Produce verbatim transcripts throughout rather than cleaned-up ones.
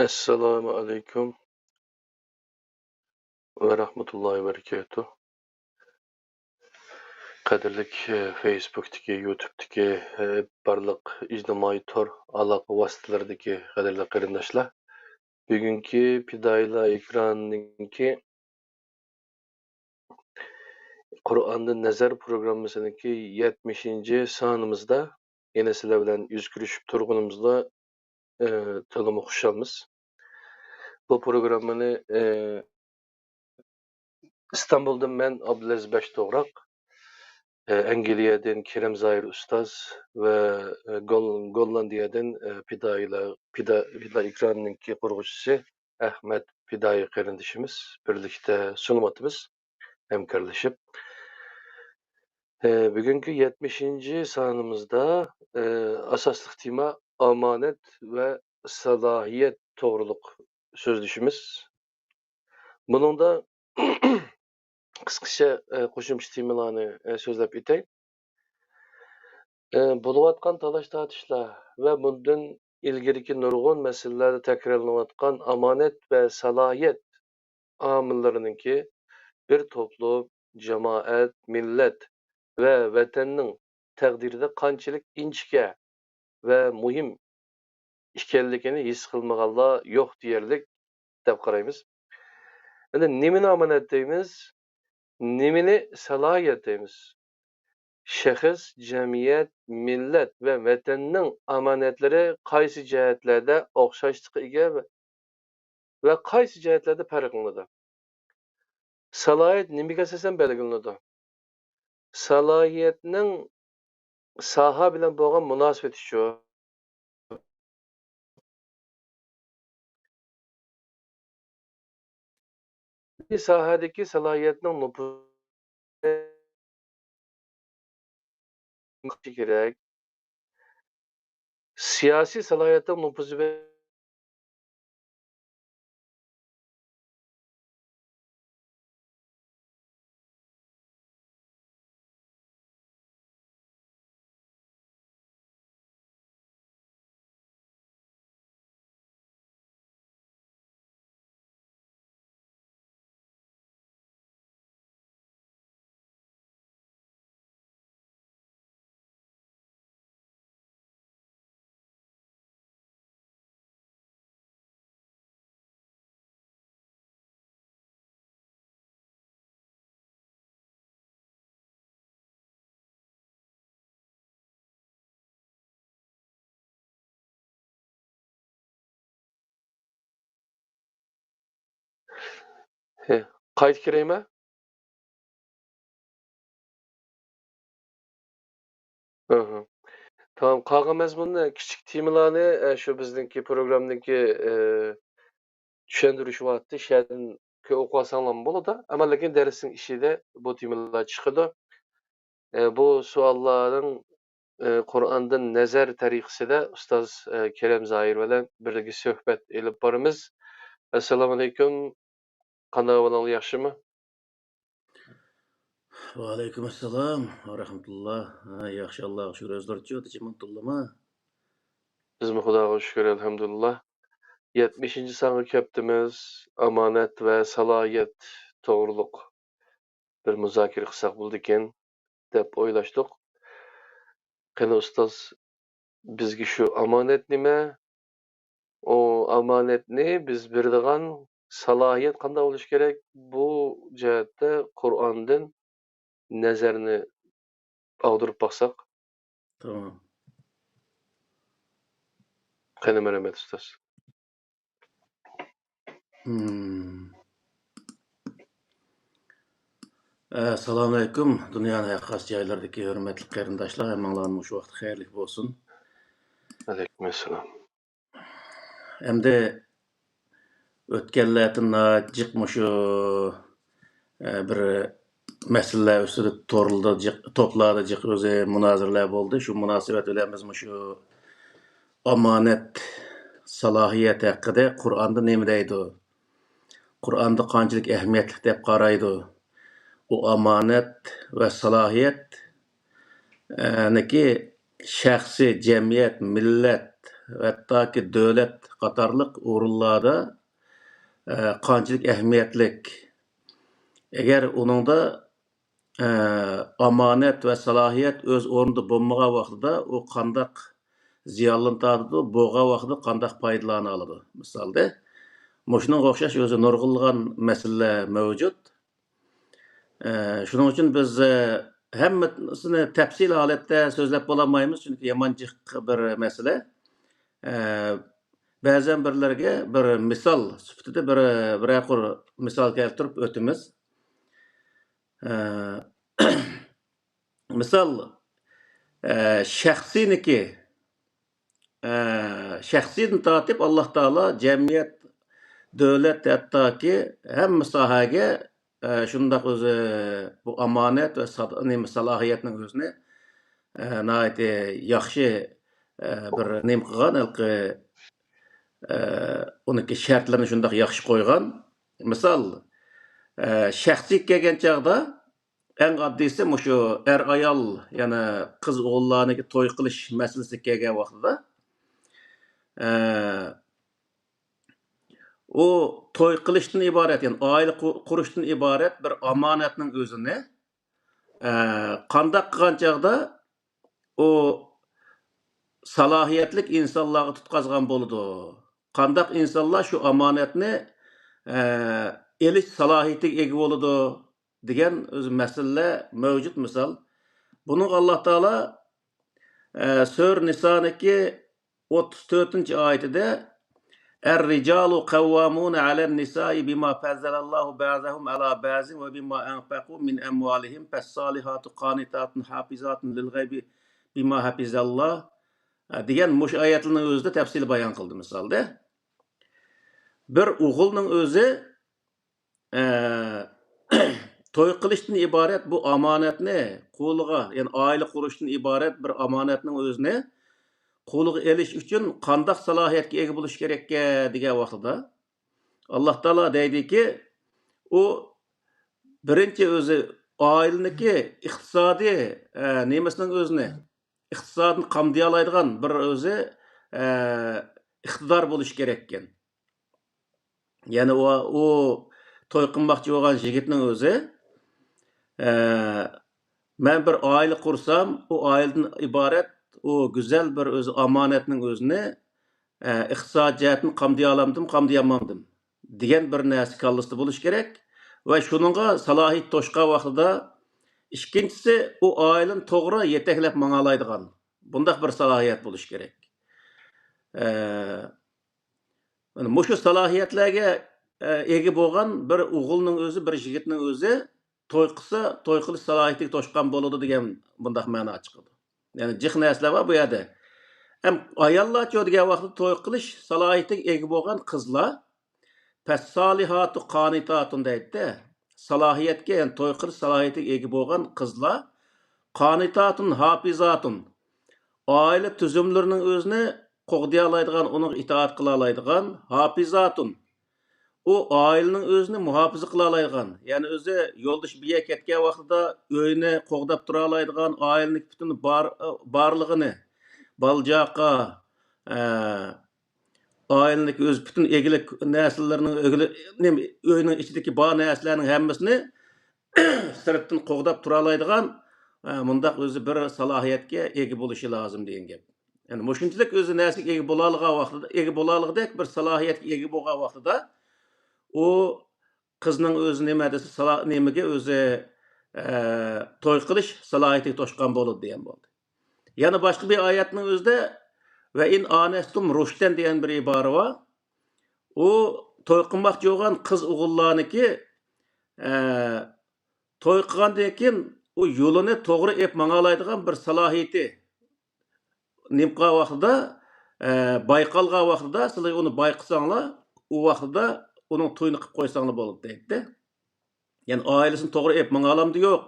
ئەسسالامۇ ئەلەيكۇم ۋە رەھمەتۇللاھى ۋە بەرىكاتۇھ. قەدىرلىك، ئە، فېيسبۇكتىكى، يۇتۇبتىكى، ئە، بارلىق ئىجتىمائىي تور ئالاقە ۋاسىتىلىرىدىكى قەدىرلىك قېرىنداشلار. بۈگۈنكى پىدائىيلار ئېكرانىنىڭكى قۇرئاندىن نەزەر پروگراممىسىنىڭكى يەتمىشىنچى سانىمىزدا يەنە سىلەر بىلەن يۈز كۆرۈشۈپ تۇرغىنىمىزدا، ئى، تولىمۇ خۇشالمىز. بۇ پروگراممىنى، ئى، ئىستانبۇلدىن مەن، ئابدۇلئەزىز بەشتوغراق، ئى، ئەنگلىيەدىن كېرەم زاھىر ئۇستاز ۋە، ئى، گول-، گوللاندىيەدىن، ئى، پىدائىيلار، پىدا-، پىدائىي ئېكرانىنىڭكى قۇرغۇچىسى ئەخمەت پىدائىي قېرىندىشىمىز بىرلىكتە سۇنۇۋاتىمىز، ھەمكارلىشىپ. ئى، بۈگۈنكى يەتمىشىنچى سانىمىزدا، ئى، ئاساسلىق تېما ئامانەت ۋە سالاھىيەت توغرۇلۇق سۆزلىشىمىز. بۇنىڭدا قىسقىچە، ئى، قوشۇمچە تېمىلارنى، ئى، سۆزلەپ ئۆتەي. ئى، بولۇۋاتقان تالاش-تارتىشلار ۋە بۇندىن ئىلگىرىكى نۇرغۇن مەسىلىلەردە تەكرارلىنىۋاتقان ئامانەت ۋە سالاھىيەت ئامىللىرىنىڭكى بىر توپلۇم، جامائەت، مىللەت ۋە ۋەتەننىڭ تەقدىرىدە قانچىلىك ئىنچىكە ۋە مۇھىم ئىكەنلىكىنى ھېس قىلمىغانلار يوق دېيەرلىك دەپ قارايمىز. ئەمدى نېمىنى ئامانەت دەيمىز؟ نېمىنى سالاھىيەت دەيمىز؟ شەخس، جەمئىيەت، مىللەت ۋە ۋەتەننىڭ ئامانەتلىرى قايسى جەھەتلەردە ئوخشاشلىققا ئىگە ۋە، ۋە قايسى جەھەتلەردە پەرقلىنىدۇ؟ سالاھىيەت نېمىگە ئاساسەن بەلگىلىنىدۇ؟ سالاھىيەتنىڭ ساھە بىلەن بولغان مۇناسىۋىتىچۇ؟ ساھەدىكى سالاھىيەتنىڭ نوپۇزى كېرەك. سىياسىي سالاھىيەتنىڭ نوپۇزى بىلەن ھە، قايتا كىرەيمە؟ ئاھا. تامام، قالغان مەزمۇننى، كىچىك تېمىلارنى، ئە، شۇ بىزنىڭكى پروگراممىنىڭكى، ئە، چۈشەندۈرۈش ۋاقتى شۇ يەردىن كۆ-، ئوقۇۋالساڭلارمۇ بولىدۇ. ئەمما لېكىن دەرسنىڭ ئىچىدە بۇ تېمىلار چىقىدۇ. ئە، بۇ سوئاللارنىڭ، ئە، قۇرئاندىن نەزەر تەرىقىسىدە ئۇستاز، ئە، كېرەم زاھىر بىلەن بىرگە سۆھبەت ئېلىپ بارىمىز. ئەسسالامۇئەلەيكۇم. قانداق ئەھۋالىڭلار، ياخشىمۇ؟ ۋەئەلەيكۇم ئەسسالام ۋە رەھمەتۇللا. ھە، ياخشى، ئاللاغا شۈكۈر. ئۆزلىرىچۇ، تىنچمۇ، تۇللىمۇ؟ بىزمۇ خۇداغا شۈكۈر، ئەلھەمدۇلىللا. يەتمىشىنچى سانغا كەپتىمىز. ئامانەت ۋە سالاھىيەت توغرۇلۇق بىر مۇزاكىرە قىلساق بولىدىكەن، دەپ ئويلاشتۇق. قېنى ئۇستاز، بىزگە شۇ ئامانەت نېمە؟ ئۇ ئامانەتنى بىز بېرىدىغان سالاھىيەت قانداق بولۇشى كېرەك؟ بۇ جەھەتتە قۇرئاندىن نەزەرنى ئاغدۇرۇپ باقساق. تامام. قېنى، مەرھەمەت، ئۇستاز. مم. ئەسسالامۇئەلەيكۇم، دۇنيانىڭ ھەر قايسى جايلىرىدىكى ھۆرمەتلىك قېرىنداشلار، ھەممىڭلارنىڭ مۇشۇ ۋاقتى خەيرلىك بولسۇن. ئەلەيكۇم ئەسسالام. ئەمدى ئۆتكەنلەردىن ناھايىتى جىق مۇشۇ، ئە، بىر مەسىلىلەر ئۈستىدە تورلىدا جىق، توپلاردا جىق ئۆزى مۇنازىرىلەر بولدى. شۇ مۇناسىۋەت بىلەن بىز مۇشۇ ئامانەت، سالاھىيەت ھەققىدە قۇرئاندا نېمە دەيدۇ؟ قۇرئاندا قانچىلىك ئەھمىيەتلىك دەپ قارايدۇ؟ ئۇ ئامانەت ۋە سالاھىيەت، ئە، نىكى شەخسىي، جەمئىيەت، مىللەت ھەتتاكى دۆلەت قاتارلىق ئورۇنلاردا، ئە، قانچىلىك ئەھمىيەتلىك. ئەگەر ئۇنىڭدا، ئە، ئامانەت ۋە سالاھىيەت ئۆز ئورنىدا بولمىغان ۋاقتىدا ئۇ قانداق زىيانلىرىنى تارتىدۇ، بولغان ۋاقتىدا قانداق پايدىلىنالىدۇ؟ مىسالدا، مۇشۇنىڭغا ئوخشاش ئۆزى نۇرغۇنلىغان مەسىلىلەر مەۋجۇت. ئە، شۇنىڭ ئۈچۈن بىز، ئە، ھەممىسىنى تەپسىلىي ھالەتتە سۆزلەپ بولالمايمىز، چۈنكى يامان جىق بىر مەسىلە. ئە، بەزەن بىرلەرگە بىر مىسال سۈپىتىدە بىر، بىرەر قۇر مىسال كەلتۈرۈپ ئۆتىمىز. ئە، مىسال، ئە، شەخسىينىكى، ئە، شەخسىيدىن تارتىپ ئاللا تائالا جەمئىيەت، دۆلەت، ھەتتاكى ھەممە ساھەگە، ئە، شۇنداق ئۆزى بۇ ئامانەت ۋە سا-، نېمە، سالاھىيەتنىڭ ئۆزىنى، ئە، ناھايىتى ياخشى، ئە، بىر نېمە قىلغان، ھېلىقى، ئە، ئۇنىڭكى شەرتلىرىنى شۇنداق ياخشى قويغان. مىسال، ئە، شەخسىيگە كەلگەن چاغدا، ئەڭ ئاددىيسى مۇشۇ ئەر-ئايال، يەنى قىز-ئوغۇللارنىڭكى توي قىلىش مەسىلىسىگە كەلگەن ۋاقتىدا، ئە، ئۇ توي قىلىشتىن ئىبارەت، يەنى ئائىلە قۇ-، قۇرۇشتىن ئىبارەت بىر ئامانەتنىڭ ئۆزىنى، ئە، قانداق قىلغان چاغدا ئۇ سالاھىيەتلىك ئىنسانلارغا تۇتقازغان بولىدۇ؟ قانداق ئىنسانلار شۇ ئامانەتنى، ئە، ئېلىش سالاھىيىتىگە ئىگە بولىدۇ؟ دېگەن ئۆزى مەسىلىلەر مەۋجۇت مىسال. بۇنىڭغا ئاللا تائالا، ئە، سۈرە نىسانىڭكى ئوتتۇز تۆتىنچى ئايىتىدە، «الرجال قوامون على النساء بما فضل الله بعضهم على بعض وبما أنفقوا من أموالهم فالصالحات قانتات حافظات للغيب بما حفظ الله» دېگەن مۇشۇ ئايەتلەرنىڭ ئۆزىدە تەپسىلىي بايان قىلدى مىسالدا. بىر ئوغۇلنىڭ ئۆزى، ئە، توي قىلىشتىن ئىبارەت بۇ ئامانەتنى قولىغا، يەنى ئائىلە قۇرۇشتىن ئىبارەت بىر ئامانەتنىڭ ئۆزىنى قولىغا ئېلىش ئۈچۈن قانداق سالاھىيەتكە ئىگە بولۇش كېرەككە دېگەن ۋاقتىدا، ئاللا تائالا دەيدىكى، ئۇ بىرىنچى ئۆزى ئائىلىنىڭكى ئىقتىسادىي، ئە، نېمىسىنىڭ ئۆزىنى، ئىقتىسادىنى قامدىيالايدىغان بىر ئۆزى، ئە، ئىقتىدار بولۇشى كېرەككەن. يەنى ئۇ، ئۇ توي قىلماقچى بولغان يىگىتنىڭ ئۆزى، ئە، مەن بىر ئائىلە قۇرسام، ئۇ ئائىلىدىن ئىبارەت ئۇ گۈزەل بىر ئۆزى ئامانەتنىڭ ئۆزىنى، ئە، ئىقتىساد جەھەتتىن قامدىيالامدىم، قامدىيالمامدىم دېگەن بىر نەرسە كاللىسىدا بولۇشى كېرەك. ۋە شۇنىڭغا سالاھىيىتى توشقان ۋاقتىدا، ئىككىنچىسى، ئۇ ئائىلىنى توغرا يېتەكلەپ ماڭالايدىغان بۇنداق بىر سالاھىيەت بولۇشى كېرەك. ئە، مانا مۇشۇ سالاھىيەتلەرگە، ئە، ئىگە بولغان بىر ئوغۇلنىڭ ئۆزى، بىر يىگىتنىڭ ئۆزى توي قىلسا، توي قىلىش سالاھىيىتىگە توشقان بولىدۇ دېگەن بۇنداق مەنا چىقىدۇ. يەنى جىق نەرسىلەر بار بۇ يەردە. ھەم ئاياللارچۇ دېگەن ۋاقىتتا توي قىلىش سالاھىيىتىگە ئىگە بولغان قىزلار، فالصالحات قانتات دەيدىدە. سالاھىيەتكە، يەنى توي قىلىش سالاھىيىتىگە ئىگە بولغان قىزلار، قانتات ھافىزات، ئائىلە تۈزۈملىرىنىڭ ئۆزىنى قوغدىيالايدىغان، ئۇنىڭغا ئىتائەت قىلالايدىغان، ھافىزات، ئۇ ئائىلىنىڭ ئۆزىنى مۇھاپىزە قىلالايدىغان، يەنى ئۆزى يولدىشى بىر يەرگە كەتكەن ۋاقتىدا ئۆينى قوغداپ تۇرالايدىغان، ئائىلىنىڭ پۈتۈن بار-، بارلىقىنى، بالا-چاقا، ئە، ئائىلىنىڭ ئۆز پۈتۈن ئىگىلىك نەرسىلىرىنىڭ ئۆگىلى-، نېمە، ئۆينىڭ ئىچىدىكى بار نەرسىلەرنىڭ ھەممىسىنى سىرتتىن قوغداپ تۇرالايدىغان، ئە، مۇنداق ئۆزى بىر سالاھىيەتكە ئىگە بولۇشى لازىم دېگەن گەپ. يەنى مۇشۇنچىلىك ئۆزى نەرسىگە ئىگە بولالىغان ۋاقتىدا، ئىگە بولالىغۇدەك بىر سالاھىيەتكە ئىگە بولغان ۋاقتىدا، ئۇ قىزنىڭ ئۆزى نېمە دېسە، سالا-، نېمىگە ئۆزى، ئە، توي قىلىش سالاھىيىتىگە توشقان بولىدۇ دېگەن بولدى. يەنە باشقا بىر ئايەتنىڭ ئۆزىدە، «ۋە ئىن ئانەستۇم رۇشدەن» دېگەن بىر ئىبارە بار. ئۇ توي قىلماقچى بولغان قىز ئوغۇللارنىڭكى، ئە، توي قىلغاندىن كېيىن ئۇ يولىنى توغرا ئېلىپ ماڭالايدىغان بىر سالاھىيىتى نېمە قىلغان ۋاقتىدا، ئە، بايقالغان ۋاقتىدا، سىلەر ئۇنى بايقىساڭلار، ئۇ ۋاقتىدا ئۇنىڭ تويىنى قىلىپ قويساڭلار بولىدۇ دەيتتى. يەنى ئائىلىسىنى توغرا ئېلىپ ماڭالامدۇ يوق.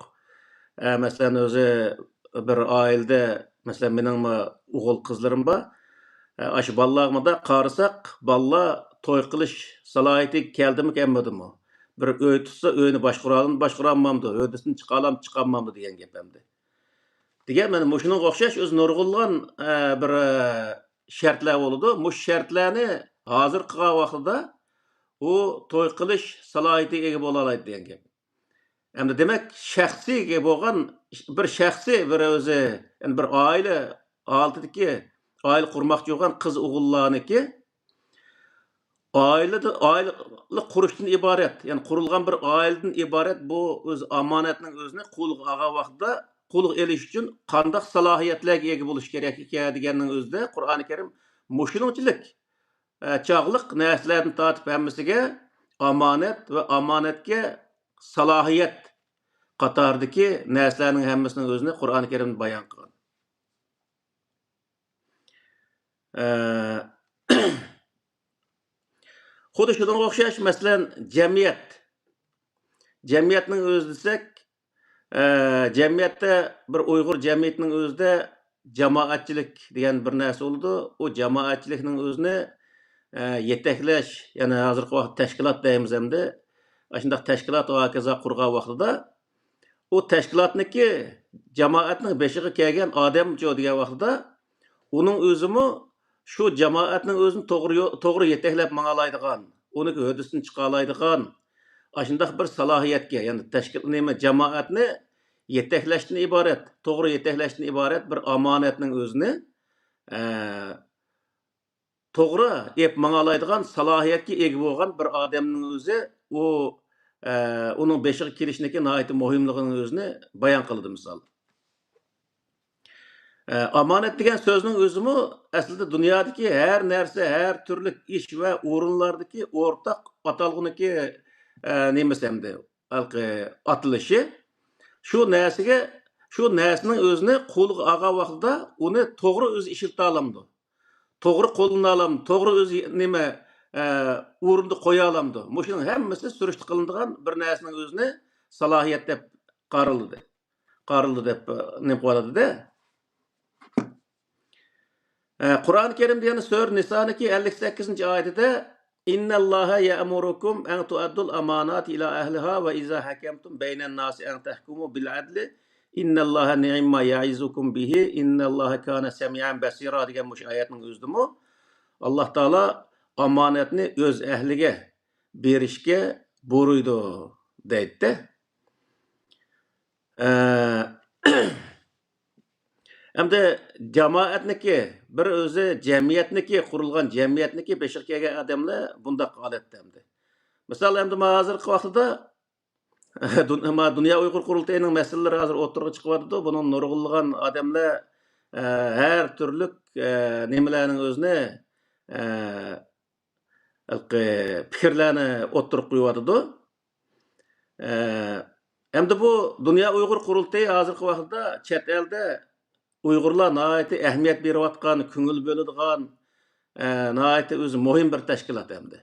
ئە، مەسىلەن، ئۆزى بىر ئائىلىدە، مەسىلەن، مېنىڭمۇ ئوغۇل قىزلىرىم بار. ئە، ئاشۇ بالىلارغا مۇنداق قارىساق، بالىلار توي قىلىش سالاھىيىتىگە كەلدىمۇ، كەلمىدىمۇ؟ بىر ئۆي تۇتسا، ئۆينى باشقۇرالامدۇ، باشقۇرالمامدۇ؟ ھۆددىسىنى چىقالامدۇ، چىقالمامدۇ دېگەن گەپ ئەمدى. دېگەن مانا مۇشۇنىڭغا ئوخشاش ئۆزى نۇرغۇنلىغان، ئە، بىر، ئە، شەرتلەر بولىدۇ. مۇشۇ شەرتلەرنى ھازىر قىلغان ۋاقتىدا ئۇ توي قىلىش سالاھىيىتىگە ئىگە بولالايدۇ دېگەن گەپ. ئەمدى دېمەك، شەخسىي بولغان بىر شەخسىي بىر ئۆزى، يەنى بىر ئائىلە ھالىتىدىكى ئائىلە قۇرماقچى بولغان قىز ئوغۇللارنىڭكى ئائىلىدە، ئائىلە قۇرۇشتىن ئىبارەت، يەنى قۇرۇلغان بىر ئائىلىدىن ئىبارەت بۇ ئۆز ئامانەتنىڭ ئۆزىنى قولغا ئالغان ۋاقتىدا قولغا ئېلىش ئۈچۈن قانداق سالاھىيەتلەرگە ئىگە بولۇش كېرەك ئىكەن دېگەننىڭ ئۆزىدە قۇرئانى كەرىم مۇشۇنىڭچىلىك، ئە، چاغلىق نەرسىلەردىن تارتىپ ھەممىسىگە ئامانەت ۋە ئامانەتكە سالاھىيەت قاتارىدىكى نەرسىلەرنىڭ ھەممىسىنىڭ ئۆزىنى قۇرئانى كەرىمدە بايان قىلغان. ئە، خۇددى شۇنىڭغا ئوخشاش، مەسىلەن، جەمئىيەت. جەمئىيەتنىڭ ئۆزى دېسەك، ئە، جەمئىيەتتە بىر ئۇيغۇر جەمئىيىتىنىڭ ئۆزىدە جامائەتچىلىك دېگەن بىر نەرسە بولىدۇ. ئۇ جامائەتچىلىكنىڭ ئۆزىنى، ئە، يېتەكلەش، يەنى ھازىرقى ۋاقىتتا تەشكىلات دەيمىز ئەمدى. ئاشۇنداق تەشكىلات ۋە ھاكازا قۇرغان ۋاقتىدا، ئۇ تەشكىلاتنىكى جامائەتنىڭ بېشىغا كەلگەن ئادەمچۇ دېگەن ۋاقتىدا، ئۇنىڭ ئۆزىمۇ شۇ جامائەتنىڭ ئۆزىنى توغرا يو-، توغرا يېتەكلەپ ماڭالايدىغان، ئۇنىڭ ھۆددىسىدىن چىقالايدىغان، ئاشۇنداق بىر سالاھىيەتكە، يەنى تەشكىل، نېمە، جامائەتنى يېتەكلەشتىن ئىبارەت، توغرا يېتەكلەشتىن ئىبارەت بىر ئامانەتنىڭ ئۆزىنى، ئە، توغرا ئېلىپ ماڭالايدىغان سالاھىيەتكە ئىگە بولغان بىر ئادەمنىڭ ئۆزى، ئۇ، ئە، ئۇنىڭ بېشىغا كېلىشنىكى ناھايىتى مۇھىملىقىنىڭ ئۆزىنى بايان قىلىدۇ، مىسال. ئە، ئامانەت دېگەن سۆزنىڭ ئۆزىمۇ ئەسلىدە دۇنيادىكى ھەر نەرسە، ھەر تۈرلۈك ئىش ۋە ئورۇنلاردىكى ئورتاق ئاتالغۇنىكى، ئە، نېمىسى ئەمدى، ھېلىقى ئاتىلىشى. شۇ نەرسىگە، شۇ نەرسىنىڭ ئۆزىنى قولىغا ئالغان ۋاقتىدا ئۇنى توغرا ئۆزى ئىشلىتالامدۇ؟ توغرا قوللىنالامدۇ؟ توغرا ئۆزى نېمە، ئە، ئورۇندا قويالامدۇ؟ مۇشۇنىڭ ھەممىسى سۈرۈشتە قىلىنىدىغان بىر نەرسىنىڭ ئۆزىنى سالاھىيەت دەپ قارىلىدۇ. قارىلىدۇ دەپ، ئە، نېمە قىلىۋاتىدۇ-دە. ئە، قۇرئان كەرىمدە يەنە سۈرە نىسانىڭكى ئەللىك سەككىزىنچى ئايىتىدە، «إن الله يأمركم أن تؤدوا الأمانات إلى أهلها وإذا حكمتم بين الناس أن تحكموا بالعدل إن الله نعم ما يعظكم به إن الله كان سميعا بصيرا» دېگەن مۇشۇ ئايەتنىڭ ئۆزىدىمۇ ئاللا تائالا ئامانەتنى ئۆز ئەھلىگە بېرىشكە بۇيرۇيدۇ دەيدۇ. ئە، ئەمدى جامائەتنىكى، بىر ئۆزى جەمئىيەتنىكى، قۇرۇلغان جەمئىيەتنىكى بېشىغا كەلگەن ئادەملەر بۇنداق ھالەتتە ئەمدى. مىسال، ئەمدى ما ھازىرقى ۋاقتىدا دۇن-، ما دۇنيا ئۇيغۇر قۇرۇلتىيىنىڭ مەسىلىلىرى ھازىر ئوتتۇرىغا چىقىۋاتىدۇ. بۇنىڭ نۇرغۇنلىغان ئادەملەر، ئە، ھەر تۈرلۈك، ئە، نېمىلەرنىڭ ئۆزىنى، ئە، ھېلىقى پىكىرلەرنى ئوتتۇرىغا قويۇۋاتىدۇ. ئە، ئەمدى بۇ دۇنيا ئۇيغۇر قۇرۇلتىيى ھازىرقى ۋاقىتتا چەت ئەلدە ئۇيغۇرلار ناھايىتى ئەھمىيەت بېرىۋاتقان، كۆڭۈل بۆلىدىغان، ئە، ناھايىتى ئۆزى مۇھىم بىر تەشكىلات ئەمدى.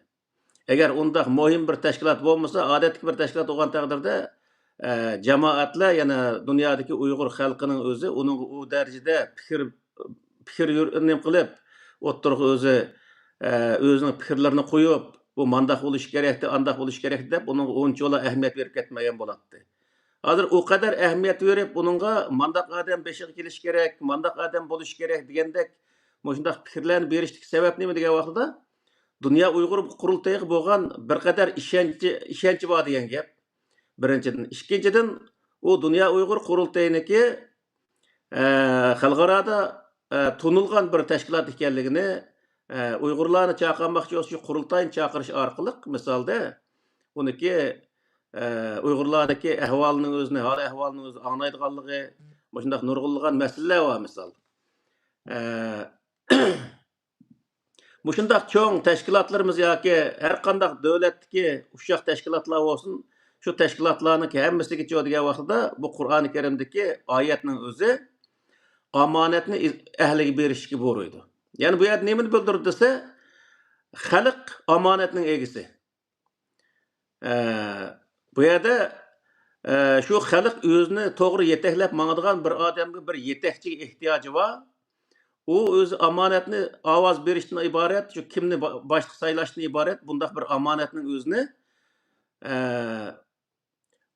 ئەگەر ئۇنداق مۇھىم بىر تەشكىلات بولمىسا، ئادەتتىكى بىر تەشكىلات بولغان تەقدىردە، ئە، جامائەتلەر، يەنە دۇنيادىكى ئۇيغۇر خەلقىنىڭ ئۆزى ئۇنىڭغا ئۇ دەرىجىدە پىكىر، پىكىر يۈر-، نېمە قىلىپ، ئوتتۇرىغا ئۆزى، ئە، ئۆزىنىڭ پىكىرلىرىنى قويۇپ، بۇ مانداق بولۇشى كېرەكتى، ئانداق بولۇشى كېرەكتى دەپ، ئۇنىڭغا ئۇنچىۋالا ئەھمىيەت بېرىپ كەتمىگەن بولاتتى. ھازىر ئۇ قەدەر ئەھمىيەت بېرىپ، ئۇنىڭغا مانداق ئادەم بېشىغا كېلىشى كېرەك، مانداق ئادەم بولۇشى كېرەك دېگەندەك مۇشۇنداق پىكىرلەرنى بېرىشتىكى سەۋەب نېمە دېگەن ۋاقتىدا، دۇنيا ئۇيغۇر قۇرۇلتىيىغا بولغان بىر قەدەر ئىشەنچى، ئىشەنچى بار دېگەن گەپ. بىرىنچىدىن. ئىككىنچىدىن، ئۇ دۇنيا ئۇيغۇر قۇرۇلتىيىنىڭكى، ئە، خەلقئارادا، ئە، تونۇلغان بىر تەشكىلات ئىكەنلىكىنى، ئە، ئۇيغۇرلارنى چاقىرماقچى بولسا، شۇ قۇرۇلتاينى چاقىرىش ئارقىلىق، مىسالدا، ئۇنىڭكى، ئە، ئۇيغۇرلاردىكى ئەھۋالنىڭ ئۆزىنى، ھال ئەھۋالنىڭ ئۆزىنى ئاڭلايدىغانلىقى، مۇشۇنداق نۇرغۇنلىغان مەسىلىلەر بار، مىسال. ئە، مۇشۇنداق چوڭ تەشكىلاتلىرىمىز ياكى ھەر قانداق دۆلەتتىكى ئۇششاق تەشكىلاتلار بولسۇن، شۇ تەشكىلاتلارنىڭ ھەممىسىگىچۇ دېگەن ۋاقتىدا، بۇ قۇرئانى كەرىمدىكى ئايەتنىڭ ئۆزى ئامانەتنى ئەھلىگە بېرىشكە بۇيرۇيدۇ. يەنى بۇ يەردە نېمىنى بىلدۈرىدۇ دېسە، خەلق ئامانەتنىڭ ئىگىسى. ئە، بۇ يەردە، ئە، شۇ خەلق ئۆزىنى توغرا يېتەكلەپ ماڭىدىغان بىر ئادەمگە، بىر يېتەكچىگە ئېھتىياجى بار. ئۇ ئۆزى ئامانەتنى ئاۋاز بېرىشتىن ئىبارەت، شۇ كىمنى با-، باشلىق سايلاشتىن ئىبارەت بۇنداق بىر ئامانەتنىڭ ئۆزىنى، ئە،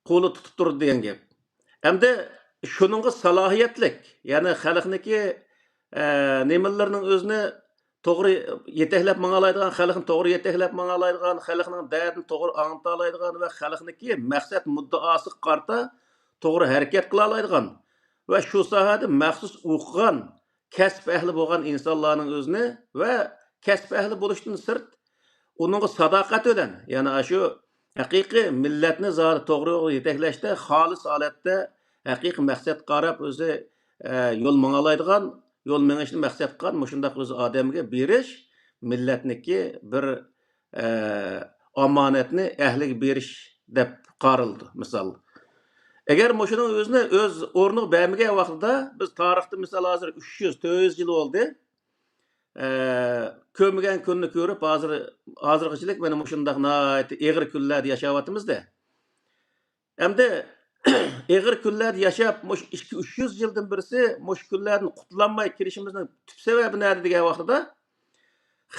قولى تۇتۇپ تۇرىدۇ دېگەن گەپ. ئەمدى شۇنىڭغا سالاھىيەتلىك، يەنى خەلقنىكى، ئە، نېمىلىرىنىڭ ئۆزىنى، توغرا يېتەكلەپ ماڭالايدىغان، خەلقنى توغرا يېتەكلەپ ماڭالايدىغان، خەلقنىڭ دەردىنى توغرا ئاڭلىتالايدىغان ۋە خەلقنىڭكى مەقسەت مۇددىئاسىغا قارىتا توغرا ھەرىكەت قىلالايدىغان ۋە شۇ ساھەدە مەخسۇس ئوقۇغان، كەسىپ ئەھلى بولغان ئىنسانلارنىڭ ئۆزىنى ۋە كەسىپ ئەھلى بولۇشتىن سىرت، ئۇنىڭغا ساداقەت بىلەن، يەنى ئاشۇ ھەقىقىي مىللەتنى زادى توغرا يولغا يېتەكلەشتە خالىس ھالەتتە ھەقىقىي مەقسەتكە قاراپ ئۆزى، ئە، يول ماڭالايدىغان، يول مېڭىشنى مەقسەت قىلغان مۇشۇنداق ئۆز ئادەمگە بېرىش مىللەتنىكى بىر، ئە، ئامانەتنى ئەھلىگە بېرىش دەپ قارىلىدۇ، مىسال. ئەگەر مۇشۇنىڭ ئۆزىنى ئۆز ئورنىغا بەرمىگەن ۋاقتىدا، بىز تارىختا، مىسال، ھازىر ئۈچ يۈز، تۆت يۈز يىل بولدى. ئە، كۆرمىگەن كۈننى كۆرۈپ، ھازىر، ھازىرغىچىلىك مانا مۇشۇنداق ناھايىتى ئېغىر كۈنلەردە ياشاۋاتىمىز-دە. ئەمدى ئېغىر كۈنلەردە ياشاپ، مۇشۇ ئىككى، ئۈچ يۈز يىلدىن بىرسى مۇشۇ كۈنلەردىن قۇتۇلالماي كېلىشىمىزنىڭ تۈپ سەۋەبى نەدە دېگەن ۋاقتىدا،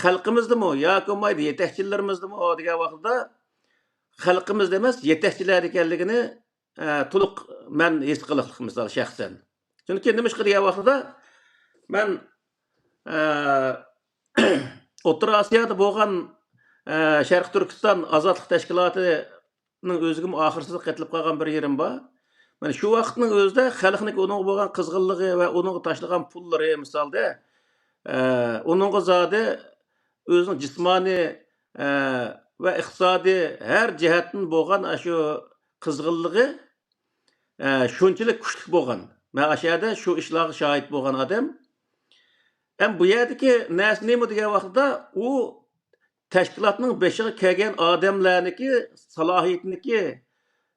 خەلقىمىزدىمۇ ياكى بولمايدۇ يېتەكچىلىرىمىزدىمۇ دېگەن ۋاقتىدا، خەلقىمىزدە ئەمەس، يېتەكچىلەردە ئىكەنلىكىنى، ئە، تولۇق مەن ھېس قىلىقلىق، مىسال، شەخسەن. چۈنكى نېمىشقا دېگەن ۋاقتىدا، مەن، ئە، ئوتتۇرا ئاسىيادا بولغان، ئە، شەرقىي تۈركىستان ئازادلىق تەشكىلاتىنىڭ ئۆزىگىمۇ ئاخىرسىز قېتىلىپ قالغان بىر يېرىم بار. مانا شۇ ۋاقىتنىڭ ئۆزىدە خەلقنىڭ ئۇنىڭغا بولغان قىزغىنلىقى ۋە ئۇنىڭغا تاشلىغان پۇللىرى، مىسالدا، ئە، ئۇنىڭغا زادى ئۆزىنىڭ جىسمانىي، ئە، ۋە ئىقتىسادىي ھەر جەھەتتىن بولغان ئاشۇ قىزغىنلىقى، ئە، شۇنچىلىك كۈچلۈك بولغان. مەن ئاشۇ يەردە شۇ ئىشلارغا شاھىت بولغان ئادەم. ئەم، بۇ يەردىكى نەرسە نېمە دېگەن ۋاقتىدا، ئۇ تەشكىلاتنىڭ بېشىغا كەلگەن ئادەملەرنىكى سالاھىيىتىنىكى،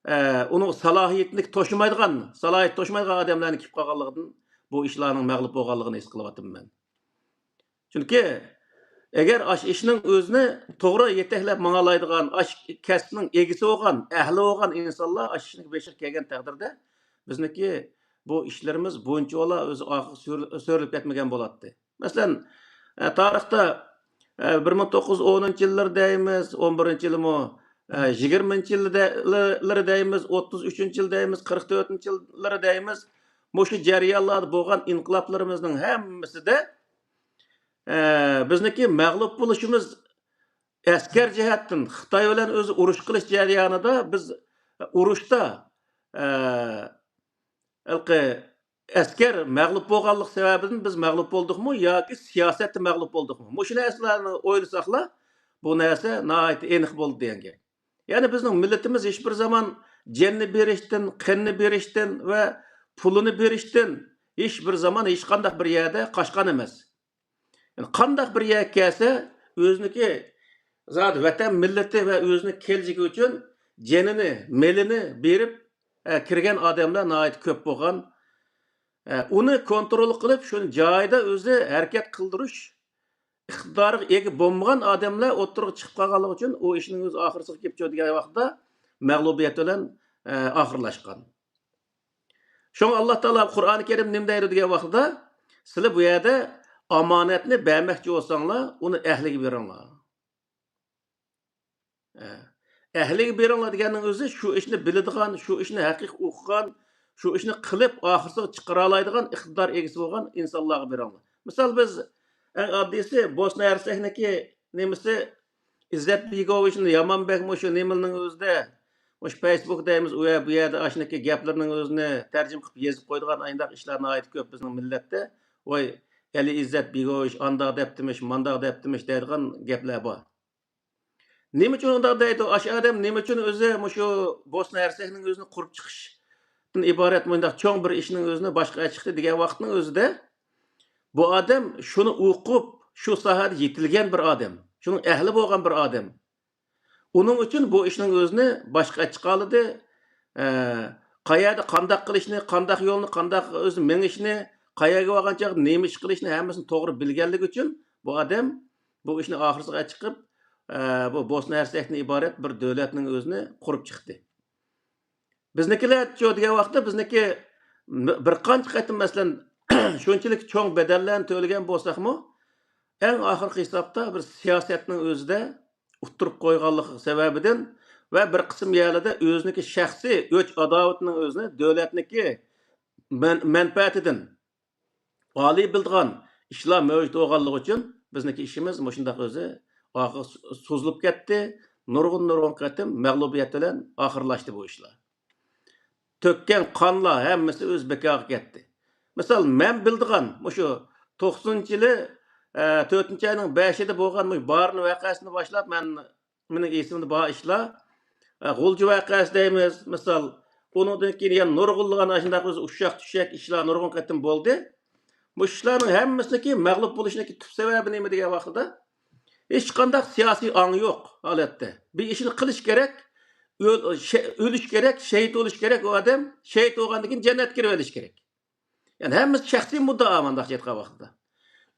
ئە، ئۇنىڭ سالاھىيىتىنى توشۇمايدىغان، سالاھىيىتى توشۇمايدىغان ئادەملەرنىڭ كېلىپ قالغانلىقىدىن بۇ ئىشلارنىڭ مەغلۇپ بولغانلىقىنى ھېس قىلىۋاتىمەن مەن. چۈنكى ئەگەر ئاشۇ ئىشنىڭ ئۆزىنى توغرا يېتەكلەپ ماڭالايدىغان، ئاشۇ كەسىپنىڭ ئىگىسى بولغان، ئەھلى بولغان ئىنسانلار ئاشۇ ئىشنىڭ بېشىغا كەلگەن تەقدىردە، بىزنىڭكى بۇ ئىشلىرىمىز بۇنچىۋالا ئۆزى ئاخىرى سۆرىل-، سۆرىلىپ كەتمىگەن بولاتتى. مەسىلەن، ئە، تارىختا، ئە، بىر مىڭ توققۇز يۈز ئونىنچى يىللىرى دەيمىز، ئون بىرىنچى يىلىمۇ، ئە، يىگىرمىنچى يىللىرى دەيمىز، ئوتتۇز ئۈچىنچى يىل دەيمىز، قىرىق تۆتىنچى يىللىرى دەيمىز، مۇشۇ جەريانلاردا بولغان ئىنقىلابلىرىمىزنىڭ ھەممىسىدە، ئە، بىزنىڭكى مەغلۇپ بولۇشىمىز ئەسكەر جەھەتتىن خىتاي بىلەن ئۆزى ئۇرۇش قىلىش جەريانىدا بىز ئۇرۇشتا، ئە، ھېلىقى ئەسكەر مەغلۇپ بولغانلىق سەۋەبىدىن بىز مەغلۇپ بولدۇقمۇ ياكى سىياسەتتە مەغلۇپ بولدۇقمۇ؟ مۇشۇ نەرسىلەرنى ئويلىساقلا، بۇ نەرسە ناھايىتى ئېنىق بولىدۇ دېگەن گەپ. يەنى بىزنىڭ مىللىتىمىز ھېچ بىر زامان جېنىنى بېرىشتىن، قېنىنى بېرىشتىن ۋە پۇلىنى بېرىشتىن ھېچ بىر زامان ھېچقانداق بىر يەردە قاچقان ئەمەس. يەنى قانداق بىر يەرگە كەلسە، ئۆزىنىڭكى زادى ۋەتەن مىللىتى ۋە ئۆزىنىڭ كېلىچىكى ئۈچۈن جېنىنى، مېلىنى بېرىپ، ئە، كىرگەن ئادەملەر ناھايىتى كۆپ بولغان. ئە، ئۇنى كونترول قىلىپ، شۇنى جايىدا ئۆزى ھەرىكەت قىلدۇرۇش ئىقتىدارىغا ئىگە بولمىغان ئادەملەر ئوتتۇرىغا چىقىپ قالغانلىقى ئۈچۈن، ئۇ ئىشنىڭ ئۆزى ئاخىرسىغا كېلىپ چىقىدۇ دېگەن ۋاقىتتا مەغلۇبىيەت بىلەن، ئە، ئاخىرلاشقان. شۇڭا ئاللا تائالا قۇرئانى كەرىم نېمە دەيدۇ دېگەن ۋاقتىدا، سىلەر بۇ يەردە ئامانەتنى بەرمەكچى بولساڭلار، ئۇنى ئەھلىگە بېرىڭلار. ئە، ئەھلىگە بېرىڭلار دېگەننىڭ ئۆزى شۇ ئىشنى بىلىدىغان، شۇ ئىشنى ھەقىقىي ئوقۇغان، شۇ ئىشنى قىلىپ ئاخىرسىغا چىقىرالايدىغان ئىقتىدار ئىگىسى بولغان ئىنسانلارغا بېرىڭلار. مىسال، بىز ئەڭ ئاددىيسى بوسنا ھەرسەكنىكى نېمىسى، ئىززەت بېگوۋىچنى يامان بەك مۇشۇ نېمىنىڭ ئۆزىدە، مۇشۇ فېيسبۇك دەيمىز، ئۇ يەر، بۇ يەردە ئاشۇنىكى گەپلىرىنىڭ ئۆزىنى تەرجىمە قىلىپ يېزىپ قويىدىغان ئانداق ئىشلار ناھايىتى كۆپ بىزنىڭ مىللەتتە. ۋاي، ئەلى ئىززەت بېگوۋىچ ئانداق دەپتىمىش، مانداق دەپتىمىش دەيدىغان گەپلەر بار. نېمە ئۈچۈن ئۇنداق دەيدۇ؟ ئاشۇ ئادەم نېمە ئۈچۈن ئۆزى مۇشۇ بوسنا ھەرسەكنىڭ ئۆزىنى قۇرۇپ چىقىشتىن ئىبارەت مۇنداق چوڭ بىر ئىشنىڭ ئۆزىنى باشقا چىقتى دېگەن ۋاقىتنىڭ ئۆزىدە، بۇ ئادەم شۇنى ئوقۇپ، شۇ ساھەدە يېتىلگەن بىر ئادەم، شۇنىڭ ئەھلى بولغان بىر ئادەم. ئۇنىڭ ئۈچۈن بۇ ئىشنىڭ ئۆزىنى باشقا چىقالىدى. ئە، قەيەردە قانداق قىلىشنى، قانداق يولنى، قانداق ئۆزى مېڭىشنى، قەيەرگە بارغان چاغدا نېمە ئىش قىلىشنى ھەممىسىنى توغرا بىلگەنلىكى ئۈچۈن بۇ ئادەم بۇ ئىشنى ئاخىرسىغا چىقىپ، ئە، بۇ بوسنا ھەرسەكتىن ئىبارەت بىر دۆلەتنىڭ ئۆزىنى قۇرۇپ چىقتى. بىزنىكىلەرچۇ دېگەن ۋاقىتتا بىزنىكى بىر قانچە قېتىم، مەسىلەن، شۇنچىلىك چوڭ بەدەللەرنى تۆلىگەن بولساقمۇ، ئەڭ ئاخىرقى ھېسابتا بىر سىياسەتنىڭ ئۆزىدە ئۇتتۇرۇپ قويغانلىقى سەۋەبىدىن ۋە بىر قىسىم يەرلەردە ئۆزىنىڭكى شەخسىي ئۆچ-ئاداۋىتىنىڭ ئۆزىنى دۆلەتنىڭكى مەن-، مەنپەئەتىدىن ئالىي بىلىدىغان ئىشلار مەۋجۇت بولغانلىقى ئۈچۈن، بىزنىڭكى ئىشىمىز مۇشۇنداق ئۆزى ئارقىغا سو-، سوزۇلۇپ كەتتى. نۇرغۇن، نۇرغۇن قېتىم مەغلۇبىيەت بىلەن ئاخىرلاشتى بۇ ئىشلار. تۆككەن قانلار ھەممىسى ئۆز بىكارغا كەتتى. مىسال، مەن بىلىدىغان مۇشۇ توقسىنىنچى يىلى، ئە، تۆتىنچى ئاينىڭ بەشىدە بولغان مۇشۇ بارىن ۋەقەسىدىن باشلاپ مەن مېنىڭ ئېسىمدە بار ئىشلار. ئە، غۇلجا ۋەقەسى دەيمىز، مىسال، ئۇنىڭدىن كېيىن يەنە نۇرغۇنلىغان ئاشۇنداق ئۇششاق-چۈششەك ئىشلار نۇرغۇن قېتىم بولدى. مۇشۇ ئىشلارنىڭ ھەممىسىنىڭكى مەغلۇپ بولۇشىنىڭكى تۈپ سەۋەبى نېمە دېگەن ۋاقتىدا، ھېچقانداق سىياسىي ئاڭ يوق ھالەتتە. بىر ئىشنى قىلىش كېرەك، ئۆل-، شە-، ئۆلۈش كېرەك، شېھىت بولۇش كېرەك ئۇ ئادەم. شېھىت بولغاندىن كېيىن جەننەتكە كىرىۋېلىش كېرەك. يەنى ھەممىسى شەخسىي مۇددىئا مۇنداقچە ئېيتقان ۋاقىتتا.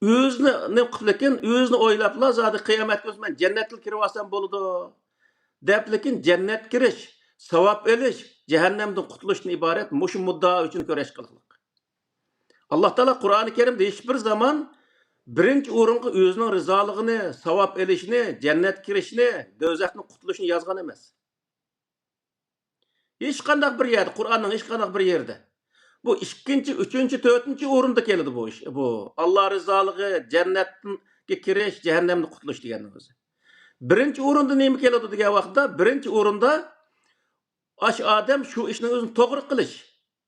ئۆزىنى نېمە قىپلىكىن، ئۆزىنى ئويلاپلا زادى قىيامەت كۈنى مەن جەننەتكە كىرىۋالسام بولىدۇ، دەپلىكىن جەننەتكە كىرىش، ساۋاب ئېلىش، جەھەننەمدىن قۇتۇلۇشتىن ئىبارەت مۇشۇ مۇددىئا ئۈچۈن كۈرەش قىلىقلىق. ئاللا تائالا قۇرئانى كەرىمدە ھېچبىر زامان بىرىنچى ئورۇنغا ئۆزىنىڭ رىزالىقىنى، ساۋاب ئېلىشىنى، جەننەتكە كىرىشىنى، دوزاختىن قۇتۇلۇشنى يازغان ئەمەس. ھېچقانداق بىر يەردە، قۇرئاننىڭ ھېچقانداق بىر يېرىدە. بۇ ئىككىنچى، ئۈچىنچى، تۆتىنچى ئورۇندا كېلىدۇ بۇ ئىش. بۇ ئاللا رىزالىقى، جەننەتكە كىرىش، جەھەننەمدىن قۇتۇلۇش دېگەننىڭ ئۆزى. بىرىنچى ئورۇندا نېمە كېلىدۇ دېگەن ۋاقىتتا، بىرىنچى ئورۇندا ئاشۇ ئادەم شۇ ئىشنى ئۆزىنى توغرا قىلىش.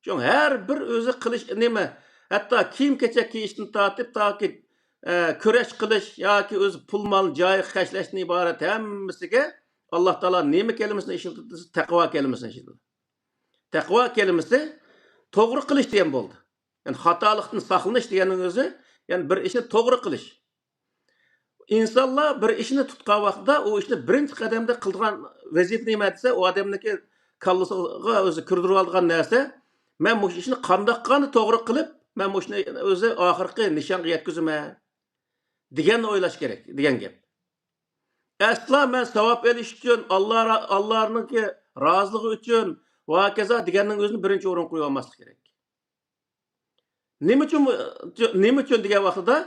شۇڭا ھەر بىر ئۆزى قىلىش نېمە، ھەتتا كىيىم-كېچەك كىيىشتىن تارتىپ تاكى، ئە، كۈرەش قىلىش ياكى ئۆزى پۇل-مال جايىغا خەجلەشتىن ئىبارەت ھەممىسىگە ئاللا تائالا نېمە كەلىمىسىنى ئىشلىتىدۇ دېسە، تەقۋا كەلىمىسىنى ئىشلىتىدۇ. تەقۋا كەلىمىسى توغرا قىلىش دېگەن بولدى. يەنى خاتالىقتىن ساقلىنىش دېگەننىڭ ئۆزى، يەنى بىر ئىشنى توغرا قىلىش. ئىنسانلار بىر ئىشنى تۇتقان ۋاقتىدا ئۇ ئىشنى بىرىنچى قەدەمدە قىلىدىغان ۋەزىپە نېمە دېسە، ئۇ ئادەمنىڭكى كاللىسىغا ئۆزى كىردۈرۈۋالىدىغان نەرسە، مەن مۇشۇ ئىشنى قانداق قىلغاندا توغرا قىلىپ، مەن مۇشۇنى ئۆزى ئاخىرقى نىشانغا يەتكۈزىمەن دېگەننى ئويلاش كېرەك دېگەن گەپ. ئەسلا مەن ساۋاب ئېلىش ئۈچۈن، ئاللا را-، ئاللانىڭكى رازىلىقى ئۈچۈن ۋە ھاكازا دېگەننىڭ ئۆزىنى بىرىنچى ئورۇنغا قويۇۋالماسلىق كېرەك. نېمە ئۈچۈن، نېمە ئۈچۈن دېگەن ۋاقتىدا،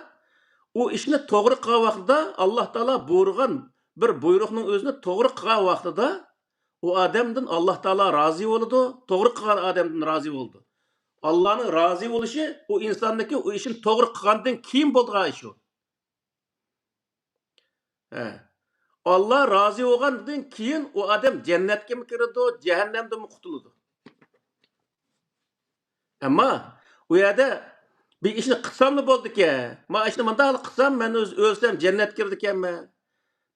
ئۇ ئىشنى توغرا قىلغان ۋاقتىدا، ئاللا تائالا بۇيرۇغان بىر بۇيرۇقنىڭ ئۆزىنى توغرا قىلغان ۋاقتىدا، ئۇ ئادەمدىن ئاللا تائالا رازى بولىدۇ، توغرا قىلغان ئادەمدىن رازى بولىدۇ. ئاللانىڭ رازى بولۇشى ئۇ ئىنساننىڭكى ئۇ ئىشنى توغرا قىلغاندىن كېيىن بولىدىغان ئىش ئۇ. ھە. ئاللا رازى بولغاندىن كېيىن ئۇ ئادەم جەننەتكىمۇ كىرىدۇ، جەھەننەمدىنمۇ قۇتۇلىدۇ. ئەمما ئۇ يەردە بىر ئىشنى قىلساملا بولىدىكەن، ما ئىشنى مۇنداقلا قىلسام، مەن ئۆز-، ئۆلسەم جەننەتكە كىرىدىكەنمەن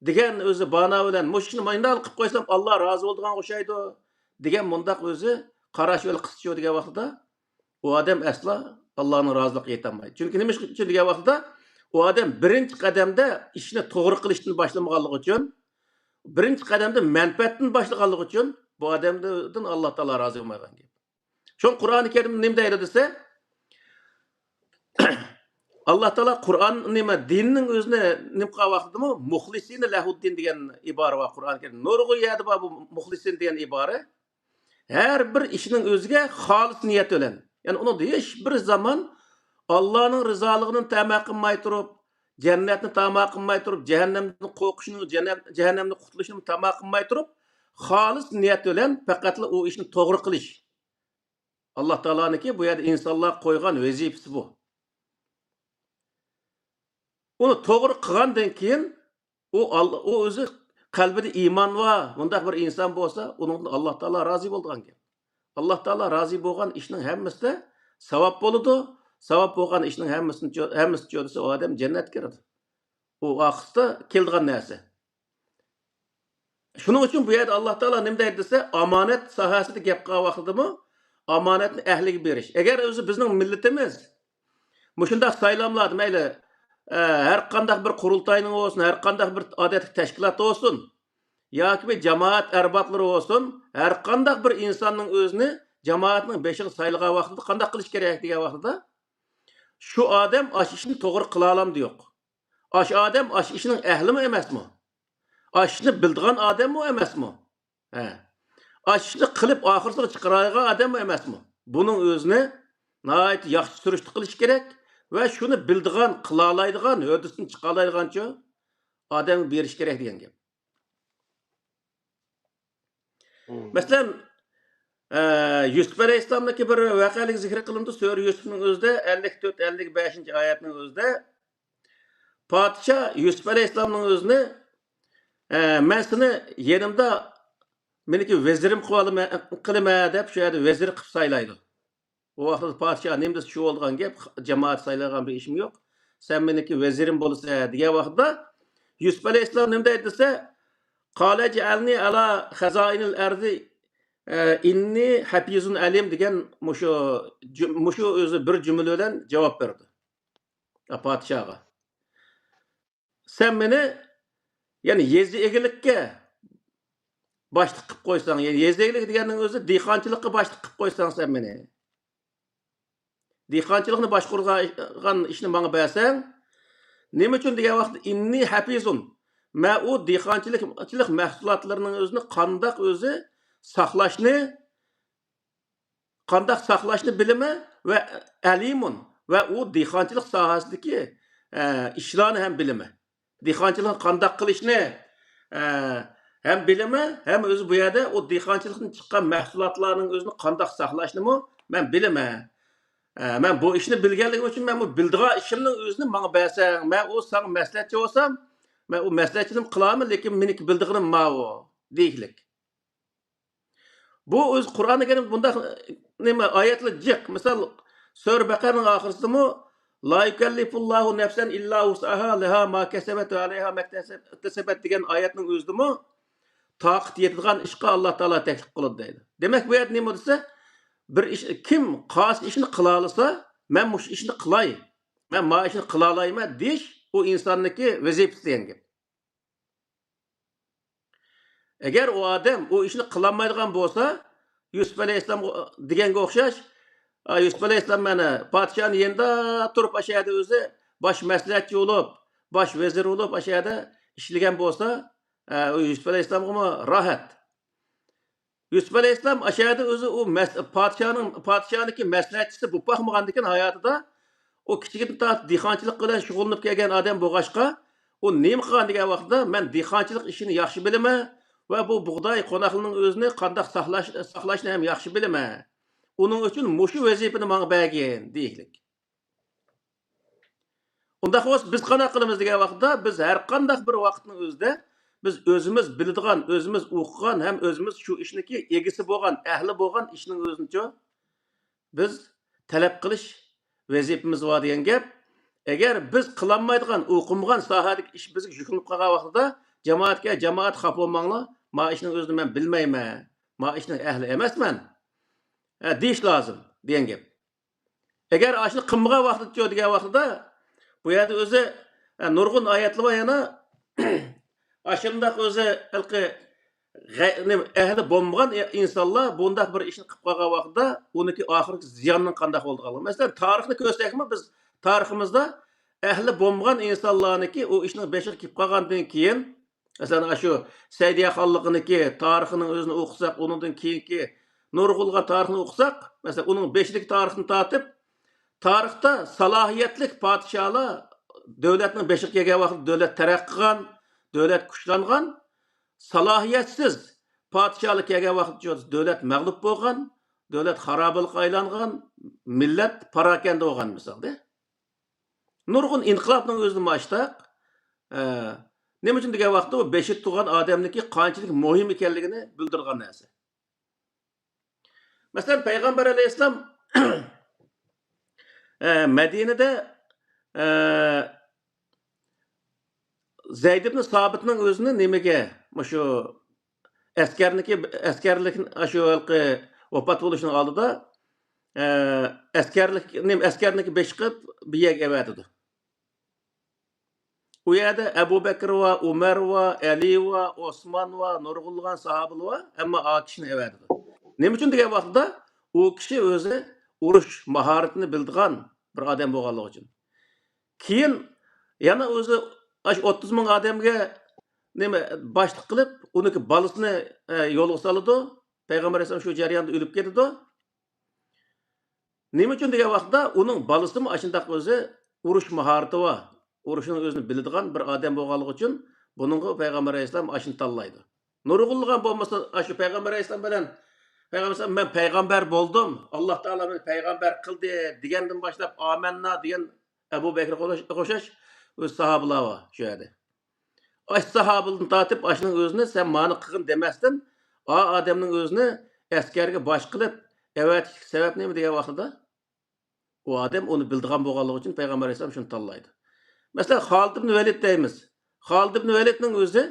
دېگەن ئۆزى بانا بىلەن، مۇشۇ ئىشنى مۇنداقلا قىلىپ قويسام، ئاللا رازى بولىدىغانغا ئوخشايدۇ دېگەن مۇنداق ئۆزى قاراش بىلەن قىلسىچۇ دېگەن ۋاقتىدا، ئۇ ئادەم ئەسلا ئاللانىڭ رازىلىقىغا يېتەلمەيدۇ. چۈنكى نېمە ئۈچۈن دېگەن ۋاقتىدا، ئۇ ئادەم بىرىنچى قەدەمدە ئىشنى توغرا قىلىشتىن باشلىمىغانلىقى ئۈچۈن، بىرىنچى قەدەمدە مەنپەئەتتىن باشلىغانلىقى ئۈچۈن، بۇ ئادەمدىن ئاللا تائالا رازى بولمايدىغان گەپ. شۇڭا قۇرئانى كەرىمدە نېمە دەيدۇ دېسە، ئاللا تائالا قۇرئان نېمە، دىننىڭ ئۆزىنى نېمە قىلغان ۋاقتىدىمۇ، مۇخلىسىنە لەھۇددىن دېگەن ئىبارە بار قۇرئانى كەرىمدە. نۇرغۇن يەردە بار بۇ مۇخلىسىن دېگەن ئىبارە. ھەر بىر ئىشنىڭ ئۆزىگە خالىس نىيەت بىلەن. يەنى ئۇنىڭدا ھېچ بىر زامان ئاللانىڭ رىزالىقىنى تەمە قىلماي تۇرۇپ، جەننەتنى تەمە قىلماي تۇرۇپ، جەھەننەمدىن قورقۇشنى، جەننەم-، جەھەننەمدىن قۇتۇلۇشنى تەمە قىلماي تۇرۇپ، خالىس نىيەت بىلەن پەقەتلا ئۇ ئىشنى توغرا قىلىش. ئاللا تائالانىڭكى بۇ يەردە ئىنسانلارغا قويغان ۋەزىپىسى بۇ. ئۇنى توغرا قىلغاندىن كېيىن، ئۇ ئال-، ئۇ ئۆزى قەلبىدە ئىمان بار، مۇنداق بىر ئىنسان بولسا، ئۇنىڭدىن ئاللا تائالا رازى بولىدىغان گەپ. ئاللا تائالا رازى بولغان ئىشنىڭ ھەممىسىدە ساۋاب بولىدۇ. ساۋاب بولغان ئىشنىڭ ھەممىسىنى چۆ-، ھەممىسى چۆرىسە، ئۇ ئادەم جەننەتكە كىرىدۇ. ئۇ ئاخىرسىدا كېلىدىغان نەرسە. شۇنىڭ ئۈچۈن بۇ يەردە ئاللا تائالا نېمە دەيدۇ دېسە، ئامانەت ساھەسىدە گەپ قىلغان ۋاقتىدىمۇ ئامانەتنى ئەھلىگە بېرىش. ئەگەر ئۆزى بىزنىڭ مىللىتىمىز مۇشۇنداق سايلاملاردا مەيلى، ئە، ھەر قانداق بىر قۇرۇلتاينىڭ بولسۇن، ھەر قانداق بىر ئادەتتىكى تەشكىلات بولسۇن، ياكى بىر جامائەت ئەربابلىرى بولسۇن، ھەر قانداق بىر ئىنساننىڭ ئۆزىنى جامائەتنىڭ بېشىغا سايلىغان ۋاقتىدا قانداق قىلىش كېرەك دېگەن ۋاقتىدا، شۇ ئادەم ئاشۇ ئىشنى توغرا قىلالامدۇ يوق؟ ئاشۇ ئادەم ئاشۇ ئىشنىڭ ئەھلىمۇ ئەمەسمۇ؟ ئاشۇ ئىشنى بىلىدىغان ئادەممۇ ئەمەسمۇ؟ ھە. ئاشۇ ئىشنى قىلىپ ئاخىرسىغا چىقىرالايدىغان ئادەممۇ ئەمەسمۇ؟ بۇنىڭ ئۆزىنى ناھايىتى ياخشى سۈرۈشتە قىلىش كېرەك ۋە شۇنى بىلىدىغان، قىلالايدىغان، ھۆددىسىدىن چىقالايدىغانچە ئادەمگە بېرىش كېرەك دېگەن گەپ. مەسىلەن، ئە، يۈسۈپ ئەلەيھىسسالامنىڭكى بىر ۋەقەلىك زىكرى قىلىنىدۇ. سۈرە يۈسۈپنىڭ ئۆزىدە، ئەللىك تۆت، ئەللىك بەشىنچى ئايەتنىڭ ئۆزىدە، پادىشاھ يۈسۈپ ئەلەيھىسسالامنىڭ ئۆزىنى، ئە، مەن سېنى يېنىمدا مېنىڭكى ۋەزىرىم قىلىمەن، قىلىمەن دەپ، شۇ يەردە ۋەزىر قىلىپ سايلايدۇ. ئۇ ۋاقىتتا پادىشاھ نېمە دېسە، شۇ بولىدىغان گەپ، جامائەت سايلىغان بىر ئىشىم يوق. سەن مېنىڭكى ۋەزىرىم بولىسەن دېگەن ۋاقىتتا، يۈسۈپ ئەلەيھىسسالام نېمە دەيدۇ دېسە، قال اجعلني على خزائن الأرض، ئىننى حفيظ عليم دېگەن مۇشۇ جۈم-، مۇشۇ ئۆزى بىر جۈملە بىلەن جاۋاب بەردى پادىشاھقا. سەن مېنى، يەنى يېزا ئىگىلىككە باشلىق قىلىپ قويساڭ، يەنى يېزا ئىگىلىك دېگەننىڭ ئۆزى دېھقانچىلىققا باشلىق قىلىپ قويساڭ سەن مېنى. دېھقانچىلىقنى باشقۇرغان ئىشنى ماڭا بەرسەڭ، نېمە ئۈچۈن دېگەن ۋاقىتتا، ئىننى ھەپىزۇن. مەن ئۇ دېھقانچىلىق، چىلىق مەھسۇلاتلىرىنىڭ ئۆزىنى قانداق ئۆزى ساقلاشنى، قانداق ساقلاشنى بىلىمەن ۋە ئەلىمۇن ۋە ئۇ دېھقانچىلىق ساھەسىدىكى، ئە، ئىشلارنى ھەم بىلىمەن. دېھقانچىلىقنى قانداق قىلىشنى، ئە، ھەم بىلىمەن، ھەم ئۆزى بۇ يەردە ئۇ دېھقانچىلىقتىن چىققان مەھسۇلاتلارنىڭ ئۆزىنى قانداق ساقلاشنىمۇ مەن بىلىمەن. ئە، مەن بۇ ئىشنى بىلگەنلىكىم ئۈچۈن مەن بۇ بىلىدىغان ئىشىمنىڭ ئۆزىنى ماڭا بەرسەڭ، مەن ئۇ ساڭا مەسلىھەتچى بولسام، مەن ئۇ مەسلىھەتچىنى قىلارمەن، لېكىن مېنىڭكى بىلىدىغىنىم ماۋۇ، دېگىلىك. بۇ ئۆزى قۇرئانى كەرىم بۇنداق، نېمە، ئايەتلەر جىق. مىسال، سۈرە بەقەرىنىڭ ئاخىرىسىدىمۇ، لا يكلف الله نفسا إلا وسعها لها ما كسبت وعليها ما اكتسبت دېگەن ئايەتنىڭ ئۆزىدىمۇ تاقىتى يېتىدىغان ئىشقا ئاللا تائالا تەكلىپ قىلىدۇ دەيدۇ. دېمەك، بۇ يەردە نېمە دېسە، بىر ئىش، كىم قايسى ئىشنى قىلالىسا، مەن مۇشۇ ئىشنى قىلاي، مەن ما ئىشنى قىلالايمەن دېيىش، ئۇ ئىنساننىڭكى ۋەزىپىسى دېگەن گەپ. ئەگەر ئۇ ئادەم ئۇ ئىشنى قىلالمايدىغان بولسا، يۈسۈپ ئەلەيھىسسالامغا دېگەنگە ئوخشاش، ئا، يۈسۈپ ئەلەيھىسسالام مانا پادىشاھنىڭ يېنىدا تۇرۇپ، ئاشۇ يەردە ئۆزى باش مەسلىھەتچى بولۇپ، باش ۋەزىر بولۇپ، ئاشۇ يەردە ئىشلىگەن بولسا، ئە، ئۇ يۈسۈپ ئەلەيھىسسالامغىمۇ راھەت. يۈسۈپ ئەلەيھىسسالام ئاشۇ يەردە ئۆزى ئۇ مەس-، پادىشاھنىڭ، پادىشاھنىڭكى مەسلىھەتچىسى بولۇپ باقمىغاندىكىن ھاياتىدا، ئۇ كىچىكىدىن تارتىپ دېھقانچىلىق بىلەن شۇغۇللىنىپ كەلگەن ئادەم بولغاچقا، ئۇ نېمە قىلغان دېگەن ۋاقىتتا، مەن دېھقانچىلىق ئىشىنى ياخشى بىلىمەن ۋە بۇ بۇغداي قوناقلىرىنىڭ ئۆزىنى قانداق ساقلاش، ساقلاشنى ھەم ياخشى بىلىمەن. ئۇنىڭ ئۈچۈن مۇشۇ ۋەزىپىنى ماڭا بەرگىن، دېيىكلىك. ئۇنداق بولسا بىز قانداق قىلىمىز دېگەن ۋاقىتتا، بىز ھەر قانداق بىر ۋاقىتنىڭ ئۆزىدە بىز ئۆزىمىز بىلىدىغان، ئۆزىمىز ئوقۇغان ھەم ئۆزىمىز شۇ ئىشنىڭكى ئېگىسى بولغان، ئەھلى بولغان ئىشنىڭ ئۆزىنىچۇ بىز تەلەپ قىلىش ۋەزىپىمىز بار دېگەن گەپ. ئەگەر بىز قىلالمايدىغان، ئوقۇمىغان ساھەدىكى ئىش بىزگە يۈكلىنىپ قالغان ۋاقتىدا، جامائەتكە، جامائەت خاپا بولماڭلار، ما ئىشنىڭ ئۆزىنى مەن بىلمەيمەن، ما ئىشنىڭ ئەھلى ئەمەسمەن، ھە، دېيىش لازىم دېگەن گەپ. ئەگەر ئاشۇنى قىلمىغان ۋاقتىچۇ دېگەن ۋاقتىدا، بۇ يەردە ئۆزى، ئە، نۇرغۇن ئايەتلەر بار يەنە. ئاشۇنداق ئۆزى ھېلىقى غەي-، نېمە، ئەھلى بولمىغان ئىنسانلار بۇنداق بىر ئىشنى قىلىپ قالغان ۋاقتىدا ئۇنىڭكى ئاخىرقى زىيانىنىڭ قانداق بولىدىغانلىقى. مەسىلەن، تارىخنى كۆرسەكمۇ بىز تارىخىمىزدا ئەھلى بولمىغان ئىنسانلارنىڭكى ئۇ ئىشنىڭ بېشىغا كېلىپ قالغاندىن كېيىن، مەسىلەن، ئاشۇ سەئدىيە خانلىقىنىڭكى تارىخىنىڭ ئۆزىنى ئوقۇساق، ئۇنىڭدىن كېيىنكى نۇرغۇنلىغان تارىخنى ئوقۇساق، مەسىلەن، ئۇنىڭ بېشىدىكى تارىختىن تارتىپ، تارىختا سالاھىيەتلىك پادىشاھلار دۆلەتنىڭ بېشىغا كەلگەن ۋاقىتتا دۆلەت تەرەققىي قىلغان، دۆلەت كۈچلەنگەن، سالاھىيەتسىز پادىشاھلار كەلگەن ۋاقىتتا دۆلەت مەغلۇپ بولغان، دۆلەت خارابىلىققا ئايلانغان، مىللەت پاراكەندە بولغان مىسالدا. نۇرغۇن ئىنقىلابنىڭ ئۆزىدە مۇشۇنداق. ئە، نېمە ئۈچۈن دېگەن ۋاقىتتا ئۇ بېشىدا تۇرغان ئادەمنىڭكى قانچىلىك مۇھىم ئىكەنلىكىنى بىلدۈرىدىغان نەرسە. مەسىلەن، پەيغەمبەر ئەلەيھىسسالام، ئە، مەدىنىدە، ئە، زەيد ئىبن سابىتنىڭ ئۆزىنى نېمىگە، مۇشۇ ئەسكەرنىكى، ئەسكەرلىك، شۇ ھېلىقى ۋاپات بولۇشنىڭ ئالدىدا، ئە، ئەسكەرلىك، نېمە، ئەسكەرنىكى بېشى قىلىپ بىر يەرگە ئەۋەتىدۇ. ئۇ يەردە ئەبۇ بەكرى ۋە، ئۇمەر ۋە، ئەلى ۋە، ئوسمان ۋە، نۇرغۇنلىغان ساھابىلار ۋە، ئەمما ئا كىشىنى ئەۋەتىدۇ. نېمە ئۈچۈن دېگەن ۋاقتىدا ئۇ كىشى ئۆزى ئۇرۇش ماھارىتىنى بىلىدىغان بىر ئادەم بولغانلىقى ئۈچۈن. كېيىن يەنە ئۆزى ئاشۇ ئوتتۇز مىڭ ئادەمگە نېمە، باشلىق قىلىپ، ئۇنىڭكى بالىسىنى، ئە، يولغا سالىدۇ. پەيغەمبەر ئەلەيھىسسالام شۇ جەرياندا ئۆلۈپ كېتىدۇ. نېمە ئۈچۈن دېگەن ۋاقىتتا ئۇنىڭ بالىسىمۇ ئاشۇنداق ئۆزى ئۇرۇش ماھارىتى بار، ئۇرۇشنىڭ ئۆزىنى بىلىدىغان بىر ئادەم بولغانلىقى ئۈچۈن بۇنىڭغا پەيغەمبەر ئەلەيھىسسالام ئاشۇنى تاللايدۇ. نۇرغۇنلىغان بولمىسا، ئاشۇ پەيغەمبەر ئەلەيھىسسالام بىلەن پەيغەمبەر ئەلەيھىسسالام، «مەن پەيغەمبەر بولدۇم، ئاللا تائالا مېنى پەيغەمبەر قىلدى» دېگەندىن باشلاپ، «ئامەننا» دېگەن ئەبۇ بەكرىگە ئوخشاش، ئۆزى ساھابىلار بار شۇ يەردە. ئاش ساھابىلىدىن تارتىپ ئاشنىڭ ئۆزىنى سەن مانى قىلغىن دېمەستىن، ئا ئادەمنىڭ ئۆزىنى ئەسكەرگە باش قىلىپ ئەۋەتىشلىك سەۋەب نېمە دېگەن ۋاقتىدا، ئۇ ئادەم ئۇنى بىلىدىغان بولغانلىقى ئۈچۈن پەيغەمبەر ئەلەيھىسسالام شۇنى تاللايدۇ. مەسىلەن، خالىد ئىبن ۋەلىد دەيمىز. خالىد ئىبن ۋەلىدنىڭ ئۆزى،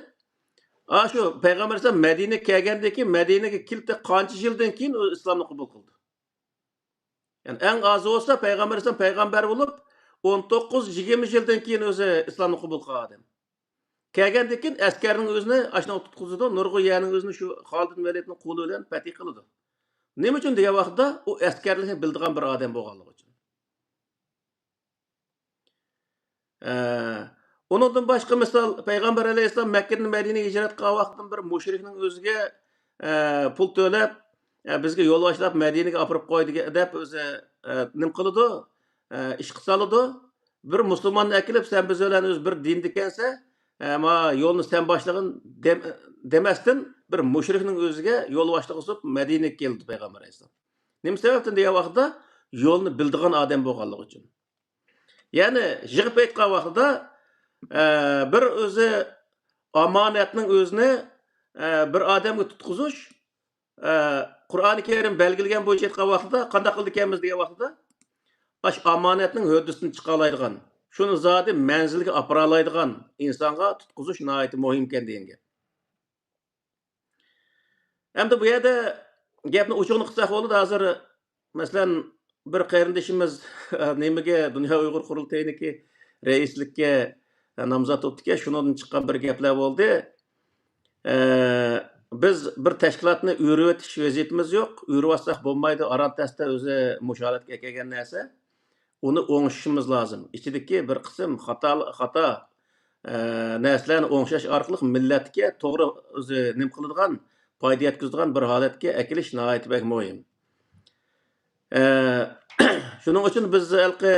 ئا، شۇ پەيغەمبەر ئەلەيھىسسالام مەدىنىگە كەلگەندىن كېيىن، مەدىنىگە كېلىپ قانچە يىلدىن كېيىن ئۇ ئىسلامنى قوبۇل قىلدى؟ يەنى ئەڭ ئازى بولسا پەيغەمبەر ئەلەيھىسسالام پەيغەمبەر بولۇپ، ئون توققۇز يىگىرمە يىلدىن كېيىن ئۆزى ئىسلامنى قوبۇل قىلغان ئادەم. كەلگەندىن كېيىن ئەسكەرنىڭ ئۆزىنى ئاشۇنداق تۇتقۇزىدۇ، نۇرغۇن يەرنىڭ ئۆزىنى شۇ خالىد ئىبن ۋەلىدنىڭ قولى بىلەن پەتھى قىلىدۇ. نېمە ئۈچۈن دېگەن ۋاقىتتا، ئۇ ئەسكەرلىكنى بىلىدىغان بىر ئادەم بولغانلىقى ئۈچۈن. ئە، ئۇنىڭدىن باشقا مىسال، پەيغەمبەر ئەلەيھىسسالام مەككىدىن مەدىنىگە ھىجرەت قىلغان ۋاقتىدىن بىر مۇشرىكنىڭ ئۆزىگە، ئە، پۇل تۆلەپ، ئە، بىزگە يول باشلاپ مەدىنىگە ئاپىرىپ قوي دېگەن، دەپ ئۆزى، ئە، نېمە قىلىدۇ؟ ئە، ئىشقا سالىدۇ. بىر مۇسۇلماننى ئەكېلىپ، سەن بىز بىلەن ئۆزى بىر دىندىكەنسەن، ئە، ما يولنى سەن باشلىغىن دەم-، دېمەستىن، بىر مۇشرىكنىڭ ئۆزىگە يول باشلىق قىلىپ مەدىنىگە كەلدى پەيغەمبەر ئەلەيھىسسالام. نېمە سەۋەبتىن دېگەن ۋاقىتتا، يولنى بىلىدىغان ئادەم بولغانلىقى ئۈچۈن. يەنى يىغىپ ئېيتقان ۋاقتىدا، ئە، بىر ئۆزى ئامانەتنىڭ ئۆزىنى، ئە، بىر ئادەمگە تۇتقۇزۇش، ئە، قۇرئانى كەرىم بەلگىلىگەن بويىچە ئېيتقان ۋاقتىدا قانداق قىلىدىكەنمىز دېگەن ۋاقتىدا، ئاش ئامانەتنىڭ ھۆددىسىدىن چىقالايدىغان، شۇنى زادى مەنزىلگە ئاپىرالايدىغان ئىنسانغا تۇتقۇزۇش ناھايىتى مۇھىمكەن دېگەن گەپ. ئەمدى بۇ يەردە گەپنى ئوچۇقىنى قىلساق بولىدۇ. ھازىر، مەسىلەن، بىر قېرىندىشىمىز نېمىگە، دۇنيا ئۇيغۇر قۇرۇلتىيىنىڭكى رەئىسلىككە نامزات بوپتىكەن، شۇنىڭدىن چىققان بىر گەپلەر بولدى. ئە، بىز بىر تەشكىلاتنى ئۆرۈۋېتىش ۋەزىپىمىز يوق. ئۆرۈۋاتساق بولمايدۇ، ئاران تەستە ئۆزى مۇشۇ ھالەتكە ئەكەلگەن نەرسە. ئۇنى ئوڭشىشىمىز لازىم. ئىچىدىكى بىر قىسىم خاتا، خاتا، ئە، نەرسىلەرنى ئوڭشاش ئارقىلىق مىللەتكە توغرا ئۆزى نېمە قىلىدىغان، پايدا يەتكۈزىدىغان بىر ھالەتكە ئەكېلىش ناھايىتى بەك مۇھىم. ئە، شۇنىڭ ئۈچۈن بىز ھېلىقى،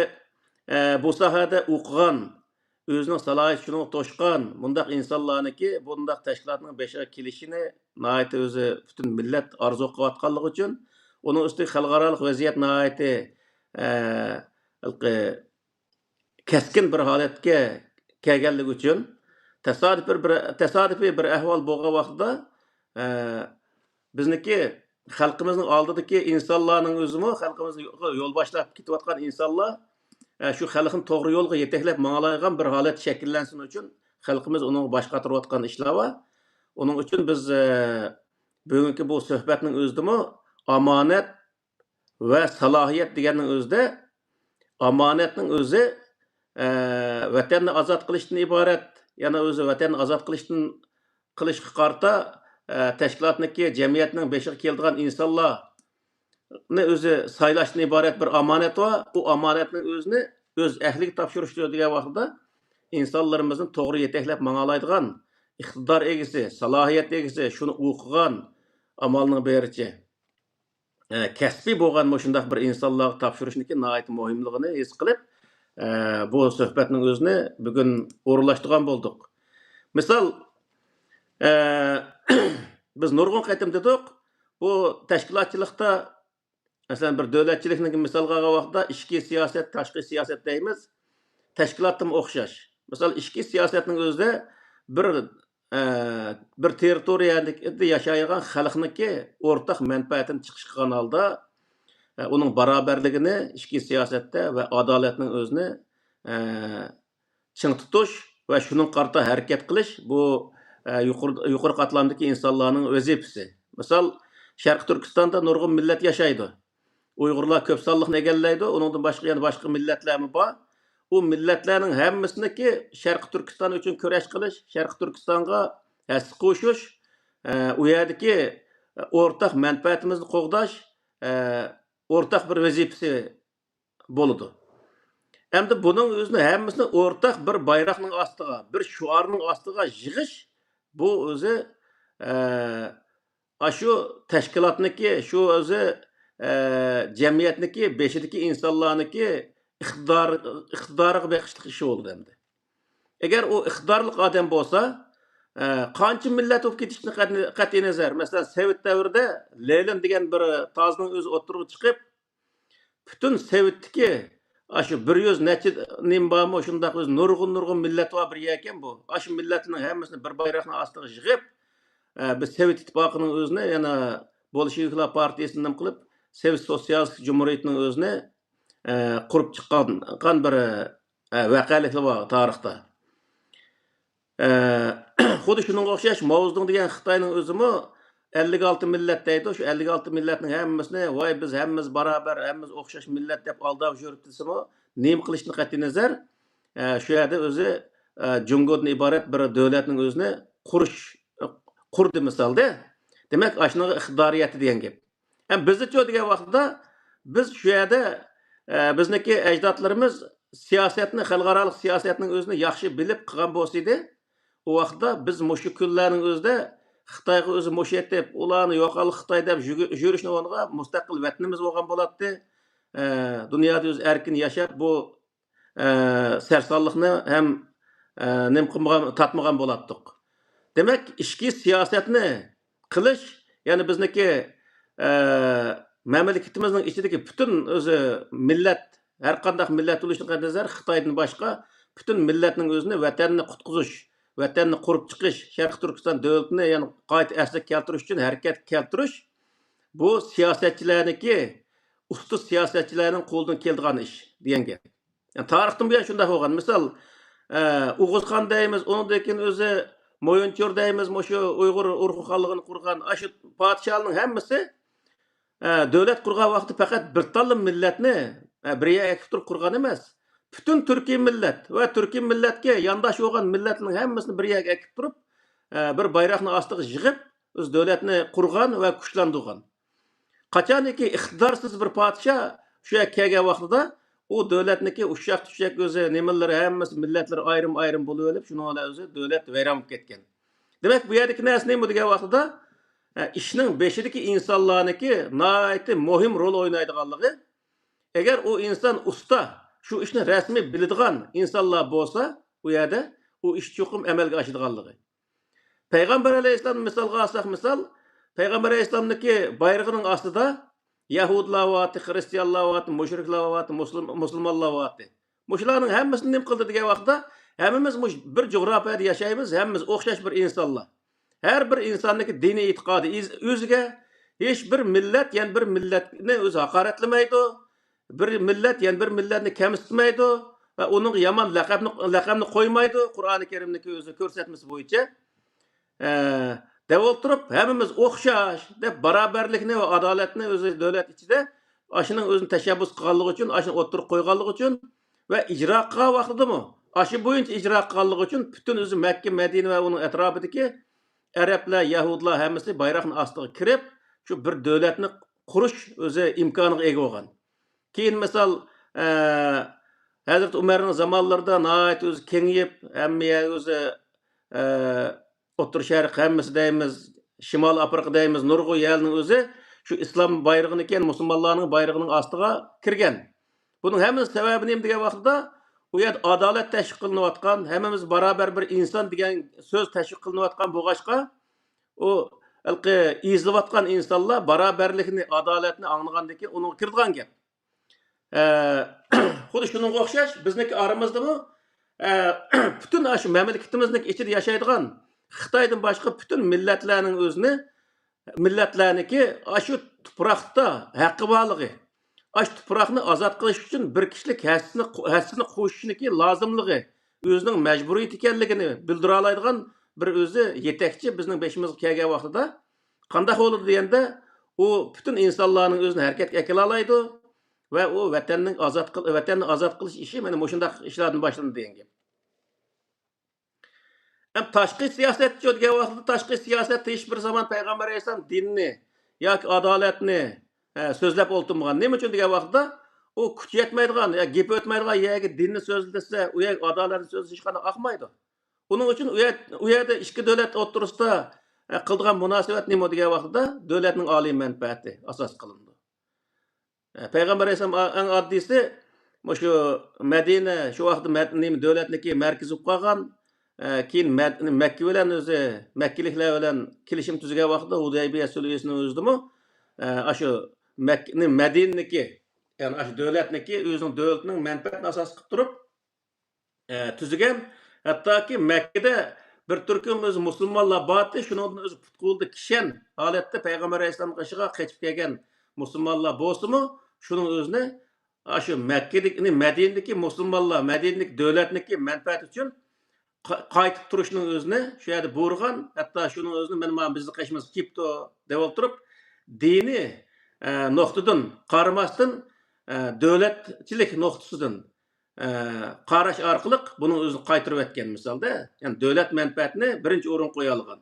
ئە، بۇ ساھەدە ئوقۇغان، ئۆزىنىڭ سالاھىيىتى شۇنىڭغا توشقان مۇنداق ئىنسانلارنىڭكى بۇنداق تەشكىلاتنىڭ بېشىغا كېلىشىنى ناھايىتى ئۆزى پۈتۈن مىللەت ئارزۇ قىلىۋاتقانلىقى ئۈچۈن، ئۇنىڭ ئۈستىگە خەلقئارالىق ۋەزىيەت ناھايىتى، ئە، ھېلىقى كەسكىن بىر ھالەتكە كەلگەنلىكى ئۈچۈن، تاسادىپىي بىر، تاسادىپىي بىر ئەھۋال بولغان ۋاقتىدا، ئە، بىزنىڭكى خەلقىمىزنىڭ ئالدىدىكى ئىنسانلارنىڭ ئۆزىمۇ، خەلقىمىزنى يول باشلاپ كېتىۋاتقان ئىنسانلار، ئە، شۇ خەلقنى توغرا يولغا يېتەكلەپ ماڭالايدىغان بىر ھالەت شەكىللەنسۇن ئۈچۈن، خەلقىمىز ئۇنىڭغا باش قاتۇرۇۋاتقان ئىشلار بار. ئۇنىڭ ئۈچۈن بىز، ئە، بۈگۈنكى بۇ سۆھبەتنىڭ ئۆزىدىمۇ ئامانەت ۋە سالاھىيەت دېگەننىڭ ئۆزىدە، ئامانەتنىڭ ئۆزى، ئە، ۋەتەننى ئازاد قىلىشتىن ئىبارەت، يەنە ئۆزى ۋەتەننى ئازاد قىلىشتىن، قىلىشقا قارىتا، ئە، تەشكىلاتنىڭكى، جەمئىيەتنىڭ بېشىغا كېلىدىغان ئىنسانلارنى ئۆزى سايلاشتىن ئىبارەت بىر ئامانەت بار. ئۇ ئامانەتنىڭ ئۆزىنى ئۆز ئەھلىگە تاپشۇرۇشتۇر دېگەن ۋاقتىدا، ئىنسانلىرىمىزنى توغرا يېتەكلەپ ماڭالايدىغان ئىقتىدار ئىگىسى، سالاھىيەت ئىگىسى، شۇنى ئوقۇغان ئامالنىڭ بېرىچە، ئە، كەسپىي بولغان مۇشۇنداق بىر ئىنسانلارغا تاپشۇرۇشنىڭكى ناھايىتى مۇھىملىقىنى ھېس قىلىپ، ئە، بۇ سۆھبەتنىڭ ئۆزىنى بۈگۈن ئورۇنلاشتۇرغان بولدۇق. مىسال، ئە، بىز نۇرغۇن قېتىم دېدۇق، بۇ تەشكىلاتچىلىقتا، مەسىلەن، بىر دۆلەتچىلىكنىڭ مىسالغا ئالغان ۋاقتىدا ئىچكى سىياسەت، تاشقى سىياسەت دەيمىز، تەشكىلاتتىمۇ ئوخشاش. مىسال، ئىچكى سىياسەتنىڭ ئۆزىدە بىر، ئە، بىر تېررىتورىيەدە ياشايدىغان خەلقنىڭكى ئورتاق مەنپەئەتىنى چىقىش قىلغان ھالدا، ئە، ئۇنىڭ باراۋەرلىكىنى ئىچكى سىياسەتتە ۋە ئادالەتنىڭ ئۆزىنى، ئە، چىڭ تۇتۇش ۋە شۇنىڭغا قارىتا ھەرىكەت قىلىش، بۇ، ئە، يۇقىرى، يۇقىرى قاتلامدىكى ئىنسانلارنىڭ ۋەزىپىسى. مىسال، شەرقىي تۈركىستاندا نۇرغۇن مىللەت ياشايدۇ. ئۇيغۇرلار كۆپ سانلىقنى ئىگىلەيدۇ، ئۇنىڭدىن باشقا يەنە باشقا مىللەتلەرمۇ بار. ئۇ مىللەتلەرنىڭ ھەممىسىنىڭكى شەرقىي تۈركىستان ئۈچۈن كۈرەش قىلىش، شەرقىي تۈركىستانغا ھەسسە قوشۇش، ئە، ئۇ يەردىكى ئورتاق مەنپەئەتىمىزنى قوغداش، ئە، ئورتاق بىر ۋەزىپىسى بولىدۇ. ئەمدى بۇنىڭ ئۆزىنى ھەممىسىنى ئورتاق بىر بايراقنىڭ ئاستىغا، بىر شوئارنىڭ ئاستىغا يىغىش، بۇ ئۆزى، ئە، ئاشۇ تەشكىلاتنىكى، شۇ ئۆزى، ئە، جەمئىيەتنىكى بېشىدىكى ئىنسانلارنىكى ئىقتىدار، ئىقتىدارىغا بېقىشلىق ئىشى بولىدۇ ئەمدى. ئەگەر ئۇ ئىقتىدارلىق ئادەم بولسا، ئە، قانچە مىللەت بولۇپ كېتىشتىن قەتئىي، قەتئىي نەزەر، مەسىلەن، سوۋېت دەۋرىدە لېنىن دېگەن بىر تازىنىڭ ئۆزى ئوتتۇرىغا چىقىپ، پۈتۈن سوۋېتتىكى ئاشۇ بىر يۈز نەچچە نېمە بارمۇ، شۇنداق ئۆزى نۇرغۇن نۇرغۇن مىللەت بار بىر يەركەن بۇ. ئاشۇ مىللەتنىڭ ھەممىسىنى بىر بايراقنىڭ ئاستىغا يىغىپ، ئە، بىز سوۋېت ئىتتىپاقىنىڭ ئۆزىنى يەنە بولشېۋىكلار پارتىيىسىنى نېمە قىلىپ، سوۋېت سوتسىيالىستىك جۇمھۇرىيىتىنىڭ ئۆزىنى، ئە، قۇرۇپ چىققان بىر، ئە، ۋەقەلىكلەر بار تارىختا. ئە، خۇددى شۇنىڭغا ئوخشاش ماۋزېدۇڭ دېگەن خىتاينىڭ ئۆزىمۇ ئەللىك ئالتە مىللەت دەيدۇ، شۇ ئەللىك ئالتە مىللەتنىڭ ھەممىسىنى، ۋاي، بىز ھەممىمىز باراۋەر، ھەممىمىز ئوخشاش مىللەت دەپ ئالداپ يۈرۈپ دېسىمۇ، نېمە قىلىشتىن قەتئىينەزەر، ئە، شۇ يەردە ئۆزى، ئە، جۇڭگودىن ئىبارەت بىر دۆلەتنىڭ ئۆزىنى قۇرۇش، قۇردى مىسالدا. دېمەك، ئاشۇنىڭغا ئىقتىدارى يەتتى دېگەن گەپ. ئەم، بىزنىچۇ دېگەن ۋاقتىدا، بىز شۇ يەردە، ئە، بىزنىڭكى ئەجدادلىرىمىز سىياسەتنى، خەلقئارالىق سىياسەتنىڭ ئۆزىنى ياخشى بىلىپ قىلغان بولسا ئىدى، ئۇ ۋاقىتتا بىز مۇشۇ كۈنلەرنىڭ ئۆزىدە خىتايغا ئۆزى مۇش ئېتىپ، ئۇلارنى يوقال خىتاي دەپ يۈگۈ-، يۈرۈشنىڭ ئورنىغا مۇستەقىل ۋەتىنىمىز بولغان بولاتتى. ئە، دۇنيادا ئۆزى ئەركىن ياشاپ، بۇ ئە، سەرسانلىقنى ھەم، ئە، نېمە قىلمىغان، تارتمىغان بولاتتۇق. دېمەك، ئىچكى سىياسەتنى قىلىش، يەنى بىزنىڭكى، ئە، مەملىكىتىمىزنىڭ ئىچىدىكى پۈتۈن ئۆزى مىللەت، ھەر قانداق مىللەت بولۇشىدىن قەتئىينەزەر، خىتايدىن باشقا پۈتۈن مىللەتنىڭ ئۆزىنى ۋەتەننى قۇتقۇزۇش، ۋەتەننى قۇرۇپ چىقىش، شەرقىي تۈركىستان دۆلىتىنى يەنە قايتا ئەسلىگە كەلتۈرۈش ئۈچۈن ھەرىكەتكە كەلتۈرۈش، بۇ سىياسەتچىلەرنىڭكى، ئۇستا سىياسەتچىلەرنىڭ قولىدىن كېلىدىغان ئىش دېگەن گەپ. يەنى تارىختىن بۇيان شۇنداق بولغان. مىسال، ئە، ئوغۇزخان دەيمىز، ئۇنىڭدىن كېيىن ئۆزى مويۇنچۇر دەيمىز، مۇشۇ ئۇيغۇر ئورخۇن خانلىقىنى قۇرغان، ئاشۇ پادىشاھلارنىڭ ھەممىسى، ئە، دۆلەت قۇرغان ۋاقتى پەقەت بىر تاللا مىللەتنى، ئە، بىر يەرگە ئەكىپ تۇرۇپ قۇرغان ئەمەس. پۈتۈن تۈركىي مىللەت ۋە تۈركىي مىللەتكە يانداش بولغان مىللەتنىڭ ھەممىسىنى بىر يەرگە ئەكىپ تۇرۇپ، ئە، بىر بايراقنىڭ ئاستىغا يىغىپ، ئۆز دۆلەتنى قۇرغان ۋە كۈچلەندۈرگەن. قاچانكى ئىقتىدارسىز بىر پادىشاھ شۇ يەرگە كەلگەن ۋاقتىدا، ئۇ دۆلەتنىڭكى ئۇششاق-چۈششەك ئۆزى نېمىلىرى ھەممىسى مىللەتلىرى ئايرىم-ئايرىم بولۇۋېلىپ، شۇنىڭ بىلەن ئۆزى دۆلەت ۋەيران بولۇپ كەتكەن. دېمەك، بۇ يەردىكى نەرسە نېمە دېگەن ۋاقتىدا، ئە، ئىشنىڭ بېشىدىكى ئىنسانلارنىڭكى ناھايىتى مۇھىم رول ئوينايدىغانلىقى، ئەگەر ئۇ ئىنسان ئۇستا، شۇ ئىشنى رەسمىي بىلىدىغان ئىنسانلار بولسا، ئۇ يەردە ئۇ ئىش چوقۇم ئەمەلگە ئاشىدىغانلىقى. پەيغەمبەر ئەلەيھىسسالامنى مىسالغا ئالساق مىسال، پەيغەمبەر ئەلەيھىسسالامنىڭكى بايرىقىنىڭ ئاستىدا يەھۇدىيلار بارتى، خرىستىيانلار بارتى، مۇشرىكلار بارتى، مۇسۇلم-، مۇسۇلمانلار بارتى. مۇشۇلارنىڭ ھەممىسىنى نېمە قىلدى دېگەن ۋاقىتتا، ھەممىمىز مۇش-، بىر جۇغراپىيەدە ياشايمىز، ھەممىمىز ئوخشاش بىر ئىنسانلار. ھەر بىر ئىنساننىڭكى دىنىي ئېتىقادى ئىز-، ئۆزىگە، ھېچ بىر مىللەت يەنە بىر مىللەتنى ئۆزى ھاقارەتلىمەيدۇ. بىر مىللەت يەنە بىر مىللەتنى كەمسىتمەيدۇ ۋە ئۇنىڭغا يامان لەقەمنى، لەقەمنى قويمايدۇ. قۇرئانى كەرىمنىڭكى ئۆزى كۆرسەتمىسى بويىچە، ئە، دەپ ئولتۇرۇپ، ھەممىمىز ئوخشاش دەپ، باراۋەرلىكنى ۋە ئادالەتنى ئۆزى دۆلەت ئىچىدە ئاشۇنىڭ ئۆزىنى تەشەببۇس قىلغانلىقى ئۈچۈن، ئاشۇنى ئوتتۇرىغا قويغانلىقى ئۈچۈن ۋە ئىجرا قىلغان ۋاقتىدىمۇ ئاشۇ بويىچە ئىجرا قىلغانلىقى ئۈچۈن، پۈتۈن ئۆزى مەككە، مەدىنە ۋە ئۇنىڭ ئەتراپىدىكى ئەرەبلەر، يەھۇدىيلار ھەممىسى بايراقنىڭ ئاستىغا كىرىپ، شۇ بىر دۆلەتنى قۇرۇش ئۆزى ئىمكانىغا ئىگە بولغان. كېيىن مىسال، ئە، ھەزرىتى ئۆمەرنىڭ زامانلىرىدا ناھايىتى ئۆزى كېڭىيىپ، ھەممە يەر ئۆزى، ئە، ئوتتۇرا شەرق ھەممىسى دەيمىز، شىمالىي ئافرىقا دەيمىز، نۇرغۇن يەرنىڭ ئۆزى شۇ ئىسلام بايرىقىنى كىيگەن مۇسۇلمانلارنىڭ بايرىقىنىڭ ئاستىغا كىرگەن. بۇنىڭ ھەممىسى سەۋەبى نېمە دېگەن ۋاقتىدا، ئۇ يەردە ئادالەت تەشۋىق قىلىنىۋاتقان، ھەممىمىز باراۋەر بىر ئىنسان دېگەن سۆز تەشۋىق قىلىنىۋاتقان بولغاچقا، ئۇ ھېلىقى ئېزىلىۋاتقان ئىنسانلار باراۋەرلىكنى، ئادالەتنى ئاڭلىغاندىن كېيىن ئۇنىڭغا كىرىدىغان گەپ. ئە، خۇددى شۇنىڭغا ئوخشاش، بىزنىڭكى ئارىمىزدىمۇ، ئە، پۈتۈن ئاشۇ مەملىكىتىمىزنىڭ ئىچىدە ياشايدىغان خىتايدىن باشقا پۈتۈن مىللەتلەرنىڭ ئۆزىنى، مىللەتلەرنىڭكى ئاشۇ تۇپراقتا ھەققى بارلىقى، ئاشۇ تۇپراقنى ئازاد قىلىش ئۈچۈن بىر كىشىلىك ھەسسىنى، ھەسسىنى قوشۇشنىڭكى لازىملىقى، ئۆزىنىڭ مەجبۇرىيىتى ئىكەنلىكىنى بىلدۈرەلەيدىغان بىر ئۆزى يېتەكچى بىزنىڭ بېشىمىزغا كەلگەن ۋاقتىدا، قانداق بولىدۇ دېگەندە، ئۇ پۈتۈن ئىنسانلارنىڭ ئۆزىنى ھەرىكەتكە ئەكېلەلەيدۇ ۋە ئۇ ۋەتەننى ئازاد قىل-، ۋەتەننى ئازاد قىلىش ئىشى مانا مۇشۇنداق ئىشلاردىن باشلىنىدۇ دېگەن گەپ. ھەم تاشقى سىياسەتچۇ دېگەن ۋاقىتتا، تاشقى سىياسەتتە ھېچ بىر زامان پەيغەمبەر ئەلەيھىسسالام دىننى ياكى ئادالەتنى، ئە، سۆزلەپ ئولتۇرمىغان. نېمە ئۈچۈن دېگەن ۋاقىتتا، ئۇ كۈچى يەتمەيدىغان، يا گېپى ئۆتمەيدىغان يەرگە دىننى سۆزلىسە، ئۇ يەرگە ئادالەتنى سۆزلىسە ھېچقانداق ئاقمايدۇ. ئۇنىڭ ئۈچۈن ئۇ يەر-، ئۇ يەردە ئىككى دۆلەت ئوتتۇرىسىدا، ئە، قىلىدىغان مۇناسىۋەت نېمە دېگەن ۋاقتىدا، دۆلەتنىڭ ئالىي مەنپەئەتى ئاساس قىلىنىدۇ. ئە، پەيغەمبەر ئەلەيھىسسالام ئا-، ئەڭ ئاددىيسى، مۇشۇ مەدىنە شۇ ۋاقىتتا مەد-، نېمە، دۆلەتنىڭكى مەركىزى بولۇپ قالغان. ئە، كېيىن مەد-، مەككە بىلەن ئۆزى، مەككىلىكلەر بىلەن كېلىشىم تۈزگەن ۋاقتىدا ھۇدەيبىيە سۈلھىسىنىڭ ئۆزىدىمۇ، ئە، ئاشۇ مەك-، نېمە، مەدىنىنىڭكى يەنى ئاشۇ دۆلەتنىكى، ئۆزىنىڭ دۆلىتىنىڭ مەنپەئەتىنى ئاساس قىلىپ تۇرۇپ، ئە، تۈزگەن. ھەتتاكى مەككىدە بىر تۈركۈم ئۆزى مۇسۇلمانلار بارتى، شۇنىڭدىن ئۆزى پۇتقۇلدا كىشەن ھالەتتە پەيغەمبەر ئەلەيھىسسالامنىڭ قېشىغا قېچىپ كەلگەن مۇسۇلمانلار بولسىمۇ، شۇنىڭ ئۆزىنى ئاشۇ مەككىدىكى، مەدىنىدىكى مۇسۇلمانلار، مەدىنىدىكى دۆلەتنىكى مەنپەئەتى ئۈچۈن قا-، قايتىپ تۇرۇشنىڭ ئۆزىنى شۇ يەردە بۇيرۇغان، ھەتتا شۇنىڭ ئۆزىنى مەن مانا بىزنىڭ قېشىمىزغا كېلىپتۇ دەپ ئولتۇرۇپ، دىنىي، ئە، نۇقتىدىن قارىماستىن، ئە، دۆلەتچىلىك نۇقتىسىدىن، ئە، قاراش ئارقىلىق بۇنىڭ ئۆزىنى قايتۇرۇۋەتكەن مىسالدا، يەنى دۆلەت مەنپەئەتىنى بىرىنچى ئورۇنغا قويالىغان.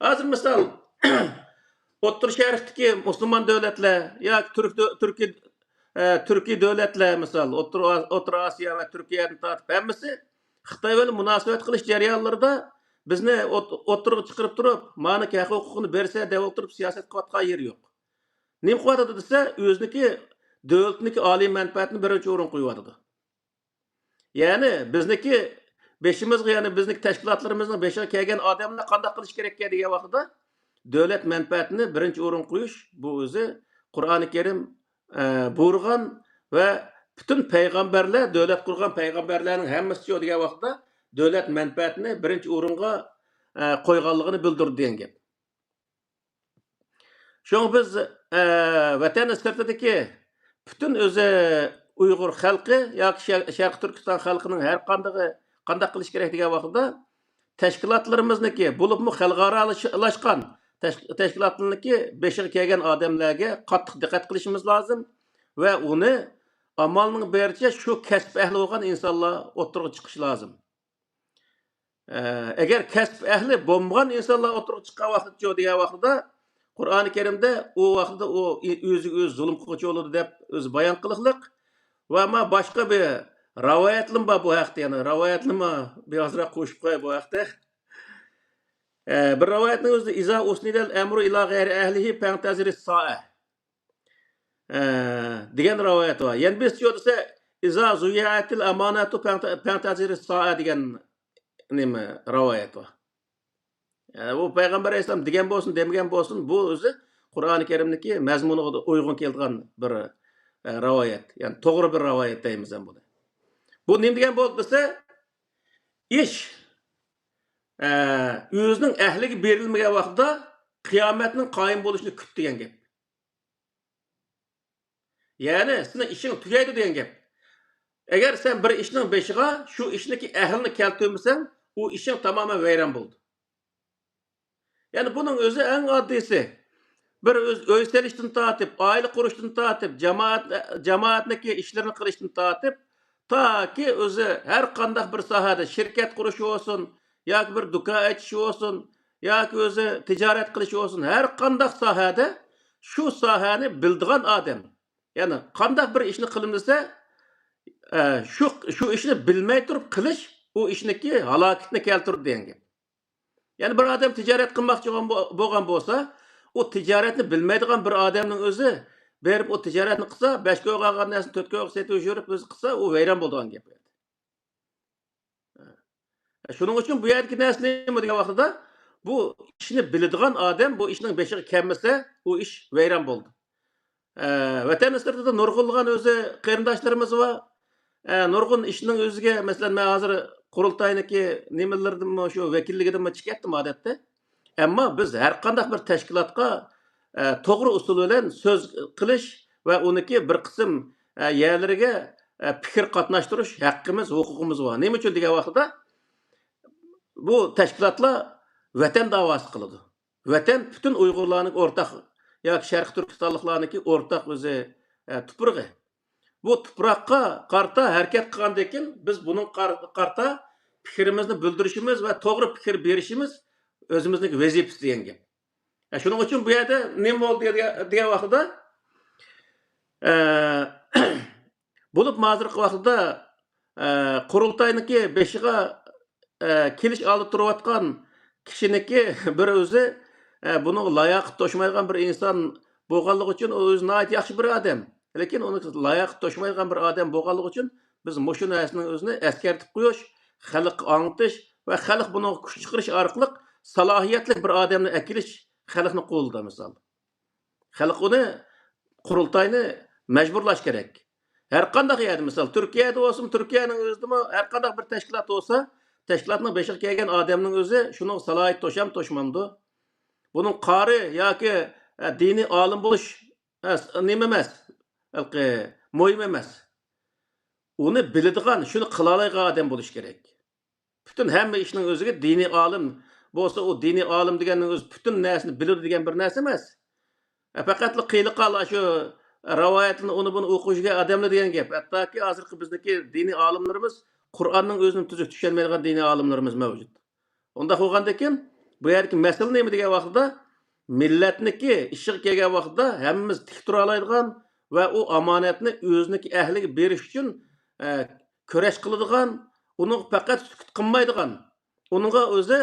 ھازىر مىسال، ئوتتۇرا شەرقتىكى مۇسۇلمان دۆلەتلەر ياكى تۈرك دۆ-، تۈركىي، ئە، تۈركىي دۆلەتلەر، مىسال، ئوتتۇرا، ئوتتۇرا ئاسىيا ۋە تۈركىيەدىن تارتىپ ھەممىسى خىتاي بىلەن مۇناسىۋەت قىلىش جەريانلىرىدا بىزنى ئوت-، ئوتتۇرىغا چىقىرىپ تۇرۇپ، مانىكى ھەق ھوقۇقىنى بەرسە دەپ ئولتۇرۇپ سىياسەت قىلىۋاتقان يېرى يوق. نېمە قىلىۋاتىدۇ دېسە، ئۆزىنىكى دۆلىتىنىڭكى ئالىي مەنپەئەتىنى بىرىنچى ئورۇنغا قويۇۋاتىدۇ. يەنى بىزنىڭكى بېشىمىزغا، يەنى بىزنىڭكى تەشكىلاتلىرىمىزنىڭ بېشىغا كەلگەن ئادەملەر قانداق قىلىش كېرەككەن دېگەن ۋاقتىدا، دۆلەت مەنپەئەتىنى بىرىنچى ئورۇنغا قويۇش، بۇ ئۆزى قۇرئانى كەرىم، ئە، بۇيرۇغان ۋە پۈتۈن پەيغەمبەرلەر، دۆلەت قۇرغان پەيغەمبەرلەرنىڭ ھەممىسى شۇ دېگەن ۋاقتىدا دۆلەت مەنپەئەتىنى بىرىنچى ئورۇنغا، ئە، قويغانلىقىنى بىلدۈرىدۇ دېگەن گەپ. شۇڭا بىز، ئە، ۋەتەن سىرتىدىكى پۈتۈن ئۆزى ئۇيغۇر خەلقى ياكى شەر-، شەرقىي تۈركىستان خەلقىنىڭ ھەر قاندىقى، قانداق قىلىش كېرەك دېگەن ۋاقتىدا، تەشكىلاتلىرىمىزنىڭكى، بولۇپمۇ خەلقئارالاشقان تەش-، تەشكىلاتلىرىنىڭكى بېشىغا كەلگەن ئادەملەرگە قاتتىق دىققەت قىلىشىمىز لازىم ۋە ئۇنى ئامالنىڭ بېرىچە شۇ كەسىپ ئەھلى بولغان ئىنسانلار ئوتتۇرىغا چىقىشى لازىم. ئە، ئەگەر كەسىپ ئەھلى بولمىغان ئىنسانلار ئوتتۇرىغا چىققان ۋاقتىچۇ دېگەن ۋاقتىدا، قۇرئانى كەرىمدە ئۇ ۋاقتىدا ئۇ ئۆزىگە ئۆزى زۇلۇم قىلغۇچى بولىدۇ دەپ ئۆزى بايان قىلىقلىق. ۋە ئەمما باشقا بىر رىۋايەتلىمۇ بار بۇ ھەقتە، يەنە رىۋايەتلىمۇ بىر ئازراق قوشۇپ قوياي بۇ ھەقتە. ئە، بىر رىۋايەتنىڭ ئۆزىدە، «ئىزا ئۇسنىدەل ئەمرۇ ئىلا غەيرى ئەھلىھى پەڭتەزىرىس سائە» ئە، دېگەن رىۋايەت بار. يەنە بىرسى يوق دېسە، «ئىزا زۇييەتىل ئامانەتۇ پەڭتە-، پەڭتەزىرىس سائە» دېگەن نېمە رىۋايەت بار. ئە، بۇ پەيغەمبەر ئەلەيھىسسالام دېگەن بولسۇن، دېمىگەن بولسۇن، بۇ ئۆزى قۇرئانى كەرىمدىكى مەزمۇنىغا ئۇيغۇن كېلىدىغان بىر، ئە، رىۋايەت. يەنى توغرا بىر رىۋايەت دەيمىز ھەم بۇنى. بۇ نېمە دېگەن بولدى دېسە، ئىش، ئە، ئۆزىنىڭ ئەھلىگە بېرىلمىگەن ۋاقتىدا قىيامەتنىڭ قايىم بولۇشىنى كۈت دېگەن گەپ. يەنى سېنىڭ ئىشىڭ تۈگەيدۇ دېگەن گەپ. ئەگەر سەن بىر ئىشنىڭ بېشىغا شۇ ئىشنىڭكى ئەھلىنى كەلتۈرمىسەڭ، ئۇ ئىشىڭ تامامەن ۋەيران بولىدۇ. يەنى بۇنىڭ ئۆزى ئەڭ ئاددىيسى. بىر ئۆز-، ئۆي سېلىشتىن تارتىپ، ئائىلە قۇرۇشتىن تارتىپ، جامائەت، جامائەتنىڭكى ئىشلىرىنى قىلىشتىن تارتىپ، تاكى ئۆزى ھەر قانداق بىر ساھەدە شىركەت قۇرۇش بولسۇن، ياكى بىر دۇكان ئېچىش بولسۇن، ياكى ئۆزى تىجارەت قىلىش بولسۇن، ھەر قانداق ساھەدە شۇ ساھەنى بىلىدىغان ئادەم. يەنى قانداق بىر ئىشنى قىلىمىز دېسە، ئە، شۇ، شۇ ئىشنى بىلمەي تۇرۇپ قىلىش، ئۇ ئىشنىڭكى ھالاكىتىنى كەلتۈرىدۇ دېگەن گەپ. يەنى بىر ئادەم تىجارەت قىلماقچى بولغان بو-، بولغان بولسا، ئۇ تىجارەتنى بىلمەيدىغان بىر ئادەمنىڭ ئۆزى بېرىپ ئۇ تىجارەتنى قىلسا، بەش كويغا ئالغان نەرسىنى تۆت كويغا سېتىۋېتىپ يۈرۈپ ئۆزى قىلسا، ئۇ ۋەيران بولىدىغان گەپ. شۇنىڭ ئۈچۈن بۇ يەردىكى نەرسە نېمە دېگەن ۋاقتىدا، بۇ ئىشنى بىلىدىغان ئادەم بۇ ئىشنىڭ بېشىغا كەلمىسە، ئۇ ئىش ۋەيران بولىدۇ. ئە، ۋەتەن سىرتىدا نۇرغۇنلىغان ئۆزى قېرىنداشلىرىمىز بار. ئە، نۇرغۇن ئىشنىڭ ئۆزىگە، مەسىلەن، مەن ھازىر قۇرۇلتاينىڭكى نېمىلىرىدىنمۇ، شۇ ۋەكىللىكىدىنمۇ چىقىپ كەتتىم ئادەتتە. ئەمما بىز ھەر قانداق بىر تەشكىلاتقا، ئە، توغرا ئۇسۇل بىلەن سۆز قىلىش ۋە ئۇنىڭكى بىر قىسىم، ئە، يەرلىرىگە، ئە، پىكىر قاتناشتۇرۇش ھەققىمىز، ھوقۇقىمىز بار. نېمە ئۈچۈن دېگەن ۋاقتىدا، بۇ تەشكىلاتلار ۋەتەن داۋاسى قىلىدۇ. ۋەتەن پۈتۈن ئۇيغۇرلارنىڭ ئورتاق ياكى شەرقىي تۈركىستانلىقلارنىڭكى ئورتاق ئۆزى، ئە، تۇپرىقى. بۇ تۇپراققا قارىتا ھەرىكەت قىلغاندىن كېيىن، بىز بۇنىڭغا قار-، قارىتا پىكرىمىزنى بىلدۈرۈشىمىز ۋە توغرا پىكىر بېرىشىمىز ئۆزىمىزنىڭ ۋەزىپىسى دېگەن گەپ. ئە، شۇنىڭ ئۈچۈن بۇ يەردە نېمە بولدى دېگەن، دېگەن ۋاقتىدا، ئە، بولۇپمۇ ھازىرقى ۋاقىتتا، ئە، قۇرۇلتاينىڭكى بېشىغا، ئە، كېلىش ئالدىدا تۇرۇۋاتقان كىشىنىڭكى بىر ئۆزى، ئە، بۇنىڭغا لاياقەت توشمايدىغان بىر ئىنسان بولغانلىقى ئۈچۈن، ئۇ ئۆزى ناھايىتى ياخشى بىر ئادەم. لېكىن ئۇنىڭ لاياقەت توشمايدىغان بىر ئادەم بولغانلىقى ئۈچۈن، بىز مۇشۇ نەرسىنىڭ ئۆزىنى ئەسكەرتىپ قويۇش، خەلققە ئاڭلىتىش ۋە خەلق بۇنىڭغا كۈچ چىقىرىش ئارقىلىق سالاھىيەتلىك بىر ئادەمنى ئەكېلىش خەلقنىڭ قولىدا، مىسال. خەلق ئۇنى، قۇرۇلتاينى مەجبۇرلاش كېرەك. ھەر قانداق يەردە، مىسال، تۈركىيەدە بولسىمۇ، تۈركىيەنىڭ ئۆزىدىمۇ ھەر قانداق بىر تەشكىلات بولسا، تەشكىلاتنىڭ بېشىغا كەلگەن ئادەمنىڭ ئۆزى شۇنىڭغا سالاھىيەت توشامدۇ، توشمامدۇ؟ بۇنىڭ قارى ياكى، ئە، دىنىي ئالىم بولۇش، ئە، نېمە ئەمەس، ھېلىقى، مۇھىم ئەمەس. ئۇنى بىلىدىغان، شۇنى قىلالايدىغان ئادەم بولۇش كېرەك. پۈتۈن ھەممە ئىشنىڭ ئۆزىگە دىنىي ئالىم بولسا، ئۇ دىنىي ئالىم دېگەننىڭ ئۆزى پۈتۈن نەرسىنى بىلىدۇ دېگەن بىر نەرسە ئەمەس. ئە، پەقەتلا قىيلىقال ئاشۇ رىۋايەتلەرنى ئۇنى بۇنى ئوقۇش يۈرگەن ئادەملەر دېگەن گەپ. ھەتتاكى ھازىرقى بىزنىڭكى دىنىي ئالىملىرىمىز قۇرئاننىڭ ئۆزىنى تۈزۈك چۈشەنمەيدىغان دىنىي ئالىملىرىمىز مەۋجۇت. ئۇنداق بولغاندىكىن، بۇ يەردىكى مەسىلە نېمە دېگەن ۋاقتىدا، مىللەتنىكى ئىشىغا كەلگەن ۋاقتىدا ھەممىمىز تىك تۇرالايدىغان ۋە ئۇ ئامانەتنى ئۆزىنىڭكى ئەھلىگە بېرىش ئۈچۈن، ئە، كۈرەش قىلىدىغان، ئۇنىڭغا پەقەت سۈكۈت قىلمايدىغان، ئۇنىڭغا ئۆزى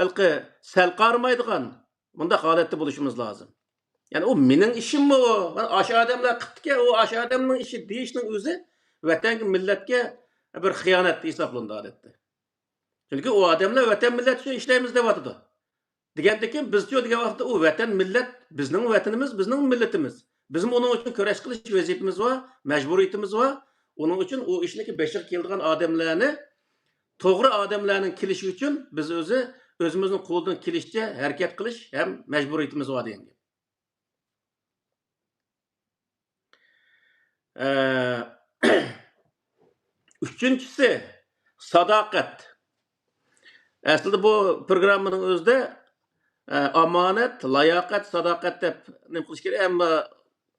ھېلىقى سەل قارىمايدىغان، مۇنداق ھالەتتە بولۇشىمىز لازىم. يەنى ئۇ مېنىڭ ئىشىممۇ ئۇ؟ مانا ئاشۇ ئادەملەر قىپتىكەن، ئۇ ئاشۇ ئادەمنىڭ ئىشى دېيىشنىڭ ئۆزى ۋەتەنگە، مىللەتكە بىر خىيانەت ھېسابلىنىدۇ ئادەتتە. چۈنكى ئۇ ئادەملەر ۋەتەن، مىللەت ئۈچۈن ئىشلەيمىز دەۋاتىدۇ. دېگەندىكىن بىزچۇ دېگەن ۋاقىتتا ئۇ ۋەتەن، مىللەت، بىزنىڭ ۋەتىنىمىز، بىزنىڭ مىللىتىمىز. بىزمۇ ئۇنىڭ ئۈچۈن كۈرەش قىلىش ۋەزىپىمىز بار، مەجبۇرىيىتىمىز بار. ئۇنىڭ ئۈچۈن ئۇ ئىشنىڭكى بېشىغا كېلىدىغان ئادەملەرنى، توغرا ئادەملەرنىڭ كېلىشى ئۈچۈن بىز ئۆزى، ئۆزىمىزنىڭ قولىدىن كېلىشىچە ھەرىكەت قىلىش ھەم مەجبۇرىيىتىمىز بار دېگەن گەپ. ئە، ئۈچىنچىسى، ساداقەت. ئەسلىدە بۇ پروگراممىنىڭ ئۆزىدە، ئە، ئامانەت، لاياقەت، ساداقەت دەپ نېمە قىلىش كېرەك، ئەمما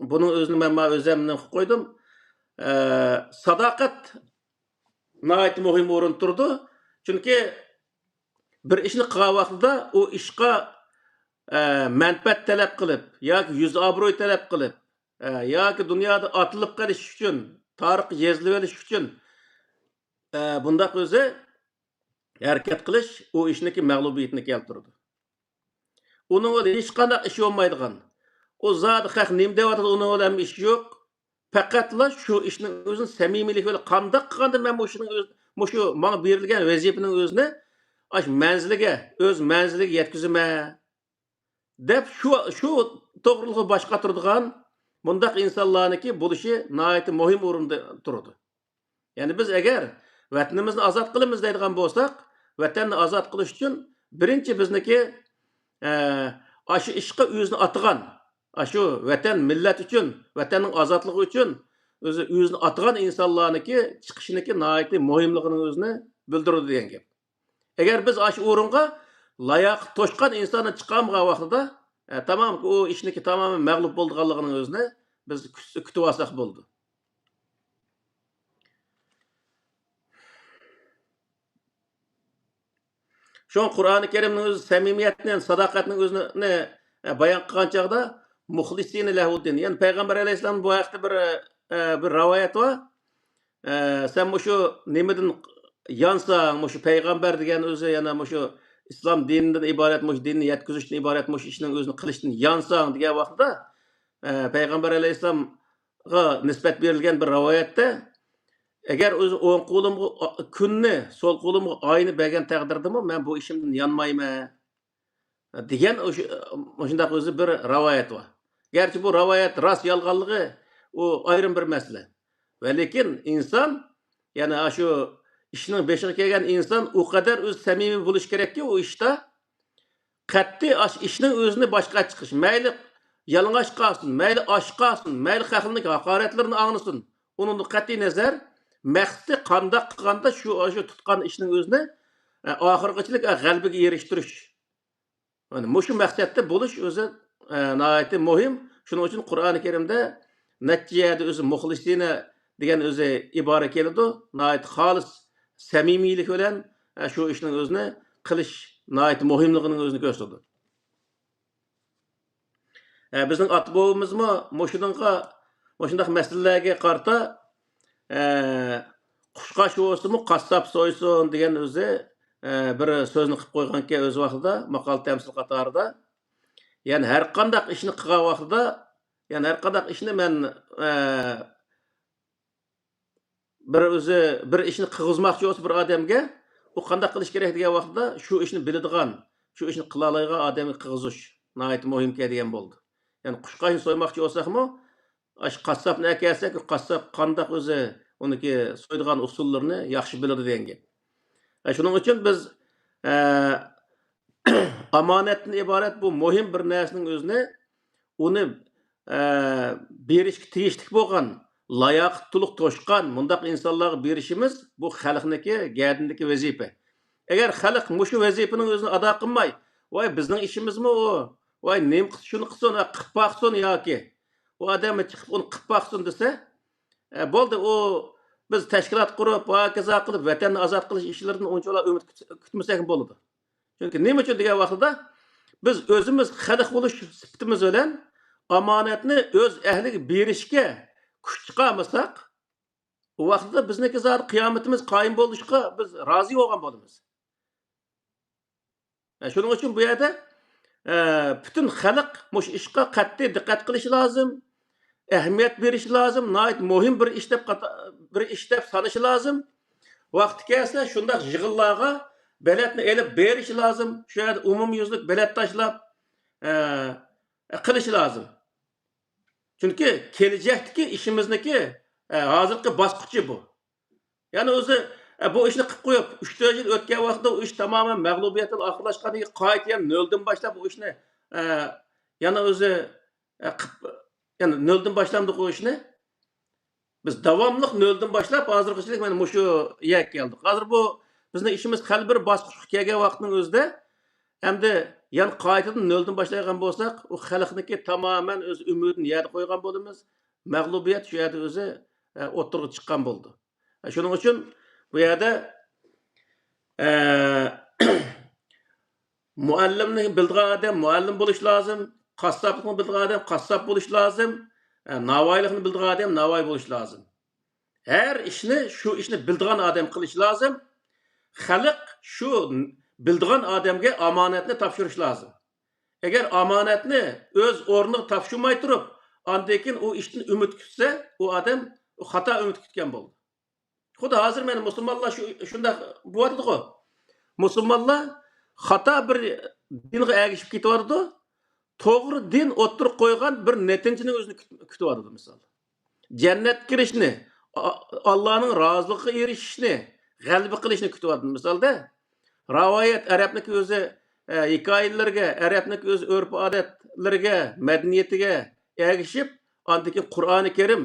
بۇنىڭ ئۆزىنى مەن مانا ئۆزۈم نېمە قىلىپ قويدۇم. ئە، ساداقەت ناھايىتى مۇھىم ئورۇندا تۇرىدۇ. چۈنكى بىر ئىشنى قىلغان ۋاقتىدا ئۇ ئىشقا، ئە، مەنپەئەت تەلەپ قىلىپ ياكى يۈز ئابرۇي تەلەپ قىلىپ، ئە، ياكى دۇنيادا ئاتىلىپ قېلىش ئۈچۈن، تارىخقا يېزىلىۋېلىش ئۈچۈن، ئە، بۇنداق ئۆزى ھەرىكەت قىلىش ئۇ ئىشنىڭكى مەغلۇبىيىتىنى كەلتۈرىدۇ. ئۇنىڭ بىلەن ھېچقانداق ئىش بولمايدىغان. ئۇ زادى خەق نېمە دەۋاتىدۇ، ئۇنىڭ بىلەن ئىشى يوق. پەقەتلا شۇ ئىشنىڭ ئۆزىنى سەمىمىيلىك بىلەن، قانداق قىلغاندا مەن مۇشۇنىڭ ئۆز-، مۇشۇ ماڭا بېرىلگەن ۋەزىپىنىڭ ئۆزىنى ئاشۇ مەنزىلىگە، ئۆز مەنزىلىگە يەتكۈزىمەن دەپ شۇ، شۇ توغرىلىقتا باش قاتۇرىدىغان مۇنداق ئىنسانلارنىڭكى بولۇشى ناھايىتى مۇھىم ئورۇندا تۇرىدۇ. يەنى بىز ئەگەر ۋەتىنىمىزنى ئازاد قىلىمىز دەيدىغان بولساق، ۋەتەننى ئازاد قىلىش ئۈچۈن بىرىنچى بىزنىڭكى، ئە، ئاشۇ ئىشقا ئۆزىنى ئاتىغان، ئاشۇ ۋەتەن، مىللەت ئۈچۈن، ۋەتەننىڭ ئازادلىقى ئۈچۈن ئۆزى، ئۆزىنى ئاتىغان ئىنسانلارنىڭكى چىقىشىنىڭكى ناھايىتى مۇھىملىقىنىڭ ئۆزىنى بىلدۈرىدۇ دېگەن گەپ. ئەگەر بىز ئاشۇ ئورۇنغا لاياقىتى توشقان ئىنساننى چىقارمىغان ۋاقتىدا، ئە، تامام، ئۇ ئىشنىڭكى تامامەن مەغلۇپ بولىدىغانلىقىنىڭ ئۆزىنى بىز كۈت-، كۈتۈۋالساق بولىدۇ. شۇڭا قۇرئانى كەرىمنىڭ ئۆزى سەمىمىيەتنى، ساداقەتنىڭ ئۆزىنى، ئە، بايان قىلغان چاغدا، مۇخلىسىنە لەھۇددىن. يەنى پەيغەمبەر ئەلەيھىسسالام بۇ ھەقتە بىر، ئە، بىر رىۋايەت بار. ئە، سەن مۇشۇ نېمىدىن يانساڭ، مۇشۇ پەيغەمبەر دېگەن ئۆزى يەنە مۇشۇ ئىسلام دىنىدىن ئىبارەت، مۇشۇ دىننى يەتكۈزۈشتىن ئىبارەت مۇشۇ ئىشنىڭ ئۆزىنى قىلىشتىن يانساڭ دېگەن ۋاقتىدا، ئە، پەيغەمبەر ئەلەيھىسسالامغا نىسبەت بېرىلگەن بىر رىۋايەتتە، ئەگەر ئۆزى ئوڭ قولۇمغا كۈننى، سول قولۇمغا ئاينى بەرگەن تەقدىردىمۇ مەن بۇ ئىشىمدىن يانمايمەن دېگەن ئوشۇ-، مۇشۇنداق ئۆزى بىر رىۋايەت بار. گەرچە بۇ رىۋايەت راست يالغانلىقى ئۇ ئايرىم بىر مەسىلە. ۋە لېكىن ئىنسان، يەنى ئاشۇ ئىشنىڭ بېشىغا كەلگەن ئىنسان ئۇ قەدەر ئۆزى سەمىمىي بولۇشى كېرەككى، ئۇ ئىشتا قەتئىي ئاشۇ ئىشنىڭ ئۆزىنى باشقا چىقىش. مەيلى يالىڭاچ قالسۇن، مەيلى ئاچ قالسۇن، مەيلى خەقنىڭ ھاقارەتلىرىنى ئاڭلىسۇن. ئۇنىڭدىن قەتئىي نەزەر، مەقسىتى قانداق قىلغاندا شۇ، شۇ تۇتقان ئىشنىڭ ئۆزىنى، ئە، ئاخىرغىچىلىك، ئە، غەلىبىگە ئېرىشتۈرۈش. مانا مۇشۇ مەقسەتتە بولۇش ئۆزى، ئە، ناھايىتى مۇھىم. شۇنىڭ ئۈچۈن قۇرئانى كەرىمدە نەچچە يەردە ئۆزى مۇخلىسىنە دېگەن ئۆزى ئىبارە كېلىدۇ. ناھايىتى خالىس سەمىمىيلىك بىلەن، ئە، شۇ ئىشنىڭ ئۆزىنى قىلىش ناھايىتى مۇھىملىقىنىڭ ئۆزىنى كۆرسىتىدۇ. ئە، بىزنىڭ ئاتا بوۋىمىزمۇ مۇشۇنىڭغا، مۇشۇنداق مەسىلىلەرگە قارىتا، ئە، «قۇشقاچ بولسىمۇ قاسساپ سويسۇن» دېگەن ئۆزى، ئە، بىر سۆزنى قىلىپ قويغانكەن ئۆز ۋاقتىدا، ماقال تەمسىل قاتارىدا. يەنى ھەر قانداق ئىشنى قىلغان ۋاقتىدا، يەنى ھەر قانداق ئىشنى مەن، ئە، بىر ئۆزى بىر ئىشنى قىلغۇزماقچى بولسا بىر ئادەمگە، ئۇ قانداق قىلىش كېرەك دېگەن ۋاقتىدا، شۇ ئىشنى بىلىدىغان، شۇ ئىشنى قىلالايدىغان ئادەمگە قىلغۇزۇش ناھايىتى مۇھىمكەن دېگەن بولدى. يەنى قۇشقاچنى سويماقچى بولساقمۇ، ئاشۇ قاسساپنى ئەكەلسەك، ئۇ قاسساپ قانداق ئۆزى ئۇنىڭكى سويىدىغان ئۇسۇللىرىنى ياخشى بىلىدۇ دېگەن گەپ. ئە، شۇنىڭ ئۈچۈن بىز، ئە، ئامانەتتىن ئىبارەت بۇ مۇھىم بىر نەرسىنىڭ ئۆزىنى، ئۇنى، ئە، بېرىشكە تېگىشلىك بولغان، لاياقىتى تولۇق توشقان مۇنداق ئىنسانلارغا بېرىشىمىز بۇ خەلقنىڭكى گەدىنىدىكى ۋەزىپە. ئەگەر خەلق مۇشۇ ۋەزىپىنىڭ ئۆزىنى ئادا قىلماي، ۋاي، بىزنىڭ ئىشىمىزمۇ ئۇ، ۋاي، نېمە قىلسا شۇنى قىلسۇن، ھە، قىلىپ باقسۇن ياكى ئۇ ئادەممۇ چىقىپ ئۇنى قىلىپ باقسۇن دېسە، ئە، بولدى، ئۇ بىز تەشكىلات قۇرۇپ، ھاكازا قىلىپ، ۋەتەننى ئازاد قىلىش ئىشلىرىدىن ئۇنچىۋالا ئۈمىد كۈت-، كۈتمىسەكمۇ بولىدۇ. چۈنكى نېمە ئۈچۈن دېگەن ۋاقتىدا، بىز ئۆزىمىز خەلق بولۇش سۈپىتىمىز بىلەن ئامانەتنى ئۆز ئەھلىگە بېرىشكە كۈچ چىقارمىساق، ئۇ ۋاقتىدا بىزنىڭكى زادى قىيامىتىمىز قايىم بولۇشقا بىز رازى بولغان بولىمىز. ئە، شۇنىڭ ئۈچۈن بۇ يەردە، ئە، پۈتۈن خەلق مۇشۇ ئىشقا قەتئىي دىققەت قىلىشى لازىم، ئەھمىيەت بېرىشى لازىم، ناھايىتى مۇھىم بىر ئىش دەپ قاتا-، بىر ئىش دەپ سانىشى لازىم. ۋاقتى كەلسە شۇنداق يىغىنلارغا بېلەتنى ئېلىپ بېرىشى لازىم، شۇ يەردە ئومۇميۈزلۈك بېلەت تاشلاپ، ئە، قىلىشى لازىم. چۈنكى كېلىچەكتىكى ئىشىمىزنىكى، ئە، ھازىرقى باسقۇچى بۇ. يەنى ئۆزى، ئە، بۇ ئىشنى قىلىپ قويۇپ، ئۈچ تۆت يىل ئۆتكەن ۋاقىتتا ئۇ ئىش تامامەن مەغلۇبىيەت بىلەن ئاخىرلاشقاندىن كېيىن قايتا يەنە نۆلدىن باشلاپ بۇ ئىشنى، ئە، يەنە ئۆزى، ئە، قىپ-، يەنە نۆلدىن باشلامدۇق ئۇ ئىشنى؟ بىز داۋاملىق نۆلدىن باشلاپ ھازىرغىچىلىك مانا مۇشۇ يەرگە كەلدۇق. ھازىر بۇ بىزنىڭ ئىشىمىز خېلى بىر باسقۇچقا كەلگەن ۋاقىتنىڭ ئۆزىدە ئەمدى يەنە قايتىدىن نۆلدىن باشلايدىغان بولساق، ئۇ خەلقنىڭكى تامامەن ئۆز ئۈمىدىنى يەردە قويغان بولىمىز. مەغلۇبىيەت شۇ يەردە ئۆزى، ئە، ئوتتۇرىغا چىققان بولىدۇ. ئە، شۇنىڭ ئۈچۈن بۇ يەردە، ئە، مۇئەللىمنى بىلىدىغان ئادەم مۇئەللىم بولۇش لازىم، قاسساپلىقنى بىلىدىغان ئادەم قاسساپ بولۇش لازىم، ئە، ناۋايلىقنى بىلىدىغان ئادەم ناۋاي بولۇش لازىم. ھەر ئىشنى، شۇ ئىشنى بىلىدىغان ئادەم قىلىش لازىم. خەلق شۇ بىلىدىغان ئادەمگە ئامانەتنى تاپشۇرۇش لازىم. ئەگەر ئامانەتنى ئۆز ئورنىغا تاپشۇرماي تۇرۇپ، ئاندىن كېيىن ئۇ ئىشتىن ئۈمىد كۈتسە، ئۇ ئادەم خاتا ئۈمىد كۈتكەن بولىدۇ. خۇددى ھازىر مانا مۇسۇلمانلار شۇ، شۇنداق بولۇۋاتىدىغۇ. مۇسۇلمانلار خاتا بىر دىنغا ئەگىشىپ كېتىۋاتىدۇ. توغرا دىن ئوتتۇرىغا قويغان بىر نەتىجىنى ئۆزىنى كۈت-، كۈتۈۋاتىدۇ، مىسال. جەننەتكە كىرىشنى، ئا-، ئاللانىڭ رازىلىقىغا ئېرىشىشنى، غەلىبە قىلىشنى كۈتۈۋاتىدۇ. مىسالدا، رىۋايەت، ئەرەبنىڭكى ئۆزى، ئە، ھېكايىلىرىگە، ئەرەبنىڭكى ئۆز ئۆرپ-ئادەتلىرىگە، مەدەنىيىتىگە ئەگىشىپ، ئاندىن كېيىن قۇرئانى كەرىم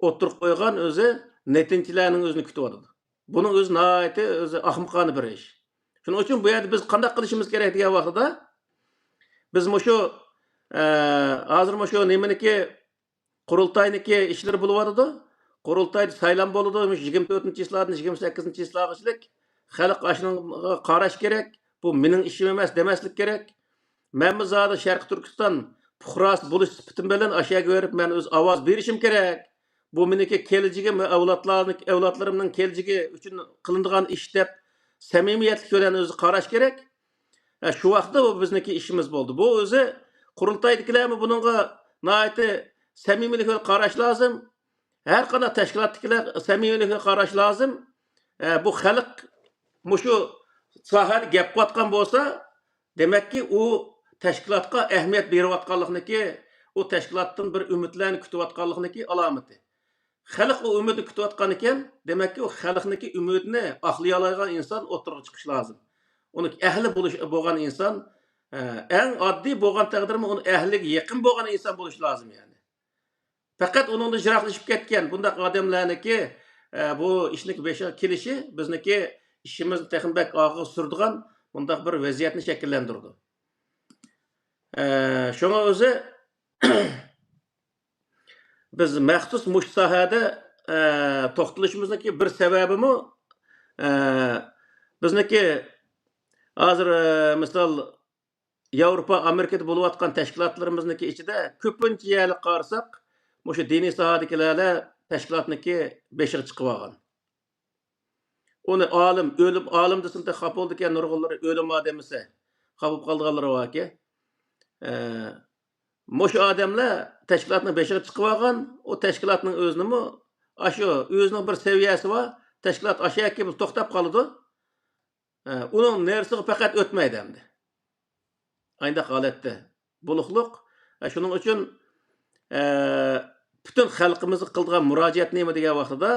ئوتتۇرىغا قويغان ئۆزى نەتىجىلەرنىڭ ئۆزىنى كۈتۈۋاتىدۇ. بۇنىڭ ئۆزى ناھايىتى ئۆزى ئاخمىقانە بىر ئىش. شۇنىڭ ئۈچۈن بۇ يەردە بىز قانداق قىلىشىمىز كېرەك دېگەن ۋاقتىدا، بىز مۇشۇ، ئە، ھازىر مۇشۇ نېمىنىكى، قۇرۇلتاينىڭكى ئىشلىرى بولۇۋاتىدۇ. قۇرۇلتايدا سايلام بولىدۇ. مۇشۇ يىگىرمە تۆتىنچى چىسلادىن يىگىرمە سەككىزىنچى چىسلاغىچىلىك خەلق ئاشۇنىڭغا قاراش كېرەك. بۇ مېنىڭ ئىشىم ئەمەس دېمەسلىك كېرەك. مەنمۇ زادى شەرقىي تۈركىستان پۇقراسى بولۇش سۈپىتىم بىلەن ئاشۇ يەرگە بېرىپ مەن ئۆز ئاۋاز بېرىشىم كېرەك. بۇ مېنىڭكى كېلىچىكىم ۋە ئەۋلادلارنىڭ، ئەۋلادلىرىمنىڭ كېلىچىكى ئۈچۈن قىلىنىدىغان ئىش دەپ سەمىمىيەتلىك بىلەن ئۆزى قاراش كېرەك. ھە، شۇ ۋاقىتتا بۇ بىزنىڭكى ئىشىمىز بولدى. بۇ ئۆزى قۇرۇلتايدىكىلەرمۇ بۇنىڭغا ناھايىتى سەمىمىيلىك بىلەن قاراش لازىم. ھەر قانداق تەشكىلاتتىكىلەر سەمىمىيلىك بىلەن قاراش لازىم. ھە، بۇ خەلق مۇشۇ ساھەدە گەپ قىلىۋاتقان بولسا، دېمەككى، ئۇ تەشكىلاتقا ئەھمىيەت بېرىۋاتقانلىقنىڭكى، ئۇ تەشكىلاتتىن بىر ئۈمىدلەرنى كۈتۈۋاتقانلىقنىڭكى ئالامىتى. خەلق ئۇ ئۈمىدنى كۈتۈۋاتقان ئىكەن، دېمەككى، ئۇ خەلقنىڭكى ئۈمىدىنى ئاقلىيالايدىغان ئىنسان ئوتتۇرىغا چىقىشى لازىم. ئۇنىڭ ئەھلى بولۇش، بولغان ئىنسان، ئە، ئەڭ ئاددىي بولغان تەقدىرمۇ ئۇنىڭ ئەھلىگە يېقىن بولغان ئىنسان بولۇشى لازىم، يەنى. پەقەت ئۇنىڭدىن يىراقلىشىپ كەتكەن بۇنداق ئادەملەرنىڭكى، ئە، بۇ ئىشنىڭكى بېشىغا كېلىشى بىزنىڭكى ئىشىمىزنى تېخىمۇ بەك ئارقىغا سۈرىدىغان بۇنداق بىر ۋەزىيەتنى شەكىللەندۈرىدۇ. ئە، شۇڭا ئۆزى بىز مەخسۇس مۇشۇ ساھەدە، ئە، توختىلىشىمىزنىڭكى بىر سەۋەبىمۇ، ئە، بىزنىڭكى ھازىر، ئە، مىسال، ياۋروپا، ئامېرىكىدا بولۇۋاتقان تەشكىلاتلىرىمىزنىڭكى ئىچىدە كۆپىنچە يەرلىك قارىساق، مۇشۇ دىنىي ساھەدىكىلەرلا تەشكىلاتنىڭكى بېشىغا چىقىۋالغان. ئۇنى ئالىم، ئۆلۈم، ئالىم دېسىمۇ خاپا بولىدىكەن نۇرغۇنلىرى، ئۆلىمۇ دېمىسە، خاپا بولۇپ قالىدىغانلىرى باركەن. ئە، مۇشۇ ئادەملەر تەشكىلاتنىڭ بېشىغا چىقىۋالغان، ئۇ تەشكىلاتنىڭ ئۆزىنىمۇ ئاشۇ ئۆزىنىڭ بىر سەۋىيەسى بار، تەشكىلات ئاشۇ يەرگە كېلىپ توختاپ قالىدۇ. ئە، ئۇنىڭ نېرىسىغا پەقەت ئۆتمەيدۇ ئەمدى. ئاينداق ھالەتتە بولۇقلۇق. ئە، شۇنىڭ ئۈچۈن، ئە، پۈتۈن خەلقىمىزگە قىلىدىغان مۇراجىئەت نېمە دېگەن ۋاقتىدا،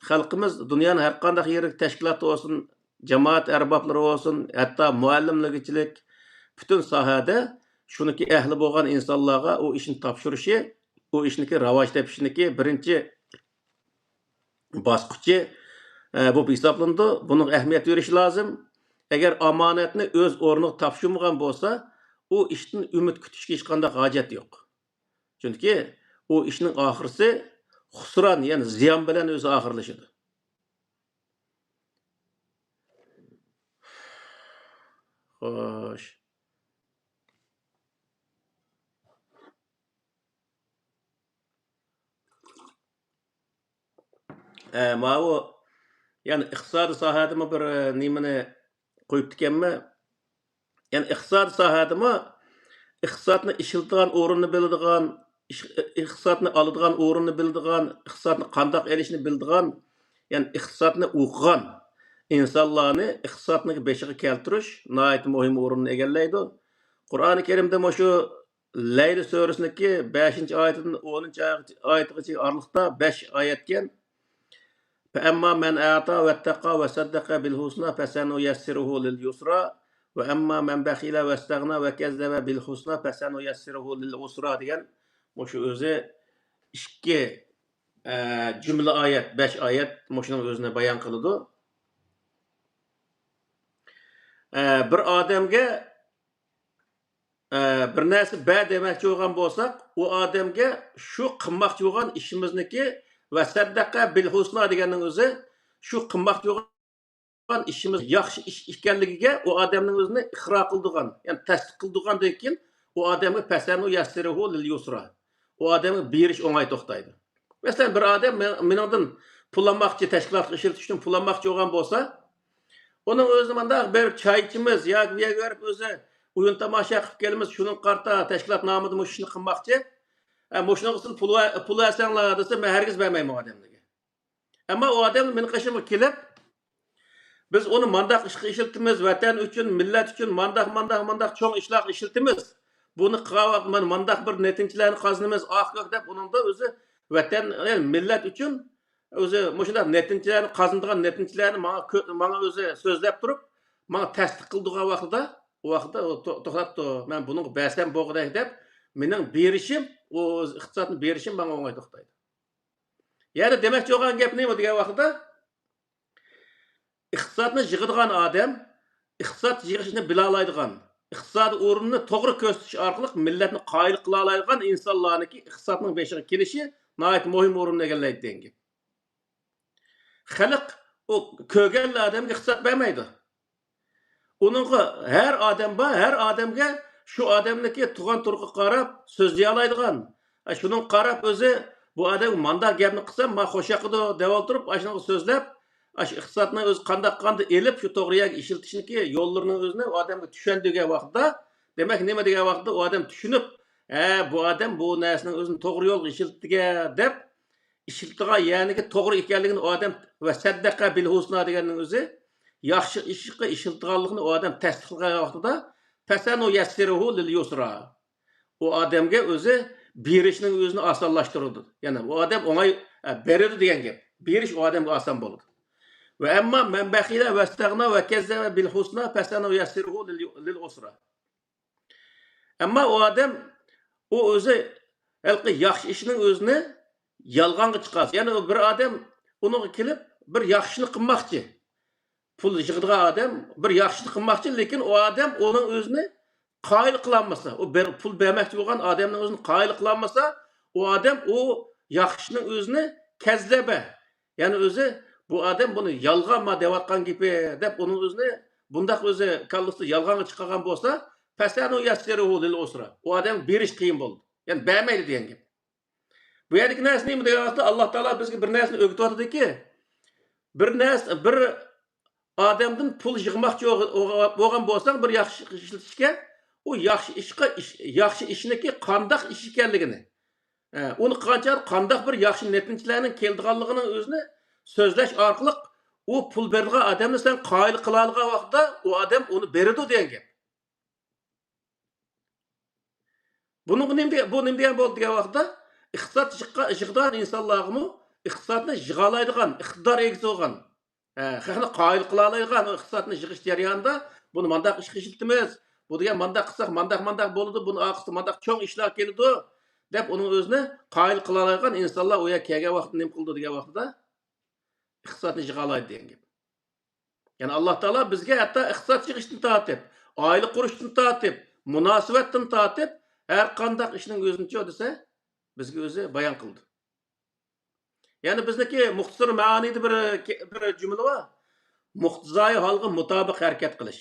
خەلقىمىز دۇنيانىڭ ھەر قانداق يېرىدىكى تەشكىلات بولسۇن، جامائەت ئەربابلىرى بولسۇن، ھەتتا مۇئەللىملىگىچىلىك پۈتۈن ساھەدە شۇنىڭكى ئەھلى بولغان ئىنسانلارغا ئۇ ئىشنى تاپشۇرۇشى، ئۇ ئىشنىڭكى راۋاج تېپىشىنىڭكى بىرىنچى باسقۇچى، ئە، بولۇپ ھېسابلىنىدۇ. بۇنىڭغا ئەھمىيەت بېرىش لازىم. ئەگەر ئامانەتنى ئۆز ئورنىغا تاپشۇرمىغان بولسا، ئۇ ئىشتىن ئۈمىد كۈتۈشكە ھېچقانداق ھاجەت يوق. چۈنكى ئۇ ئىشنىڭ ئاخىرىسى خۇسران، يەنى زىيان بىلەن ئۆزى ئاخىرلىشىدۇ. خوش. ئە، ماۋۇ، يەنى ئىقتىسادىي ساھەدىمۇ بىر، ئە، نېمىنى قويۇپتىكەنمەن. يەنى ئىقتىسادىي ساھەدىمۇ ئىقتىسادنى ئىشلىتىدىغان ئورۇننى بىلىدىغان، ئىش-، ئىقتىسادنى ئالىدىغان ئورۇننى بىلىدىغان، ئىقتىسادنى قانداق ئېلىشنى بىلىدىغان، يەنى ئىقتىسادنى ئوقۇغان ئىنسانلارنى ئىقتىسادنىڭ بېشىغا كەلتۈرۈش ناھايىتى مۇھىم ئورۇننى ئىگىلەيدۇ. قۇرئانى كەرىمدە مۇشۇ لەيل سۈرىسىنىڭكى بەشىنچى ئايىتىدىن ئونىنچى ئايىتىغىچە ئارىلىقتا بەش ئايەتكەن. فَأَمَّا مَنْ أَعْطَى وَاتَّقَى وَصَدَّقَ بِالْحُسْنَى فَسَنُيَسِّرُهُ لِلْيُسْرَى وَأَمَّا مَنْ بَخِلَ وَاسْتَغْنَى وَكَذَّبَ بِالْحُسْنَى فَسَنُيَسِّرُهُ لِلْعُسْرَى دېگەن مۇشۇ ئۆزى ئىككى، ئە، جۈملە ئايەت، بەش ئايەت مۇشۇنىڭ ئۆزىنى بايان قىلىدۇ. ئە، بىر ئادەمگە ئە، بىر نەرسە بەر دېمەكچى بولغان بولساق، ئۇ ئادەمگە شۇ قىلماقچى بولغان ئىشىمىزنىكى ۋە سەددەقە بىل ھۇسنا دېگەننىڭ ئۆزى شۇ قىلماقچى بولغان ئىشىمىز ياخشى ئىش ئىكەنلىكىگە ئۇ ئادەمنىڭ ئۆزىنى ئىقرار قىلىدىغان، يەنى تەستىق قىلىدىغاندىن كېيىن ئۇ ئادەمگە پەسەنۇ يەسسىرىھۇ لىل يۇسرا. ئۇ ئادەمگە بېرىش ئوڭاي توختايدۇ. مەسىلەن، بىر ئادەم مېنىڭدىن پۇل ئالماقچى، تەشكىلاتقا ئىشلىتىش ئۈچۈن پۇل ئالماقچى بولغان بولسا، ئۇنىڭ ئۆزىنى مانداق بېرىپ چاي ئىچىمىز ياكى بۇ يەرگە بېرىپ ئۆزى ئويۇن تاماشا قىلىپ كېلىمىز، شۇنىڭغا قارىتا تەشكىلات نامىدا مۇشۇ ئىشنى قىلماقچى. ئە، مۇشۇنىڭ ئۈستىدىن پۇل، پۇل بەرسەڭلار دېسە، مەن ھەرگىز بەرمەيمەن ئۇ ئادەملەرگە. ئەمما ئۇ ئادەم مېنىڭ قېشىمغا كېلىپ، بىز ئۇنى مانداق ئىشقا ئىشلىتىمىز، ۋەتەن ئۈچۈن، مىللەت ئۈچۈن مانداق، مانداق، مانداق چوڭ ئىشلارغا ئىشلىتىمىز. بۇنى قىلغان ۋاقىت مانا مانداق بىر نەتىجىلەرنى قازىنىمىز، ئاھ، كۆك دەپ ئۇنىڭدا ئۆزى ۋەتەن، يەنى مىللەت ئۈچۈن ئۆزى مۇشۇنداق نەتىجىلەرنى قازىنىدىغان نەتىجىلەرنى ماڭا كۆ-، ماڭا ئۆزى سۆزلەپ تۇرۇپ، ماڭا تەستىق قىلىدىغان ۋاقتىدا، ئۇ ۋاقىتتا ئۇ تو-، توختاپتۇ، مەن بۇنىڭغا بەرسەم بولغۇدەك دەپ، مېنىڭ بېرىشىم، ئۇ ئىقتىسادنى بېرىشىم ماڭا ئوڭاي توختايدۇ. يەنى دېمەكچى بولغان گەپ نېمە دېگەن ۋاقتىدا، ئىقتىسادنى يىغىدىغان ئادەم، ئىقتىساد يىغىشنى بىلالايدىغان، ئىقتىسادىي ئورۇننى توغرا كۆرسىتىش ئارقىلىق مىللەتنى قايىل قىلالايدىغان ئىنسانلارنىڭكى ئىقتىسادنىڭ بېشىغا كېلىشى ناھايىتى مۇھىم ئورۇننى ئىگىلەيدۇ دېگەن گەپ. خەلق ئۇ كۆرگەنلا ئادەمگە ئىقتىساد بەرمەيدۇ. ئۇنىڭغا ھەر ئادەم بار، ھەر ئادەمگە شۇ ئادەمنىڭكى تۇغان تۇرقىغا قاراپ سۆزلىيەلەيدىغان، ئە، شۇنىڭغا قاراپ ئۆزى بۇ ئادەمگە مانداق گەپنى قىلسام، ماڭا خوش ياقىدۇ دەۋالدۇرۇپ، ئاشۇنىڭغا سۆزلەپ، ئاشۇ ئىقتىسادنى ئۆزى قانداق قاندا ئېلىپ، شۇ توغرا يەرگە ئىشلىتىشنىكى يوللىرىنىڭ ئۆزىنى ئۇ ئادەمگە چۈشەندۈرگەن ۋاقتىدا، دېمەك، نېمە دېگەن ۋاقىتتا ئۇ ئادەم چۈشىنىپ، ھە، بۇ ئادەم بۇ نەرسىنىڭ ئۆزىنى توغرا يولغا ئىشلىتىدىكەن دەپ، ئىشلىتىدىغان يەرنىڭكى توغرا ئىكەنلىكىنى ئۇ ئادەم ۋە سەددەقە بىل ھۇسنا دېگەننىڭ ئۆزى ياخشى ئىشقا ئىشلىتىدىغانلىقىنى ئۇ ئادەم تەستىقلىغان ۋاقتىدا، پەسەنۇ يەسسىرۇھۇ لىل يۇسرا. ئۇ ئادەمگە ئۆزى بېرىشنىڭ ئۆزىنى ئاسانلاشتۇرىدۇ. يەنى ئۇ ئادەم ئوڭاي، ئە، بېرىدۇ دېگەن گەپ. بېرىش ئۇ ئادەمگە ئاسان بولىدۇ. ۋە ئەمما مەن بەخىلە ۋەستەغنا ۋە كەززەبە بىل ھۇسنا پەسەنۇ يەسسىرۇھۇ لىل، لىل ئۇسرا. ئەمما ئۇ ئادەم، ئۇ ئۆزى ھېلىقى ياخشى ئىشنىڭ ئۆزىنى يالغانغا چىقارسا، يەنى ئۇ بىر ئادەم ئۇنىڭغا كېلىپ، بىر ياخشىنى قىلماقچى. پۇل يىغىدىغان ئادەم بىر ياخشىنى قىلماقچى، لېكىن ئۇ ئادەم ئۇنىڭ ئۆزىنى قايىل قىلالمىسا، ئۇ بەر-، پۇل بەرمەكچى بولغان ئادەمنىڭ ئۆزىنى قايىل قىلالمىسا، ئۇ ئادەم ئۇ ياخشىنىڭ ئۆزىنى كەززەبە، يەنى ئۆزى، بۇ ئادەم بۇنى يالغانما دەۋاتقان گېپى دەپ، ئۇنىڭ ئۆزىنى بۇنداق ئۆزى كاللىسىدا يالغانغا چىقارغان بولسا، پەسەنۇ يەسسىرۇھۇ لىل ئۇسرا. ئۇ ئادەمگە بېرىش قىيىن بولىدۇ. يەنى بەرمەيدۇ دېگەن گەپ. بۇ يەردىكى نەرسە نېمە دېگەن ۋاقىتتا، ئاللا تائالا بىزگە بىر نەرسىنى ئۆگىتىۋاتىدۇكى، بىر نەرسە، بىر ئادەمدىن پۇل يىغماقچى بولغ-، بولغان بولساڭ، بىر ياخشى ئىشلىتىشكە، ئۇ ياخشى ئىشقا، ئىش، ياخشى ئىشنىكى قانداق ئىش ئىكەنلىكىنى، ئە، ئۇنى قىلغانچە قانداق بىر ياخشى نەتىجىلەرنىڭ كېلىدىغانلىقىنىڭ ئۆزىنى سۆزلەش ئارقىلىق، ئۇ پۇل بېرىدىغان ئادەمنى سەن قايىل قىلالىغان ۋاقىتتا، ئۇ ئادەم ئۇنى بېرىدۇ دېگەن گەپ. بۇنىڭغا نېمە دېگەن، بۇ نېمە دېگەن بولدى دېگەن ۋاقىتتا، ئىقتىساد يىغقا-، يىغىدىغان ئىنسانلارغىمۇ ئىقتىسادنى يىغالايدىغان ئىقتىدار ئىگىسى بولغان، ھە، خەقنى قايىل قىلالايدىغان ئۇ ئىقتىسادنى يىغىش جەريانىدا بۇنى مانداق ئىشقا ئىشلىتىمىز، بۇ دېگەن مانداق قىلساق مانداق، مانداق بولىدۇ، بۇنىڭ ئارقىسىدا مانداق چوڭ ئىشلار كېلىدۇ، دەپ ئۇنىڭ ئۆزىنى قايىل قىلالايدىغان ئىنسانلار ئۇ يەرگە كەلگەن ۋاقىتتا نېمە قىلىدۇ دېگەن ۋاقتىدا ئىقتىسادنى يىغالايدۇ دېگەن گەپ. يەنى ئاللا تائالا بىزگە ھەتتا ئىقتىساد يىغىشتىن تارتىپ، ئائىلە قۇرۇشتىن تارتىپ، مۇناسىۋەتتىن تارتىپ، ھەر قانداق ئىشنىڭ ئۆزىنىچۇ دېسە، بىزگە ئۆزى بايان قىلدى. يەنى بىزنىڭكى مۇختىسىر مەئانىدە بىر، بىر جۈملە بار. مۇقتىزايى ھالغا مۇتابىق ھەرىكەت قىلىش.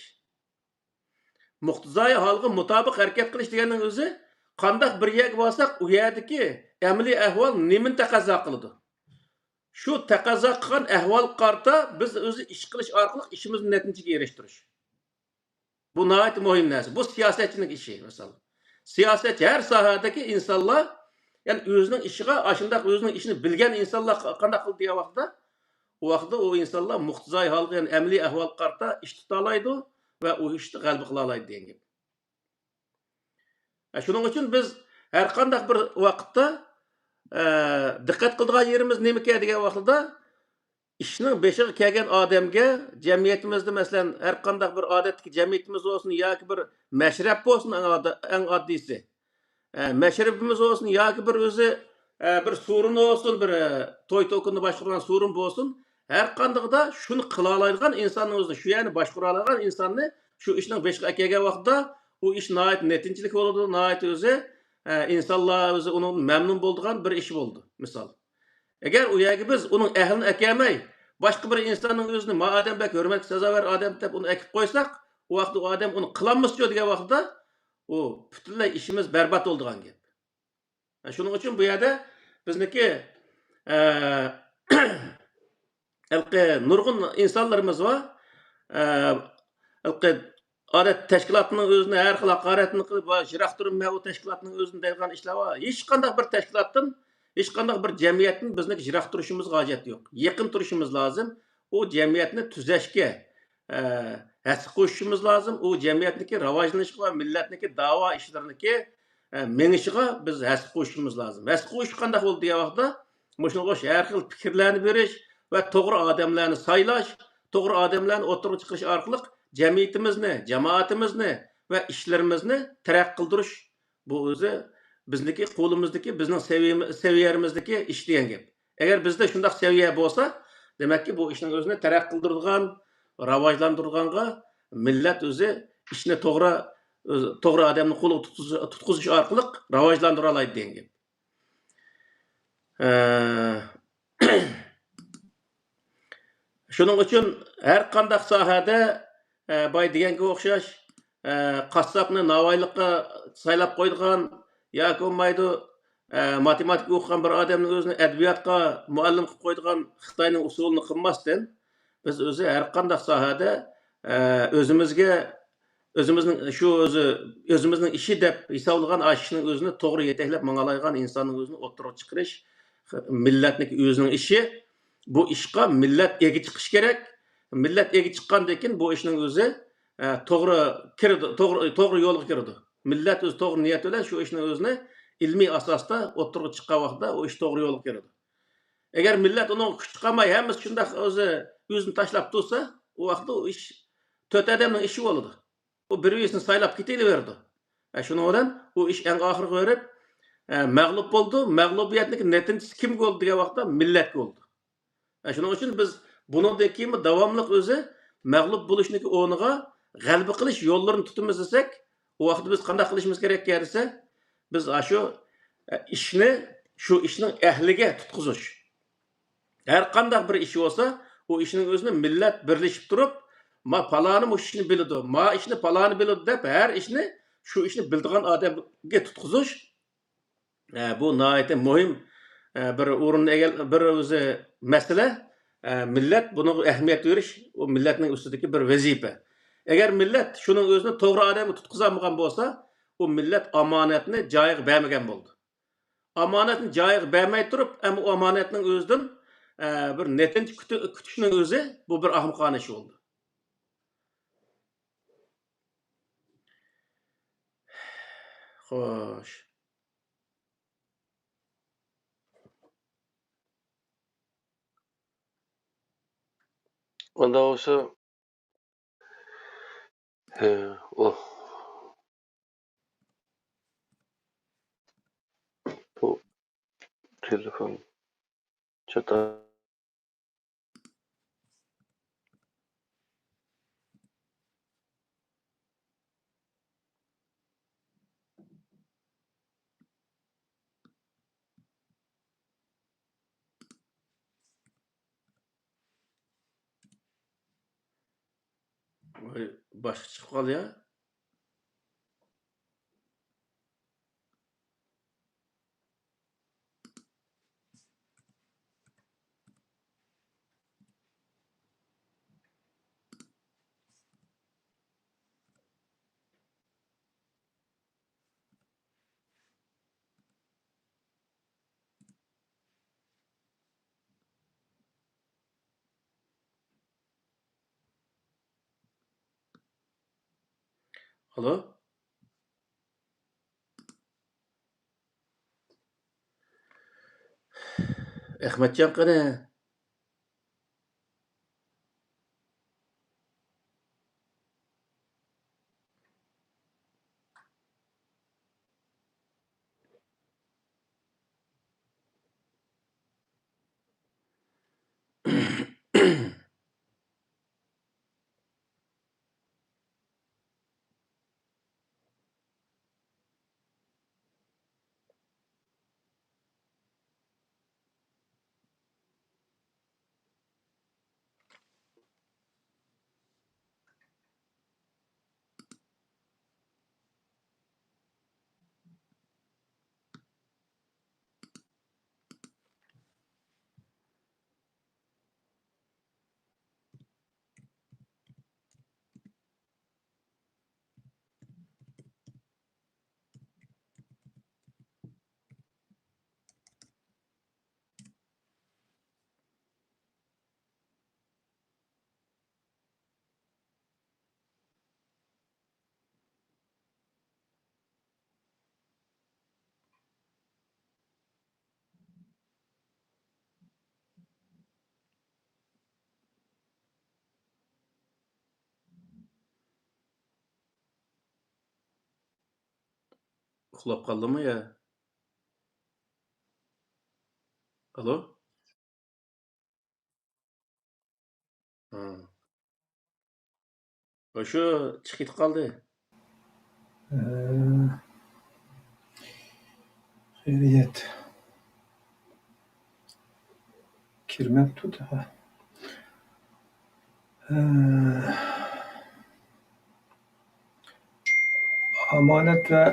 مۇقتىزايى ھالغا مۇتابىق ھەرىكەت قىلىش دېگەننىڭ ئۆزى، قانداق بىر يەرگە بارساق، ئۇ يەردىكى ئەمەلىي ئەھۋال نېمىنى تەقەززا قىلىدۇ؟ شۇ تەقەززا قىلغان ئەھۋالغا قارىتا بىز ئۆزى ئىش قىلىش ئارقىلىق ئىشىمىزنى نەتىجىگە ئېرىشتۈرۈش. بۇ ناھايىتى مۇھىم نەرسە. بۇ سىياسەتچىنىڭ ئىشى، مىسال. سىياسەتچى ھەر ساھەدىكى ئىنسانلار، يەنى ئۆزىنىڭ ئىشىغا، ئاشۇنداق ئۆزىنىڭ ئىشىنى بىلگەن ئىنسانلار قا-، قانداق قىلىدۇ دېگەن ۋاقىتتا، ئۇ ۋاقىتتا ئۇ ئىنسانلار مۇقتىزاي ھالغا، يەنى ئەمەلىي ئەھۋالغا قارىتا ئىش تۇتالايدۇ ۋە ئۇ ئىشتا غەلىبە قىلالايدۇ دېگەن گەپ. ئە، شۇنىڭ ئۈچۈن بىز ھەر قانداق بىر ۋاقىتتا، ئە، دىققەت قىلىدىغان يېرىمىز نېمىكەن دېگەن ۋاقتىدا، ئىشنىڭ بېشىغا كەلگەن ئادەمگە جەمئىيىتىمىزدە، مەسىلەن، ھەر قانداق بىر ئادەتتىكى جەمئىيىتىمىز بولسۇن ياكى بىر مەشرەپ بولسۇن، ئەڭ ئاد-، ئەڭ ئاددىيسى. ئە، مەشرىپىمىز بولسۇن ياكى بىر ئۆزى، ئە، بىر سورۇن بولسۇن، بىر، ئە، توي توكۇننى باشقۇرغان سورۇن بولسۇن، ھەر قاندىقىدا شۇنى قىلالايدىغان ئىنساننىڭ ئۆزىنى، شۇ يەرنى باشقۇرالايدىغان ئىنساننى شۇ ئىشنىڭ بېشىغا ئەكەلگەن ۋاقىتتا، ئۇ ئىش ناھايىتى نەتىجىلىك بولىدۇ، ناھايىتى ئۆزى، ئە، ئىنسانلار ئۆزى ئۇنىڭدىن مەمنۇن بولىدىغان بىر ئىش بولىدۇ، مىسال. ئەگەر ئۇ يەرگە بىز ئۇنىڭ ئەھلىنى ئەكەلمەي، باشقا بىر ئىنساننىڭ ئۆزىنى، ما ئادەم بەك ھۆرمەتكە سازاۋەر ئادەم دەپ ئۇنى ئەكىپ قويساق، ئۇ ۋاقىتتا ئۇ ئادەم ئۇنى قىلالمىسىچۇ دېگەن ۋاقتىدا، ئۇ پۈتۈنلەي ئىشىمىز بەربات بولىدىغان گەپ. شۇنىڭ ئۈچۈن بۇ يەردە بىزنىڭكى، ئە، ھېلىقى نۇرغۇن ئىنسانلىرىمىز بار. ئە، ھېلىقى ئادەت تەشكىلاتنىڭ ئۆزىنى ھەر خىل ھاقارەتنى قىلىپ، ۋاي، يىراق تۇرۇڭ، مەن ئۇ تەشكىلاتنىڭ ئۆزىنى دەيدىغان ئىشلار بار. ھېچقانداق بىر تەشكىلاتتىن، ھېچقانداق بىر جەمئىيەتتىن بىزنىڭ يىراق تۇرۇشىمىزغا ھاجەت يوق. يېقىن تۇرۇشىمىز لازىم. ئۇ جەمئىيەتنى تۈزەشكە، ئە، ھەسسە قوشۇشىمىز لازىم. ئۇ جەمئىيەتنىڭكى راۋاجلىنىشىغا ۋە مىللەتنىڭكى داۋا ئىشلىرىنىڭكى، ئە، مېڭىشىغا بىز ھەسسە قوشۇشىمىز لازىم. ھەسسە قوشۇش قانداق بولىدۇ دېگەن ۋاقىتتا، مۇشۇنىڭغا ئوخشاش ھەر خىل پىكىرلەرنى بېرىش ۋە توغرا ئادەملەرنى سايلاش، توغرا ئادەملەرنى ئوتتۇرىغا چىقىرىش ئارقىلىق جەمئىيىتىمىزنى، جامائىتىمىزنى ۋە ئىشلىرىمىزنى تەرەققىي قىلدۇرۇش، بۇ ئۆزى بىزنىڭكى قولىمىزدىكى، بىزنىڭ سەۋىيەمىز-، سەۋىيەمىزدىكى ئىش دېگەن گەپ. ئەگەر بىزدە شۇنداق سەۋىيە بولسا، دېمەككى، بۇ ئىشنىڭ ئۆزىنى تەرەققىي قىلدۇرىدىغان، راۋاجلاندۇرىدىغانغا مىللەت ئۆزى ئىشنى توغرا، ئۆزى، توغرا ئادەمنىڭ قولىغا تۇتقۇز-، تۇتقۇزۇش ئارقىلىق راۋاجلاندۇرالايدۇ دېگەن گەپ. ئە، شۇنىڭ ئۈچۈن ھەر قانداق ساھەدە، ئە، بايا دېگەنگە ئوخشاش، ئە، قاسساپنى ناۋايلىققا سايلاپ قويىدىغان ياكى بولمايدۇ، ئە، ماتېماتىكا ئوقۇغان بىر ئادەمنى ئۆزىنى ئەدەبىياتقا مۇئەللىم قىلىپ قويىدىغان خىتاينىڭ ئۇسۇلىنى قىلماستىن، بىز ئۆزى ھەر قانداق ساھەدە، ئە، ئۆزىمىزگە، ئۆزىمىزنىڭ شۇ ئۆزى، ئۆزىمىزنىڭ ئىشى دەپ ھېسابلىغان ئاشۇ ئىشنىڭ ئۆزىنى توغرا يېتەكلەپ ماڭالايدىغان ئىنساننىڭ ئۆزىنى ئوتتۇرىغا چىقىرىش، مىللەتنىڭكى ئۆزىنىڭ ئىشى. بۇ ئىشقا مىللەت ئىگە چىقىشى كېرەك. مىللەت ئىگە چىققاندىن كېيىن بۇ ئىشنىڭ ئۆزى، ئە، توغرا كىرىدۇ، توغرا، توغرا يولغا كىرىدۇ. مىللەت ئۆزى توغرا نىيەت بىلەن شۇ ئىشنىڭ ئۆزىنى ئىلمىي ئاساستا ئوتتۇرىغا چىققان ۋاقتىدا ئۇ ئىش توغرا يولغا كىرىدۇ. ئەگەر مىللەت ئۇنىڭغا كۈچ چىقارماي، ھەممىسى شۇنداق ئۆزى، ئۆزىنى تاشلاپ تۇرسا، ئۇ ۋاقىتتا ئۇ ئىش تۆت ئادەمنىڭ ئىشى بولىدۇ. ئۇ بىر بىرسىنى سايلاپ كېتىۋېرىدۇ. ئە، شۇنىڭ بىلەن ئۇ ئىش ئەڭ ئاخىرىغا بېرىپ، ئە، مەغلۇپ بولىدۇ. مەغلۇبىيەتنىڭكى نەتىجىسى كىمگە بولىدۇ دېگەن ۋاقىتتا مىللەتكە بولىدۇ. ئە، شۇنىڭ ئۈچۈن بىز بۇنىڭدىن كېيىنمۇ داۋاملىق ئۆزى مەغلۇپ بولۇشنىڭكى ئورنىغا غەلىبە قىلىش يوللىرىنى تۇتىمىز دېسەك، ئۇ ۋاقىتتا بىز قانداق قىلىشىمىز كېرەك دېسە، بىز ئاشۇ، ئە، ئىشنى شۇ ئىشنىڭ ئەھلىگە تۇتقۇزۇش. ھەر قانداق بىر ئىش بولسا، ئۇ ئىشنىڭ ئۆزىنى مىللەت بىرلىشىپ تۇرۇپ، ما پالانى مۇشۇ ئىشنى بىلىدۇ، ما ئىشنى پالانى بىلىدۇ دەپ، ھەر ئىشنى شۇ ئىشنى بىلىدىغان ئادەمگە تۇتقۇزۇش، ئە، بۇ ناھايىتى مۇھىم، ئە، بىر ئورۇننى ئىگىل-، بىر ئۆزى مەسىلە. ئە، مىللەت بۇنىڭغا ئەھمىيەت بېرىش، ئۇ مىللەتنىڭ ئۈستىدىكى بىر ۋەزىپە. ئەگەر مىللەت شۇنىڭ ئۆزىنى توغرا ئادەمگە تۇتقۇزالمىغان بولسا، ئۇ مىللەت ئامانەتنى جايىغا بەرمىگەن بولىدۇ. ئامانەتنى جايىغا بەرمەي تۇرۇپ، ئەمما ئۇ ئامانەتنىڭ ئۆزىدىن، ئە، بىر نەتىجە كۈتۈ-، كۈتۈشنىڭ ئۆزى، بۇ بىر ئەخمىقانە ئىش بولىدۇ. خوش. ئۇنداق بولسا، ھە، ئۇ، بۇ تېلېفون چاتاق. ۋاي، باشقا چىقىپ قالدى يا. ئالو؟ ئەخمەتجان قېنى؟ ئۇخلاپ قالدىمۇ يا؟ ئالو؟ ھا. ئاشۇ چىقىپ قالدى. ھە. خەيرىيەت. كىرمەپتۇ تېخى. ھە. ئامانەت ۋە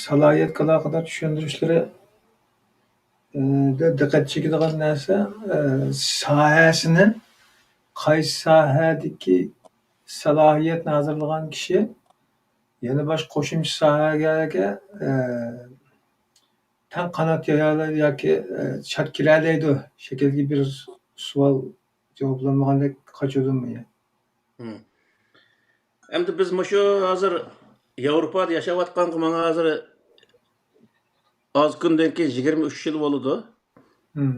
سالاھىيەتكە ئالاقىدار چۈشەندۈرۈشلىرى دە دىققەت چېكىدىغان نەرسە، ئە، ساھەسىنى، قايسى ساھەدىكى سالاھىيەتنى ھازىرلىغان كىشى يەنە باشقا قوشۇمچە ساھەگە، ئە، تەڭ قانات يايالايدۇ ياكى، ئە، چات كېلەلەيدۇ شەكىلدىكى بىر سوئال جاۋابلانمىغاندەك قاچىدۇ مېنى. ھىم. ئەمدى بىز مۇشۇ ھازىر ياۋروپادا ياشاۋاتقانغا ماڭا ھازىر ئاز كۈندىن كېيىن يىگىرمە ئۈچ يىل بولىدۇ. ھىم.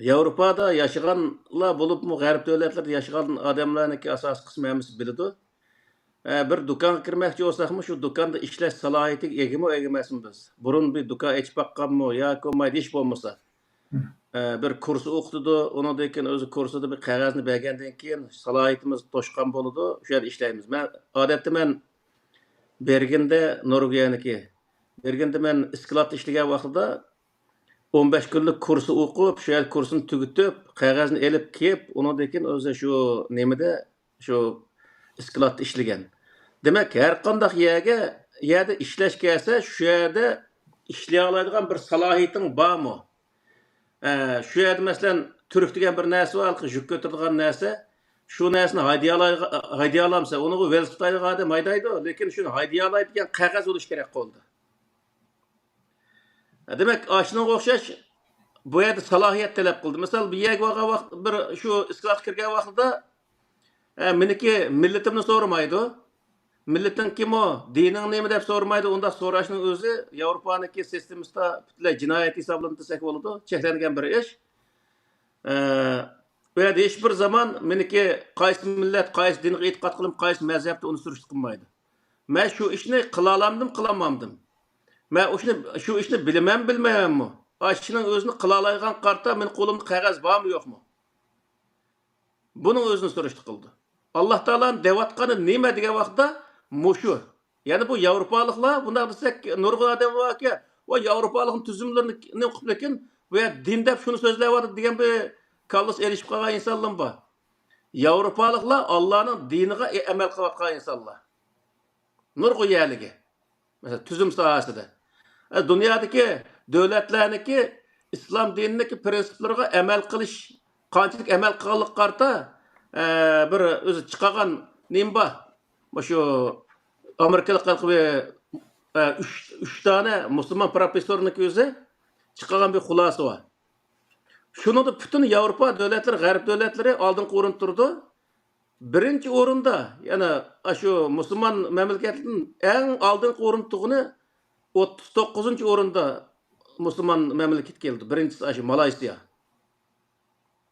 ياۋروپادا ياشىغانلار بولۇپمۇ غەرب دۆلەتلىرىدە ياشىغان ئادەملەرنىڭكى ئاساسىي قىسمى ھەممىسى بىلىدۇ. ئە، بىر دۇكانغا كىرمەكچى بولساقمۇ، شۇ دۇكاندا ئىشلەش سالاھىيىتىگە ئىگىمۇ ئىگە ئەمەسمۇ بىز؟ بۇرۇن بىر دۇكان ئېچىپ باققانمۇ ياكى بولمايدۇ ھېچ بولمىسا؟ ھىم. ئە، بىر كۇرس ئوقۇتىدۇ، ئۇنىڭدىن كېيىن ئۆزى كۇرسىدا بىر قەغەزنى بەرگەندىن كېيىن سالاھىيىتىمىز توشقان بولىدۇ، شۇ يەردە ئىشلەيمىز. مەن ئادەتتە مەن بېرگېندە، نورۋېگىيەنىڭكى، بېرگېندە مەن ئىسكىلاتتا ئىشلىگەن ۋاقتىدا ئون بەش كۈنلۈك كۇرس ئوقۇپ، شۇ يەردە كۇرسنى تۈگىتىپ، قەغەزنى ئېلىپ كېلىپ، ئۇنىڭدىن كېيىن ئۆزى شۇ نېمىدە، شۇ ئىسكىلاتتا ئىشلىگەن. دېمەك، ھەر قانداق يەرگە، يەردە ئىشلەش كەلسە، شۇ يەردە ئىشلىيالايدىغان بىر سالاھىيىتىڭ بارمۇ؟ ئە، شۇ يەردە، مەسىلەن، تۈرۈك دېگەن بىر نەرسە بار، ھېلىقى يۈك كۆتۈرىدىغان نەرسە. شۇ نەرسىنى ھايدىيالايدىغا-، ھايدىيالامسەن؟ ئۇنىڭغا ۋېلىسىپىت ھايدايدىغان ئادەم ھايدايدۇ، لېكىن شۇنى ھايدىيالايدىغان قەغەز بولۇشى كېرەك قولدا. دېمەك، ئاشۇنىڭغا ئوخشاش بۇ يەردە سالاھىيەت تەلەپ قىلدى. مىسال، بىر يەرگە بارغان ۋاقىت، بىر شۇ ئىسكىلاتقا كىرگەن ۋاقتىدا، ئە، مېنىڭكى مىللىتىمنى سورىمايدۇ. مىللىتىڭ كىمۇ، دىنىڭ نېمە دەپ سورىمايدۇ. ئۇنداق سوراشنىڭ ئۆزى ياۋروپانىڭكى سىستېمىسىدا پۈتۈنلەي جىنايەت ھېسابلىنىدۇ دېسەك بولىدۇ. چەكلەنگەن بىر ئىش. ئە، بۇ يەردە ھېچبىر زامان مېنىڭكى قايسى مىللەت، قايسى دىنغا ئېتىقاد قىلىمەن، قايسى مەزھەپتە، ئۇنى سۈرۈشتە قىلمايدۇ. مەن شۇ ئىشنى قىلالامدىم، قىلالمامدىم. مەن ئۇ ئىشنى، شۇ ئىشنى بىلىمەن، بىلمەيمەنمۇ؟ ئاشۇنىڭ ئۆزىنى قىلالايدىغان قارىتا مېنىڭ قولۇمدا قەغەز بارمۇ، يوقمۇ؟ بۇنىڭ ئۆزىنى سۈرۈشتە قىلىدۇ. ئاللا تائالانىڭ دەۋاتقىنى نېمە دېگەن ۋاقىتتا مۇشۇ. يەنى بۇ ياۋروپالىقلار بۇنداق دېسەك، نۇرغۇن ئادەم باركەن، ۋاي ياۋروپالىقنىڭ تۈزۈملىرىنى ئوقۇپ، لېكىن بۇ يەردە دىن دەپ شۇنى سۆزلەۋاتىدۇ دېگەن بىر كاللىسى ئېلىشىپ قالغان ئىنسانلارمۇ بار. ياۋروپالىقلار ئاللانىڭ دىنىغا ئەمەل قىلىۋاتقان ئىنسانلار. نۇرغۇن يەرلىكى. مەسىلەن، تۈزۈم ساھەسىدە. ئە، دۇنيادىكى دۆلەتلەرنىڭكى ئىسلام دىنىنىڭكى پىرىنسىپلىرىغا ئەمەل قىلىش، قانچىلىك ئەمەل قىلغانلىقى قارىتا، ئە، بىر ئۆزى چىقارغان نېمە بار؟ مۇشۇ ئامېرىكىلىق ھېلىقى بىر، ئە، ئۈچ، ئۈچ دانە مۇسۇلمان پروفېسسورنىڭكى ئۆزى چىقارغان بىر خۇلاسە بار. شۇنىڭدا پۈتۈن ياۋروپا دۆلەتلىرى، غەرب دۆلەتلىرى ئالدىنقى ئورۇندا تۇرىدۇ. بىرىنچى ئورۇندا، يەنە ئاشۇ مۇسۇلمان مەملىكەتلىرىدىن ئەڭ ئالدىنقى ئورۇندا تۇرغىنى، ئوتتۇز توققۇزىنچى ئورۇندا مۇسۇلمان مەملىكەت كېلىدۇ. بىرىنچىسى ئاشۇ مالايسىيا.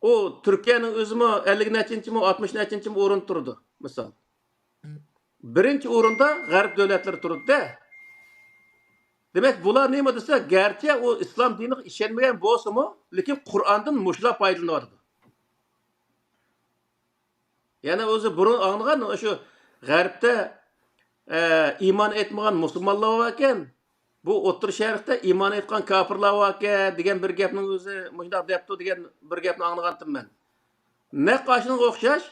ئۇ تۈركىيەنىڭ ئۆزىمۇ ئەللىك نەچچىنچىمۇ، ئاتمىش نەچچىنچىمۇ ئورۇندا تۇرىدۇ، مىسال. بىرىنچى ئورۇندا غەرب دۆلەتلىرى تۇرىدۇ-دە. دېمەك، بۇلار نېمە دېسە، گەرچە ئۇ ئىسلام دىنىغا ئىشەنمىگەن بولسىمۇ، لېكىن قۇرئاندىن مۇشۇلار پايدىلىنىۋاتىدۇ. يەنە ئۆزى بۇرۇن ئاڭلىغان شۇ غەربتە، ئە، ئىمان ئېيتمىغان مۇسۇلمانلار باركەن، بۇ ئوتتۇرا شەرقتە ئىمان ئېيتقان كاپىرلار باركەن دېگەن بىر گەپنىڭ ئۆزى مۇشۇنداق دەپتۇ دېگەن بىر گەپنى ئاڭلىغانتىم مەن. نەق ئاشۇنىڭغا ئوخشاش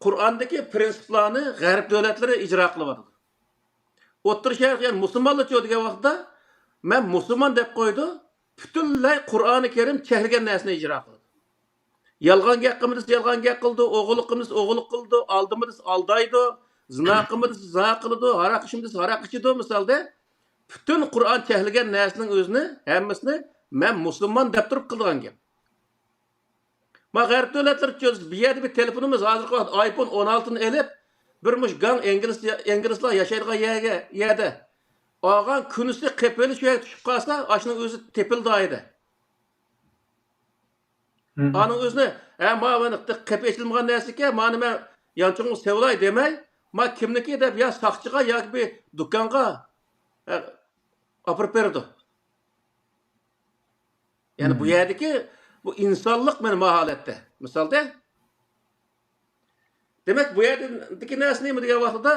قۇرئاندىكى پرىنسىپلارنى غەرب دۆلەتلىرى ئىجرا قىلىۋاتىدۇ. ئوتتۇرا شەرق، يەنى مۇسۇلمانلارچۇ دېگەن ۋاقىتتا، مەن مۇسۇلمان دەپ قويىدۇ، پۈتۈنلەي قۇرئانى كەرىم چەكلىگەن نەرسىنى ئىجرا قىلىدۇ. يالغان گەپ قىلما دېسە يالغان گەپ قىلىدۇ، ئوغرىلىق قىلما دېسە ئوغرىلىق قىلىدۇ، ئالدىما دېسە ئالدايدۇ، زىنا قىلما دېسە زىنا قىلىدۇ، ھاراق ئىچمە دېسە ھاراق ئىچىدۇ. مىسالدا، پۈتۈن قۇرئان چەكلىگەن نەرسىنىڭ ئۆزىنى، ھەممىسىنى مەن مۇسۇلمان دەپ تۇرۇپ قىلىدىغان گەپ. ما غەرب دۆلەتلىرى چۆز-، بۇ يەردە بىر تېلېفونىمىز ھازىرقى ۋاقىت ئايفون ئون ئالتىنى ئېلىپ، بىر مۇش گاڭ ئىنگلىز، ئىنگلىزلار ياشايدىغان يەرگە، يەردە ئالغان كۈنىسى قېپىۋېلىش شۇ يەرگە چۈشۈپ قالسا، ئاشۇنىڭ ئۆزى تېپىلدى ئايدا. مم. ئانىڭ ئۆزىنى، ھە، ما مانا قېپى ئېچىلمىغان نەرسىكەن، مانى مەن يانچۇقۇمغا سېلىۋالاي دېمەي، ما كىمنىكى دەپ يا ساقچىغا ياكى بىر دۇكانغا، ھە، ئاپىرىپ بېرىدۇ. يەنى بۇ مم. يەردىكى بۇ ئىنسانلىق مانا ما ھالەتتە. مىسالدا، دېمەك، بۇ يەردىكى نەرسە نېمە دېگەن ۋاقتىدا،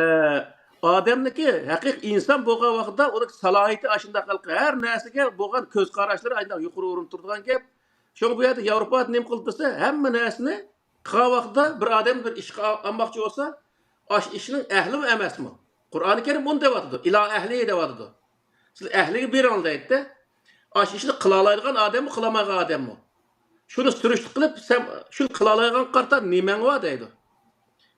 ئە، ئادەمنىڭكى ھەقىقىي ئىنسان بولغان ۋاقتىدا ئۇنىڭ سالاھىيىتى ئاشۇنداق ھەر نەرسىگە بولغان كۆز قاراشلىرى ئاشۇنداق يۇقىرى ئورۇندا تۇرىدىغان گەپ. شۇڭا بۇ يەردە ياۋروپادا نېمە قىلدى دېسە، ھەممە نەرسىنى قىلغان ۋاقتىدا بىر ئادەم بىر ئىشقا ئالماقچى بولسا، ئاشۇ ئىشنىڭ ئەھلىمۇ ئەمەسمۇ؟ قۇرئانى كەرىم ئۇنى دەۋاتىدۇ، ئىلا ئەھلى دەۋاتىدۇ. سىز ئەھلىگە بېرىڭ دەيدىدە. ئاشۇ ئىشنى قىلالايدىغان ئادەممۇ، قىلالمايدىغان ئادەممۇ. شۇنى سۈرۈشتە قىلىپ، سەن شۇنى قىلالايدىغان قارىتا نېمەڭ بار دەيدۇ.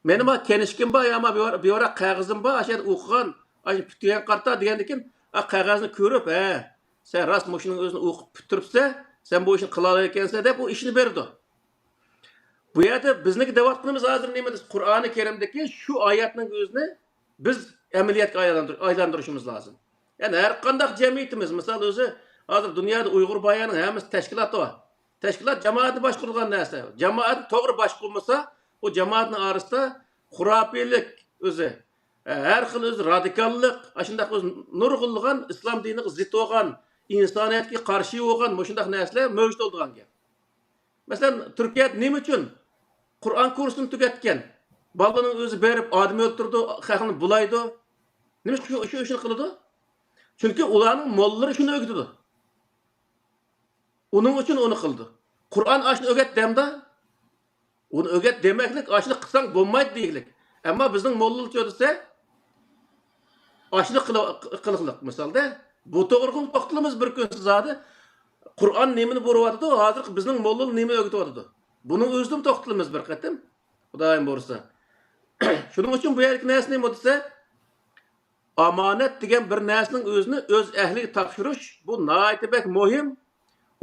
مېنىڭ بار كەنىشكىم بار، يا ما بىر، بىر ۋاراق قەغىزىم بار، ئاشۇ يەردە ئوقۇغان، ئاشۇ پۈتتۈرگەن قارتا دېگەندىكىن، ئا قەغەزنى كۆرۈپ، ھە، سەن راست مۇشۇنىڭ ئۆزىنى ئوقۇپ پۈتتۈرۈپسەن، سەن بۇ ئىشنى قىلالايدىكەنسەن دەپ ئۇ ئىشنى بېرىدۇ. بۇ يەردە بىزنىڭكى دەۋاتقىنىمىز ھازىر نېمە دېسە، قۇرئانى كەرىمدىكى شۇ ئايەتنىڭ ئۆزىنى بىز ئەمەلىيەتكە ئايلاندۇر-، ئايلاندۇرۇشىمىز لازىم. يەنى ھەر قانداق جەمئىيىتىمىز، مىسال ئۆزى ھازىر دۇنيادا ئۇيغۇر بايانىڭ ھەممىسى تەشكىلاتى بار. تەشكىلات جامائەتنى باشقۇرىدىغان نەرسە. جامائەتنى توغرا باشقۇرمىسا، ئۇ جامائەتنىڭ ئارىسىدا خۇراپىيلىك ئۆزى، ھەر خىل ئۆزى رادىكاللىق، ئاشۇنداق ئۆزى نۇرغۇنلىغان ئىسلام دىنىغا زىت بولغان، ئىنسانىيەتكە قارشى بولغان مۇشۇنداق نەرسىلەر مەۋجۇت بولىدىغان گەپ. مەسىلەن، تۈركىيەدە نېمە ئۈچۈن قۇرئان كۇرسىنى تۈگەتكەن بالىنىڭ ئۆزى بېرىپ ئادەم ئۆلتۈرىدۇ، خەقنى بۇلايدۇ؟ نېمىشقا شۇ، شۇ ئىشنى قىلىدۇ؟ چۈنكى ئۇلارنىڭ موللىلىرى شۇنى ئۆگىتىدۇ. ئۇنىڭ ئۈچۈن ئۇنى قىلىدۇ. قۇرئان ئاشۇنى ئۆگەت دەمدا؟ ئۇنى ئۆگەت دېمەكلىك، ئاشۇنى قىلساڭ بولمايدۇ دېگۈلۈك. ئەمما بىزنىڭ موللىلار چۆ دېسە، ئاشۇنى قىلىقلىق مىسالدا. بۇ توغرىغىمۇ توختىلىمىز بىر كۈن زادى. قۇرئان نېمىنى بۇيرۇۋاتىدۇ، ھازىرقى بىزنىڭ موللىلار نېمە ئۆگىتىۋاتىدۇ؟ بۇنىڭ ئۆزىدىمۇ توختىلىمىز بىر قېتىم، خۇدايىم بۇيرۇسا. شۇنىڭ ئۈچۈن بۇ يەردىكى نەرسە نېمە دېسە، ئامانەت دېگەن بىر نەرسىنىڭ ئۆزىنى ئۆز ئەھلىگە تاپشۇرۇش، بۇ ناھايىتى بەك مۇھىم.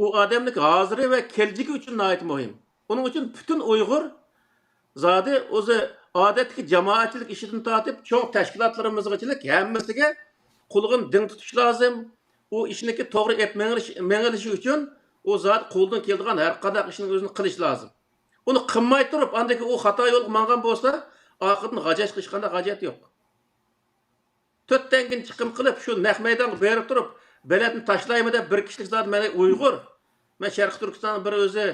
ئۇ ئادەمنىڭ ھازىرى ۋە كېلىچىكى ئۈچۈن ناھايىتى مۇھىم. ئۇنىڭ ئۈچۈن پۈتۈن ئۇيغۇر زادى ئۆزى ئادەتتىكى جامائەتچىلىك ئىشىدىن تارتىپ چوڭ تەشكىلاتلىرىمىزغىچىلىك ھەممىسىگە قۇلىقىنى دىڭ تۇتۇش لازىم. ئۇ ئىشنىڭكى توغرا ئېپ مېڭىلىش-، مېڭىلىشى ئۈچۈن ئۇ زادى قولىدىن كېلىدىغان ھەر قانداق ئىشنىڭ ئۆزىنى قىلىش لازىم. ئۇنى قىلماي تۇرۇپ، ئاندىن كېيىن ئۇ خاتا يولغا ماڭغان بولسا، ئاخىرىدىن غاجاش قىلىش قانداق ھاجەت يوق. تۆت تەڭگىنى چىقىم قىلىپ، شۇ نەق مەيدانغا بېرىپ تۇرۇپ، بېلەتنى تاشلايمەن دەپ، بىر كىشىلىك زادى مەن ئۇيغۇر، مەن شەرقىي تۈركىستاننىڭ بىر ئۆزى،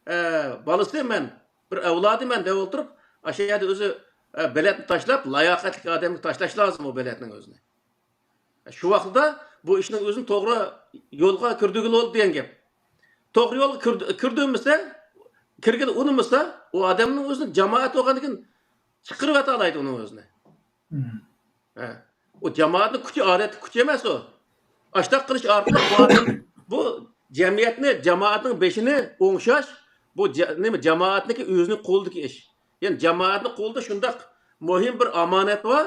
ئە، بالىسى مەن، بىر ئەۋلادى مەن دەپ ئولتۇرۇپ، ئاشۇ يەردە ئۆزى، ئە، بېلەتنى تاشلاپ، لاياقەتلىك ئادەمگە تاشلاش لازىم ئۇ بېلەتنىڭ ئۆزىنى. شۇ ۋاقىتتا بۇ ئىشنىڭ ئۆزىنى توغرا يولغا كىردۈرگىلى بولدى دېگەن گەپ. توغرا يولغا كىرد-، كىردۈرمىسە، كىرگىلى ئۇنىمىسا، ئۇ ئادەمنىڭ ئۆزىنى جامائەت بولغاندىن كېيىن چىقىرىۋېتەلەيدۇ ئۇنىڭ ئۆزىنى. مم. ھە. ئۇ جامائەتنىڭ كۈچى، ئادەتتە كۈچ ئەمەس ئۇ. ئاشتاق قىلىش ئارقىلىق بۇ ئادەم، بۇ جەمئىيەتنى، جامائەتنىڭ بېشىنى ئوڭشاش، بۇ جە-، نېمە، جامائەتنىڭكى ئۆزىنىڭ قولىدىكى ئىش. يەنى جامائەتنىڭ قولىدا شۇنداق مۇھىم بىر ئامانەت بار.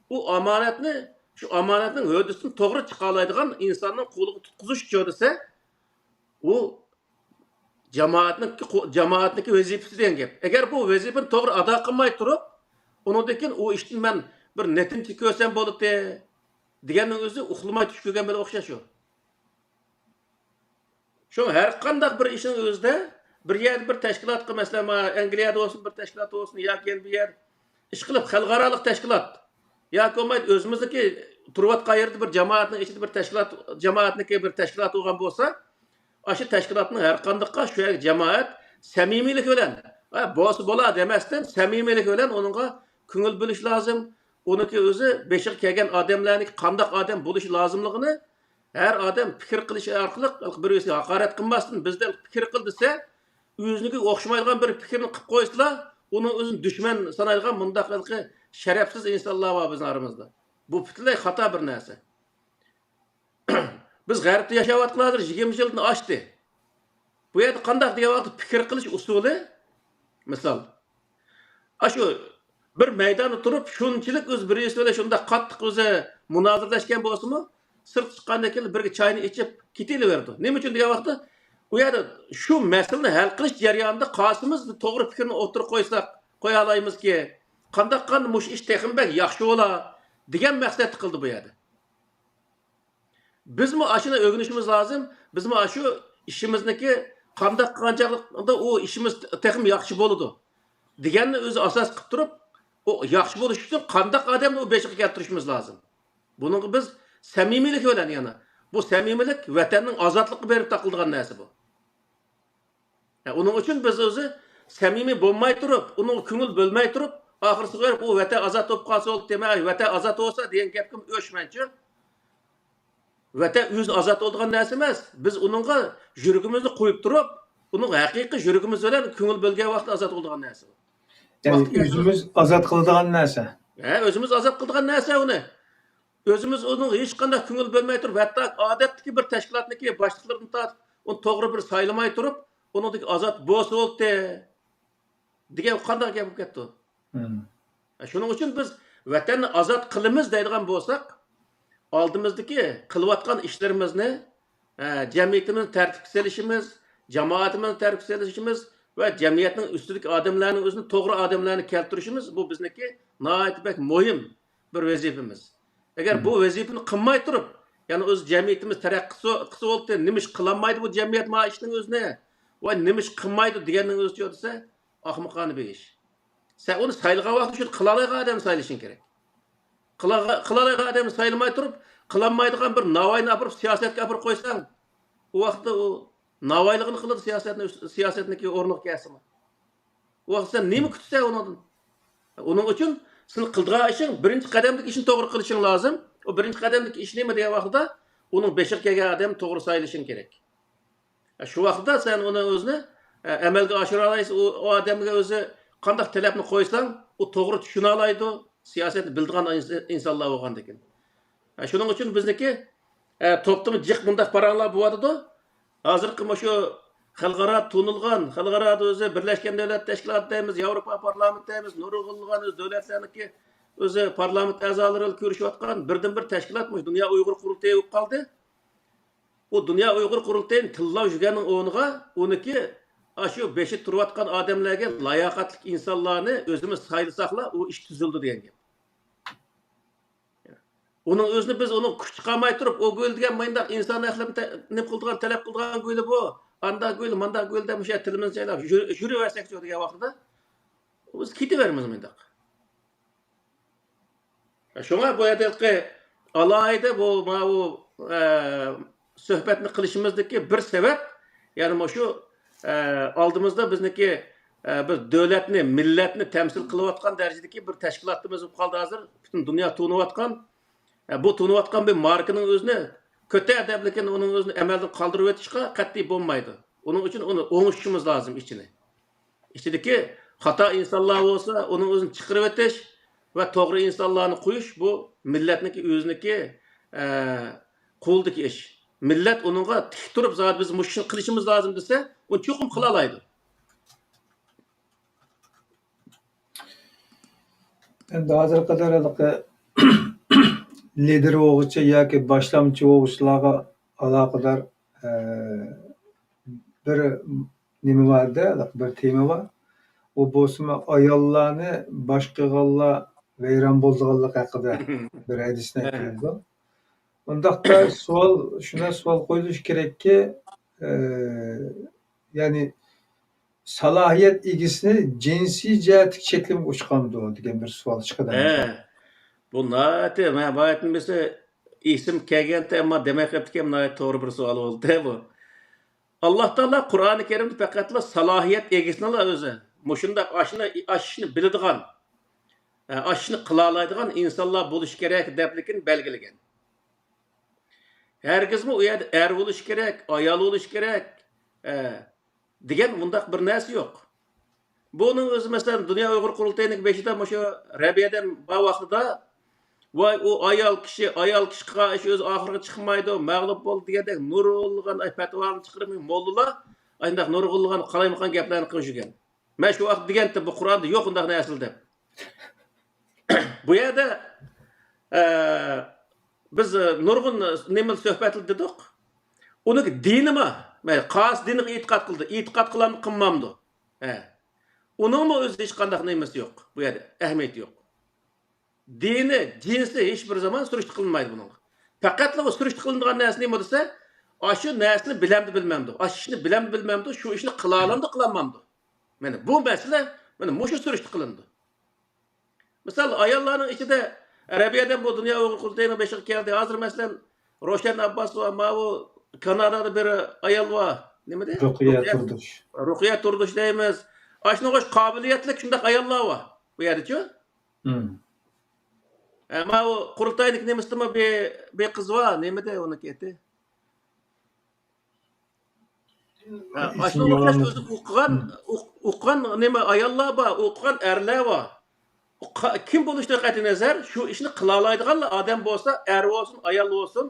ئۇ ئامانەتنى، شۇ ئامانەتنىڭ ھۆددىسىدىن توغرا چىقالايدىغان ئىنساننىڭ قولىغا تۇتقۇزۇش چۆرىسى، ئۇ جامائەتنىڭ، جامائەتنىڭكى ۋەزىپىسى دېگەن گەپ. ئەگەر بۇ ۋەزىپىنى توغرا ئادا قىلماي تۇرۇپ، ئۇنىڭدىن كېيىن ئۇ ئىشتىن مەن بىر نەتىجە كۆرسەم بولاتتى دېگەننىڭ ئۆزى ئۇخلىماي چۈش كۆرگەن بىلەن ئوخشاش ئۇ. شۇڭا ھەر قانداق بىر ئىشنىڭ ئۆزىدە بىر يەردە بىر تەشكىلاتقا، مەسىلەن، مانا ئەنگلىيەدە بولسۇن، بىر تەشكىلات بولسۇن ياكى يەنە بىر يەر، ئىشقىلىپ خەلقئارالىق تەشكىلات ياكى بولمايدۇ ئۆزىمىزنىڭكى تۇرۇۋاتقان يېرىدە بىر جامائەتنىڭ ئىچىدە بىر تەشكىلات، جامائەتنىڭكى بىر تەشكىلات بولغان بولسا، ئاشۇ تەشكىلاتنىڭ ھەر قانداققا شۇ يەرگە جامائەت سەمىمىيلىك بىلەن، ھە، بولسا بولا دېمەستىن، سەمىمىيلىك بىلەن ئۇنىڭغا كۆڭۈل بۆلۈش لازىم. ئۇنىڭكى ئۆزى بېشىغا كەلگەن ئادەملەرنىڭكى قانداق ئادەم بولۇشى لازىملىقىنى ھەر ئادەم پىكىر قىلىشى ئارقىلىق، بىر-بىرسىگە ھاقارەت قىلماستىن، بىزدە پىكىر قىل دېسە، ئۆزىنىڭكى ئوخشىمايدىغان بىر پىكىرنى قىلىپ قويسىلا، ئۇنىڭ ئۆزىنى دۈشمەن سانايدىغان مۇنداق ھېلىقى شەرەپسىز ئىنسانلار بار بىزنىڭ ئارىمىزدا. بۇ پۈتۈنلەي خاتا بىر نەرسە. بىز غەربتە ياشاۋاتقىلى ھازىر يىگىرمە يىلدىن ئاشتى. بۇ يەردە قانداق دېگەن ۋاقىتتا پىكىر قىلىش ئۇسۇلى، مىسال، ئاشۇ بىر مەيداندا تۇرۇپ، شۇنچىلىك ئۆزى بىرسى بىلەن شۇنداق قاتتىق ئۆزى مۇنازىرىلەشكەن بولسىمۇ، سىرتقا چىققاندىن كېيىن بىرگە چاينى ئىچىپ كېتىۋېرىدۇ. نېمە ئۈچۈن دېگەن ۋاقىتتا، ئۇ يەردە شۇ مەسىلىنى ھەل قىلىش جەريانىدا قالسىمىز، توغرا پىكىرنى ئوتتۇرىغا قويساق، قويالايمىزكى، قانداق قىلغاندا مۇشۇ ئىش تېخىمۇ بەك ياخشى بولا دېگەن مەقسەتتە قىلدى بۇ يەردە. بىزمۇ ئاشۇنى ئۆگىنىشىمىز لازىم. بىزمۇ ئاشۇ ئىشىمىزنىكى قانداق قىلغان چاغدا ئۇ ئىشىمىز تېخىمۇ ياخشى بولىدۇ دېگەننى ئۆزى ئاساس قىلىپ تۇرۇپ، ئۇ ياخشى بولۇش ئۈچۈن قانداق ئادەمنى ئۇ بېشىغا كەلتۈرۈشىمىز لازىم. بۇنىڭغا بىز سەمىمىيلىك بىلەن يەنە، بۇ سەمىمىيلىك ۋەتەننىڭ ئازادلىقىغا بېرىپ تاقىلىدىغان نەرسە بۇ. ئە، ئۇنىڭ ئۈچۈن بىز ئۆزى سەمىمىي بولماي تۇرۇپ، ئۇنىڭغا كۆڭۈل بۆلمەي تۇرۇپ، ئاخىرسىغا بېرىپ، ئۇ ۋەتەن ئازاد بولۇپ قالسا بولدى دېمەي، ۋەتەن ئازاد بولسا دېگەن گەپكە ئۆچمەنچۇ. ۋەتەن ئۆزى ئازاد بولىدىغان نەرسە ئەمەس. بىز ئۇنىڭغا يۈرىكىمىزنى قويۇپ تۇرۇپ، ئۇنىڭغا ھەقىقىي يۈرىكىمىز بىلەن كۆڭۈل بۆلگەن ۋاقىتتا ئازاد بولىدىغان نەرسە. يەنى ۋاقتى كەلسە ئۆزىمىز ئازاد قىلىدىغان نەرسە. ھە، ئۆزىمىز ئازاد قىلىدىغان نەرسە ئۇنى. ئۆزىمىز ئۇنىڭغا ھېچقانداق كۆڭۈل بۆلمەي تۇرۇپ، ھەتتا ئادەتتىكى بىر تەشكىلاتنىڭكى باشلىقلىرىدىن تارتىپ، ئۇنى توغرا بىر سايلىماي تۇرۇپ، ئۇنىڭدىكى ئازاد بولسا بولدى دېگەن قانداق گەپ بولۇپ كەتتى؟ مم. شۇنىڭ ئۈچۈن بىز ۋەتەننى ئازاد قىلىمىز دەيدىغان بولساق، ئالدىمىزدىكى قىلىۋاتقان ئىشلىرىمىزنى، ئە، جەمئىيىتىمىزنى تەرتىپكە سېلىشىمىز، جامائىتىمىزنى تەرتىپكە سېلىشىمىز ۋە جەمئىيەتنىڭ ئۈستىدىكى ئادەملەرنىڭ ئۆزىنى توغرا ئادەملەرنى كەلتۈرۈشىمىز، بۇ بىزنىڭكى ناھايىتى بەك مۇھىم بىر ۋەزىپىمىز. ئەگەر بۇ ۋەزىپىنى قىلماي تۇرۇپ، يەنى ئۆز جەمئىيىتىمىز تەرەققىي قىلسا، قىلسا بولدى، نېمە ئىش قىلالمايدۇ بۇ جەمئىيەت مانا ئىشنىڭ ئۆزىنى؟ ۋاي، نېمە ئىش قىلمايدۇ دېگەننىڭ ئۆزىچۇ دېسە، ئاخمىقانە بىر ئىش. سەن ئۇنى سايلىغان ۋاقىتتا شۇنى قىلالايدىغان ئادەمنى سايلىشىڭ كېرەك. قىلاغا-، قىلالايدىغان ئادەمنى سايلىماي تۇرۇپ، قىلالمايدىغان بىر ناۋاينى ئاپىرىپ سىياسەتكە ئاپىرىپ قويساڭ، ئۇ ۋاقىتتا ئۇ ناۋايلىقىنى قىلىدۇ سىياسەتنى، سىياسەتنىڭكى ئورنىغا كەلسىمۇ. ئۇ ۋاقىت سەن نېمە كۈتىسەن ئۇنىڭدىن؟ ئۇنىڭ ئۈچۈن سېنىڭ قىلىدىغان ئىشىڭ، بىرىنچى قەدەمدىكى ئىشنى توغرا قىلىشىڭ لازىم. ئۇ بىرىنچى قەدەمدىكى ئىش نېمە دېگەن ۋاقتىدا، ئۇنىڭ بېشىغا كەلگەن ئادەمنى توغرا سايلىشىڭ كېرەك. شۇ ۋاقىتتا سەن ئۇنى ئۆزىنى، ئە، ئەمەلگە ئاشۇرالايسەن. ئۇ، ئۇ ئادەمگە ئۆزى قانداق تەلەپنى قويساڭ، ئۇ توغرا چۈشىنەلەيدۇ، سىياسەتنى بىلىدىغان ئىنس-، ئىنسانلار بولغاندىكىن. ئە، شۇنىڭ ئۈچۈن بىزنىڭكى، ئە، توپتىمۇ جىق مۇنداق پاراڭلار بولۇۋاتىدۇ. ھازىرقى مۇشۇ خەلقئارا تونۇلغان، خەلقئارادا ئۆزى بىرلەشكەن دۆلەت تەشكىلاتى دەيمىز، ياۋروپا پارلامېنتى دەيمىز، نۇرغۇنلىغان ئۆز دۆلەتلەرنىڭكى ئۆزى پارلامېنت ئەزالىرى بىلەن كۆرۈشۈۋاتقان بىردىنبىر تەشكىلات مۇشۇ دۇنيا ئۇيغۇر قۇرۇلتىيى بولۇپ قالدى. ئۇ دۇنيا ئۇيغۇر قۇرۇلتىيىنى تىللاپ يۈرگەننىڭ ئورنىغا ئۇنىڭكى ئاشۇ بېشى تۇرۇۋاتقان ئادەملەرگە لاياقەتلىك ئىنسانلارنى ئۆزىمىز سايلىساقلا، ئۇ ئىش تۈزۈلىدۇ دېگەن گەپ. ئۇنىڭ ئۆزىنى بىز ئۇنىڭ كۈچ چىقارماي تۇرۇپ، ئۇ گۆيلى دېگەن مۇنداق ئىنسان ھەقلىرىنى تە-، نېمە قىلىدىغان، تەلەپ قىلىدىغان گۆيلى بۇ. ئاندا گۈل، ماندا گۈل دەپ مۇشۇ تىلىمىزنى چايلاپ يۈر-، يۈرۈۋەرسەكچۇ دېگەن ۋاقتىدا، بىز كېتىۋەرمىز مۇنداق. شۇڭا بۇ يەردىكى ئالاھىدە بۇ، ماۋۇ، ئە، سۆھبەتنى قىلىشىمىزدىكى بىر سەۋەب، يەنى مۇشۇ، ئە، ئالدىمىزدا بىزنىڭكى، ئە، بىز دۆلەتنى، مىللەتنى تەمسىل قىلىۋاتقان دەرىجىدىكى بىر تەشكىلاتىمىز بولۇپ قالدى ھازىر. پۈتۈن دۇنيا تونۇۋاتقان. ئە، بۇ تونۇۋاتقان بىر ماركىنىڭ ئۆزىنى كۆتەر دەپ، لېكىن ئۇنىڭ ئۆزىنى ئەمەلدىن قالدۇرۇۋېتىشقا قەتئىي بولمايدۇ. ئۇنىڭ ئۈچۈن ئۇنى ئوڭشىشىمىز لازىم ئىچىنى. ئىچىدىكى خاتا ئىنسانلار بولسا، ئۇنىڭ ئۆزىنى چىقىرىۋېتىش ۋە توغرا ئىنسانلارنى قويۇش، بۇ مىللەتنىڭكى ئۆزىنىڭكى، ئە، قولىدىكى ئىش. مىللەت ئۇنىڭغا تىك تۇرۇپ، زادى بىز مۇشۇ ئىشنى قىلىشىمىز لازىم دېسە، ئۇنى چوقۇم قىلالايدۇ. ئەمدى ھازىرغا قەدەر ھېلىقى لىدېر بولغۇچى ياكى باشلامچى بولغۇچىلارغا ئالاقىدار، ئە، بىر نېمە بار-دە، بىر تېما بار. ئۇ بولسىمۇ ئاياللارنى باشقا قىلغانلار ۋەيران بولىدىغانلىقى ھەققىدە بىر ھەدىسنى ئەكېلىدۇ. ئۇنداقتا سوئال، شۇنداق سوئال قويۇلۇشى كېرەككى، ئە، يەنى سالاھىيەت ئىگىسىنى جىنسىي جەھەتتىكى چەكلىمىگە ئۇچقاندۇ دېگەن بىر سوئال چىقىدۇ. ھە، بۇ ناھايىتى، مەن بايىتىن بىرسى ئېسىم كەلگەنتى، ئەمما دېمەي قېپتىكەن، ناھايىتى توغرا بىر سوئال بولدى بۇ. ئاللاھ تائالا قۇرئانى كەرىمدە پەقەتلا سالاھىيەت ئىگىسىنىلا ئۆزى مۇشۇنداق ئاشۇنى، ئاشۇنى بىلىدىغان، ئاشۇنى قىلالايدىغان ئىنسانلار بولۇشى كېرەك دەپلىكىن بەلگىلىگەن. ھەرگىزمۇ ئۇ يەردە ئەر بولۇشى كېرەك، ئايال بولۇشى كېرەك، ئە، دېگەن مۇنداق بىر نەرسە يوق. بۇنىڭ ئۆزى، مەسىلەن، دۇنيا ئۇيغۇر قۇرۇلتىيىنىڭ بېشىدا مۇشۇ رەبىيەدىن بار ۋاقتىدا، ۋاي، ئۇ ئايال كىشى، ئايال كىشى قىلغان ئىش ئۆز ئاخىرىغا چىقمايدۇ، مەغلۇپ بولدى دېگەندەك نۇرغۇنلىغان، ئاي، پەتىۋالارنى چىقىرىپ، موللىلار ئانداق نۇرغۇنلىغان قالايمىقان گەپلەرنى قىلىپ يۈرگەن. مەن شۇ ۋاقىت دېگەنتىم، بۇ قۇرئاندا يوق ئۇنداق نەرسىلەر دەپ. بۇ يەردە، ئە، بىز، ئە، نۇرغۇن نېمە سۆھبەتلەر دېدۇق. ئۇنىڭ دىنىمۇ، مەيلى قايسى دىنغا ئېتىقاد قىلدى، ئېتىقاد قىلامدۇ، قىلمامدۇ؟ ھە. ئۇنىڭمۇ ئۆزى ھېچقانداق نېمىسى يوق. بۇ يەردە ئەھمىيىتى يوق. دىنى، جىنسى ھېچ بىر زامان سۈرۈشتە قىلىنمايدۇ بۇنىڭغا. پەقەتلا ئۇ سۈرۈشتە قىلىنىدىغان نەرسە نېمە دېسە، ئاشۇ نەرسىنى بىلەمدۇ، بىلمەمدۇ؟ ئاشۇ ئىشنى بىلەمدۇ، بىلمەمدۇ؟ شۇ ئىشنى قىلالامدۇ، قىلالمامدۇ؟ مانا بۇ مەسىلە، مانا مۇشۇ سۈرۈشتە قىلىنىدۇ. مىسال، ئاياللارنىڭ ئىچىدە رەبىيەدىن بۇ دۇنيا ئۇيغۇر قۇرۇلتىيىنىڭ بېشىغا كەلدى. ھازىر، مەسىلەن، روشەن ئابباس ۋە ماۋۇ كانادادا بىر ئايال بار. نېمىدى؟ رۇقىيە رۇقىيە، تۇردۇش. رۇقىيە تۇردۇش دەيمىز. ئاشۇنىڭغا ئوخشاش قابىلىيەتلىك شۇنداق ئاياللار بار بۇ يەردىچۇ. مم. ئە، ماۋۇ قۇرۇلتاينىڭ نېمىسىدىمۇ بىر، بىر قىز بار. نېمىدى ئۇنىڭكى ئېتى؟ ھە، ئاشۇنىڭغا ئوخشاش ئۆزى ئوقۇغان، ئوق-، ئوقۇغان نېمە ئاياللار بار، ئوقۇغان ئەرلەر بار. ئۇ قا-، كىم بولۇشىدىن قەتئىينەزەر، شۇ ئىشنى قىلالايدىغانلا ئادەم بولسا، ئەر بولسۇن، ئايال بولسۇن،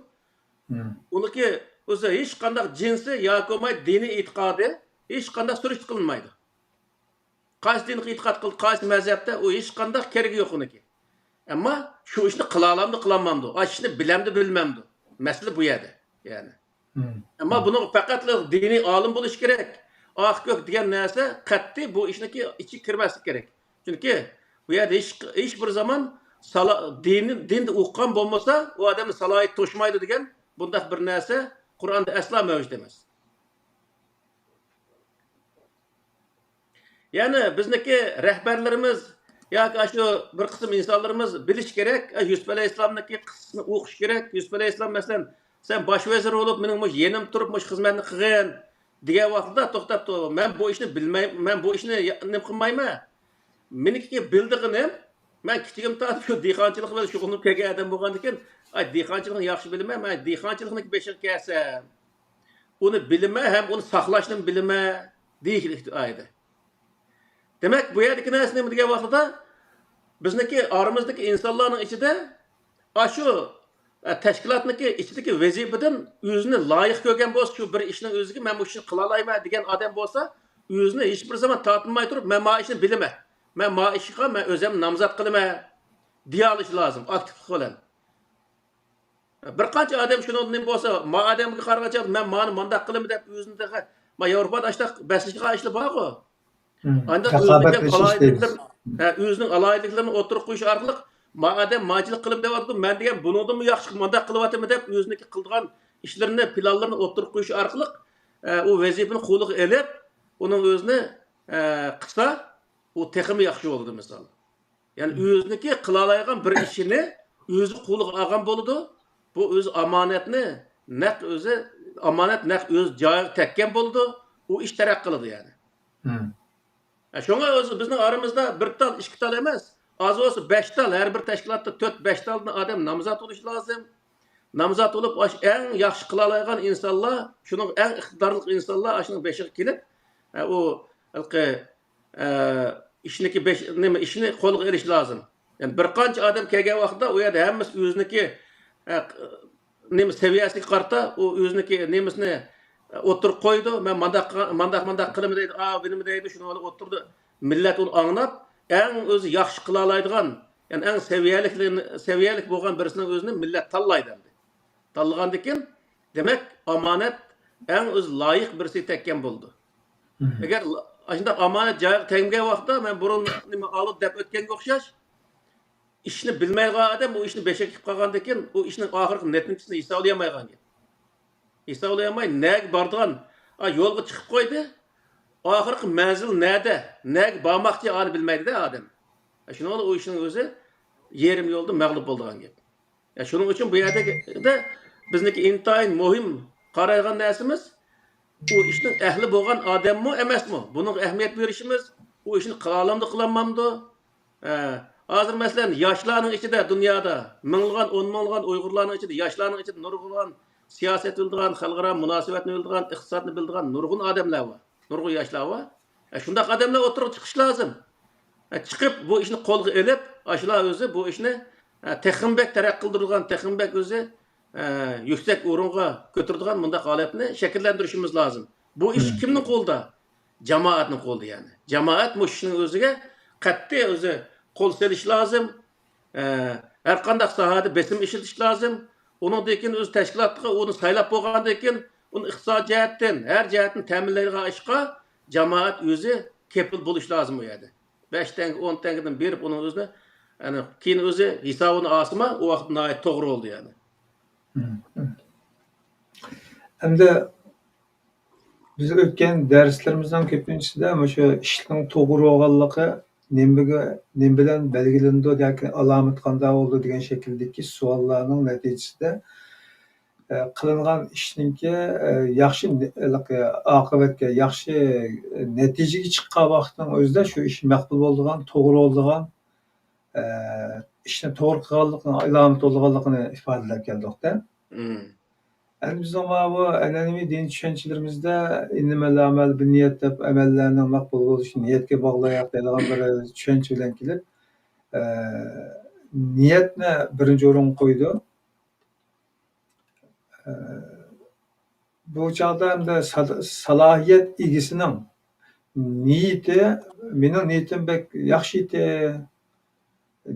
مم. ئۇنىڭكى ئۆزى ھېچقانداق جىنسى ياكى بولماي دىنىي ئېتىقادى ھېچقانداق سۈرۈشتە قىلىنمايدۇ. قايسى دىنغا ئېتىقاد قىلدى، قايسى مەزھەپتە، ئۇ ھېچقانداق كېرىكى يوق ئۇنىڭكى. ئەمما شۇ ئىشنى قىلالامدۇ، قىلالمامدۇ؟ ئاشۇ ئىشنى بىلەمدۇ، بىلمەمدۇ؟ مەسىلە بۇ يەردە. يەنى. مم. ئەمما بۇنىڭغا پەقەتلا دىنىي ئالىم بولۇش كېرەك. ئاق كۆك دېگەن نەرسە قەتئىي بۇ ئىشنىڭكى ئىچىگە كىرمەسلىك كېرەك. چۈنكى بۇ يەردە ھېچ، ھېچ بىر زامان سالا-، دىننى، دىندا ئوقۇغان بولمىسا، ئۇ ئادەمنىڭ سالاھىيىتى توشمايدۇ دېگەن بۇنداق بىر نەرسە قۇرئاندا ئەسلا مەۋجۇت ئەمەس. يەنى بىزنىڭكى رەھبەرلىرىمىز ياكى ئاشۇ بىر قىسىم ئىنسانلىرىمىز بىلىش كېرەك، ئاشۇ يۈسۈپ ئەلەيھىسسالامنىڭكى قىسسىسىنى ئوقۇش كېرەك. يۈسۈپ ئەلەيھىسسالام، مەسىلەن، سەن باش ۋەزىر بولۇپ، مېنىڭ مۇشۇ يېنىمدا تۇرۇپ، مۇشۇ خىزمەتنى قىلغىن دېگەن ۋاقتىدا، توختاپ تۇر، مەن بۇ ئىشنى بىلمەي، مەن بۇ ئىشنى يا-، نېمە قىلمايمەن. مېنىڭكى بىلىدىغىنىم، مەن كىچىكىمدىن تارتىپ شۇ دېھقانچىلىق بىلەن شۇغۇللىنىپ كەلگەن ئادەم بولغاندىكىن، ئاي، دېھقانچىلىقنى ياخشى بىلىمەن، مەن دېھقانچىلىقنىڭكى بېشىغا كەلسەم، ئۇنى بىلىمەن ھەم ئۇنى ساقلاشنىمۇ بىلىمەن دېيىشلىك ئايىدى. دېمەك، بۇ يەردىكى نەرسە نېمە دېگەن ۋاقتىدا، بىزنىڭكى ئارىمىزدىكى ئىنسانلارنىڭ ئىچىدە ئاشۇ، ئە، تەشكىلاتنىڭكى ئىچىدىكى ۋەزىپىدىن ئۆزىنى لايىق كۆرگەن بولسا، شۇ بىر ئىشنىڭ ئۆزىگە مەن بۇ ئىشنى قىلالايمەن دېگەن ئادەم بولسا، ئۆزىنى ھېچ بىر زامان تارتىنماي تۇرۇپ، مەن ما ئىشنى بىلىمەن، مەن ما ئىشقا مەن ئۆزۈم نامزات قىلىمەن دېيەلىشى لازىم ئاكتىپلىق بىلەن. بىر قانچە ئادەم شۇنىڭدىن نېمە بولسا، ما ئادەمگە قارىغانچە مەن مانى مانداق قىلىمەن دەپ ئۆزىنى تېخى، ما ياۋروپادا ئاشۇنداق بەسلىشىدىغان ئىشلار بارغۇ. مم. ئانداق ئۆزىنىڭ ئالاھىدىلىكلىرىنى، ھە، ئۆزىنىڭ ئالاھىدىلىكلىرىنى ئوتتۇرىغا قويۇش ئارقىلىق، ما ئادەم مانچىلىق قىلىم دەۋاتىدۇ، مەن دېگەن بۇنىڭدىنمۇ ياخشى مانداق قىلىۋاتىمەن دەپ ئۆزىنىڭكى قىلىدىغان ئىشلىرىنى، پىلانلىرىنى ئوتتۇرىغا قويۇش ئارقىلىق ئە، ئۇ ۋەزىپىنى قولىغا ئېلىپ، ئۇنىڭ ئۆزىنى، ئە، قىلسا، ئۇ تېخىمۇ ياخشى بولىدۇ، مىسال. يەنى ئۆزىنىڭكى قىلالايدىغان بىر ئىشىنى ئۆزى قولىغا ئالغان بولىدۇ. بۇ ئۆزى ئامانەتنى نەق ئۆزى، ئامانەت نەق ئۆز جايىغا تەگكەن بولىدۇ. ئۇ ئىش تەرەققىي قىلىدۇ، يەنى. مم. ھە، شۇڭا ئۆزى بىزنىڭ ئارىمىزدا بىر تال، ئىككى تال ئەمەس، ئاز بولسا بەش تال، ھەر بىر تەشكىلاتتا تۆت، بەش تالدىن ئادەم نامزات بولۇشى لازىم. نامزات بولۇپ، ئاش-، ئەڭ ياخشى قىلالايدىغان ئىنسانلار، شۇنىڭ ئەڭ ئىقتىدارلىق ئىنسانلار ئاشۇنىڭ بېشىغا كېلىپ، ئە، ئۇ ھېلىقى، ئە، ئىشنىكى بېش-، نېمە، ئىشنى قولغا ئېلىش لازىم. يەنى بىر قانچە ئادەم كەلگەن ۋاقىتتا، ئۇ يەردە ھەممىسى ئۆزىنىڭكى، ئە، نېمە سەۋىيەسىگە قارىتا، ئۇ ئۆزىنىڭكى نېمىسىنى ئوتتۇرىغا قويىدۇ. مەن مانداق، مانداق، مانداق قىلىمەن دەيدۇ، ئا، بىنىمە دەيدۇ، شۇنى ئوتتۇرىدا مىللەت ئۇنى ئاڭلاپ، ئەڭ ئۆزى ياخشى قىلالايدىغان، يەنى ئەڭ سەۋىيەلىك، سەۋىيەلىك بولغان بىرسىنىڭ ئۆزىنى مىللەت تاللايدۇ ئەمدى. تاللىغاندىن كېيىن، دېمەك، ئامانەت ئەڭ ئۆزى لايىق بىرسىگە تەگكەن بولىدۇ. مم. ئەگەر ئاشۇنداق ئامانەت جايىغا تەگمىگەن ۋاقىتتا، مەن بۇرۇن نېمە ئالدىدا دەپ ئۆتكەنگە ئوخشاش، ئىشنى بىلمەيدىغان ئادەم ئۇ ئىشنى بېشىغا كېلىپ قالغاندىن كېيىن، ئۇ ئىشنىڭ ئاخىرقى نەتىجىسىنى ھېسابلىيالمايدىغان گەپ. ھېسابلىيالماي، نەگە بارىدىغان، ئا، يولغا چىقىپ قويدى. ئاخىرقى مەنزىل نەدە، نەگە بارماقچى، ئانى بىلمەيدۇ-دە ئادەم. شۇنىڭ بىلەن ئۇ ئىشنىڭ ئۆزى يېرىم يولدا مەغلۇپ بولىدىغان گەپ. شۇنىڭ ئۈچۈن بۇ يەردە بىزنىڭكى ئىنتايىن مۇھىم قارايدىغان نەرسىمىز، ئۇ ئىشنىڭ ئەھلى بولغان ئادەممۇ ئەمەسمۇ؟ بۇنىڭغا ئەھمىيەت بېرىشىمىز، ئۇ ئىشنى قىلالامدۇ، قىلالمامدۇ؟ ھە، ھازىر مەسىلەن، ياشلارنىڭ ئىچىدە دۇنيادا مىڭلىغان، ئون مىڭلىغان ئۇيغۇرلارنىڭ ئىچىدە، ياشلارنىڭ ئىچىدە نۇرغۇنلىغان سىياسەتنى بىلىدىغان، خەلقئارا مۇناسىۋەتنى بىلىدىغان، ئىقتىسادنى بىلىدىغان نۇرغۇن ئادەملەر بار. نۇرغۇن ياشلار بار. ھە، شۇنداق ئادەملەر ئوتتۇرىغا چىقىشى لازىم. ھە، چىقىپ بۇ ئىشنى قولغا ئېلىپ، ئاشۇلار ئۆزى بۇ ئىشنى، ھە، تېخىمۇ بەك تەرەققىي قىلدۇرىدىغان، تېخىمۇ بەك ئۆزى، ھە، يۈكسەك ئورۇنغا كۆتۈرىدىغان مۇنداق ھالەتنى شەكىللەندۈرۈشىمىز لازىم. بۇ ئىش مم. كىمنىڭ قولىدا؟ جامائەتنىڭ قولىدا يەنى. جامائەت مۇشۇ ئىشنىڭ ئۆزىگە قەتئىي ئۆزى قول سېلىشى لازىم. ئە، ھەر قانداق ساھەدە بېسىم ئىشلىتىش لازىم. ئۇنىڭدىن كېيىن ئۆزى تەشكىلاتقا ئۇنى سايلاپ بولغاندىن كېيىن، ئۇنى ئىقتىسادىي جەھەتتىن، ھەر جەھەتتىن تەمىنلەيدىغان ئىشقا جامائەت ئۆزى كېپىل بولۇشى لازىم ئۇ يەردە. بەش تەڭگە، ئون تەڭگىدىن بېرىپ ئۇنىڭ ئۆزىنى، يەنى كېيىن ئۆزى ھېسابىنى ئالسىمۇ، ئۇ ۋاقىت ناھايىتى توغرا بولدى يەنى. مم. ئەمدى بىز ئۆتكەن دەرسلىرىمىزنىڭ كۆپىنچىسىدە مۇشۇ ئىشنىڭ توغرا بولغانلىقى نېمىگە، نېمە بىلەن بەلگىلىنىدۇ ياكى ئالامىتى قانداق بولىدۇ دېگەن شەكىلدىكى سوئاللارنىڭ نەتىجىسىدە، ئە، قىلىنغان ئىشنىڭكى، ئە، ياخشى نە-، ئاقىۋەتكە، ياخشى نەتىجىگە چىققان ۋاقىتنىڭ ئۆزىدە شۇ ئىش مەقبۇل بولىدىغان، توغرا بولىدىغان، ئە، ئىشنى توغرا قىلغانلىقىنىڭ ئالامىتى بولىدىغانلىقىنى ئىپادىلەپ كەلدۇق-دە. مم. ئەمدى بىزنىڭ ماۋۇ ئەنئەنىۋى دىنىي چۈشەنچىلىرىمىزدە «ئىننەمەل ئەمەلۇ بىننىيەت» دەپ ئەمەللەرنىڭ مەقبۇل بولۇشى نىيەتكە باغلىق دەيدىغان بىر چۈشەنچە بىلەن كېلىپ، ئە، نىيەتنى بىرىنچى ئورۇنغا قويىدۇ. ئە، بۇ چاغدا ئەمدى سال-، سالاھىيەت ئىگىسىنىڭ نىيىتى، مېنىڭ نىيىتىم بەك ياخشى ئىدى،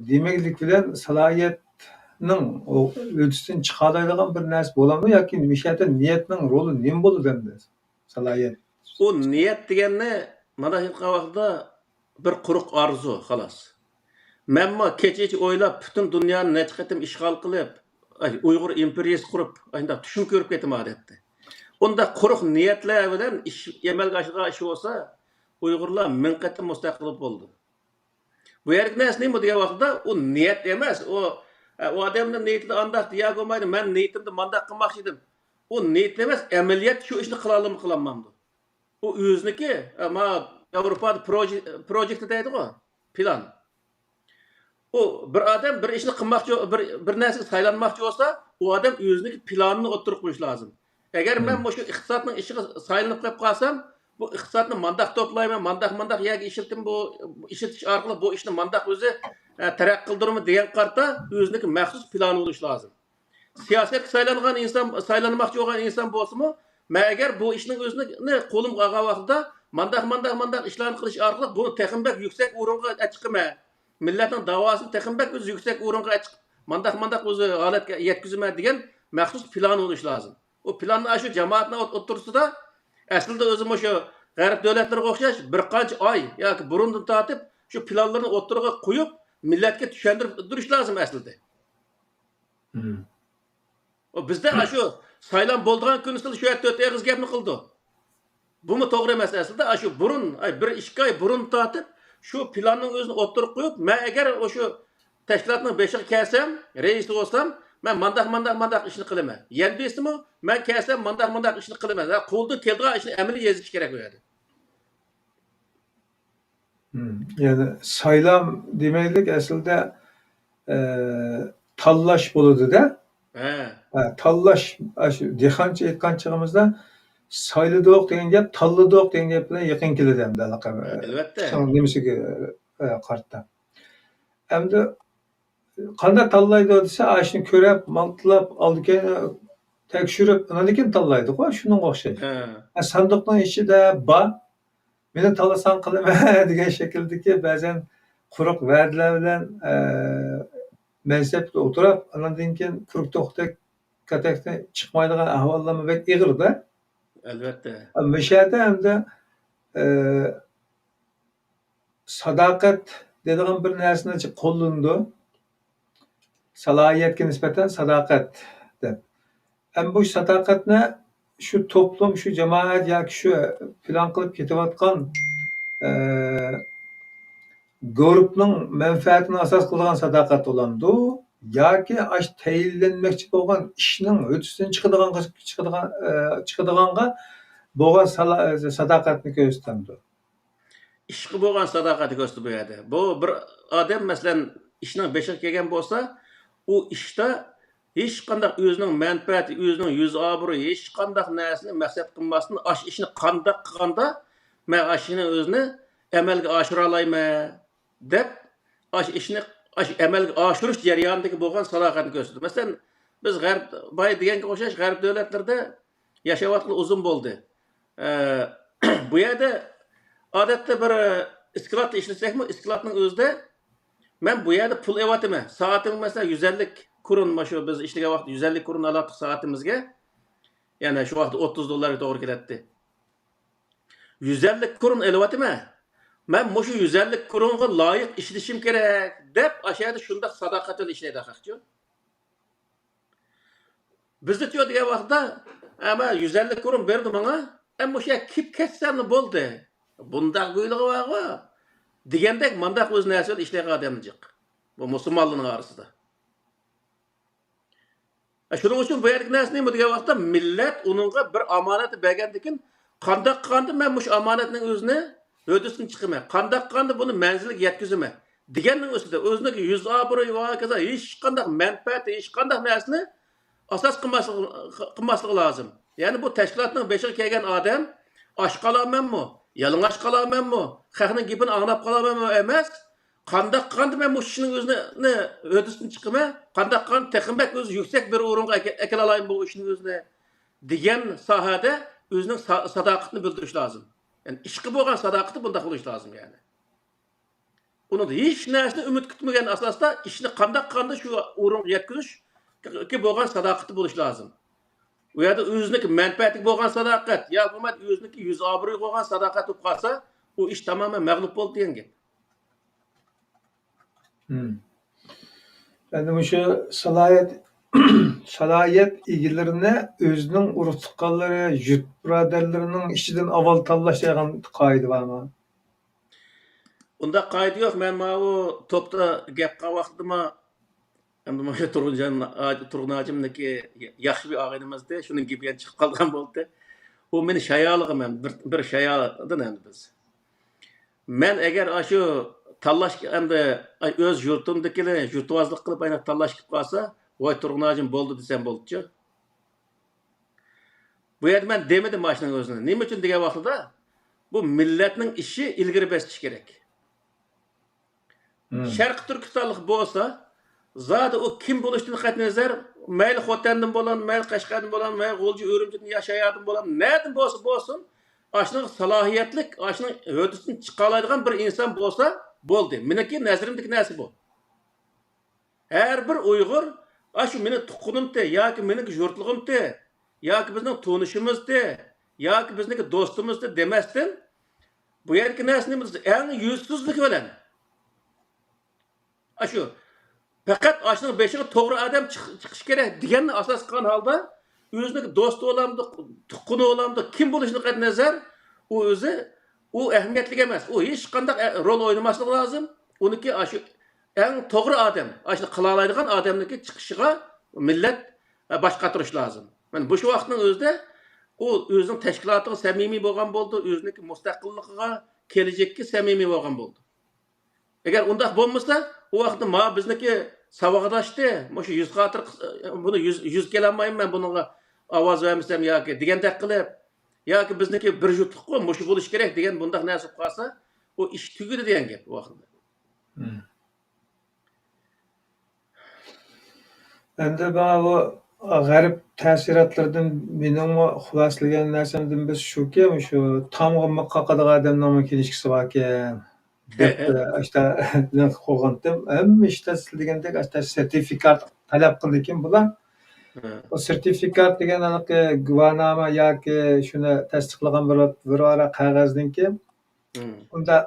دېمەكلىك بىلەن سالاھىيەتنىڭ ھۆددىسىدىن چىقالايدىغان بىر نەرسە بولامدۇ ياكى مۇشۇ يەردە نىيەتنىڭ رولى نېمە بولىدۇ ئەمدى؟ سالاھىيەت. ئۇ نىيەت دېگەننى مانا ئېيتقان ۋاقتىدا بىر قۇرۇق ئارزۇ، خالاس. مەنمۇ كېچىچە ئويلاپ، پۈتۈن دۇنيانى نەچچە قېتىم ئىشغال قىلىپ، ئاي، ئۇيغۇر ئىمپېرىيىسى قۇرۇپ، ئانداق چۈشمۇ كۆرۈپ كېتىمەن ئادەتتە. ئۇنداق قۇرۇق نىيەتلەر بىلەن ئىش، ئەمەلگە ئاشىدىغان ئىش بولسا، ئۇيغۇرلار مىڭ قېتىم مۇستەقىل بولىدۇ. بۇ يەردىكى نەرسە نېمە دېگەن ۋاقتىدا، ئۇ نىيەت ئەمەس. ئۇ، ئە، ئۇ ئادەمنىڭ نىيىتىدە ئانداق دېيەرگە بولمايدۇ، مەن نىيىتىمدە مانداق قىلماقچى ئىدىم. ئۇ نىيەت ئەمەس، ئەمەلىيەتتە شۇ ئىشنى قىلالامدۇ، قىلالمامدۇ؟ ئۇ ئۆزىنىڭكى، ئە، ما، ياۋروپادا پروژې-، پروجېكت دەيدىغۇ، پىلان. ئۇ بىر ئادەم بىر ئىشنى قىلماقچى، بىر، بىر نەرسىگە سايلانماقچى بولسا، ئۇ ئادەم ئۆزىنىڭكى پىلانىنى ئوتتۇرىغا قويۇشى لازىم. ئەگەر مەن مۇشۇ ئىقتىسادنىڭ ئىشىغا سايلىنىپ قېلىپ قالسام، بۇ ئىقتىسادنى مانداق توپلايمەن، مانداق، مانداق يەرگە ئىشلىتىمەن، بۇ ئىشلىتىش ئارقىلىق بۇ ئىشنى مانداق ئۆزى، ئە، تەرەققىي قىلدۇرىمەن دېگەنگە قارىتا ئۆزىنىڭكى مەخسۇس پىلانى بولۇشى لازىم. سىياسەتكە سايلانغان ئىنسان، سايلانماقچى بولغان ئىنسان بولسىمۇ، مەن ئەگەر بۇ ئىشنىڭ ئۆزىنى قولۇمغا ئالغان ۋاقتىدا مانداق، مانداق، مانداق ئىشلارنى قىلىش ئارقىلىق بۇنى تېخىمۇ بەك يۈكسەك ئورۇنغا ئەچىقىمەن. مىللەتنىڭ داۋاسىنى تېخىمۇ بەك ئۆزى يۈكسەك ئورۇنغا ئەچىق-، مانداق، مانداق ئۆزى ھالەتكە يەتكۈزىمەن دېگەن مەخسۇس پىلان بولۇشى لازىم. ئۇ پىلاننى ئاشۇ جامائەتنىڭ ئوت-، ئوتتۇرىسىدا ئەسلىدە ئۆزى مۇشۇ غەرب دۆلەتلىرىگە ئوخشاش بىر قانچە ئاي ياكى بۇرۇندىن تارتىپ شۇ پىلانلىرىنى ئوتتۇرىغا قويۇپ، مىللەتكە چۈشەندۈرۈپ بېرىش لازىم ئەسلىدە. مم. ئۇ بىزدە ئاشۇ سايلام بولىدىغان كۈنىسىلا شۇ يەردە تۆت ئېغىز گەپنى قىلىدۇ. بۇمۇ توغرا ئەمەس ئەسلىدە. ئاشۇ بۇرۇن، ئاي، بىر ئىككى ئاي بۇرۇن تارتىپ شۇ پىلاننىڭ ئۆزىنى ئوتتۇرىغا قويۇپ، مەن ئەگەر ئاشۇ تەشكىلاتنىڭ بېشىغا كەلسەم، رەئىسى بولسام، مەن مانداق، مانداق، مانداق ئىشنى قىلىمەن. يەنە بىرسىمۇ، مەن كەلسەم مانداق، مانداق ئىشنى قىلىمەن. ھە، قولدىن كېلىدىغان ئىشنى ئەمەلىي يېزىش كېرەك ئۇ يەردە. مم. يەنى سايلام دېمەيلىك، ئەسلىدە، ئە، تاللاش بولىدۇ-دە. ھە. ھە، تاللاش، ئاشۇ دېھقانچە ئېيتقان چېغىمىزدا سايلىدۇق دېگەن گەپ تاللىدۇق دېگەن گەپ بىلەن يېقىن كېلىدۇ ئەمدى ھېلىقى، ئەلۋەتتە. ئىشنىڭ نېمىسىگە، ئە، قارىتا. ئەمدى قانداق تاللايدۇ دېسە، ئاشۇنى كۆرۈپ، مالتىلاپ، ئالدى-كەينى تەكشۈرۈپ، ئاندىن كېيىن تاللايدىغۇ، شۇنىڭغا ئوخشاش. ھە. ھە، ساندۇقنىڭ ئىچىدە بار، مېنى تاللىساڭ قىلىمەن دېگەن شەكىلدىكى بەزەن قۇرۇق ۋەدىلەر بىلەن، ئە، مەنسەپتە ئولتۇرۇپ، ئاندىن كېيىن كۇرۇك توختەك كاتەكتىن چىقمايدىغان ئەھۋاللارمۇ بەك ئېغىر-دە. ئەلۋەتتە. مۇشۇ يەردە ئەمدى، ئە، ساداقەت دەيدىغان بىر نەرسىنى قوللىنىدۇ. سالاھىيەتكە نىسبەتەن ساداقەت دەپ. ئەمما بۇ ساداقەتنى شۇ توپلۇم، شۇ جامائەت ياكى شۇ پىلان قىلىپ كېتىۋاتقان، ئە، گۇرۇپنىڭ مەنپەئەتىنى ئاساس قىلىدىغان ساداقەت بولامدۇ؟ ياكى ئاشۇ تەيىنلەنمەكچى بولغان ئىشنىڭ ھۆددىسىدىن چىقىدىغانغا، چىقىدىغان، ئە، چىقىدىغانغا بولغان سالا-، ساداقەتنى كۆرسىتەمدۇ؟ ئىشقا بولغان ساداقەتنى كۆرسىتىدۇ بۇ يەردە. بۇ بىر ئادەم، مەسىلەن، ئىشنىڭ بېشىغا كەلگەن بولسا، ئۇ ئىشتا ھېچقانداق ئۆزىنىڭ مەنپەئەتى، ئۆزىنىڭ يۈز ئابرۇيى، ھېچقانداق نەرسىنى مەقسەت قىلماستىن، ئاشۇ ئىشنى قانداق قىلغاندا مەن ئاشۇ ئىشنى ئۆزىنى ئەمەلگە ئاشۇرالايمەن دەپ، ئاشۇ ئىشنى، ئاشۇ ئەمەلگە ئاشۇرۇش جەريانىدىكى بولغان ساداقەتنى كۆرسىتىدۇ. مەسىلەن، بىز غەرب، بايا دېگەنگە ئوخشاش، غەرب دۆلەتلىرىدە ياشاۋاتقىلى ئۇزۇن بولدى. ئە، بۇ يەردە ئادەتتە بىر ئىسكىلاتتا ئىشلىسەكمۇ، ئىسكىلاتنىڭ ئۆزىدە مەن بۇ يەردە پۇل ئېلىۋاتىمەن. سائىتىمگە، مەسىلەن، يۈز ئەللىك كۇرۇن، مانا شۇ بىز ئىشلىگەن ۋاقىتتا يۈز ئەللىك كۇرۇن ئالاتتۇق سائىتىمىزگە. يەنى شۇ ۋاقىتتا ئوتتۇز دوللارغا توغرا كېلەتتى. يۈز ئەللىك كۇرۇن ئېلىۋاتىمەن. مەن مۇشۇ يۈز ئەللىك كۇرۇنغا لايىق ئىشلىشىم كېرەك دەپ، ئاشۇ يەردە شۇنداق ساداقەت بىلەن ئىشلەيدۇ خەقچۇ. بىزدىچۇ دېگەن ۋاقىتتا، ئەمە يۈز ئەللىك كۇرۇن بەردى ماڭا، ئەمما مۇشۇ يەرگە كېلىپ كەتسەملا بولدى. بۇنداق بۇيرۇقى بارغۇ دېگەندەك، مانداق ئۆز نەرسە بىلەن ئىشلەيدىغان ئادەم جىق. بۇ مۇسۇلمانلارنىڭ ئارىسىدا. ئە، شۇنىڭ ئۈچۈن بۇ يەردىكى نەرسە نېمە دېگەن ۋاقىتتا، مىللەت ئۇنىڭغا بىر ئامانەتنى بەرگەندىكىن، قانداق قىلغاندا مەن مۇشۇ ئامانەتنىڭ ئۆزىنى ھۆددىسىدىن چىقىمەن، قانداق قىلغاندا بۇنى مەنزىلىگە يەتكۈزىمەن دېگەننىڭ ئۈستىدە ئۆزىنىڭ يۈز ئابرۇيى ۋە ھاكازا ھېچقانداق مەنپەئەتى، ھېچقانداق نەرسىنى ئاساس قىلماسلىقى، قىلماسلىقى لازىم. يەنى بۇ تەشكىلاتنىڭ بېشىغا كەلگەن ئادەم ئاچ قالامەنمۇ، يالىڭاچ قالامەنمۇ، خەقنىڭ گېپىنى ئاڭلاپ قالامەنمۇ ئەمەس، قانداق قىلغاندا مەن مۇشۇ ئىشنىڭ ئۆزىنى ھۆددىسىدىن چىقىمەن، قانداق قىلغاندا تېخىمۇ بەك ئۆزى يۈكسەك بىر ئورۇنغا ئەكە-، ئەكېلەلايمەن بۇ ئىشنى ئۆزىنى دېگەن ساھەدە ئۆزىنىڭ سا-، ساداقىتىنى بىلدۈرۈش لازىم. يەنى ئىشقا بولغان ساداقىتى بۇنداق بولۇشى لازىم يەنى. ئۇنىڭدا ھېچ نەرسىنى ئۈمىد كۈتمىگەن ئاساستا ئىشنى قانداق قىلغاندا شۇ ئورۇنغا يەتكۈزۈشكە بولغان ساداقىتى بولۇشى لازىم. ئۇ يەردە ئۆزىنىڭكى مەنپەئەتىگە بولغان ساداقەت ياكى بولمىسا ئۆزىنىڭكى يۈز ئابرۇيىغا بولغان ساداقەت بولۇپ قالسا، ئۇ ئىش تامامەن مەغلۇپ بولدى دېگەن گەپ. مم. ئەمدى مۇشۇ سالاھىيەت، سالاھىيەت ئىگىلىرىنى ئۆزىنىڭ ئۇرۇق-تۇغقانلىرى، يۇرت بۇرادەرلىرىنىڭ ئىچىدىن ئاۋۋال تاللاش دېگەن قائىدە بارمۇ؟ ئۇنداق قائىدە يوق. مەن ماۋۇ توپتا گەپ قىلغان ۋاقتىدىمۇ، ئەمدى مۇشۇ تۇرغۇنجان، تۇرغۇن ھاجىمنىڭكى ياخشى بىر ئاغىنىمىزدى، شۇنىڭ گېپى يەنە چىقىپ قالغان بولدى. ئۇ مېنى شايالىغان، مەن بىر، بىر شايالىدىن ئەمدى بىز. مەن ئەگەر ئاشۇ تاللاش، ئەمدى ئۆز يۇرتۇمدىكىلەر يۇرتۋازلىق قىلىپ ئايناپ تاللاش كېلىپ قالسا، ۋاي تۇرغۇن ھاجىم بولدى دېسەم بولدىچۇ. بۇ يەردە مەن دېمىدىم ماشىنىنىڭ ئۆزىنى. نېمە ئۈچۈن دېگەن ۋاقتىدا، بۇ مىللەتنىڭ ئىشى ئىلگىرى بېسىش كېرەك. مم. شەرقىي تۈركىستانلىق بولسا، زادى ئۇ كىم بولۇشتىن قەتئىينەزەر، مەيلى خوتەندىن بولامدۇ، مەيلى قەشقەردىن بولامدۇ، مەيلى غۇلجا، ئۈرۈمچىدىن يا شايادىن بولامدۇ، نەدىن بولسا بولسۇن، ئاشۇنىڭ سالاھىيەتلىك، ئاشۇنىڭ ھۆددىسىدىن چىقالايدىغان بىر ئىنسان بولسا بولدى. مېنىڭكى نەزىرىمدىكى نەرسە بۇ. ھەر بىر ئۇيغۇر، ئاشۇ مېنىڭ تۇغقىنىمتى ياكى مېنىڭكى يۇرتلۇقۇمتى ياكى بىزنىڭ تونۇشىمىزتى ياكى بىزنىڭكى دوستىمىزتى دېمەستىن، بۇ يەردىكى نەرسىنى بىز ئەڭ يۈزسىزلىكى بىلەن، ئاشۇ پەقەت ئاشۇنىڭ بېشىغا توغرا ئادەم چىق-، چىقىشى كېرەك دېگەننى ئاساس قىلغان ھالدا، ئۆزىنىڭكى دوستى بولامدۇ، تۇغقىنى بولامدۇ، كىم بولۇشىدىن قەتئىينەزەر، ئۇ ئۆزى، ئۇ ئەھمىيەتلىك ئەمەس. ئۇ ھېچقانداق ئە-، رول ئوينىماسلىقى لازىم. ئۇنىڭكى ئاشۇ ئەڭ توغرا ئادەم، ئاشۇ قىلالايدىغان ئادەمنىڭكى چىقىشىغا مىللەت، ئە، باش قاتۇرۇش لازىم. مانا مۇشۇ ۋاقىتنىڭ ئۆزىدە ئۇ ئۆزىنىڭ تەشكىلاتىغا سەمىمىي بولغان بولىدۇ، ئۆزىنىڭكى مۇستەقىللىقىغا، كېلىچەككە سەمىمىي بولغان بولىدۇ. ئەگەر ئۇنداق بولمىسا، ئۇ ۋاقىتتا ما بىزنىڭكى ساۋاقداشتى، مۇشۇ يۈز خاتىرە قىس-، بۇنى يۈز، يۈز كېلەلمەيمەن، بۇنىڭغا ئاۋاز بەرمىسەم ياكى دېگەندەك قىلىپ، ياكى بىزنىڭكى بىر جۇتلۇققۇ، مۇشۇ بولۇش كېرەك دېگەن بۇنداق نەرسە بولۇپ قالسا، ئۇ ئىش تۈگىدى دېگەن گەپ ئۇ ۋاقىتتا. مم. ئەمدى مانا بۇ غەرب تەسىراتلىرىدىن مېنىڭمۇ خۇلاسىلىگەن نەرسەمدىن بىرسى شۇكى، شۇ تامغا مىخ قاقىدىغان ئادەمنىڭمۇ كىنىشكىسى باركەن دەپ، ئاشتا قويغانتىم. ھەممە ئىشتا سىز دېگەندەك ئاشتا سېرتىفىكات تەلەپ قىلىدىكەن بۇلار. ھە. ئۇ سېرتىفىكات دېگەن ھېلىقى گۇۋاھنامە ياكى شۇنى تەستىقلىغان بىر، بىر ۋاراق قەغەزنىڭكى. ھە. ئۇندا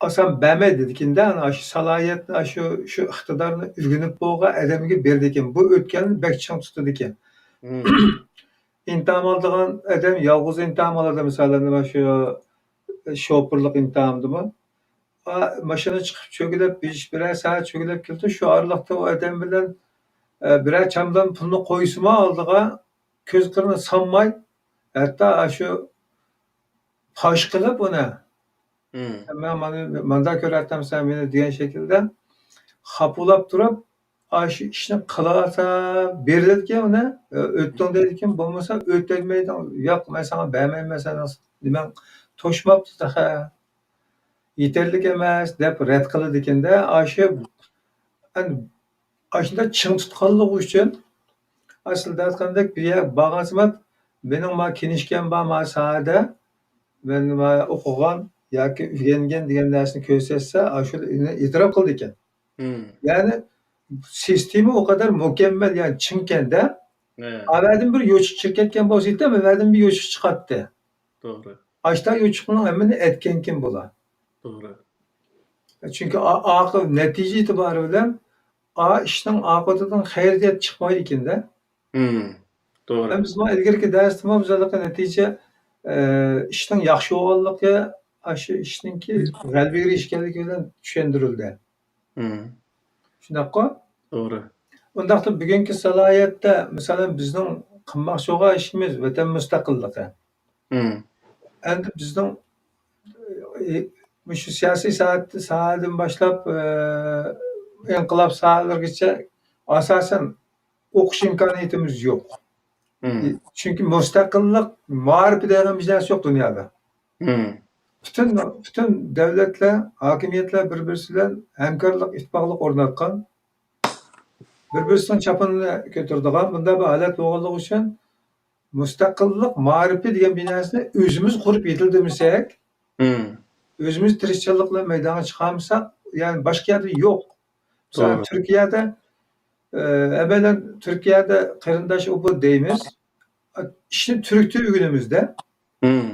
ئاسان بەرمەيدىكەن-دە، ئاشۇ سالاھىيەتنى، ئاشۇ، شۇ ئىقتىدارنى ئۆگىنىپ بولغان ئادەمگە بېرىدىكەن. بۇ ئۆتكەلنى بەك چىڭ تۇتىدىكەن. مم. ئىمتىھان ئالىدىغان ئادەم يالغۇز ئىمتىھان ئالىدۇ، مىسالەن، مانا شۇ شوپۇرلۇق ئىمتىھانىدىمۇ. ئا، ماشىنا چىقىپ چۆگىلەپ، بىر، بىرەر سائەت چۆگىلەپ كېلىدۇ. شۇ ئارىلىقتا ئۇ ئادەم بىلەن، ئە، بىرەر چامدام پۇلنى قويسىمۇ ئالدىغا، كۆز قىرىنى سالماي، ھەتتا ئاشۇ پاش قىلىپ ئۇنى، مم. مەن مانا مانداق كۆرۈۋاتامسەن مېنى دېگەن شەكىلدە خاپىلاپ تۇرۇپ، ئاشۇ ئىشنى قىلىۋاتسا بېرىلىدىكەن ئۇنى، ئۆتتۈڭ دەيدىكەن، بولمىسا ئۆتەلمەيدۇ. ياق، مەن ساڭا بەرمەيمەن، سېنىڭ نېمەڭ توشماپتۇ تېخى. يېتەرلىك ئەمەس دەپ رەت قىلىدىكەن-دە، ئاشۇ ئەن-، ئاشۇنداق چىڭ تۇتقانلىقى ئۈچۈن، ئەسلىدە ئېيتقاندەك، بىر يەرگە بارغانسېمەن، مېنىڭ ما كىنىشكام بار، ما ساھەدە، مەن ما ئوقۇغان ياكى ئۆگەنگەن دېگەن نەرسىنى كۆرسەتسە، ئاشۇ ئېتىراپ قىلىدىكەن. مم. يەنى سىستېما ئۇ قەدەر مۇكەممەل، يەنى چىڭكەن-دە، ھە. ئەۋەدىن بىر يوچۇق چىقىپ كەتكەن بولسا، يېتەم، ئەۋەدىن بىر يوچۇق چىقاتتى. توغرا. ئاشتا يوچۇقنىڭ ھەممىنى ئەتكەنكىن بۇلار. توغرا. چۈنكى ئا-، ئاقىۋەت نەتىجە ئېتىبارى بىلەن ئا-، ئىشنىڭ ئاقىۋىتىدىن خەير دەپ چىقمايدىكەن-دە. مم. توغرا. ھەم بىز مانا ئىلگىرىكى دەرستىمۇ بىز ھېلىقى نەتىجە، ئە، ئىشنىڭ ياخشى بولغانلىقى، ئاشۇ ئىشنىڭكى غەلىبىگە ئېرىشكەنلىكى بىلەن چۈشەندۈرۈلدى. مم. شۇنداققۇ؟ توغرا. ئۇنداقتا بۈگۈنكى سالاھىيەتتە، مىسالەن، بىزنىڭ قىلماقچى بولغان ئىشىمىز ۋەتەن مۇستەقىللىقى. مم. ئەمدى بىزنىڭ، ئى، مۇشۇ سىياسىي ساھەت-، ساھەدىن باشلاپ، ئى، ئىنقىلاب ساھەلىرىگىچە ئاساسەن ئوقۇش ئىمكانىيىتىمىز يوق. مم. چۈنكى مۇستەقىللىق مائارىپى دېگەن بىر نەرسە يوق دۇنيادا. مم. پۈتۈن، پۈتۈن دۆلەتلەر، ھاكىمىيەتلەر بىر-بىرسى بىلەن ھەمكارلىق، ئىتتىپاقلىق ئورناتقان، بىر-بىرسىنىڭ چاپىنىنى كۆتۈرىدىغان بۇنداق بىر ھالەت بولغانلىقى ئۈچۈن، مۇستەقىللىق مائارىپى دېگەن بىر نەرسىنى ئۆزىمىز قۇرۇپ يېتىلدۈرمىسەك، مم. ئۆزىمىز تىرىشچانلىق بىلەن مەيدانغا چىقارمىساق، يەنى باشقا يەردە يوق. مىسالەن، توغرا. تۈركىيەدە، ئە، ئەمەلەن تۈركىيەدە قېرىنداش ئۇ بۇ دەيمىز. ئىشنى تۈركتىن ئۆگىنىمىزدە. مم.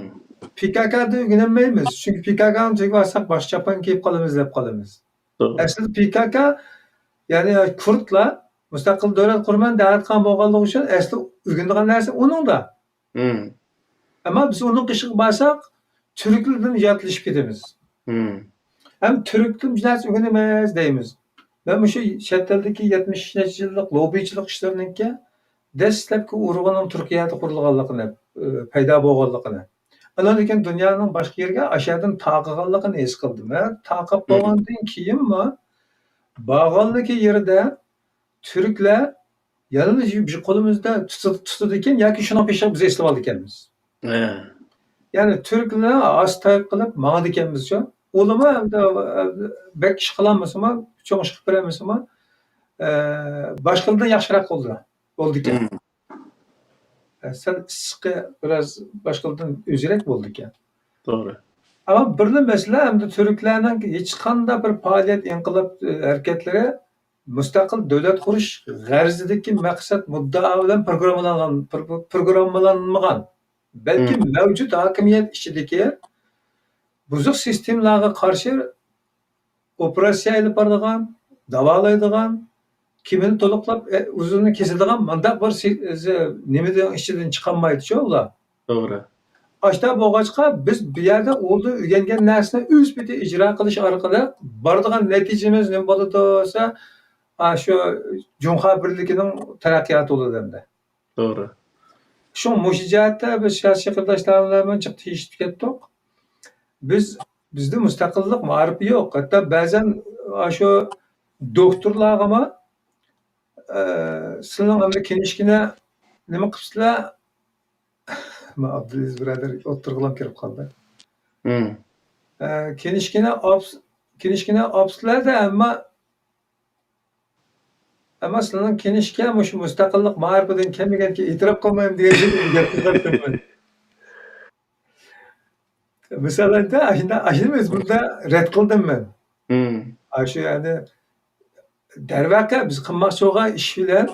پى كاكادىن ئۆگىنەلمەيمىز. چۈنكى پى كاكانىڭ تېگىگە بارساق باشقا چاپان كىيىپ قالىمىز دەپ قالىمىز. توغرا. ئەسلىدە پى كاكا، يەنى كۇردلار مۇستەقىل دۆلەت قۇرىمەن دەۋاتقان بولغانلىقى ئۈچۈن ئەسلى ئۆگىنىدىغان نەرسە ئۇنىڭدا. مم. ئەمما بىز ئۇنىڭ قېشىغا بارساق، تۈركلەردىن ياتلىشىپ كېتىمىز. مم. ھەم تۈركتىن بىر نەرسە ئۆگىنىمىز دەيمىز. مەن مۇشۇ چەت ئەلدىكى يەتمىش نەچچە يىللىق لوببىچىلىق ئىشلىرىنىڭكى دەسلەپكى ئۇرۇقىنىڭ تۈركىيەدە قۇرۇلغانلىقىنى، ئى، پەيدا بولغانلىقىنى. ئاندىن كېيىن دۇنيانىڭ باشقا يېرىگە ئاشۇ يەردىن تارقىغانلىقىنى ھېس قىلدىم. ھە، تارقاپ مم. بولغاندىن كېيىنمۇ بارغانلىكى يېرىدە تۈركلەر يەنىلا بىر قولىمىزدا تۇتۇ-، تۇتىدىكەن ياكى شۇنىڭ پېشىغا بىز ئېسىلىۋالىدىكەنمىز. ھە. يەنى تۈركلەر ئاستا قىلىپ ماڭىدىكەنمىزچۇ. ئۇلىمۇ ئەمدى بەك ئىش قىلالمىسىمۇ، چوڭ ئىش قىلىپ بېرەلمىسىمۇ، ئە، باشقىلاردىن ياخشىراق بولدى، بولىدىكەن. مم. ئە، سەل ئىسسىقى بىراز باشقىلاردىن ئۆزرەك بولىدىكەن. توغرا. ئەمما بىرلا مەسىلە، ئەمدى تۈركلەرنىڭ ھېچقانداق بىر پائالىيەت، ئىنقىلاب، ئە، ھەرىكەتلىرى مۇستەقىل دۆلەت قۇرۇش غەرىزىدىكى مەقسەت، مۇددىئا بىلەن پروگراممىلانغان، پرو-، پروگراممىلانمىغان، بەلكى مم. مەۋجۇت ھاكىمىيەت ئىچىدىكى بۇزۇق سىستېمىلارغا قارشى ئوپېراتسىيە ئېلىپ بارىدىغان، داۋالايدىغان، كىمىنى تولۇقلاپ، ئە، ئۇزۇنىنى كېسىدىغان مۇنداق بىر سى-، زى-، نېمىنىڭ ئىچىدىن چىقالمايدىچۇ ئۇلار. توغرا. ئاشتا بولغاچقا، بىز بۇ يەردە ئۇلدىن ئۆگەنگەن نەرسىنى ئۆز پېتى ئىجرا قىلىش ئارقىلىق بارىدىغان نەتىجىمىز نېمە بولىدۇ دېسە، ئاشۇ جۇڭخۇا بىرلىكىنىڭ تەرەققىياتى بولىدۇ ئەمدى. توغرا. شۇڭا مۇشۇ جەھەتتە بىز سىياسىي قېرىنداشلار بىلەن جىق تېگىشىپ كەتتۇق. بىز، بىزدە مۇستەقىللىق مائارىپى يوق. ھەتتا بەزەن ئاشۇ دوكتورلارغىمۇ، ئە، سىلىنىڭ ئەمدى كىنىشكىنى نېمە قىپسىلەر؟ مانا ئابدۇلئەزىز بۇرادەر ئوتتۇرىغىلا كىرىپ قالدى. مم. ئە، كىنىشكىنى ئاپس-، كىنىشكىنى ئاپسىلەردە، ئەمما، ئەمما سىلىنىڭ كىنىشكا مۇشۇ مۇستەقىللىق مائارىپىدىن كەلمىگەنكە ئېتىراپ قىلمايمەن دېگەن گەپنى قىلىپتىمەن. مىسال، ئاشۇنداق، ئاشۇنى مەزمۇندا رەت قىلدىم مەن. مم. ئاشۇ، يەنى، دەرۋەقە، بىز قىلماقچى بولغان ئىش بىلەن،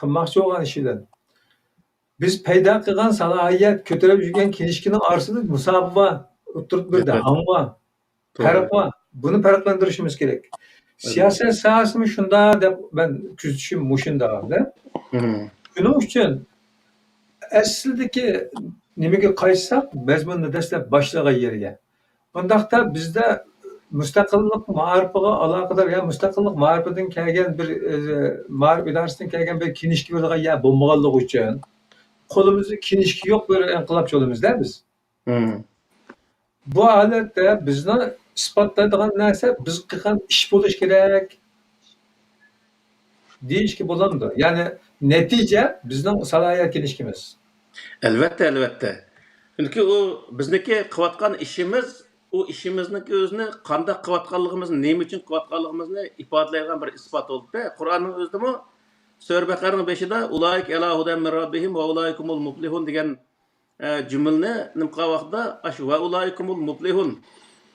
قىلماقچى بولغان ئىش بىلەن، بىز پەيدا قىلغان سالاھىيەت، كۆتۈرۈپ يۈرگەن كىنىشكىنىڭ ئارىسىدا مۇساپە بار، ئوتتۇرىدا بىردە ئەلۋەتتە. ھاڭ بار. توغرا. پەرق بار. بۇنى پەرقلەندۈرۈشىمىز كېرەك. ئەلۋەتتە. سىياسەت ساھەسىمۇ شۇنداق دەپ مەن كۆزىتىشىم مۇشۇنداق. مم. شۇنىڭ ئۈچۈن ئەسلىدىكى نېمىگە قايتساق، مەزمۇننى دەسلەپ باشلىغان يەرگە. بۇنداقتا بىزدە مۇستەقىللىق مائارىپىغا ئالاقىدار، يا مۇستەقىللىق مائارىپىدىن كەلگەن بىر، ئە، مائارىپ ئىدارىسىدىن كەلگەن بىر كىنىشكا بېرىدىغان يەر بولمىغانلىقى ئۈچۈن، قولىمىزدا كىنىشكا يوق بىر ئىنقىلابچى بولىمىز-دە بىز. مم. بۇ ھالەتتە بىزنى ئىسپاتلايدىغان نەرسە بىز قىلغان ئىش بولۇشى كېرەك دېيىشكە بولامدۇ؟ يەنى نەتىجە بىزنىڭ سالاھىيەت كىنىشكىمىز. ئەلۋەتتە، ئەلۋەتتە. چۈنكى ئۇ بىزنىڭكى قىلىۋاتقان ئىشىمىز، ئۇ ئىشىمىزنىڭكى ئۆزىنى قانداق قىلىۋاتقانلىقىمىزنى، نېمە ئۈچۈن قىلىۋاتقانلىقىمىزنى ئىپادىلەيدىغان بىر ئىسپات بولدى. قۇرئاننىڭ ئۆزىدىمۇ سۈرە بەقەرىنىڭ بېشىدا، «ئۇلائىكە ئەلا ھۇدەن مىن رەببىھىم ۋە ئۇلائىكە ھۇمۇل مۇپلىھۇن» دېگەن ئە، جۈملىنى نېمە قىلغان ۋاقتىدا، ئاشۇ «ۋە ئۇلائىكە ھۇمۇل مۇپلىھۇن»،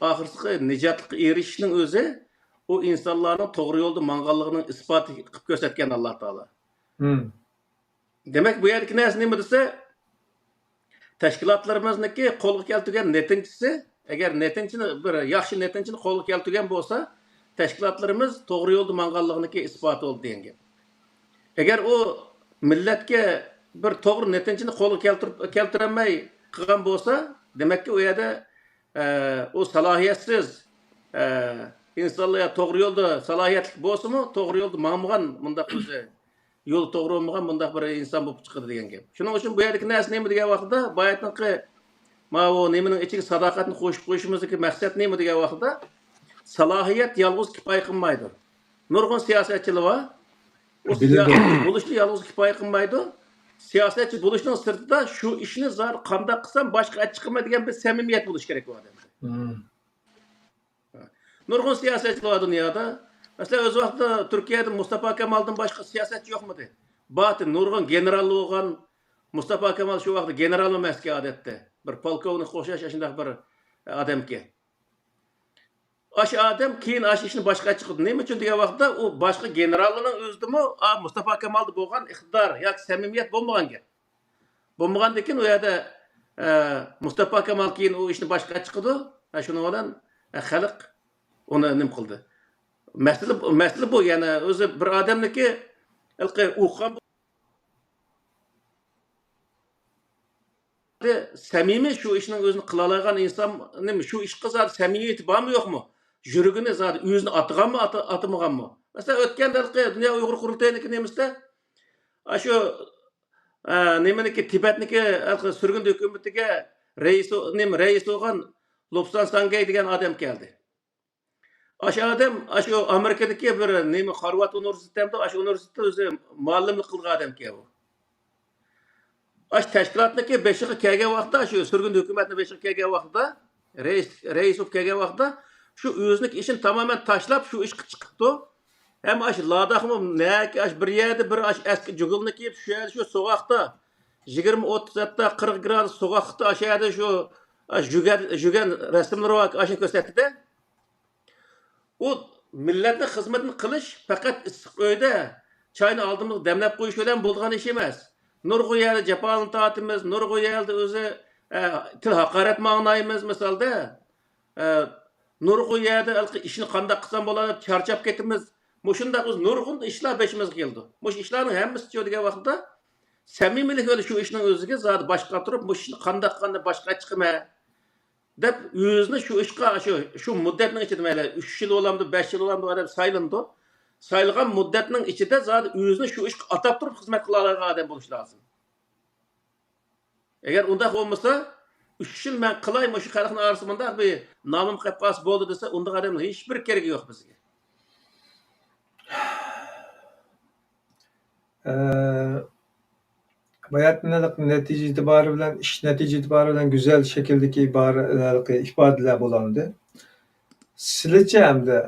ئاخىرسىقى نىجاتلىققا ئېرىشىشنىڭ ئۆزى، ئۇ ئىنسانلارنىڭ توغرا يولدا ماڭغانلىقىنىڭ ئىسپاتى قىلىپ كۆرسەتكەن ئاللا تائالا. مم. دېمەك، بۇ يەردىكى نەرسە نېمە دېسە، تەشكىلاتلىرىمىزنىڭكى قولغا كەلتۈرگەن نەتىجىسى، ئەگەر نەتىجىنى، بىر ياخشى نەتىجىنى قولغا كەلتۈرگەن بولسا، تەشكىلاتلىرىمىز توغرا يولدا ماڭغانلىقىنىڭكى ئىسپاتى بولدى دېگەن گەپ. ئەگەر ئۇ مىللەتكە بىر توغرا نەتىجىنى قولغا كەلتۈرۈپ، كەلتۈرەلمەي قىلغان بولسا، دېمەككى، ئۇ يەردە، ئە، ئۇ سالاھىيەتسىز، ئە، ئىنسانلار يا توغرا يولدا سالاھىيەتلىك بولسىمۇ، توغرا يولدا ماڭمىغان، مۇنداق ئۆزى يولى توغرا بولمىغان مۇنداق بىر ئىنسان بولۇپ چىقىدۇ دېگەن گەپ. شۇنىڭ ئۈچۈن بۇ يەردىكى نەرسە نېمە دېگەن ۋاقىتتا، باياتىنقى ماۋۇ نېمىنىڭ ئىچىگە ساداقەتنى قوشۇپ قويۇشىمىزدىكى مەقسەت نېمە دېگەن ۋاقىتتا، سالاھىيەت يالغۇز كۇپايە قىلمايدۇ. نۇرغۇن سىياسەتچىلەر بار. ئۇ بىلىدۇ. سىياسەتچى بولۇشلا يالغۇز كۇپايە قىلمايدۇ. سىياسەتچى بولۇشنىڭ سىرتىدا شۇ ئىشنى زادى قانداق قىلسام باشقا ئەپ چىقىمەن دېگەن بىر سەمىمىيەت بولۇشى كېرەك بۇ ئادەمدە. مم. نۇرغۇن سىياسەتچىلەر بار دۇنيادا. مەسىلەن، ئۆز ۋاقتىدا تۈركىيەدە مۇستافا كامالدىن باشقا سىياسەتچى يوقمىدى؟ بار، نۇرغۇن گېنېرال بولغان. مۇستافا كامال شۇ ۋاقىتتا گېنېرال ئەمەسكەن ئادەتتە. بىر پولكوۋنىكقا ئوخشاش ئاشۇنداق بىر ئادەمكەن. ئاشۇ ئادەم كېيىن ئاشۇ ئىشنى باشقا چىقىدۇ. نېمە ئۈچۈن دېگەن ۋاقىتتا، ئۇ باشقا گېنېراللارنىڭ ئۆزىدىمۇ، ئا، مۇستافا كامالدا بولغان ئىقتىدار ياكى سەمىمىيەت بولمىغان گەپ. بولمىغاندىن كېيىن ئۇ يەردە، ئە، مۇستافا كامال كېيىن ئۇ ئىشنى باشقا چىقىدۇ. ھە، شۇنىڭ بىلەن، ئە، خەلق ئۇنى نېمە قىلدى؟ مەسىلە، مەسىلە بۇ. يەنى ئۆزى بىر ئادەمنىڭكى ھېلىقى ئۇققان سەمىمىي شۇ ئىشنىڭ ئۆزىنى قىلالايدىغان ئىنسان، نېمە، شۇ ئىشقا زادى سەمىمىيىتى بارمۇ يوقمۇ؟ يۈرىكىنى زادى ئۆزىنى ئاتىغانمۇ، ئاتا-، ئاتىمىغانمۇ؟ مەسىلەن، ئۆتكەندە ھېلىقى دۇنيا ئۇيغۇر قۇرۇلتىيىنىڭكى نېمىسىدە، ئاشۇ، ئە، نېمىنىڭكى، تىبەتنىڭكى ھېلىقى سۈرگۈندە ھۆكۈمىتىگە رەئىس، نېمە، رەئىس بولغان لوپسان ساڭگەي دېگەن ئادەم كەلدى. ئاشۇ ئادەم، ئاشۇ ئامېرىكىدىكى بىر نېمە، خارۋارد ئۇنىۋېرسىتېتى دەمدۇ، ئاشۇ ئۇنىۋېرسىتېتتا ئۆزى مۇئەللىملىك قىلغان ئادەمكەن ئۇ. ئاشۇ تەشكىلاتنىڭكى بېشىغا كەلگەن ۋاقىتتا، شۇ سۈرگۈندە ھۆكۈمەتنىڭ بېشىغا كەلگەن ۋاقتىدا، رەئىس، رەئىس بولۇپ كەلگەن ۋاقتىدا، شۇ ئۆزىنىڭكى ئىشىنى تامامەن تاشلاپ، شۇ ئىشقا چىقىپتۇ. ھەم ئاشۇ لاداخمۇ نەكى، ئاشۇ بىر يەردە بىر ئاشۇ ئەسكى جۇگۇلنى كىيىپ، شۇ يەردە شۇ سوغۇقتا، يىگىرمە، ئوتتۇز، ھەتتا قىرىق گرادۇس سوغۇقتا، ئاشۇ يەردە شۇ، ئاشۇ يۈگەن، يۈگەن رەسىملىرى بار، ئاشۇنى كۆرسەتتى-دە. ئۇ مىللەتنىڭ خىزمىتىنى قىلىش پەقەت ئىسسىق ئۆيدە چاينى ئالدىمىزغا دەملەپ قويۇش بىلەن بولىدىغان ئىش ئەمەس. نۇرغۇن يەردە جاپالىنى تارتىمىز، نۇرغۇن يەردە ئۆزى، ئە، تىل ھاقارەتمۇ ئاڭلايمىز، مىسالدا. ئە، نۇرغۇن يەردە ھېلىقى ئىشنى قانداق قىلسام بولار دەپ چارچاپ كېتىمىز. مۇشۇنداق بىز نۇرغۇن ئىشلار بېشىمىزغا كېلىدۇ. مۇشۇ ئىشلارنىڭ ھەممىسى دېگەن ۋاقىتتا سەمىمىيلىك بىلەن شۇ ئىشنىڭ ئۆزىگە زادى باشقا تۇرۇپ، مۇشۇ ئىشنى قانداق قىلغاندا باشقا چىقىمەن دەپ، ئۆزىنى شۇ ئىشقا، شۇ، شۇ مۇددەتنىڭ ئىچىدە، مەيلى، ئۈچ يىل بولامدۇ، بەش يىل بولامدۇ، دەپ سايلىنىدۇ. سايلىغان مۇددەتنىڭ ئىچىدە زادى ئۆزىنى شۇ ئىشقا ئاتاپ تۇرۇپ خىزمەت قىلالايدىغان ئادەم بولۇشى لازىم. ئەگەر ئۇنداق بولمىسا، ئۈچ يىل مەن قىلاي، مۇشۇ خەلقنىڭ ئارىسىدا مۇنداق بىر نامىم قېلىپ قالسا بولدى دېسە، ئۇنداق ئادەمنىڭ ھېچبىر كېرىكى يوق بىزگە. ئە، باياتىن نەتىجە ئېتىبارى بىلەن، ئىش نەتىجە ئېتىبارى بىلەن گۈزەل شەكىلدىكى ئىبارە-، ھېلىقى ئىپادىلەر بولۇندى. سىلىچە ئەمدى،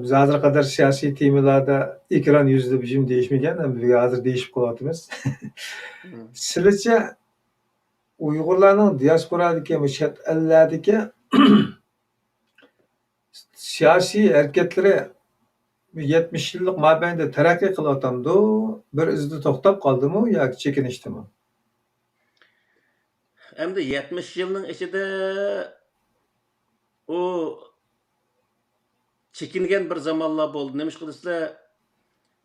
بىز ھازىرغا قەدەر سىياسىي تېمىلاردا ئېكران يۈزىدە بىر جىم دېيىشمىگەن، ئەمدى ھازىر دېيىشىپ قېلىۋاتىمىز. مم. سىلىچە ئۇيغۇرلارنىڭ دىياسپورادىكى، بۇ چەت ئەللەردىكى سىياسىي ھەرىكەتلىرى يەتمىش يىللىق مابەيندە تەرەققىي قىلىۋاتامدۇ؟ بىر ئىزدا توختاپ قالدىمۇ ياكى چېكىنىشتىمۇ؟ ئەمدى يەتمىش يىلنىڭ ئىچىدە ئۇ چېكىنگەن بىر زامانلار بولدى. نېمىشقا دېسىلە،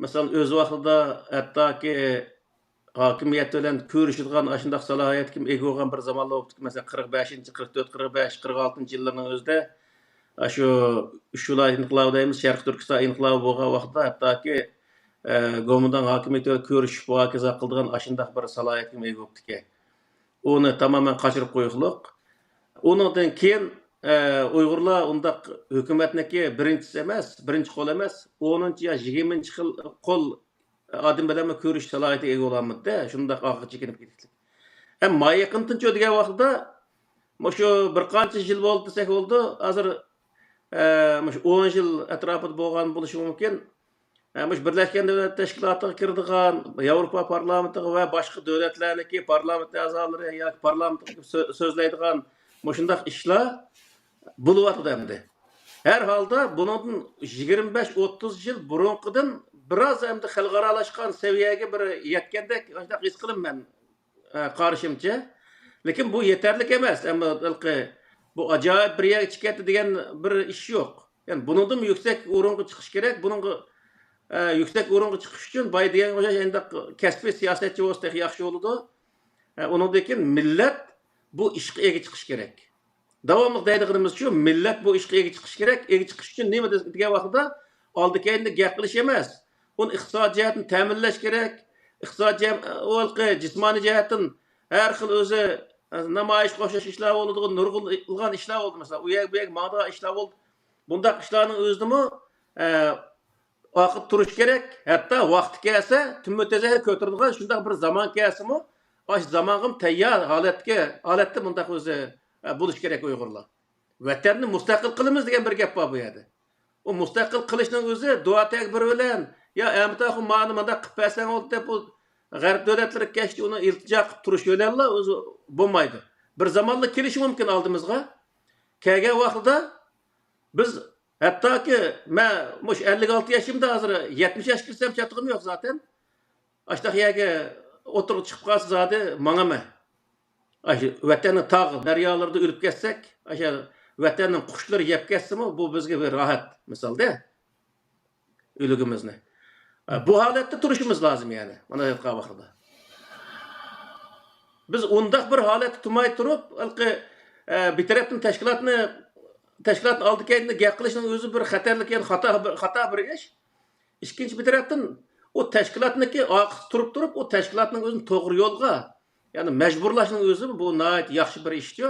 مەسىلەن، ئۆز ۋاقتىدا ھەتتاكى ھاكىمىيەت بىلەن كۆرۈشىدىغان ئاشۇنداق سالاھىيەتكىمۇ ئىگە بولغان بىر زامانلار بوپتىكەن. مەسىلەن، قىرىق بەشىنچى، قىرىق تۆت، قىرىق بەش، قىرىق ئالتىنچى يىللارنىڭ ئۆزىدە ئاشۇ ئۈچ ۋىلايەت ئىنقىلابى دەيمىز، شەرقىي تۈركىستان ئىنقىلابى بولغان ۋاقىتتا ھەتتاكى، ئە، گومىنداڭ ھاكىمىيىتى بىلەن كۆرۈشۈپ مۇھاكىزە قىلىدىغان ئاشۇنداق بىر سالاھىيەتكىمۇ ئىگە بوپتىكەن. ئۇنى تامامەن قاچۇرۇپ قويغۇلۇق. ئۇنىڭدىن كېيىن، ئە، ئۇيغۇرلار ئۇنداق ھۆكۈمەتنىڭكى بىرىنچىسى ئەمەس، بىرىنچى قول ئەمەس، ئونىنچى يا يىگىرمىنچى خىل قول ئادەم بىلەنمۇ كۆرۈش سالاھىيىتىگە ئىگە بولالمىدى-دە، شۇنداق ئارقىغا چېكىنىپ كېتىكلىك. ھەم ما يېقىنقىچۇ دېگەن ۋاقتىدا، مۇشۇ بىر قانچە يىل بولدى دېسەك بولىدۇ، ھازىر، ئە، مۇشۇ ئون يىل ئەتراپىدا بولغان بولۇشى مۇمكىن. ئە، مۇشۇ بىرلەشكەن دۆلەتلەر تەشكىلاتىغا كىرىدىغان، ياۋروپا پارلامېنتىغا ۋە باشقا دۆلەتلەرنىڭكى پارلامېنت ئەزالىرى ياكى پارلامېنتقا كىرىپ سۆ-، سۆزلەيدىغان مۇشۇنداق ئىشلار بولۇۋاتىدۇ ئەمدى. ھەر ھالدا بۇنىڭدىن يىگىرمە بەش، ئوتتۇز يىل بۇرۇنقىدىن بىراز ئەمدى خەلقئارالاشقان سەۋىيەگە بىر يەتكەندەك ئاشۇنداق ھېس قىلىمەن مەن، ئە، قارىشىمچە. لېكىن بۇ يېتەرلىك ئەمەس. ئەمما ھېلىقى بۇ ئاجايىپ بىر يەرگە چىقىپ كەتتى دېگەن بىر ئىش يوق. يەنى بۇنىڭدىنمۇ يۈكسەك ئورۇنغا چىقىش كېرەك. بۇنىڭغا، ئە، يۈكسەك ئورۇنغا چىقىش ئۈچۈن بايا دېگەنگە ئوخشاش ئەنداق كەسپىي سىياسەتچى بولسا تېخى ياخشى بولىدۇ. ئە، ئۇنىڭدىن كېيىن مىللەت بۇ ئىشقا ئىگە چىقىشى كېرەك. داۋاملىق دەيدىغىنىمىز شۇ، مىللەت بۇ ئىشقا ئىگە چىقىشى كېرەك. ئىگە چىقىش ئۈچۈن نېمە دېگەن ۋاقتىدا، ئالدى كەينىدە گەپ قىلىش ئەمەس. ئۇنى ئىقتىسادىي جەھەتتىن تەمىنلەش كېرەك. ئىقتىسادىي جەم-، ئۇ ھېلىقى جىسمانىي جەھەتتىن ھەر خىل ئۆزى، ئە، نامايىشقا ئوخشاش ئىشلار بولىدىغان، نۇرغۇنلىغان ئىشلار بولدى. مەسىلەن، ئۇ يەرگە، بۇ يەرگە ماڭىدىغان ئىشلار بولدى. بۇنداق ئىشلارنىڭ ئۆزىدىمۇ، ئە، ئارقىدا تۇرۇش كېرەك. ھەتتا ۋاقتى كەلسە، تۈمە تېزەكنى كۆتۈرىدىغان شۇنداق بىر زامان كەلسىمۇ، ئاشۇ زامانغىمۇ تەييار ھالەتكە، ھالەتتە مۇنداق ئۆزى، ئە، بولۇش كېرەك ئۇيغۇرلار. ۋەتەننى مۇستەقىل قىلىمىز دېگەن بىر گەپ بار بۇ يەردە. ئۇ مۇستەقىل قىلىشنىڭ ئۆزى دۇئا تەگبىر بىلەن، يا ئەمىتاخۇن مانا مانداق قىلىپ بەرسەڭ بولدى دەپ، ئۇ غەرب دۆلەتلىرىگە كەچتە ئۇنى ئىلتىجا قىلىپ تۇرۇش بىلەنلا ئۆزى بولمايدۇ. بىر زامانلا كېلىشى مۇمكىن ئالدىمىزغا. كەلگەن ۋاقتىدا بىز ھەتتاكى مەن مۇشۇ ئەللىك ئالتە ياشىمدا، ھازىر يەتمىش ياشقا كىرسەم چاتىقىم يوق زاتەن. ئاشۇنداق يەرگە ئوتتۇرىغا چىقىپ قالسا زادى ماڭىمەن. ئاشۇ ۋەتەننىڭ تاغ دەريالىرىدا ئۆلۈپ كەتسەك، ئاشۇ ۋەتەننىڭ قۇشلىرى يەپ كەتسىمۇ، بۇ بىزگە بىر راھەت، مىسالدا، ئۆلۈكىمىزنى. ئە، بۇ ھالەتتە تۇرۇشىمىز لازىم، يەنى، مانا ئېيتقان ۋاقتىدا. بىز ئۇنداق بىر ھالەتتە تۇرماي تۇرۇپ، ھېلىقى، ئە، بىر تەرەپتىن تەشكىلاتنى، تەشكىلاتنىڭ ئالدى كەينىدە گەپ قىلىشنىڭ ئۆزى بىر خەتەرلىك، يەنى خاتا بىر، خاتا بىر ئىش. ئىككىنچى بىر تەرەپتىن، ئۇ تەشكىلاتنىڭكى ئارقىسىدا تۇرۇپ تۇرۇپ، ئۇ تەشكىلاتنىڭ ئۆزىنى توغرا يولغا، يەنى مەجبۇرلاشنىڭ ئۆزى بۇ ناھايىتى ياخشى بىر ئىشچۇ.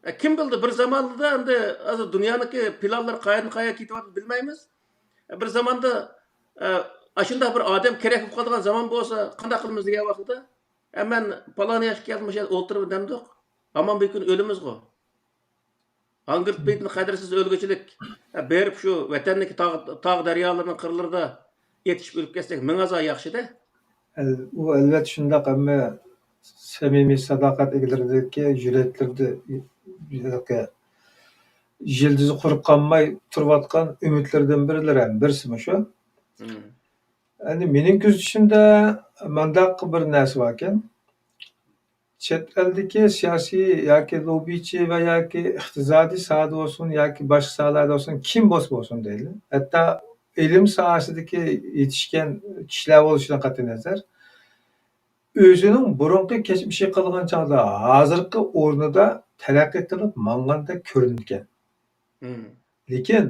ئە، كىم بىلدى، بىر زاماندا ئەمدى ھازىر دۇنيانىڭكى پىلانلىرى قايەردىن قايەرگە كېتىۋاتىدۇ بىلمەيمىز. ئە، بىر زاماندا، ئە، ئاشۇنداق بىر ئادەم كېرەك بولۇپ قالىدىغان زامان بولسا قانداق قىلىمىز دېگەن ۋاقتىدا، ئە، مەن پالان ياشقا كەلدىم، مۇشۇ يەردە ئولتۇرۇپ نېمە يوق. ھامان بىر كۈنى ئۆلىمىزغۇ. ھاڭگىرتمىدىن قەدىرسىز ئۆلگۈچىلىك. بېرىپ شۇ ۋەتەننىڭكى تاغ، تاغ دەريالىرىنىڭ قىرلىرىدا ئېتىشىپ ئۆلۈپ كەتسەك مىڭ ھازا ياخشىدە. ئەل-، ئۇ ئەلۋەتتە شۇنداق، ئەمما سەمىمىي ساداقەت ئىگىلىرىدىكى يۈرەكلىرىدە يىلتىزى قۇرۇپ قالماي تۇرۇۋاتقان ئۈمىدلىرىدىن بىرلىرى ھەم بىرسىمۇ شۇ. مم. ئەمدى مېنىڭ كۆزىتىشىمدە مانداق بىر نەرسە باركەن. چەت ئەلدىكى سىياسىي ياكى لوببىچى ۋە ياكى ئىقتىسادىي ساھەدە بولسۇن ياكى باشقا ساھەلەردە بولسۇن، كىم بولسا بولسۇن دەيلى. ھەتتا ئىلىم ساھەسىدىكى يېتىشكەن كىشىلەر بولۇشىدىن قەتئىينەزەر، ئۆزىنىڭ بۇرۇنقى كەچمىشى قالغان چاغدا ھازىرقى ئورنىدا تەرەققىي قىلىپ ماڭغاندەك كۆرۈنىدىكەن. مم. لېكىن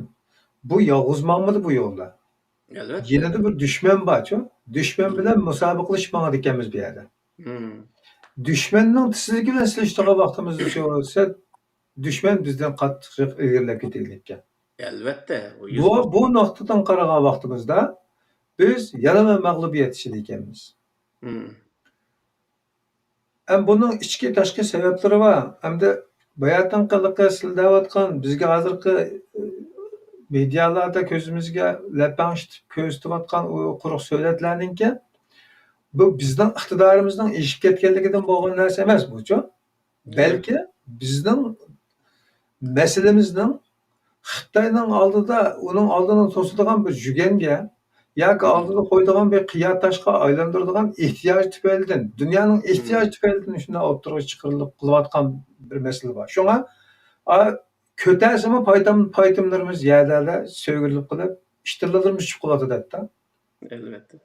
بۇ يالغۇز ماڭمىدى بۇ يولدا. ئەلۋەتتە. يېنىدا بىر دۈشمەن بارچۇ. دۈشمەن مم. بىلەن مۇسابىقىلىشىپ ماڭىدىكەنمىز بۇ يەردە. مم. دۈشمەننىڭ تېزلىكى بىلەن سېلىشتۇرغان ۋاقتىمىزدا شۇ دۈشمەن بىزدىن قاتتىقراق ئىلگىرىلەپ كېتىدىكەن. ئەلۋەتتە، ئۇ يۈز بۇ، پىرسەنت. بۇ نۇقتىدىن قارىغان ۋاقتىمىزدا بىز يەنىلا مەغلۇبىيەت ئىچىدە ئىكەنمىز. مم. ئەم بۇنىڭ ئىچكى تاشقى سەۋەبلىرى بار. ئەمدى باياتىنقى ھېلىقى سىلەر دەۋاتقان، بىزگە ھازىرقى، ئى، مېدىيالاردا كۆزىمىزگە لەپەڭشىتىپ كۆرسىتىۋاتقان ئۇ قۇرۇق سۆلەتلەرنىڭكى، بۇ بىزنىڭ ئىقتىدارىمىزنىڭ ئېشىپ كەتكەنلىكىدىن بولغان نەرسە ئەمەس بۇچۇ. بەلكى بىزنىڭ مەسىلىمىزنىڭ خىتاينىڭ ئالدىدا، ئۇنىڭ ئالدىنى توسىدىغان بىر جۈگەنگە ياكى ئالدىدا قويىدىغان بىر قىيا تاشقا ئايلاندۇرىدىغان ئېھتىياج تۈپەيلىدىن، دۇنيانىڭ ئېھتىياجى تۈپەيلىدىن شۇنداق ئوتتۇرىغا چىقىرىلىپ قىلىۋاتقان بىر مەسىلە بار. شۇڭا، ئا، كۆتەرسىمۇ پايتام-، پايتىملىرىمىز يەردە سۆگىلىپ قېلىپ، ئىشتىنلىرىمىز چۈشۈپ قېلىۋاتىدۇ ھەتتا. ئەلۋەتتە.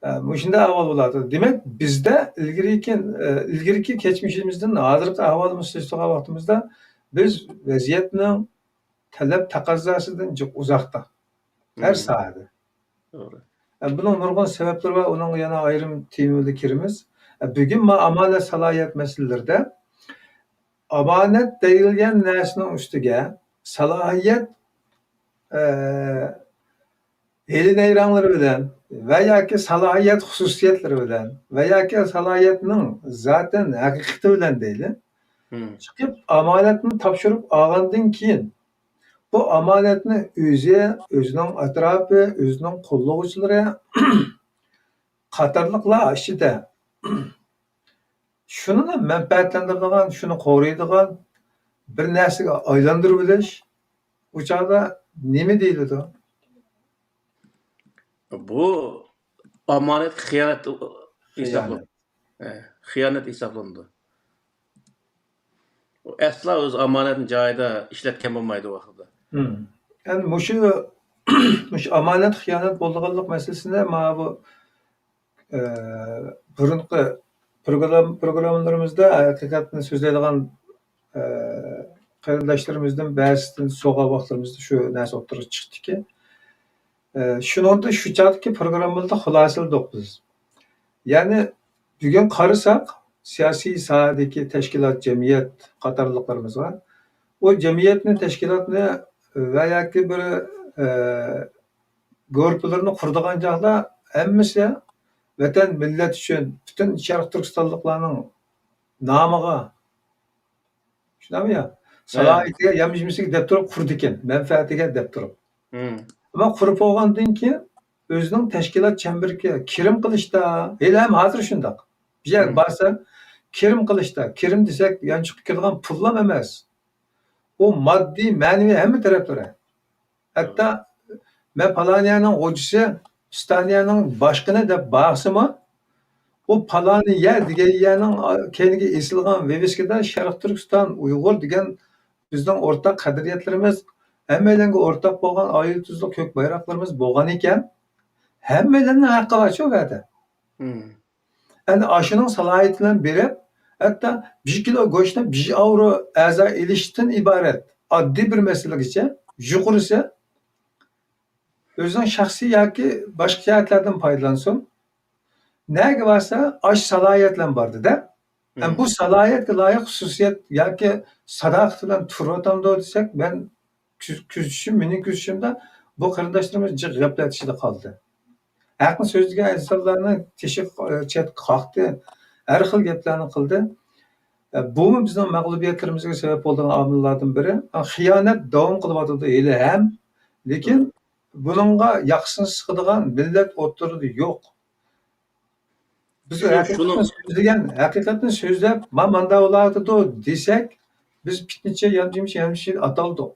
ئە، مۇشۇنداق ئەھۋال بولۇۋاتىدۇ. دېمەك، بىزدە ئىلگىرىكى، ئە، ئىلگىرىكى كەچمىشىمىزدىن ھازىرقى ئەھۋالىمىزنى سېلىشتۇرغان ۋاقتىمىزدا، بىز ۋەزىيەتنىڭ تەلەپ تەقەززاسىدىن جىق ئۇزاقتا. ھەر مم. ساھەدە. توغرا. ئە، بۇنىڭ نۇرغۇن سەۋەبلىرى بار، ئۇنىڭغا يەنە ئايرىم تېمىدا كىرىمىز. ئە، بۈگۈن ما-، ئامانەت سالاھىيەت مەسىلىلىرىدە ئامانەت دېيىلگەن نەرسىنىڭ ئۈستىگە سالاھىيەت، ئە، ھىيلە-نەيرەڭلىرى بىلەن ۋە ياكى سالاھىيەت خۇسۇسىيەتلىرى بىلەن ۋە ياكى سالاھىيەتنىڭ زاتەن ھەقىقىتى بىلەن دەيلى، مم. چىقىپ ئامانەتنى تاپشۇرۇپ ئالغاندىن كېيىن، بۇ ئامانەتنى ئۆزى، ئۆزىنىڭ ئەتراپى، ئۆزىنىڭ قوللىغۇچىلىرى قاتارلىقلار ئىچىدە شۇنىلا مەنپەئەتلەندۈرىدىغان، شۇنى قورۇيدىغان بىر نەرسىگە ئايلاندۇرۇۋېلىش، ئۇ چاغدا نېمە دېيىلىدۇ؟ بۇ ئامانەتكە خىيانەت خىيانەت. ھېسابلىنىدۇ. ھە، خىيانەت ھېسابلىنىدۇ. ئەسلا ئۆزى ئامانەتنى جايىدا ئىشلەتكەن بولمايدۇ ۋاقتىدا. مم. ئەمدى مۇشۇ، مۇشۇ ئامانەت خىيانەت بولىدىغانلىق مەسىلىسىنى مانا بۇ، ئە، بۇرۇنقى پروگرام-، پروگراممىلىرىمىزدا ھەقىقەتنى سۆزلەيدىغان، ئە، قېرىنداشلىرىمىزدىن بەزىسىدىن سورىغان ۋاقىتلىرىمىزدا شۇ نەرسە ئوتتۇرىغا چىقتىكى. ئە، شۇنىڭدا شۇ چاغدىكى پروگراممىلاردا خۇلاسىلىدۇق بىز. يەنى بۈگۈن قارىساق، سىياسىي ساھەدىكى تەشكىلات، جەمئىيەت قاتارلىقلىرىمىزغا، ئۇ جەمئىيەتنى، تەشكىلاتنى ۋە ياكى بىر، ئە، گۇرۇپپىلىرىنى قۇرىدىغان چاغدا ھەممىسى ۋەتەن، مىللەت ئۈچۈن، پۈتۈن شەرقىي تۈركىستانلىقلارنىڭ نامىغا، شۇنداقمۇ يا؟ ھە. سالاھىيىتىگە، يامىشىمىسىگە دەپ تۇرۇپ قۇرىدىكەن، مەنپەئەتىگە دەپ تۇرۇپ. مم. ئەمما قۇرۇپ بولغاندىن كېيىن ئۆزىنىڭ تەشكىلات چەمبىرىكى كىرىم قىلىشتا، ھېلى ھەم ھازىر شۇنداق. بىر يەرگە مم. بارسا، كىرىم قىلىشتا، كىرىم دېسەك، يانچۇققا كىرىدىغان پۇللام ئەمەس. ئۇ ماددىي، مەنىۋى ھەممە تەرەپلىرى. ھەتتا مەن پالانىيەنىڭ خوجىسى، پىستانىيەنىڭ باشقىنى دەپ بارسىمۇ، ئۇ پالانىيە دېگەن يەرنىڭ كەينىگە ئېسىلغان ۋىۋىسكىدا شەرقىي تۈركىستان، ئۇيغۇر دېگەن بىزنىڭ ئورتاق قەدرىيەتلىرىمىز، ھەممەيلەنگە ئورتاق بولغان ئايدىڭ تۈزلۈك كۆك بايراقلىرىمىز بولغان ئىكەن، ھەممەيلەننىڭ ھەققى بار شۇ يەردە. مم. ئەنە ئاشۇنىڭ سالاھىيىتى بىلەن بېرىپ، ھەتتا بىر كىلو گۆشنى بىر ئاۋرو ئەزا ئېلىشتىن ئىبارەت ئاددىي بىر مەسىلىگىچە، يۇقىرىسى ئۆزىنىڭ شەخسىي ياكى باشقا جەھەتلەردىن پايدىلانسۇن. نەگە بارسا، ئاشۇ سالاھىيەت بىلەن باردى-دە. ھەم مم. بۇ سالاھىيەتكە لايىق خۇسۇسىيەت ياكى ساداقىتى بىلەن تۇرۇۋاتامدۇ دېسەك، مەن كۆز-، كۆزىتىشىم، مېنىڭ كۆزىتىشىمدە بۇ قېرىنداشلىرىمىز جىق غەپلەت ئىچىدە قالدى. ھەقنى سۆزلىگەن ئىنسانلارنىڭ تېشى، ئە، چەتكە قاقتى، ھەر خىل گەپلەرنى قىلدى. ئە، بۇمۇ بىزنىڭ مەغلۇبىيەتلىرىمىزگە سەۋەب بولىدىغان ئامىللاردىن بىرى. ئە، خىيانەت داۋام قىلىۋاتىدۇ ھېلى ھەم، لېكىن بۇنىڭغا ياقىسىنى سىقىدىغان مىللەت ئوتتۇرىدا يوق. بىز شۇ-، ھەقىقەتنى شۇنىڭ سۆزلىگەن، ھەقىقەتنى سۆزلەپ، ما-، ماندا بولۇۋاتىدۇ دېسەك، بىز پىتنىچى، يانچۇمچى، يانچۇمچى ئاتالدۇق.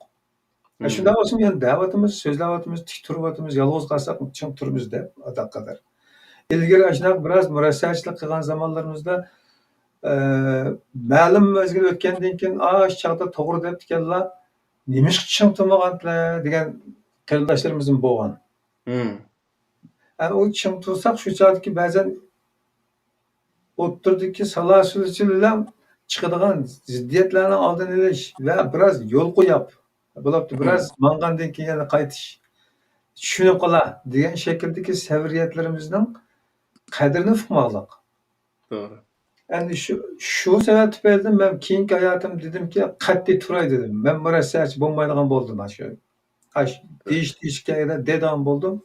مم. شۇنداق بولسىمۇ يەنە دەۋاتىمىز، سۆزلەۋاتىمىز، تىك تۇرۇۋاتىمىز، يالغۇز قالساق چىڭ تۇرىمىز دەپ ئاداققادەر. ئىلگىرى ئاشۇنداق بىراز مۇرەسسەچىلىك قىلغان زامانلىرىمىزدا، ئە، مەلۇم مەزگىل ئۆتكەندىن كېيىن، ئا، شۇ چاغدا توغرا دەپتىكەنلا، نېمىشقا چىڭ تۇرمىغانتىلەر دېگەن قېرىنداشلىرىمىزمۇ بولغان. مم. ئە، ئۇ چىڭ تۇرساق، شۇ چاغدىكى بەزەن ئوتتۇرىدىكى سالا سۇلۇچى بىلەن چىقىدىغان زىددىيەتلەرنىڭ ئالدىنى ئېلىش ۋە بىراز يول قويۇپ، بولۇپتۇ، بىراز ماڭغاندىن كېيىن يەنە قايتىش، چۈشىنىپ قالا دېگەن شەكىلدىكى سەۋرىيەتلىرىمىزنىڭ قەدرىنى ئۇقماقلىق. توغرا. ئەمدى شۇ، شۇ سەۋەب تۈپەيلىدىن مەن كېيىنكى ھاياتىمدا دېدىمكى، قەتئىي تۇراي دېدىم. مەن مۇرەسسەچى بولمايدىغان بولدۇم، ئاشۇ، ئاش، دېيىش، دېيىشكەن يەردە دەيدىغان بولدۇم.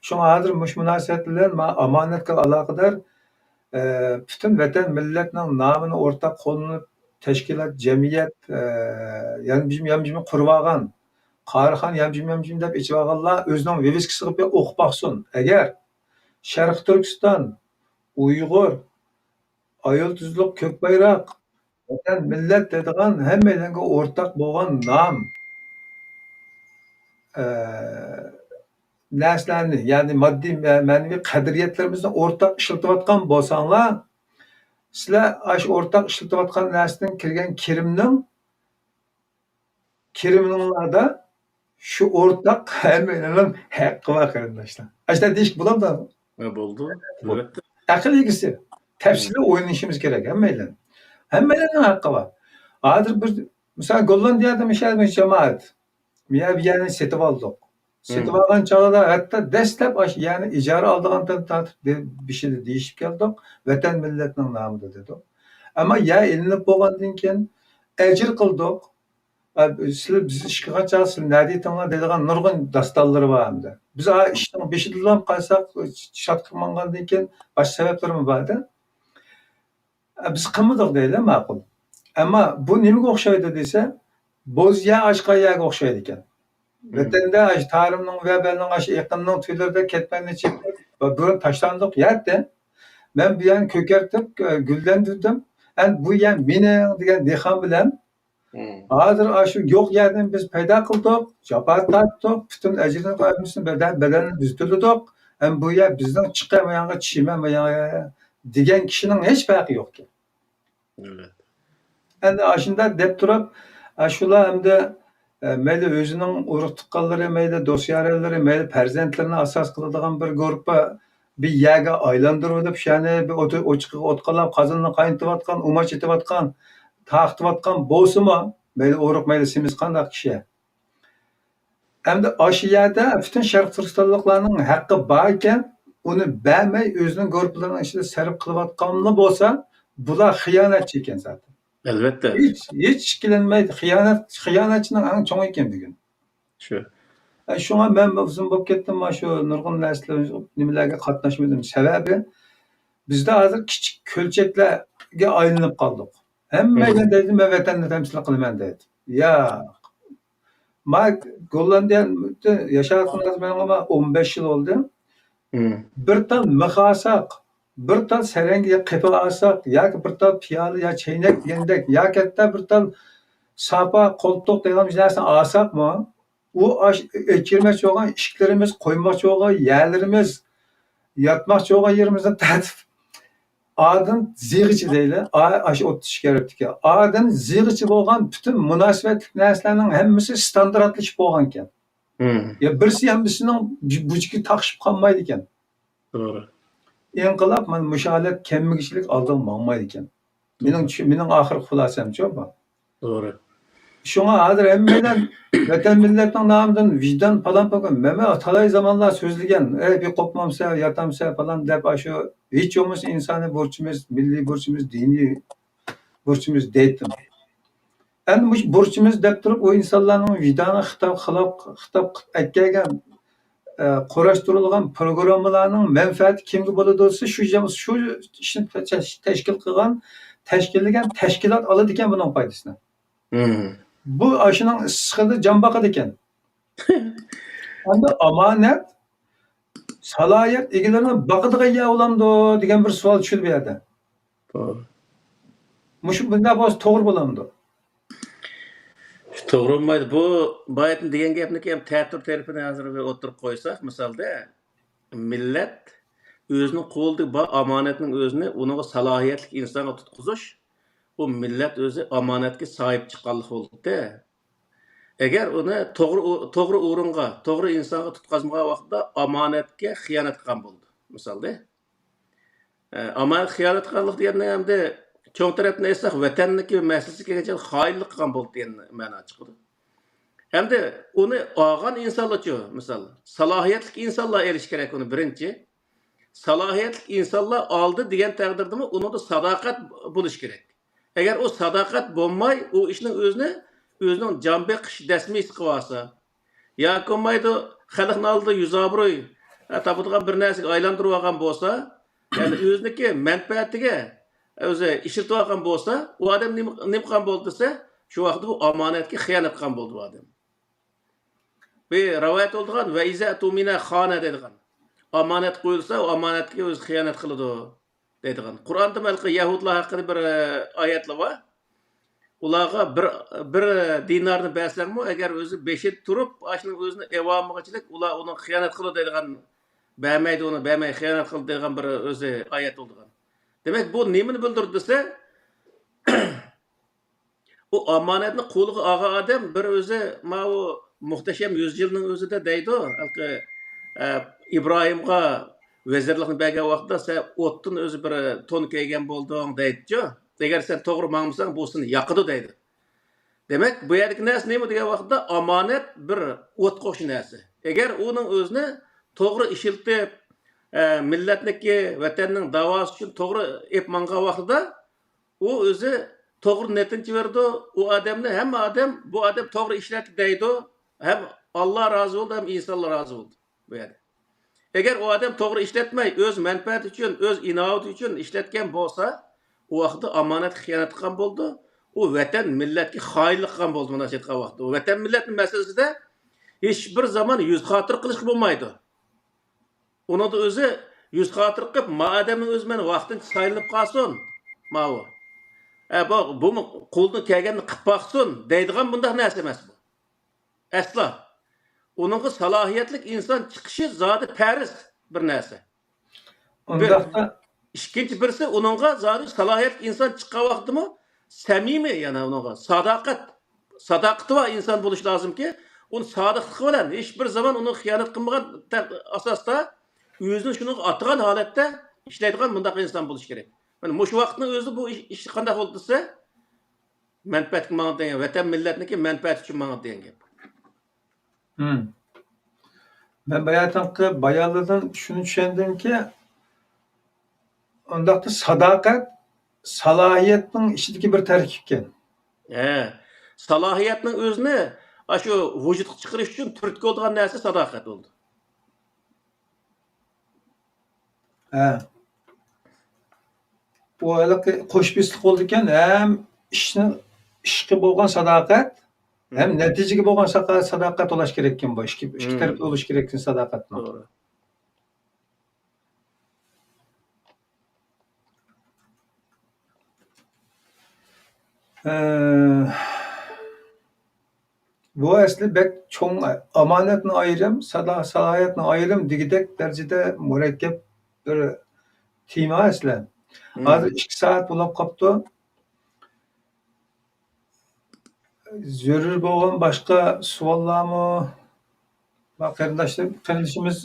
شۇڭا ھازىر مۇشۇ مۇناسىۋەت بىلەن مانا ئامانەتكە ئالاقىدار، ئە، پۈتۈن ۋەتەن مىللەتنىڭ نامىنى ئورتاق قوللىنىپ، تەشكىلات، جەمئىيەت، ئە، يانبىجىم، يانبىجىم قۇرۇۋالغان، قاھىرخان يانبىجىم، يانبىجىم دەپ ئېچىۋالغانلار ئۆزىنىڭ ۋىۋىسكىسىغا بىر ئوقۇپ باقسۇن. ئەگەر شەرقىي تۈركىستان، ئۇيغۇر، ئايال تۇزلۇق، كۆك بايراق، ۋەتەن، مىللەت دەيدىغان ھەممەيلەنگە ئورتاق بولغان نام، ئە، نەرسىلەرنى، يەنى ماددىي مە-، مەنىۋى قەدرىيەتلىرىمىزنى ئورتاق ئىشلىتىۋاتقان بولساڭلار، سىلەر ئاشۇ ئورتاق ئىشلىتىۋاتقان نەرسىدىن كىرگەن كىرىمنىڭ كىرىمىڭلاردا شۇ ئورتاق ھەممىنىڭ ھەققى بار، قېرىنداشلار. ئاشۇنداق دېيىشكە بولامدۇ؟ ھە، بولىدۇ. بولىدۇ. ئەلۋەتتە. ئەقىل ئىگىسى. تەپسىلىي ئويلىنىشىمىز كېرەك ھەممەيلەن. ھەممەيلەننىڭ ھەققى بار. ھازىر بىر، مىسال، گوللاندىيەدە ياشايدىغان جامائەت. مەن بۇ يەرنى سېتىۋالدۇق. سېتىۋالغان چاغدا ھەتتا دەسلەپ ئاشۇ يەرنى ئىجارە ئالىدىغاندىن تارتىپ دە-، بېشىدا دېيىشىپ كەلدۇق. ۋەتەن مىللەتنىڭ نامىدا دېدۇق. ئەمما يەر ئېلىنىپ بولغاندىن كېيىن ئەجىر قىلدۇق. ئە، سىلەر بىز ئىش قىلغان چاغدا سىلەر نەدە ئىدىڭلار دەيدىغان نۇرغۇن داستانلىرى بار ئەمدى. بىز ئا ئىشنىڭ بېشىدىلا قالساق، شاد قىلمىغاندىن كېيىن باشقا سەۋەبلىرىمۇ بار-دە. ئە، بىز قىلمىدۇق دەيلى، ماقۇل. ئەمما بۇ نېمىگە ئوخشايدۇ دېسە، بوز يەر ئاچقان يەرگە ئوخشايدىكەن. ۋەتەندە ئاشۇ تارىمنىڭ ۋە بەلنىڭ ئاشۇ ئېقىننىڭ تۈۋلىرىدە كەتمەننى چېكىپ، بۇرۇن تاشلاندۇق يەتتى. مەن بۇ يەرنى كۆكەرتىپ، ئە، گۈللەندۈردۈم. ئەمدى بۇ يەر مېنىڭ دېگەن دېھقان بىلەن ھازىر ئاشۇ يوق يەردىن بىز پەيدا قىلدۇق، جاپا تارتتۇق، پۈتۈن ئەجرىنى ھەممىسىنى بەدەل-، بەدەلىنى بىز تۆلىدۇق. ھەم بۇ يەر بىزنىڭ چىقە مايانغا چىشىمە مايانغا دېگەن كىشىنىڭ ھېچ پەرقى يوقكەن. ئەمدى ئاشۇنداق دەپ تۇرۇپ، ئاشۇلار ئەمدى، ئە، مەيلى ئۆزىنىڭ ئۇرۇق-تۇغقانلىرى، مەيلى دوست-يارەنلىرى، مەيلى پەرزەنتلىرىنى ئاساس قىلىدىغان بىر گۇرۇپپا بىر يەرگە ئايلاندۇرۇۋېلىپ، شۇ يەرنى بىر ئوت-، ئوچىقىغا ئوت قالاپ، قازاننى قاينىتىۋاتقان، ئۇماچ ئېتىۋاتقان، تارقىتىۋاتقان بولسىمۇ، مەيلى ئورۇق، مەيلى سېمىز قانداق كىشى. ئەمدى ئاشۇ يەردە پۈتۈن شەرقىي تۈركىستانلىقلارنىڭ ھەققى بار ئىكەن، ئۇنى بەرمەي ئۆزىنىڭ گۇرۇپپىلىرىنىڭ ئىچىدە سەرپ قىلىۋاتقانلا بولسا، بۇلار خىيانەتچى ئىكەن زادى. ئەلۋەتتە. ھېچ، ھېچ ئىككىلەنمەيدۇ. خىيانەت، خىيانەتچىنىڭ ئەڭ چوڭى ئىكەن بۈگۈن. شۇ. ئە، شۇڭا مەن ئۇزۇن بولۇپ كەتتىم، مانا شۇ نۇرغۇن نەرسىلەر، نېمىلەرگە قاتناشمىدىم. سەۋەبى، بىزدە ھازىر كىچىك كۆلچەكلەرگە ئايلىنىپ قالدۇق. ھەممەيلەن دەيدۇ، مەن ۋەتەننى تەمسىل قىلىمەن دەيدۇ. ياق. ما گوللاندىيەدە ياشاۋاتقان ھازىر مانا ئون بەش يىل بولدى. بىر تال مىخ ئالساق، بىر تال سەرەڭگە قېپى ئالساق، ياكى بىر تال پىيالە يا چەينەك دېگەندەك، ياكى ھەتتا بىر تال ساپا، قولتۇق دېگەن نەرسىنى ئالساقمۇ، ئۇ ئاش-، ئۆچۈرمەكچى بولغان ئىشىكلىرىمىز، قويماقچى بولغان يەرلىرىمىز، ياتماقچى بولغان يېرىمىزنى تارتىپ، ئادىن زىغىچە دەيلى، ئا-، ئاشۇ ئوتتۇز ئىككى ھەرپتىكى. ئادىن زىغىچە بولغان پۈتۈن مۇناسىۋەتلىك نەرسىلەرنىڭ ھەممىسى ستاندارتلىشىپ بولغانىكەن. يا بىرسى ھەممىسىنىڭ بۇ-، بۇچىكى تاقىشىپ قالمايدىكەن. توغرا. ئىنقىلاب مانا مۇشۇ ھالەت كەممىگۈچىلىك ئالدىغا ماڭمايدىكەن. مېنىڭ چۈ-، مېنىڭ ئاخىرقى خۇلاسەمچۇ بۇ. توغرا. شۇڭا ھازىر ھەممەيلەن ۋەتەن مىللەتنىڭ نامىدىن ۋىجدان پالان پالان، مەن، مەن تالاي زامانلار سۆزلىگەن، ئەي، بىر قوپمامسە، ياتامسە پالان دەپ، ئاشۇ ھېچ بولمىسا ئىنسانىي بۇرچىمىز، مىللىي بۇرچىمىز، دىنىي بۇرچىمىز دەيتتىم. ئەمدى مۇشۇ بۇرچىمىز دەپ تۇرۇپ، ئۇ ئىنسانلارنىڭ ۋىجدانىغا خىتاب، خىلاپ، خىتاب قىلىپ ئەكەلگەن، ئە، قۇراشتۇرۇلغان پروگراممىلارنىڭ مەنپەئەتى كىمگە بولىدۇ دېسە، شۇ جام-، شۇ ئىشنى تەش-، تەشكىل قىلغان، تەشكىللىگەن تەشكىلات ئالىدىكەن بۇنىڭ پايدىسىنى. بۇ ئاشۇنىڭ ئىسسىقىدا جان باقىدىكەن. ئەمدى ئامانەت سالاھىيەت ئىگىلىرىنى باقىدىغان يەر بولامدۇ دېگەن بىر سوئال چۈشىدۇ بۇ يەردە. توغرا. مۇشۇ بۇنداق بولسا توغرا بولامدۇ؟ توغرا بولمايدۇ. بۇ بايىتىن دېگەن گەپنىكى ھەم تەتۈر تەرىپىنى ھازىر بىر ئوتتۇرىغا قويساق، مىسالدا، مىللەت ئۆزىنىڭ قولىدا بار ئامانەتنىڭ ئۆزىنى ئۇنىڭغا سالاھىيەتلىك ئىنسانغا تۇتقۇزۇش، ئۇ مىللەت ئۆزى ئامانەتكە ساھىب چىققانلىق بولىدۇ. ئەگەر ئۇنى توغرا ئو-، توغرا ئورۇنغا، توغرا ئىنسانغا تۇتقازمىغان ۋاقىتتا ئامانەتكە خىيانەت قىلغان بولىدۇ، مىسالدا. ئە، ئامانەتكە خىيانەت قىلغانلىق دېگەننى ئەمدى چوڭ تەرەپتىن ئېيتساق، ۋەتەننىڭكى مەسىلىسىگە كەلگەنچە خائىنلىق قىلغان بولدى دېگەن مەنا چىقىدۇ. ئەمدى ئۇنى ئالغان ئىنسانلارچۇ، مىسال، سالاھىيەتلىك ئىنسانلار ئېلىشى كېرەك ئۇنى بىرىنچى. سالاھىيەتلىك ئىنسانلار ئالدى دېگەن تەقدىردىمۇ ئۇنىڭدا ساداقەت بولۇشى كېرەك. ئەگەر ئۇ ساداقەت بولماي، ئۇ ئىشنىڭ ئۆزىنى ئۆزىنىڭ جان بېقىش دەسمىسى قىلىۋالسا، ياكى بولمايدۇ، خەلقنىڭ ئالدىدا يۈز ئابرۇي، ھە، تاپىدىغان بىر نەرسىگە ئايلاندۇرۇۋالغان بولسا، يەنى ئۆزىنىڭكى مەنپەئەتىگە ئۆزى ئىشلىتىۋالغان بولسا، ئۇ ئادەم نېمە، نېمە قىلغان بولدى دېسە، شۇ ۋاقىتتا بۇ ئامانەتكە خىيانەت قىلغان بولدى بۇ ئادەم. بىر رىۋايەت بولىدىغان، «ۋە ئىزا تۇمىنە خانە» دەيدىغان. ئامانەت قويۇلسا، ئۇ ئامانەتكە ئۆزى خىيانەت قىلىدۇ دەيدىغان. قۇرئاندا ھېلىقى يەھۇدلار ھەققىدە بىر، ئە، ئايەتلەر بار. ئۇلارغا بىر، بىر دىنارنى بەرسەڭمۇ، ئەگەر ئۆزى بېشىدا تۇرۇپ، ئاشۇنىڭ ئۆزىنى ئېلىۋالمىغۇچىلىك، ئۇلار ئۇنىڭغا خىيانەت قىلىدۇ دەيدىغان، بەرمەيدۇ ئۇنى، بەرمەي خىيانەت قىلىدۇ دەيدىغان بىر ئۆزى ئايەت بولىدىغان. دېمەك، بۇ نېمىنى بىلدۈرىدۇ دېسە، ئۇ ئامانەتنى قولىغا ئالغان ئادەم بىر ئۆزى ماۋۇ مۇھتەشەم يۈز يىلنىڭ ئۆزىدە دەيدۇ، ھېلىقى، ئە، ئىبراھىمغا ۋەزىرلىكنى بەرگەن ۋاقتىدا، «سەن ئوتتىن ئۆزى بىر تون كىيگەن بولدۇڭ» دەيدىچۇ. «ئەگەر سەن توغرا ماڭمىساڭ، بۇ سېنى ياقىدۇ» دەيدۇ. دېمەك، بۇ يەردىكى نەرسە نېمە دېگەن ۋاقىتتا، ئامانەت بىر ئوتقا ئوخشاش نەرسە. ئەگەر ئۇنىڭ ئۆزىنى توغرا ئىشلىتىپ، ئە، مىللەتنىڭكى، ۋەتەننىڭ داۋاسى ئۈچۈن توغرا ئېلىپ ماڭغان ۋاقتىدا، ئۇ ئۆزى توغرا نەتىجە بېرىدۇ. ئۇ ئادەمنى ھەممە ئادەم، «بۇ ئادەم توغرا ئىشلەتتى» دەيدۇ. ھەم ئاللا رازى بولىدۇ، ھەم ئىنسانلار رازى بولىدۇ بۇ يەردە. ئەگەر ئۇ ئادەم توغرا ئىشلەتمەي، ئۆز مەنپەئەتى ئۈچۈن، ئۆز ئىناۋىتى ئۈچۈن ئىشلەتكەن بولسا، ئۇ ۋاقىتتا ئامانەتكە خىيانەت قىلغان بولىدۇ. ئۇ ۋەتەن، مىللەتكە خائىنلىق قىلغان بولىدۇ، مۇنداق ئېيتقان ۋاقىتتا. ئۇ ۋەتەن، مىللەتنىڭ مەسىلىسىدە ھېچبىر زامان يۈز خاتىرە قىلىشقا بولمايدۇ. ئۇنىڭدا ئۆزى يۈز خاتىرە قىلىپ، «ما ئادەمنىڭ ئۆزى مەن ۋاقتىنچە سايلىنىپ قالسۇن، ماۋۇ. ئە، بۇ، بۇمۇ قولىدىن كەلگەننى قىلىپ باقسۇن» دەيدىغان بۇنداق نەرسە ئەمەس بۇ. ئەسلا. ئۇنىڭغا سالاھىيەتلىك ئىنسان چىقىشى زادى پەرز بىر نەرسە. بىر. ئۇنداقتا ئىككىنچى بىرسى، ئۇنىڭغا زادى سالاھىيەتلىك ئىنسان چىققان ۋاقتىمۇ سەمىمىي، يەنى ئۇنىڭغا ساداقەت، ساداقىتى بار ئىنسان بولۇشى لازىمكى، ئۇنى سادىقلىقى بىلەن ھېچبىر زامان ئۇنىڭغا خىيانەت قىلمىغان تە-، ئاساستا ئۆزىنى شۇنىڭغا ئاتىغان ھالەتتە ئىشلەيدىغان مۇنداق ئىنسان بولۇشى كېرەك. مانا مۇشۇ ۋاقىتنىڭ ئۆزىدە بۇ ئىش، ئىش قانداق بولدى دېسە، مەنپەئەتكە ماڭىدۇ دېگەن، ۋەتەن مىللەتنىڭكى مەنپەئەتى ئۈچۈن ماڭىدۇ دېگەن گەپ. ھىم. مەن باياتىنقى بايانلاردىن شۇنى چۈشەندىمكى، ئۇنداقتا ساداقەت سالاھىيەتنىڭ ئىچىدىكى بىر تەركىبكەن. ھە، سالاھىيەتنىڭ ئۆزىنى ئاشۇ ۋۇجۇدقا چىقىرىش ئۈچۈن تۈرتكە بولىدىغان نەرسە ساداقەت بولىدۇ. ھە. بۇ ھېلىقى قوش بېسىقلىق بولىدىكەن، ھەم ئىشنىڭ، ئىشقا بولغان ساداقەت، ھەم نەتىجىگە بولغان ساقا-، ساداقەت بولۇش كېرەككەن بۇ. ئىككى، ئىككى تەرەپ بولۇش كېرەككەن ساداقەتنىڭ. توغرا. ئە، بۇ ئەسلى بەك چوڭ، ئامانەتنى ئايرىم، سادا-، سالاھىيەتنى ئايرىم دېگۈدەك دەرىجىدە مۇرەككەپ بىر تېما ئەسلى. ھازىر ئىككى سائەت بولۇپ قاپتۇ. زۆرۈر بولغان باشقا سوئاللارمۇ؟ بار قېرىنداشلىرىم، قېرىندىشىمىز،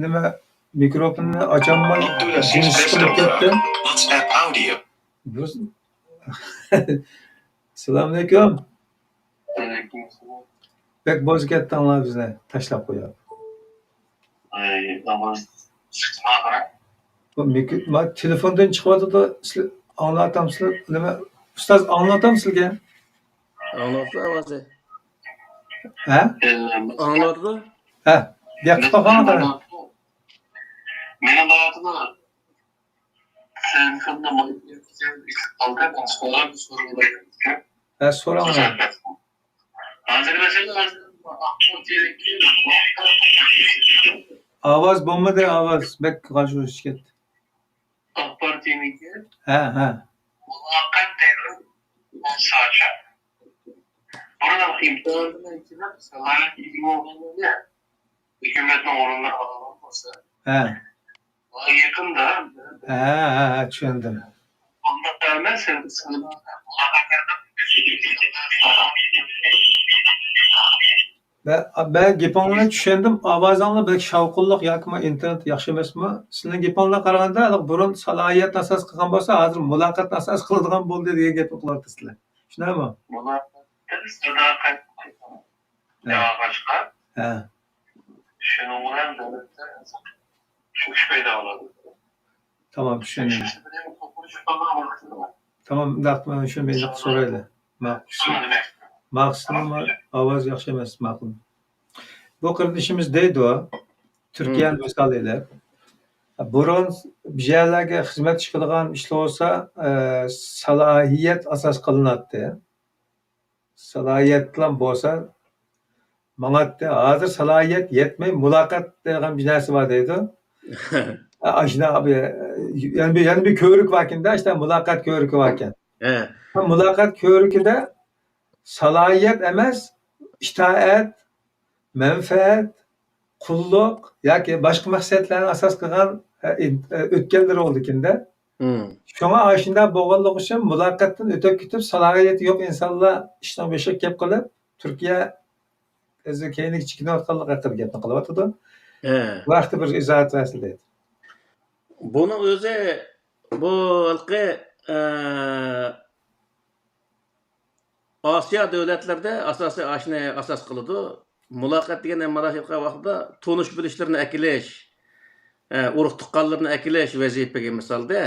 نېمە، مىكروفوننى ئاچالماي جىمىشقىلىپ كەتتى. ئەسسالامۇئەلەيكۇم. بەك بوز كەتتىڭلار بىزنى تاشلاپ قويۇپ. ئاي، ئاۋاز چىقماغان. بۇ مىكرو-، ما-، تېلېفوندىن چىقىۋاتىدۇ. سىلەر ئاڭلاۋاتامسىلەر؟ نېمە، ئۇستاز، ئاڭلاۋاتامسىلەرگە؟ ئاڭلاۋاتىدۇ ئاۋازى. ھە؟ ئاڭلاۋاتىدۇ. ھە، دىققەت قىلىپ باققانغا قارا. مېنىڭ باياتىنى تېلېفوندا مايك قالدى، مەن سوراپ، سوراپ. ھە، سوراڭلار. ئاۋاز بولمىدى، ئاۋاز بەك غاژ-غۇژ كەتتى. ئاق پارتىيەنىڭكى؟ ھە، ھە. مۇلاقات دەيدۇ. بۇرۇن ئىمتىھاندىن كېيىن سالاھىيەت ئىگە بولغانلارنى ھۆكۈمەتنىڭ ئورۇنلىرى ئالغان بولسا. ھە. يېقىندا. ھە، ھە، ھە، چۈشەندىم. مەن، مەن گېپىڭلارنى چۈشەندىم. ئاۋازىڭلار بەك شاۋقۇنلۇق ياكىمۇ ئىنتېرنېت ياخشى ئەمەسمۇ؟ سىلىنىڭ گېپىڭلارغا قارىغاندا، ھېلىقى بۇرۇن سالاھىيەتنى ئاساس قىلغان بولسا، ھازىر مۇلاقاتنى ئاساس قىلىدىغان بولدى دېگەن گەپنى قىلىۋاتىسىلەر. شۇنداقمۇ؟ مۇلاقاتتىن ساداقەت ھە. ياغاچقا ھە. شۇنىڭ بىلەن دۆلەتتە چۆكۈش پەيدا بولىدۇ. تامام، چۈشەندىم. تامام، ئۇنداق، مانا شۇ مەيداندا سورايلى. ماقۇل. ماقۇل، ئاۋاز ياخشى ئەمەس، ماقۇل. بۇ قېرىندىشىمىز دەيدۇ، تۈركىيەنى مىسال ئېلىپ، بۇرۇن بىر يەرلەرگە خىزمەت ئىش قىلىدىغان ئىشلار بولسا، ئە، سالاھىيەت ئاساس قىلىناتتى. سالاھىيەتلا بولسا ماڭاتتى. ھازىر سالاھىيەت يەتمەي، مۇلاقات دېگەن بىر نەرسە بار دەيدۇ. ئاشۇنداق بىر، يەنە بىر، يەنە بىر كۆۋرۈك باركەن-دە، ئاشۇنداق مۇلاقات كۆۋرۈكى باركەن. ھە. مۇلاقات كۆۋرۈكىدە سالاھىيەت ئەمەس، ئىتائەت، مەنپەئەت، قۇللۇق ياكى باشقا مەقسەتلەرنى ئاساس قىلغان، ئە، ئۆتكەللىرى بولىدىكەن-دە. مم. شۇڭا ئاشۇنداق بولغانلىقى ئۈچۈن مۇلاقاتتىن ئۆتۈپ كېتىپ، سالاھىيىتى يوق ئىنسانلار ئىشنىڭ بېشىغا كېلىپ قېلىپ، تۈركىيە ئۆزى كەينىگە چېكىنىۋاتقانلىقى ھەققىدە گەپنى قىلىۋاتىدۇ. ھە. بۇ ھەقتە بىر ئىزاھات بەرسىلەيدۇ. بۇنىڭ ئۆزى، بۇ ھېلىقى، ئە، ئاسىيا دۆلەتلىرىدە ئاساسىي ئاشۇنى ئاساس قىلىدۇ. مۇلاقات دېگەن ھەممە ئىشقا ۋاقتىدا تونۇش بىلىشلىرىنى ئەكېلىش، ئە، ئۇرۇق تۇغقانلىرىنى ئەكېلىش ۋەزىپىگە مىسالدا،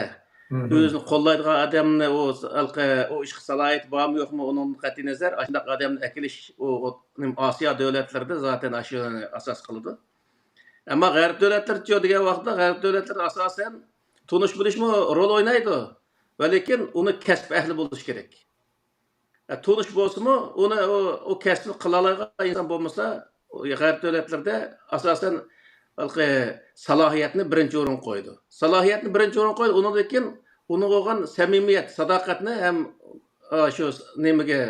مم. ئۆزىنى قوللايدىغان ئادەمنى، ئۇ، ھېلىقى، ئۇ ئىشقا سالاھىيىتى بارمۇ يوقمۇ، ئۇنىڭدىن قەتئىي نەزەر، ئاشۇنداق ئادەمنى ئەكېلىش، ئۇ، ئۇ، نېمە، ئاسىيا دۆلەتلىرىدە زاتەن ئاشۇنى ئاساس قىلىدۇ. ئەمما غەرب دۆلەتلىرىچۇ دېگەن ۋاقىتتا، غەرب دۆلەتلىرىدە ئاساسەن تونۇش بىلىشمۇ رول ئوينايدۇ. ۋە لېكىن ئۇنى كەسىپ ئەھلى بولۇش كېرەك. ئە، تونۇش بولسىمۇ، ئۇنى، ئۇ، ئۇ كەسىپنى قىلالايدىغان ئىنسان بولمىسا، غەرب دۆلەتلىرىدە ئاساسەن ھېلىقى سالاھىيەتنى بىرىنچى ئورۇنغا قويىدۇ. سالاھىيەتنى بىرىنچى ئورۇنغا قويىدۇ، ئۇنىڭدىن كېيىن ئۇنىڭغا بولغان سەمىمىيەت، ساداقەتنى ھەم، ئا، شۇ نېمىگە،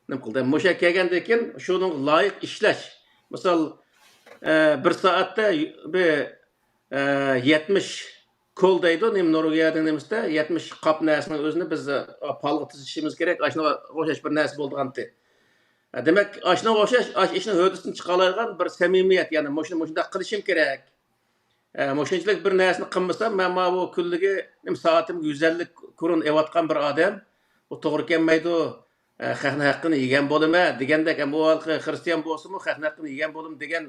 نېمە قىلدى؟ مۇشۇ يەرگە كەلگەندىن كېيىن شۇنىڭغا لايىق ئىشلەش. مىسال، ئە، بىر سائەتتە بىر، ئە، يەتمىش كول دەيدۇ، نېمە، نورۋېگىيەنىڭ نېمىسىدە يەتمىش قاپ نەرسىنىڭ ئۆزىنى بىز، ئا، پالغا تىزىشىمىز كېرەك، ئاشۇنىڭغا ئوخشاش بىر نەرسە بولىدىغانتى. ئە، دېمەك، ئاشۇنىڭغا ئوخشاش، ئاشۇ ئىشنىڭ ھۆددىسىدىن چىقالايدىغان بىر سەمىمىيەت، يەنى مۇشۇنى مۇشۇنداق قىلىشىم كېرەك. ئە، مۇشۇنچىلىك بىر نەرسىنى قىلمىسام، مەن ماۋۇ كۈنلۈكى نېمە سائىتىمگە يۈز ئەللىك كۇرۇن ئېلىۋاتقان بىر ئادەم، بۇ توغرا كەلمەيدۇ. ئە، خەقنىڭ ھەققىنى يېگەن بولىمەن دېگەندەك، ئەمما ئۇ ھېلىقى خىرىستىيان بولسىمۇ، خەقنىڭ ھەققىنى يېگەن بولىمەن دېگەن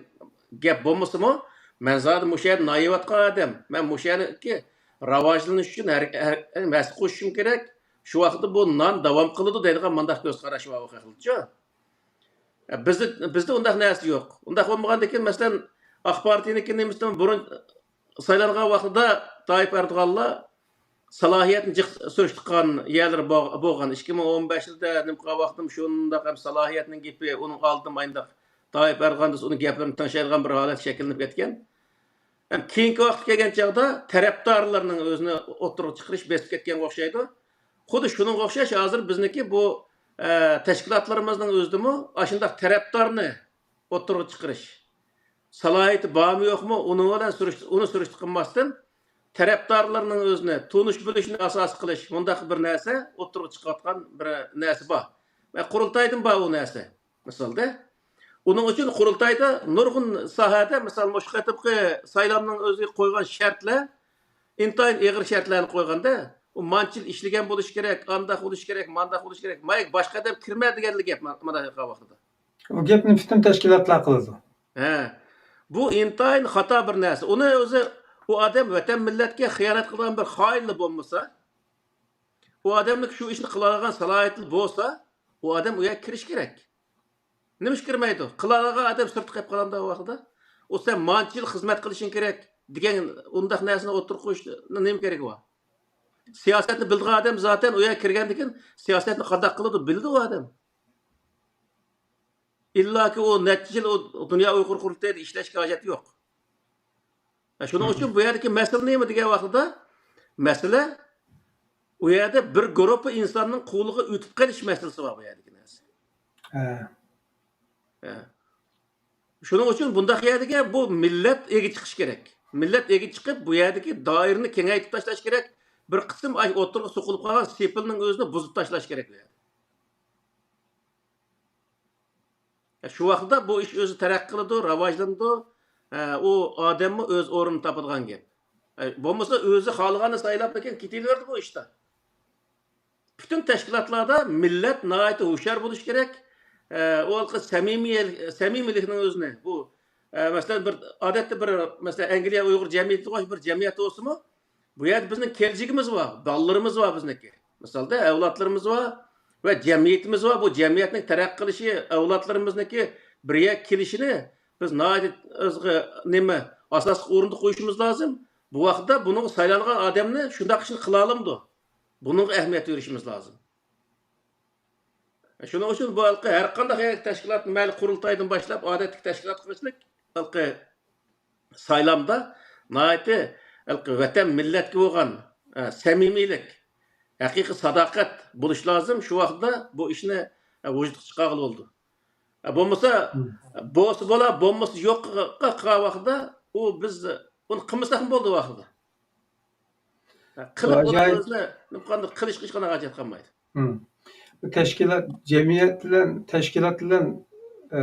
گەپ بولمىسىمۇ، مەن زادى مۇشۇ يەردە نان يەۋاتقان ئادەم، مەن مۇشۇ يەردىكى راۋاجلىنىش ئۈچۈن ھەر، ھەر، ھەسسە قوشۇشۇم كېرەك، شۇ ۋاقىتتا بۇ نان داۋام قىلىدۇ دەيدىغان مۇنداق كۆز قاراش بار ئۇ خەقلەرچۇ. بىزدە، بىزدە ئۇنداق نەرسە يوق. ئۇنداق بولمىغاندىكىن، مەسىلەن، ئاق پارتىيىنىڭكى نېمىسىدىن بۇرۇن سايلانغان ۋاقتىدا تايىپ ئەردوغانلار سالاھىيەتنى جىق سۈرۈشتۈرگەن يەرلىرى بو-، بولغان. ئىككى مىڭ ئون بەش يىلدا نېمە قىلغان ۋاقتىم شۇنداق ھەم سالاھىيەتنىڭ گېپى، ئۇنىڭ ئالدىدا ماينداق تايىپ ئەردوغان دېسە، ئۇنىڭ گەپلىرىنى تىڭشايدىغان بىر ھالەت شەكىللىنىپ كەتكەن. ھەم كېيىنكى ۋاقىتقا كەلگەن چاغدا تەرەپدارلىرىنىڭ ئۆزىنى ئوتتۇرىغا چىقىرىش بېسىپ كەتكەنگە ئوخشايدۇ. خۇددى شۇنىڭغا ئوخشاش ھازىر بىزنىڭكى بۇ، ئە، تەشكىلاتلىرىمىزنىڭ ئۆزىدىمۇ ئاشۇنداق تەرەپدارنى ئوتتۇرىغا چىقىرىش. سالاھىيىتى بارمۇ يوقمۇ، ئۇنىڭ بىلەن سۈرۈشتە-، ئۇنى سۈرۈشتە قىلماستىن، تەرەپدارلىرىنىڭ ئۆزىنى تونۇش بىلىشىنى ئاساس قىلىش، مۇنداق بىر نەرسە ئوتتۇرىغا چىقىۋاتقان بىر نەرسە بار. ۋە قۇرۇلتايدىن بار ئۇ نەرسە. مىسالدا، ئۇنىڭ ئۈچۈن قۇرۇلتايدا نۇرغۇن ساھەدە، مىسال، مۇشۇ قېتىمقى سايلامنىڭ ئۆزىگە قويغان شەرتلەر، ئىنتايىن ئېغىر شەرتلەرنى قويغاندا، ئۇ مانچىل ئىشلىگەن بولۇش كېرەك، ئانداق بولۇش كېرەك، مانداق بولۇش كېرەك، مايك باشقا ئادەم كىرمە دېگەنلا گەپ ما-، مانا ھېلىقى ۋاقتىدا. بۇ گەپنى پۈتۈن تەشكىلاتلار قىلىدۇ. ھە. بۇ ئىنتايىن خاتا بىر نەرسە. ئۇنى ئۆزى، ئۇ ئادەم ۋەتەن مىللەتكە خىيانەت قىلغان بىر خائىنلا بولمىسا، ئۇ ئادەمنىڭ شۇ ئىشنى قىلالىغان سالاھىيىتى بولسا، ئۇ ئادەم ئۇ يەرگە كىرىشى كېرەك. نېمىشقا كىرمەيدۇ؟ قىلالىغان ئادەم سىرتتا قېلىپ قالامدا ئۇ ۋاقىتتا. ئۇ سەن مانچە يىل خىزمەت قىلىشىڭ كېرەك دېگەن ئۇنداق نەرسىنى ئوتتۇرىغا قويۇشنىڭ نېمە كېرىكى بار؟ سىياسەتنى بىلىدىغان ئادەم زاتەن ئۇ يەرگە كىرگەندىن كېيىن سىياسەتنى قانداق قىلىدۇ، بىلىدۇ ئۇ ئادەم. ئىللاكى ئۇ نەچچە يىل ئۇ دۇنيا ئۇيغۇر قۇرۇلتىيىدا ئىشلەشكە ھاجەت يوق. شۇنىڭ ئۈچۈن بۇ يەردىكى مەسىلە نېمە دېگەن ۋاقتىدا، مەسىلە ئۇ يەردە بىر گۇرۇپپا ئىنساننىڭ قولىغا ئۆتۈپ قېلىش مەسىلىسى بار بۇ يەردىكى نەرسە. ھە. ھە. شۇنىڭ ئۈچۈن بۇنداق يەردىكى بۇ مىللەت ئىگە چىقىشى كېرەك. مىللەت ئىگە چىقىپ، بۇ يەردىكى دائىرىنى كېڭەيتىپ تاشلاش كېرەك. بىر قىسىم ئاي ئوتتۇرىغا سوقۇلۇپ قالغان سېپىلنىڭ ئۆزىنى بۇزۇپ تاشلاش كېرەك بۇ يەردە. شۇ ۋاقىتتا بۇ ئىش ئۆزى تەرەققىي قىلىدۇ، راۋاجلىنىدۇ. ئە، ئۇ ئادەممۇ ئۆز ئورنىنى تاپىدىغان گەپ. ئە، بولمىسا ئۆزى خالىغاننى سايلاپلا كېيىن كېتىۋېرىدۇ بۇ ئىشتا. پۈتۈن تەشكىلاتلاردا مىللەت ناھايىتى ھوشيار بولۇشى كېرەك. ئە، ئۇ ھېلىقى سەمىمىي-، سەمىمىيلىكنىڭ ئۆزىنى، بۇ، ئە، مەسىلەن، بىر ئادەتتە بىر، مەسىلەن، ئەنگلىيە ئۇيغۇر جەمئىيىتىگە ئوخشاش بىر جەمئىيەتتە بولسىمۇ، بۇ يەردە بىزنىڭ كېلىچىكىمىز بار، بالىلىرىمىز بار بىزنىڭكى. مىسالدا، ئەۋلادلىرىمىز بار ۋە جەمئىيىتىمىز بار. بۇ جەمئىيەتنىڭ تەرەققىي قىلىشى، ئەۋلادلىرىمىزنىڭكى بىر يەرگە كېلىشىنى بىز ناھايىتى ئۆزىگە نېمە، ئاساسلىق ئورۇندا قويۇشىمىز لازىم. بۇ ۋاقىتتا بۇنىڭغا سايلانغان ئادەمنى شۇنداق ئىشنى قىلالامدۇ؟ بۇنىڭغا ئەھمىيەت بېرىشىمىز لازىم. شۇنىڭ ئۈچۈن بۇ ھېلىقى ھەر قانداق تەشكىلات، مەيلى قۇرۇلتايدىن باشلاپ، ئادەتتىكى تەشكىلات قىلىشلىق ھېلىقى سايلامدا ناھايىتى ھېلىقى ۋەتەن، مىللەتكە بولغان، ئە، سەمىمىيلىك، ھەقىقىي ساداقەت بولۇش لازىم. شۇ ۋاقىتتا بۇ ئىشنى، ئە، ۋۇجۇدقا چىقارغىلى بولىدۇ. ئە، بولمىسا، مم. بولسا بولا، بولمىسا يوققا قالغان ۋاقىتتا ئۇ بىز ئۇنى قىلمىساقمۇ بولىدۇ ۋاقتىدا. قىلىپ بۇ ئاجايىپ. ئۇنى ئۆزىنى قانداق قىلىش، ھېچقانداق ھاجەت قالمايدۇ. مم. بۇ تەشكىلات، جەمئىيەت بىلەن، تەشكىلات بىلەن، ئە،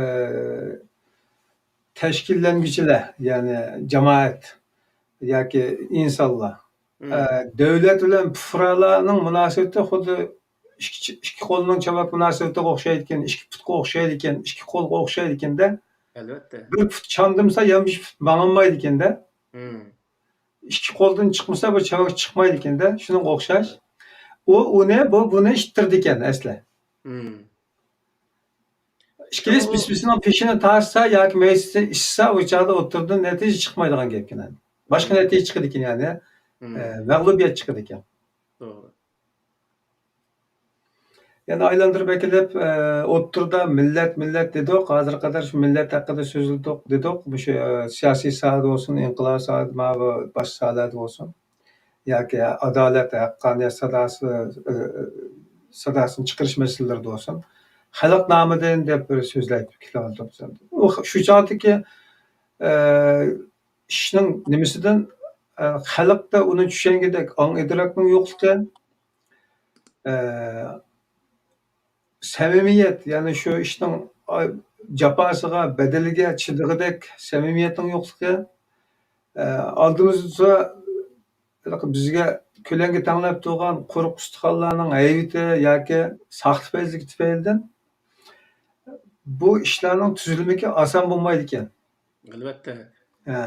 تەشكىللەنگۈچىلەر، يەنى جامائەت ياكى ئىنسانلار، مم. ئە، دۆلەت بىلەن پۇقرالارنىڭ مۇناسىۋىتى خۇددى ئىككى، ئىككى قولنىڭ چاۋاك مۇناسىۋىتىگە ئوخشايدىكەن، ئىككى پۇتقا ئوخشايدىكەن، ئىككى قولغا ئوخشايدىكەن-دە. ئەلۋەتتە. بىر پۇت چاندىمىسا، يەنە بىر پۇت ماڭالمايدىكەن-دە. مم. ئىككى قولدىن چىقمىسا، بىر چاۋاك چىقمايدىكەن-دە. شۇنىڭغا ئوخشاش. ئۇ ئۇنى، بۇ بۇنى ئىتتىرىدىكەن ئەسلى. مم. ئىككىلىسى بۇ بىر-بىرسىنىڭ پېشىنى تارتسا ياكى مەيسىسى ئىشسا، ئۇ چاغدا ئوتتۇرىدىن نەتىجە چىقمايدىغان گەپكەن. باشقا نەتىجە چىقىدىكەن، يەنى، مم. ئە، مەغلۇبىيەت چىقىدىكەن. توغرا. يەنە ئايلاندۇرۇپ ئەكېلىپ، ئە، ئوتتۇرىدا مىللەت، مىللەت دېدۇق. ھازىرغا قەدەر شۇ مىللەت ھەققىدە سۆزلىدۇق، دېدۇق. مۇشۇ، ئە، سىياسىي ساھەدە بولسۇن، ئىنقىلابىي ساھەدە، مانا بۇ باشقا ساھەلەردە بولسۇن. ياكى ئادالەت، ھەققانىيەت ساداسى، ئە، ساداسىنى چىقىرىش مەسىلىلىرىدە بولسۇن. خەلق نامىدىن دەپ بىر سۆزلەر كېلىۋاتىدۇ. ئۇ شۇ چاغدىكى، ئە، ئىشنىڭ نېمىسىدىن، ئە، خەلقتە ئۇنى چۈشەنگۈدەك ئاڭ ئىدراكنىڭ يوقلۇقى، ئە، سەمىمىيەت، يەنى شۇ ئىشنىڭ، ئا، جاپاسىغا، بەدىلىگە چىدىغۇدەك سەمىمىيەتنىڭ يوقلۇقى، ئە، ئالدىمىزدا بىزگە كۆلەڭگە تەڭلەپ تۇرغان قۇرۇق ئۇستىخانلارنىڭ ھەيۋىتى ياكى ساختىپەزلىكى تۈپەيلىدىن بۇ ئىشلارنىڭ تۈزۈلمىكى ئاسان بولمايدىكەن. ئەلۋەتتە. ھە.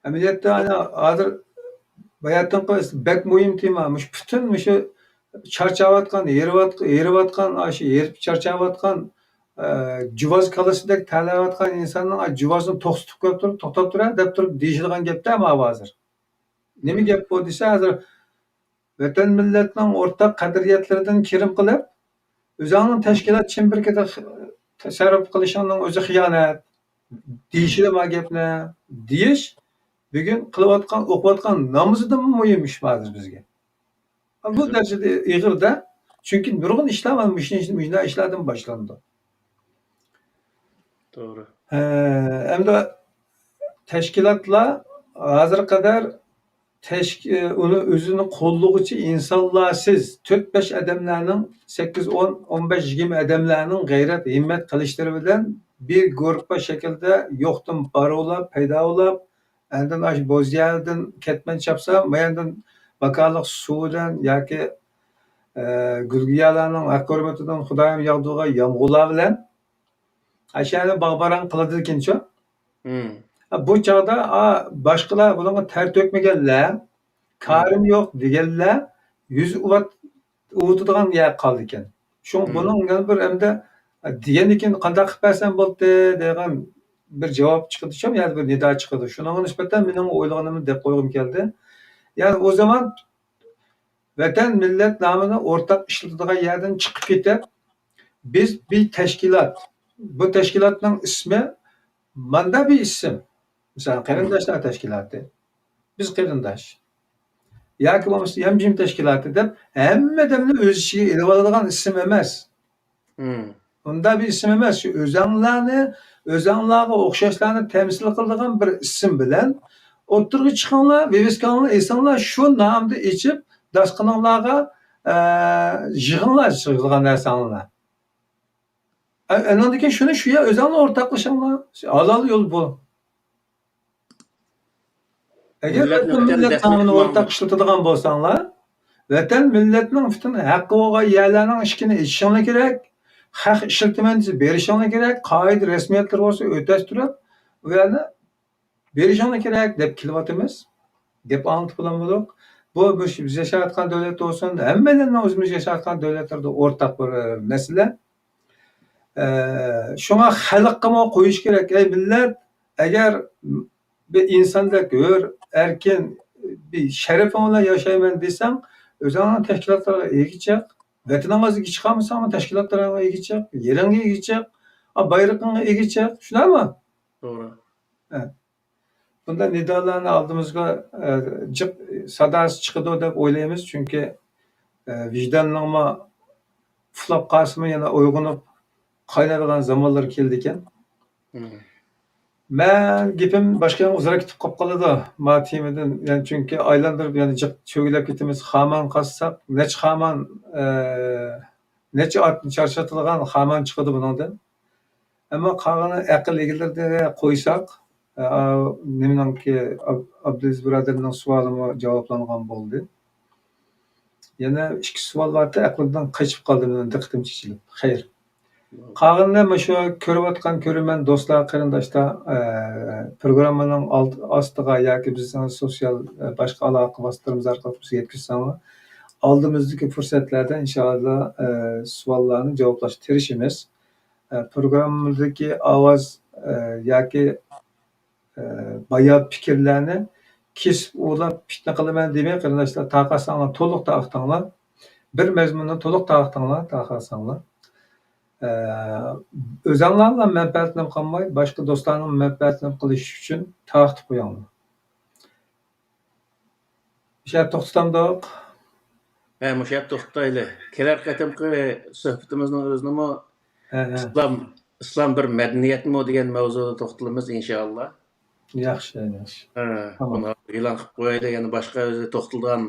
ئەمەلىيەتتە، ئانا، ھازىر باياتىنقى بەك مۇھىم تېما. مۇشۇ پۈتۈن مۇشۇ چارچاۋاتقان، ھېرىۋات-، ھېرىۋاتقان، ئاشۇ ھېرىپ چارچاۋاتقان، ئە، جۇۋاز كالىسىدەك تەلەۋاتقان ئىنساننىڭ، ئا، جۇۋازنى توختىتىپ قويۇپ تۇرۇپ، توختاپ تۇرە دەپ تۇرۇپ دېيىشىدىغان گەپتە ماۋۇ ھازىر. نېمە گەپ بۇ دېسە، ھازىر ۋەتەن مىللەتنىڭ ئورتاق قەدرىيەتلىرىدىن كىرىم قىلىپ، ئۆزۈڭنىڭ تەشكىلات چېمبىرىكىدە تەسەررۇپ قىلىشىڭنىڭ ئۆزى خىيانەت. دېيىشىدۇ ما گەپنى دېيىش بۈگۈن قىلىۋاتقان، ئوقۇۋاتقان نامىزىدىنمۇ مۇھىم ئىش ھازىر بىزگە. بۇ دەرىجىدە ئېغىر-دە. چۈنكى نۇرغۇن ئىشلار مانا مۇشۇ، مۇشۇنداق ئىشلاردىن باشلىنىدۇ. توغرا. ھە، ئەمدى تەشكىلاتلار ھازىرغا قەدەر تەشك-، ئۇنى ئۆزىنى قوللىغۇچى ئىنسانلارسىز، تۆت-بەش ئادەملەرنىڭ، سەككىز، ئون، ئون بەش، يىگىرمە ئادەملەرنىڭ غەيرەت، ھىممەت قىلىشلىرى بىلەن بىر گۇرۇپپا شەكلىدە يوقتىن بار بولاپ، پەيدا بولاپ، ئاندىن ئاشۇ بوزيەردىن كەتمەن چاپسا، ماياندىن باكالىق سۇ بىلەن ياكى، ئە، گۈلگىيالارنىڭ ھەققى ھۆرمىتىدىن خۇدايىم ياغدۇرغان يامغۇرلار بىلەن ئاشۇ يەرنى باغباران قىلىدىكەنچۇ؟ مم. بۇ چاغدا، ئا، باشقىلار بۇنىڭغا تەر تۆكمىگەنلەر، كارىم يوق دېگەنلەر يۈز ئۇۋات-، ئۇۋۇتىدىغان يەر قالىدىكەن. شۇڭا مم. بۇنىڭ يەنە بىر ئەمدى، دېگەندىن كېيىن قانداق قىلىپ بەرسەم بولدى دېگەن بىر جاۋاب چىقىدۇ، يەنە بىر نىدا چىقىدۇ. شۇنىڭغا نىسبەتەن مېنىڭ ئويلىغىنىمنى دەپ قويغۇم كەلدى. يەنى ئۇ زامان ۋەتەن، مىللەت نامىنى ئورتاق ئىشلىتىدىغان يەردىن چىقىپ كېتىپ، بىز بىر تەشكىلات، بۇ تەشكىلاتنىڭ ئىسمى ماندا بىر ئىسىم. مىسالەن، قېرىنداشلار تەشكىلاتى. بىز قېرىنداش. ياكى بولمىسا يەمچۈم تەشكىلاتى دەپ ھەممە ئادەمنى ئۆز ئىچىگە ئېلىۋالىدىغان ئىسىم ئەمەس. مم. ئۇنداق بىر ئىسىم ئەمەس. شۇ ئۆزەڭلارنى، ئۆزەڭلارغا ئوخشاشلارنى تەمسىل قىلىدىغان بىر ئىسىم بىلەن ئوتتۇرىغا چىقىڭلار، ۋىۋىسكاڭلارنى ئېسىڭلار، شۇ نامدا ئېچىپ، داسقىنىڭلارغا، ئە، يىغىڭلار، يىغىلغان نەرسەڭلارنى. ئە-، ئەنىڭدىن كېيىن شۇنى شۇ يەر ئۆزۈڭلار ئورتاقلىشىڭلار. ھالال يول بۇ. ئەگەر مىللەتنى ۋەتەن، مىللەت نامىنى ئورتاق ئىشلىتىدىغان بولساڭلار، ۋەتەن مىللەتنىڭ پۈتۈن ھەققى بولغان يەرلەرنىڭ ئىشىكىنى ئېچىشىڭلار كېرەك. خەق ئىشلىتىمەن دېسە بېرىشىڭلار كېرەك. قائىدە رەسمىيەتلىرى بولسا ئۆتەشتۈرۈپ، ئۇ يەرنى بېرىشىڭلار كېرەك دەپ كېلىۋاتىمىز. گەپ ئاڭلىتىپ بولالمىدۇق. بۇ مۇشۇ بىز ياشاۋاتقان دۆلەتتە بولسۇن، ھەممىلەرنىڭ ئۆزىمىز ياشاۋاتقان دۆلەتلىرىدە ئورتاق بىر، ئە، مەسىلە. ئە، شۇڭا خەلققىمۇ قويۇش كېرەك. ئەي مىللەت، ئەگەر بىر ئىنساندەك ھۆر، ئەركىن، بىر شەرىپىڭ بىلەن ياشايمەن دېسەڭ، ئۆزۈڭنىڭ تەشكىلاتلىرىغا ئىگە چىق. ۋەتىنىڭگە ئىگە چىقالمىساڭمۇ، تەشكىلاتلىرىڭغا ئىگە چىق، يېرىڭگە ئىگە چىق، ئا، بايرىقىڭغا ئىگە چىق. شۇنداقمۇ؟ توغرا. ھە. بۇنداق نىدالارنى ئالدىمىزغا، ئە، جىق ساداسى چىقىدۇ دەپ ئويلايمىز، چۈنكى، ئە، ۋىجداننىڭمۇ ئۇخلاپ قالسىمۇ يەنە ئويغىنىپ قاينايدىغان زامانلار كېلىدىكەن. مم. مەن گېپىم باشقا يەرگە ئۇزاراق كېتىپ قالىپ قالىدۇ، ما تېمىدىن، يەنى چۈنكى ئايلاندۇرۇپ يەنە جىق چۆگىلەپ كېتىمىز. خامان قازساق، نەچچە خامان، ئە، نەچچە ئاتنى چارچىتىدىغان خامان چىقىدۇ بۇنىڭدىن. ئەمما قالغىنى ئەقىل ئىگىلىرىگە قويساق، ئا، نېمىنىڭكى، ئاب-، ئابدۇلئەزىز بۇرادەرنىڭ سوئالىمۇ جاۋابلانغان بولدى. يەنە ئىككى سوئال بارتى، ئەقلىمدىن قېچىپ قالدى، مېنىڭ دىققىتىم چېچىلىپ. خەير. قالغىنى مۇشۇ كۆرۈۋاتقان كۆرۈرمەن دوستلار، قېرىنداشلار، ئە، پروگراممىنىڭ ئالت-، ئاستىغا ياكى بىزنىڭ سوتسىيال، ئە، باشقا ئالاقە ۋاسىتىلىرىمىز ئارقىلىق بىزگە يەتكۈزسەڭلار، ئالدىمىزدىكى پۇرسەتلەردە ئىنشائاللا، ئە، سوئاللارنى جاۋابلاشقا تىرىشىمىز. ئە، پروگراممىدىكى ئاۋاز، ئە، ياكى، ئە، بايا پىكىرلەرنى كېسىپ ئۇۋىلاپ پىتنە قىلىمەن دېمەي، قېرىنداشلار، تارقاتساڭلار، تولۇق تارقىتىڭلار. بىر مەزمۇننى تولۇق تارقىتىڭلار، تارقاتساڭلار. ئە، ئۆزۈڭلارلا مەنپەئەتلىنىپ قالماي، باشقا دوستلارنىڭ مەنپەئەتلىنىپ قېلىشى ئۈچۈن تارقىتىپ قويۇڭلار. مۇشۇ يەردە توختىتامدۇق؟ ھە، مۇشۇ يەردە توختىتايلى. كېلەر قېتىمقى سۆھبىتىمىزنىڭ ئۆزىنىمۇ ھە، ھە. ئىسلام، ئىسلام بىر مەدەنىيەتمۇ دېگەن مەۋزۇدا توختىلىمىز، ئىنشائاللا. ياخشى، ياخشى. ھە، تامام. بۇنى ئېلان قىلىپ قويايلى. يەنە باشقا ئۆزى توختىلىدىغان،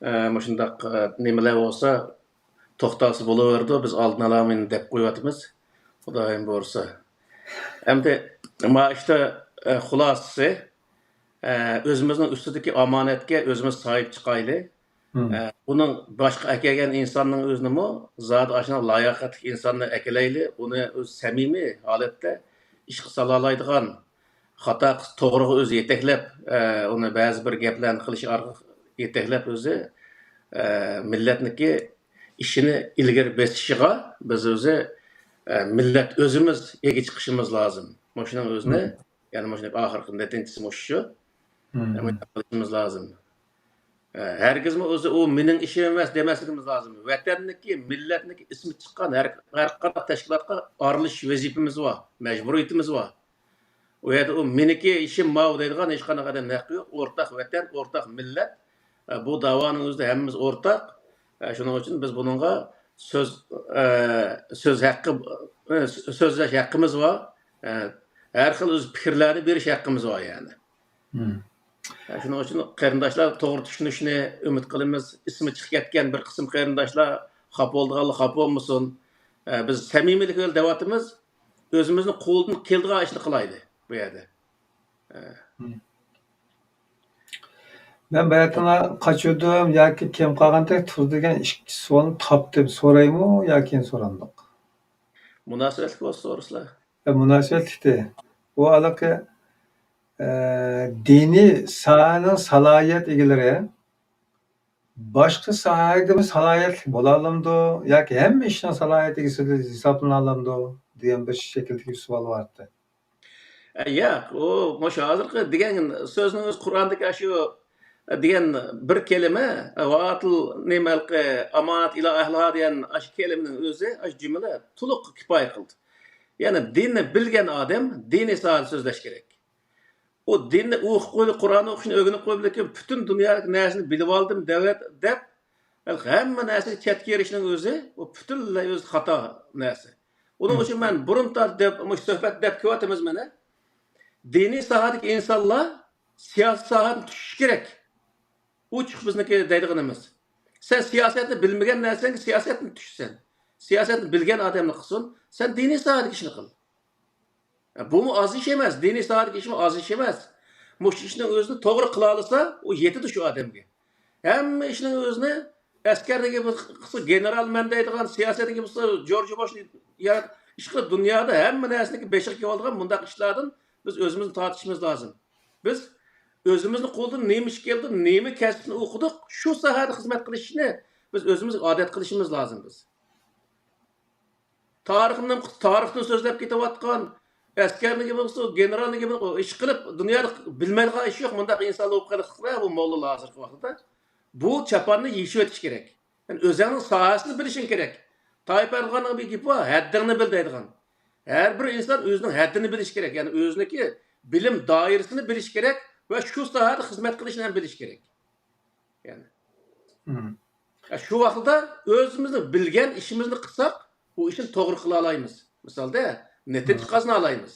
ئە، مۇشۇنداق، ئە، نېمىلەر بولسا، توختالسا بولۇۋېرىدۇ. بىز ئالدىن ئالا مېنى دەپ قويۇۋاتىمىز. خۇدايىم بۇيرۇسا. ئەمدى مانا ئىشتا، ئە، خۇلاسىسى، ئە، ئۆزىمىزنىڭ ئۈستىدىكى ئامانەتكە ئۆزىمىز ساھىب چىقايلى. مم. ئە، ئۇنىڭ باشقا ئەكەلگەن ئىنساننىڭ ئۆزىنىمۇ زادى ئاشۇنداق لاياقەتلىك ئىنساننى ئەكېلەيلى، ئۇنى ئۆز سەمىمىي ھالەتتە ئىشقا سالالايدىغان، خاتا قىلسا توغرىغا ئۆزى يېتەكلەپ، ئە، ئۇنى بەزى بىر گەپلەرنى قىلىشى ئارقىلىق يېتەكلەپ ئۆزى، ئە، مىللەتنىڭكى ئىشىنى ئىلگىرى بېسىشىغا بىز ئۆزى، ئە، مىللەت ئۆزىمىز ئىگە چىقىشىمىز لازىم. مۇشۇنىڭ ئۆزىنى، مم. يەنى مۇشۇنىڭ ئاخىرقى نەتىجىسى مۇشۇ شۇ. مم. قىلىشىمىز لازىم. ئە، ھەرگىزمۇ ئۆزى ئۇ مېنىڭ ئىشىم ئەمەس دېمەسلىكىمىز لازىم. ۋەتەننىكى، مىللەتنىكى ئىسمى چىققان ھەر، ھەر قانداق تەشكىلاتقا ئارىلىشىش ۋەزىپىمىز بار، مەجبۇرىيىتىمىز بار. ئۇ يەردە ئۇ مېنىڭكى ئىشىم ماۋۇ دەيدىغان ھېچقانداق ئادەمنىڭ ھەققى يوق. ئورتاق ۋەتەن، ئورتاق مىللەت. ئە، بۇ داۋانىڭ ئۆزىدە ھەممىمىز ئورتاق. ئە، شۇنىڭ ئۈچۈن بىز بۇنىڭغا سۆز، ئە، سۆز ھەققى، ئە، سۆزلەش ھەققىمىز بار. ئە، ھەر خىل ئۆز پىكىرلەرنى بېرىش ھەققىمىز بار يەنى. مم. ئە، شۇنىڭ ئۈچۈن قېرىنداشلار توغرا چۈشىنىشىنى ئۈمىد قىلىمىز. ئىسمى چىقىپ كەتكەن بىر قىسىم قېرىنداشلار خاپا بولىدىغانلار خاپا بولمىسۇن. ئە، بىز سەمىمىيلىك بىلەن دەۋاتىمىز. ئۆزىمىزنىڭ قولىدىن كېلىدىغان ئىشنى قىلايلى بۇ يەردە. ئە. مم. مەن باياتىنلا قاچۇردۇم ياكى كەم قالغاندەك تۇرىدىغان ئىككى سوئالنى تاپتىم. سورايمۇ ياكى سورامدۇق؟ مۇناسىۋەتلىك بولسا سورىسىلا. ئە، مۇناسىۋەتلىكتى. ئۇ ھېلىقى، ئە، دىنىي ساھەنىڭ سالاھىيەت ئىگىلىرى باشقا ساھەگىمۇ سالاھىيەتلىك بولالامدۇ ياكى ھەممە ئىشنىڭ سالاھىيەت ئىگىسى ھېسابلىنالامدۇ دېگەن بىر شەكىلدىكى سوئال بارتى. ئە، ياق، ئۇ مۇشۇ ھازىرقى دېگەن سۆزنىڭ ئۆزى قۇرئاندىكى ئاشۇ دېگەن بىر كەلىمە، ۋە ئاتىل نېمە ھېلىقى ئامانەت ئىلا ئەھلىھا دېگەن ئاشۇ كەلىمىنىڭ ئۆزى، ئاشۇ جۈملە تولۇق كۇپايە قىلدى. يەنى دىننى بىلگەن ئادەم دىنىي ساھەدە سۆزلەش كېرەك. ئۇ دىننى ئوقۇپ قويدى، قۇرئان ئوقۇشنى ئۆگىنىپ قويدى، لېكىن پۈتۈن دۇنيادىكى نەرسىنى بىلىۋالدىم دەۋەت-، دەپ، ھەممە نەرسىگە چەتكە ئېرىشىشنىڭ ئۆزى، ئۇ پۈتۈنلەي ئۆزى خاتا نەرسە. ئۇنىڭ ئۈچۈن مەن بۇرۇن تارتىپ دەپ، مۇشۇ سۆھبەت دەپ كېلىۋاتىمىز مانا. دىنىي ساھەدىكى ئىنسانلار سىياسىي ساھەدىن چۈشۈشى كېرەك. ئوچۇق بىزنىڭكى دەيدىغىنىمىز. سەن سىياسەتنى بىلمىگەن نەرسەڭگە سىياسەتتىن چۈشىسەن. سىياسەتنى بىلگەن ئادەملا قىلسۇن. سەن دىنىي ساھەدىكى ئىشنى قىل. بۇمۇ ئاز ئىش ئەمەس، دىنىي ساھەدىكى ئىشمۇ ئاز ئىش ئەمەس. مۇشۇ ئىشنىڭ ئۆزىنى توغرا قىلالىسا، ئۇ يېتىدۇ شۇ ئادەمگە. ھەممە ئىشنىڭ ئۆزىنى ئەسكەردىكى بولسا گېنېرالمەن دەيدىغان، سىياسەتتىكى بولسا جورج بۇش يا ئىشقىلىپ دۇنيادا ھەممە نەرسىنىڭكى بېشىغا كېلىۋالىدىغان مۇنداق ئىشلاردىن بىز ئۆزىمىزنى تارتىشىمىز لازىم. بىز ئۆزىمىزنى قولدىن نېمە ئىش كەلدى، نېمە كەسىپنى ئوقۇدۇق، شۇ ساھەدە خىزمەت قىلىشنى بىز ئۆزىمىزگە ئادەت قىلىشىمىز لازىم بىز. تارىخنى، تارىخنى سۆزلەپ كېتىۋاتقان، ئەسكەرنىڭ گېپى بولسا، گېنېرالنىڭ گېپى بولسا، ئىشقىلىپ دۇنيادا بىلمەيدىغان ئىش يوق، مۇنداق ئىنسانلار بولۇپ قالدۇق بۇ موللىلار ھازىرقى ۋاقىتتا. بۇ چاپاننى يېشىۋېتىش كېرەك. يەنى ئۆزۈڭنىڭ ساھەسىنى بىلىشىڭ كېرەك. تايىپ ئەردوغاننىڭ بىر گېپى بار، ھەددىڭنى بىل دەيدىغان. ھەر بىر ئىنسان ئۆزىنىڭ ھەددىنى بىلىشى كېرەك. يەنى ئۆزىنىڭكى بىلىم دائىرىسىنى بىلىشى كېرەك ۋە شۇ ساھەدە خىزمەت قىلىشنى ھەم بىلىشى كېرەك. يەنى. مم. يا، شۇ ۋاقىتتا ئۆزىمىزنىڭ بىلگەن ئىشىمىزنى قىلساق، بۇ ئىشنى توغرا قىلالايمىز. مىسالدا، نەتىجە مم. قازىنالايمىز.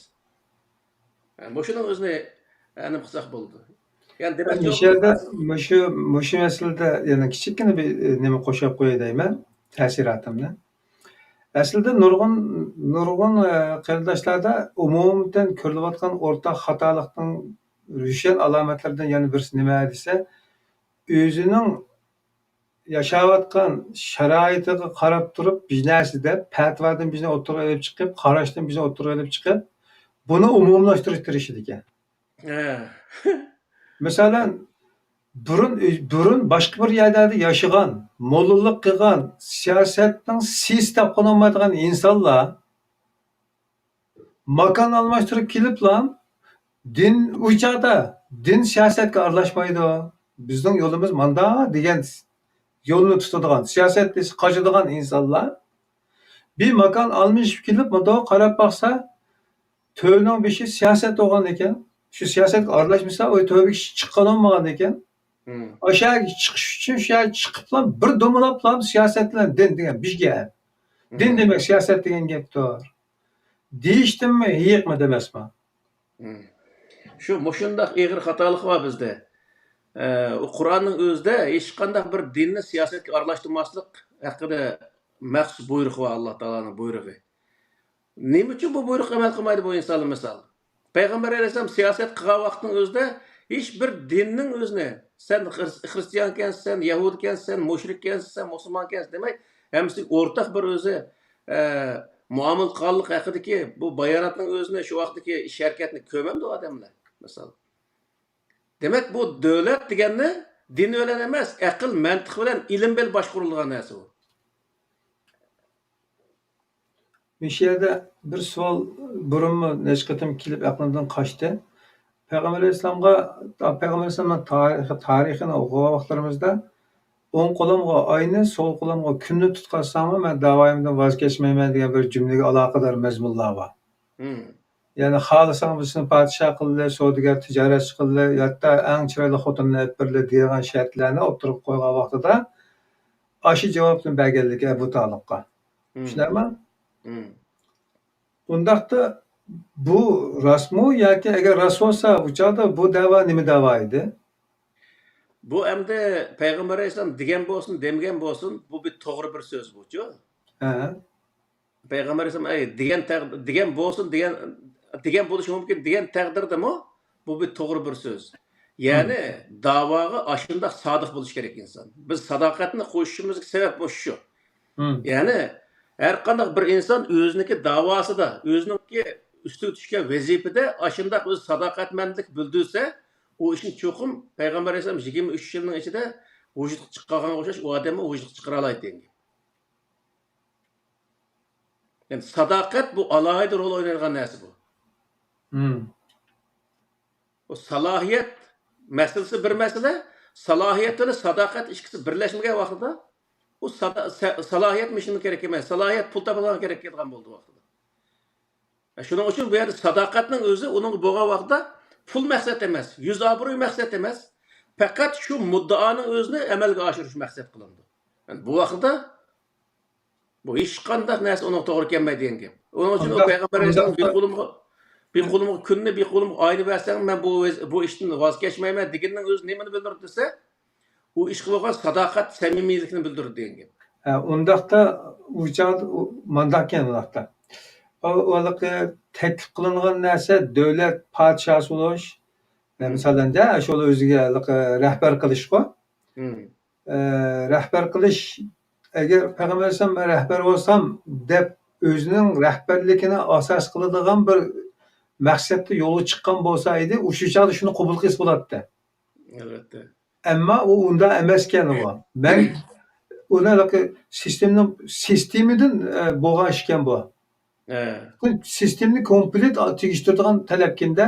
يا، مۇشۇنىڭ ئۆزىنى ئەنە قىلساق بولىدۇ. يەنى دېمەكچى مۇشۇ يەردە، مۇشۇ، مۇشۇ مەسىلىدە يەنە كىچىككىنە بىر، ئى، نېمە قوشۇپ قوياي دەيمەن، تەسىراتىمنى. ئەسلىدە نۇرغۇن، نۇرغۇن، ئى، قېرىنداشلاردا ئومۇمەن كۆرۈلۈۋاتقان ئورتاق خاتالىقنىڭ روشەن ئالامەتلىرىدىن يەنە بىرسى نېمە دېسە، ئۆزىنىڭ ياشاۋاتقان شارائىتىغا قاراپ تۇرۇپ، بىر نەرسە دەپ، پەتىۋادىن بىر ئوتتۇرىغا ئېلىپ چىقىپ، قاراشتىن بىر ئوتتۇرىغا ئېلىپ چىقىپ، بۇنى ئومۇملاشتۇرۇشقا تىرىشىدىكەن. ھە. مەسىلەن، بۇرۇن، بۇرۇن باشقا بىر يەرلەردە ياشىغان، موللىلىق قىلغان، سىياسەتنىڭ سىيسى تاپقىلى بولمايدىغان ئىنسانلار ماكان ئالماشتۇرۇپ كېلىپلا، دىن ئۇ چاغدا، دىن سىياسەتكە ئارىلاشمايدۇ. بىزنىڭ يولىمىز ماندا دېگەن يولنى تۇتىدىغان، سىياسەت دېسە قاچىدىغان ئىنسانلار بىر ماكان ئالمىشىپ كېلىپ، مۇنداق قاراپ باقسا، تۆرنىڭ بېشى سىياسەت بولغان ئىكەن. شۇ سىياسەتكە ئارىلاشمىسا، ئۇ تۆرگە چىققىلى بولمىغان ئىكەن. مم. ئاشۇ يەرگە چىقىش ئۈچۈن شۇ يەرگە چىقىپلا بىر دومىلاپلا سىياسەت بىلەن دىن دېگەن بىر گەپ. دىن مم. دېمەك سىياسەت دېگەن گەپتۇر. دېيىشتىنمۇ ھېيىقمۇ دېمەسمۇ؟ مم. شۇ مۇشۇنداق ئېغىر خاتالىق بار بىزدە. ئە، ئۇ قۇرئاننىڭ ئۆزىدە ھېچقانداق بىر دىننى سىياسەتكە ئارىلاشتۇرماسلىق ھەققىدە مەخسۇس بۇيرۇق بار، ئاللا تائالانىڭ بۇيرۇقى. نېمە ئۈچۈن بۇ بۇيرۇققا ئەمەل قىلمايدۇ بۇ ئىنسانلار مىسال؟ پەيغەمبەر ئەلەيھىسسالام سىياسەت قىلغان ۋاقىتنىڭ ئۆزىدە ھېچ بىر دىننىڭ ئۆزىنى، سەن خرىس-، خرىستىيانكەنسەن، يەھۇدىيكەنسەن، مۇشرىككەنسەن، مۇسۇلمانكەنسەن دېمەي، ھەممىسىگە ئورتاق بىر ئۆزى، ئە، مۇئامىلە قىلغانلىق ھەققىدىكى بۇ باياناتنىڭ ئۆزىنى شۇ ۋاقىتتىكى ئىش ھەرىكەتنى كۆرمەمدۇ ئادەملەر؟ مىسال. دېمەك، بۇ دۆلەت دېگەننى دىن بىلەن ئەمەس، ئەقىل، مەنتىق بىلەن، ئىلىم بىلەن باشقۇرۇلىدىغان نەرسە بۇ. مۇشۇ يەردە بىر سوئال بۇرۇنمۇ نەچچە قېتىم كېلىپ ئەقلىمدىن قاچتى. پەيغەمبەر ئەلەيھىسسالامغا، پەيغەمبەر ئەلەيھىسسالامنىڭ تارىخى، تارىخىنى ئوقۇغان ۋاقىتلىرىمىزدا، «ئوڭ قولۇمغا ئاينى، سول قولۇمغا كۈننى تۇتقازساڭمۇ، مەن داۋايىمدىن ۋاز كەچمەيمەن» دېگەن بىر جۈملىگە ئالاقىدار مەزمۇنلار بار. مم. يەنى خالىساڭ بىزنى پادىشاھ قىلدى، سودىگەر تىجارەتچى قىلدى، ھەتتا ئەڭ چىرايلىق خوتۇننى ئېلىپ بېرىلدى دېگەن شەرتلەرنى ئوتتۇرىغا قويغان ۋاقتىدا، ئاشۇ جاۋابنى بەرگەنلىكى ئەبۇ تالىپقا. مم. چۈشىنەمەن؟ مم. ئۇنداقتا بۇ راستمۇ ياكى ئەگەر راست بولسا، ئۇ چاغدا بۇ دەۋا نېمە دەۋا ئىدى؟ بۇ ئەمدى پەيغەمبەر ئەلەيھىسسالام دېگەن بولسۇن، دېمىگەن بولسۇن، بۇ بىر توغرا بىر سۆز بۇچۇ. ھە. پەيغەمبەر ئەلەيھىسسالام، ئەي، دېگەن تەق-، دېگەن بولسۇن، دېگەن، دېگەن بولۇشى مۇمكىن، دېگەن تەقدىردىمۇ بۇ بىر توغرا بىر سۆز. يەنى مم. داۋاغا ئاشۇنداق سادىق بولۇشى كېرەك ئىنسان. بىز ساداقەتنى قوشۇشىمىزغا سەۋەب مۇشۇ. مم. يەنى ھەر قانداق بىر ئىنسان ئۆزىنىڭكى داۋاسىدا، ئۆزىنىڭكى ئۈستىگە چۈشكەن ۋەزىپىدە ئاشۇنداق ئۆز ساداقەتمەنلىك بىلدۈرسە، ئۇ ئىشنى چوقۇم پەيغەمبەر ئەلەيھىسسالام يىگىرمە ئۈچ يىلنىڭ ئىچىدە ۋۇجۇدقا چىقارغانغا ئوخشاش ئۇ ئادەممۇ ۋۇجۇدقا چىقىرالايدۇ دېگەن گەپ. يەنى ساداقەت بۇ ئالاھىدە رول ئوينايدىغان نەرسە بۇ. مم. بۇ سالاھىيەت مەسىلىسى بىر مەسىلە، سالاھىيەت بىلەن ساداقەت ئىككىسى بىرلەشمىگەن ۋاقتىدا، بۇ سادا-، سە-، سالاھىيەت مۇشۇنىڭ كېرەك ئەمەس، سالاھىيەت پۇل تاپىدىغان كېرەك كېلىدىغان بولدى ۋاقتىدا. شۇنىڭ ئۈچۈن بۇ يەردە ساداقەتنىڭ ئۆزى ئۇنىڭغا بولغان ۋاقتىدا پۇل مەقسەت ئەمەس، يۈز ئابرۇي مەقسەت ئەمەس، پەقەت شۇ مۇددىئانىڭ ئۆزىنى ئەمەلگە ئاشۇرۇش مەقسەت قىلىنىدۇ. يەنى بۇ ۋاقتىدا بۇ ھېچقانداق نەرسە ئۇنىڭغا توغرا كەلمەيدۇ دېگەن گەپ. ئۇنىڭ ئۈچۈن ئۇ ئۇنداق، پەيغەمبەر ئەلەيھىسسالام ئۇنداق بىر قولۇمغا، بىر قولۇمغا كۈننى، بىر قولۇمغا ئاينى بەرسەڭ، مەن بۇ ۋەز-، بۇ ئىشتىن ۋاز كەچمەيمەن دېگىنىنىڭ ئۆزى نېمىنى بىلدۈرىدۇ دېسە، ئۇ ئىشقا بولغان ساداقەت، سەمىمىيلىكنى بىلدۈرىدۇ دېگەن گەپ. ھە، ئۇنداقتا ئۇ چاغدا ئۇ مانداق ئىكەن ئۇنداقتا. ئۇ، ھېلىقى تەكلىپ قىلىنغان نەرسە دۆلەت پادىشاھى بولۇش. مىسالەن، شۇ ئۆزىگە ھېلىقى رەھبەر قىلىشقۇ. ئە، رەھبەر قىلىش، ئەگەر پەيغەمبەر ئەلەيھىسسالام «مەن رەھبەر بولسام» دەپ ئۆزىنىڭ رەھبەرلىكىنى ئاساس قىلىدىغان بىر مەقسەتتە يولغا چىققان بولسا ئىدى، ئۇ شۇ چاغدا شۇنى قوبۇل قىلسا بولاتتى. ئەلۋەتتە. ئەمما ئۇ ئۇنداق ئەمەسكەن ئۇ. مەن ئۇنى ھېلىقى سىستېمىنىڭ، سىستېمىدىن، ئە، بولغان ئىشكەن بۇ. ھە. سىستېمىنى كومپلېت تېگىشتۈرىدىغان تەلەپكىندە.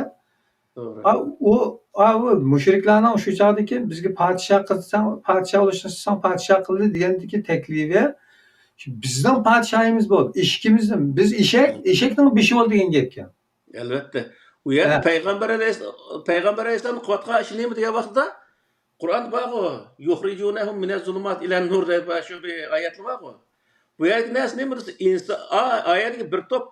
توغرا. ئا، ئۇ، ئا، ئۇ مۇشرىكلارنىڭ شۇ چاغدىكى بىزگە پادىشاھ قىلساڭ، پادىشاھ بولۇشنى سىزساڭ پادىشاھ قىلدى دېگەندىكى تەكلىپى، بىزنىڭ پادىشاھىمىز بول، ئېشىكىمىزنى، بىز ئېشەك، ئېشەكنىڭ بېشى بول دېگەن گەپكەن. ئەلۋەتتە. ئۇ يەردە ھە. پەيغەمبەر ئەلەيھىس-، پەيغەمبەر ئەلەيھىسسالام قىلىۋاتقان ئىشى نېمە دېگەن ۋاقتىدا، قۇرئاندا بارغۇ، «يۇخرىجۇنەھۇم مىنەز زۇلۇمات ئىلەن نۇر» دەپ شۇ بىر ئايەتلا بارغۇ. بۇ يەردىكى نەرسە نېمە دېسە، ئىنسا-، ئا-، ئايەتتىكى بىر توپ،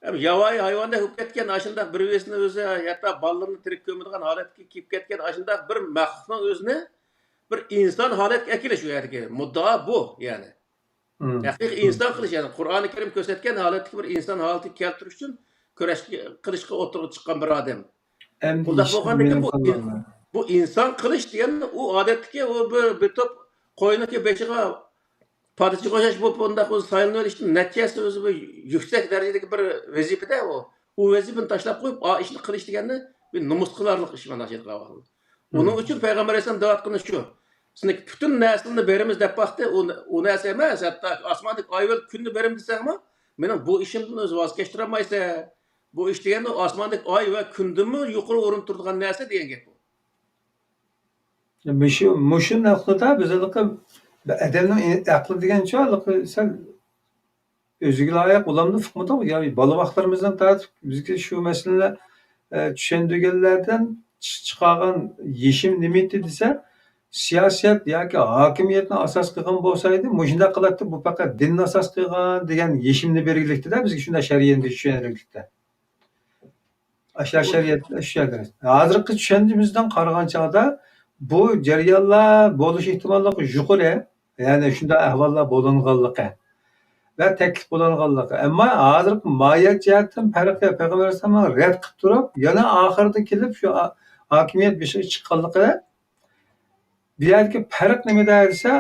ھەم ياۋايى ھايۋاندەك بولۇپ كەتكەن، ئاشۇنداق بىر بىرسىنى ئۆزى، ھەتتا بالىلىرىنى تىرىك كۆمىدىغان ھالەتكە كېلىپ كەتكەن، ئاشۇنداق بىر مەخلۇقنىڭ ئۆزىنى بىر ئىنسان ھالەتكە ئەكېلىش، ئۇ يەردىكى مۇددىئا بۇ، يەنى. مم. ھەقىقىي ئىنسان قىلىش، يەنى قۇرئانى كەرىم كۆرسەتكەن ھالەتتىكى بىر ئىنسان ھالىتىگە كەلتۈرۈش ئۈچۈن كۈرەش قىلىشقا ئوتتۇرىغا چىققان بىر ئادەم. ئەمدى بۇنداق بولغاندىكىن بۇ ئىن-، بۇ ئىنسان قىلىش دېگەن ئۇ ئادەتتىكى ئۇ بىر، بىر توپ قوينىڭكى بېشىغا پادىچىغا ئوخشاش بولۇپ بۇنداق ئۆزى سايلىنىۋېلىشتىن نەچچە ھەسسە ئۆزى بىر يۈكسەك دەرىجىدىكى بىر ۋەزىپىدە ئۇ. ئۇ ۋەزىپىنى تاشلاپ قويۇپ، ئا ئىشنى قىلىش دېگەننى بىر نومۇس قىلارلىق ئىش مانا شۇ يەرگە ئالغان. ئۇنىڭ ئۈچۈن پەيغەمبەر ئەلەيھىسسالام دەۋاتقىنى شۇ. سىزنىڭ پۈتۈن نەرسىلەرنى بېرىمىز دەپ باقتى. ئۇ، ئۇ نەرسە ئەمەس. ھەتتا ئاسماندىكى ئاي ۋە كۈننى بېرىمىز دېسەڭمۇ، مېنىڭ بۇ ئىشىمدىن ئۆزى ۋاز كەچتۈرەلمەيسەن. بۇ ئىش دېگەندە ئاسماندىكى ئاي ۋە كۈندىنمۇ يۇقىرى ئورۇن تۇرىدىغان نەرسە دېگەن گەپ بۇ. مۇشۇ، مۇشۇ نۇقتىدا بىز ھېلىقى ئادەمنىڭ ئەقلى دېگەنچۇ ھېلىقى سەل ئۆزىگە لايىق بولامدۇ، ئۇقمىدۇق. يا بالىۋاقلىرىمىزدىن تارتىپ بىزگە شۇ مەسىلىنى، ئە، چۈشەندۈرگەنلەردىن چىق-، چىقارغان يېشىم نېمە ئىدى دېسە، سىياسەت ياكى ھاكىمىيەتنى ئاساس قىلغان بولسا ئىدى، مۇشۇنداق قىلاتتى، بۇ پەقەت دىننى ئاساس قىلغان دېگەن يېشىمنى بەرگىلىكتە-دە بىزگە شۇنداق شەرئىيەتنى چۈشەندۈرگىلىكتە. ئاشۇ شەرىئەت، ئاشۇ شەرىئەت. ھازىرقى چۈشەنچىمىزدىن قارىغان چاغدا بۇ جەريانلار بولۇش ئېھتىماللىقى يۇقىرى. يەنى شۇنداق ئەھۋاللار بولۇنغانلىقى ۋە تەكلىپ بولۇنغانلىقى. ئەمما ھازىرقى ماھىيەت جەھەتتىن پەرقى پەيغەمبەر ئەلەيھىسسالامنىڭ رەت قىلىپ تۇرۇپ، يەنە ئاخىرىدا كېلىپ شۇ ھا-، ھاكىمىيەت بېشىغا چىققانلىقى. بۇ يەردىكى پەرق نېمىدە دېسە،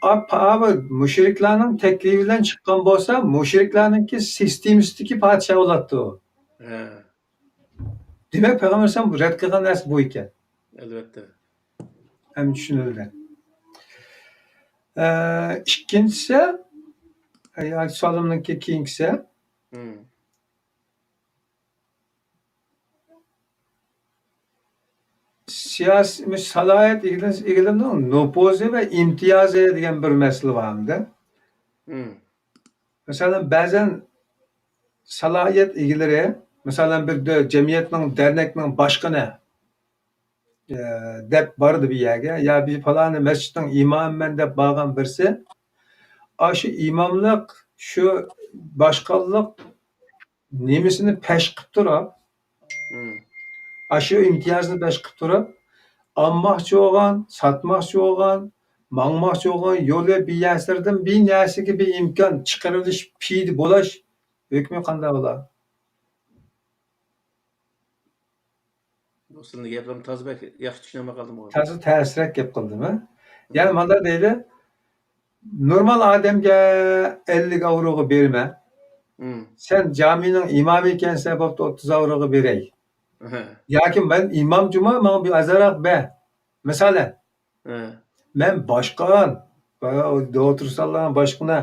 ئا-، پا-، مۇشرىكلارنىڭ تەكلىپى بىلەن چىققان بولسا، مۇشرىكلارنىڭكى سىستېمىسىدىكى پادىشاھ بولاتتى ئۇ. ھە. دېمەك، پەيغەمبەر ئەلەيھىسسالام رەت قىلغان نەرسە بۇ ئىكەن. ئەلۋەتتە. ھەم چۈشىنىلدى. ئە، ئىككىنچىسى، ئە، سوئالىمنىڭكى كېيىنكىسى. مم. سىياسىي، سالاھىيەت ئىگىلىرىنىڭ نوپۇزى ۋە ئىمتىيازى دېگەن بىر مەسىلە بار ئەمدى. مم. مەسىلەن، بەزەن سالاھىيەت ئىگىلىرى، مەسىلەن، بىر دۆ-، جەمئىيەتنىڭ، دەرنەكنىڭ باشقىنى، ئە، دەپ بارىدۇ بىر يەرگە، يا بىر پالانى مەسچىتنىڭ ئىمامىمەن دەپ بارغان بىرسى، ئاشۇ ئىماملىق، شۇ باشقانلىق نېمىسىنى پەش قىپ تۇرۇپ، مم. ئاشۇ ئىمتىيازنى پەش قىپ تۇرۇپ، ئالماقچى بولغان، ساتماقچى بولغان، ماڭماقچى بولغان يولى بىر يەرسىلەردىن بىر نەرسىگە بىر ئىمكان چىقىرىۋېلىش، پىدە بولاش ھۆكمى قانداق بولا؟ بۇ سىلىنىڭ گەپلىرىنى تازا بەك ياخشى چۈشىنەلمەي قالدىم. تازا تەسرەك گەپ قىلدىم، ھە؟ يەنى مانداق دەيدۇ، نورمال ئادەمگە ئەللىك ئاۋروغا بېرىمەن. مم. سەن جامىنىڭ ئىمامى ئىكەنسەن، بوپتۇ، ئوتتۇز ئاۋروغا بېرەي. ئەھە. ياكى مەن ئىمام جۇما، ماڭا بىر ئازراق بەر. مىسالەن، ئەھە. مەن باشقان، دوتۇرسانلارنىڭ باشقىنى،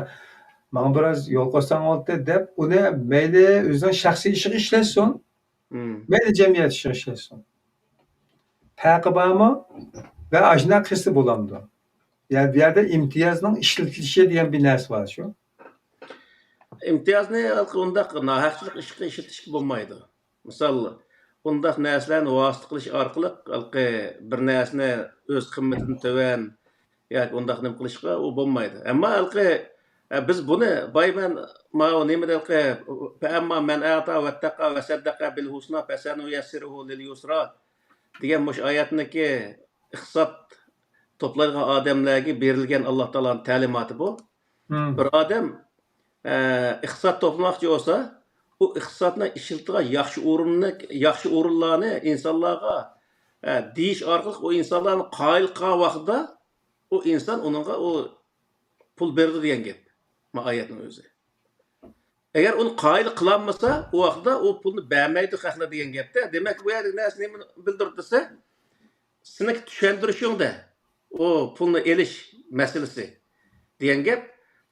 ماڭا بىراز يول قويساڭ بولاتتى دەپ، ئۇنى مەيلى ئۆزىنىڭ شەخسىي ئىشىغا ئىشلەتسۇن. مم. مەيلى جەمئىيەت ئىشىغا ئىشلەتسۇن. پەرقى بارمۇ؟ ۋە ئاشۇنداق قىلسا بولامدۇ؟ يەنى بۇ يەردە ئىمتىيازنىڭ ئىشلىتىلىشى دېگەن بىر نەرسە بار شۇ. ئىمتىيازنى ھېلىقى ئۇنداق ناھەقچىلىك ئىشقا ئىشلىتىشكە بولمايدۇ. مىسال، ئۇنداق نەرسىلەرنى ۋاسىتە قىلىش ئارقىلىق ھېلىقى بىر نەرسىنى ئۆز قىممىتىدىن تۆۋەن ياكى ئۇنداق نېمە قىلىشقا ئۇ بولمايدۇ. ئەمما ھېلىقى، ئە، بىز بۇنى بايمەن، ماۋۇ نېمىدە ھېلىقى، فەئەمما مەن ئەتا ۋەتتەقا ۋەسەددەقە بىل ھۇسنا فەسەنۇيەسسىرۇھۇ لىل يۇسرا دېگەن مۇشۇ ئايەتنىكى ئىقتىساد توپلايدىغان ئادەملەرگە بېرىلگەن ئاللا تائالانىڭ تەلىماتى بۇ. مم. بىر ئادەم، ئە، ئىقتىساد توپلىماقچى بولسا، ئۇ ئىقتىسادنى ئىشلىتىدىغان ياخشى ئورۇننى، ياخشى ئورۇنلارنى ئىنسانلارغا، ئە، دېيىش ئارقىلىق ئۇ ئىنسانلارنى قايىل قىلغان ۋاقتىدا، ئۇ ئىنسان ئۇنىڭغا ئۇ پۇل بېرىدۇ دېگەن گەپ. ما ئايەتنىڭ ئۆزى. ئەگەر ئۇنى قايىل قىلالمىسا، ئۇ ۋاقىتتا ئۇ پۇلنى بەرمەيدۇ خەقلەر دېگەن گەپتە. دېمەك، بۇ يەردىكى نەرسە نېمىنى بىلدۈرۈپ دېسە، سېنىڭ چۈشەندۈرۈشۈڭدە ئۇ پۇلنى ئېلىش مەسىلىسى دېگەن گەپ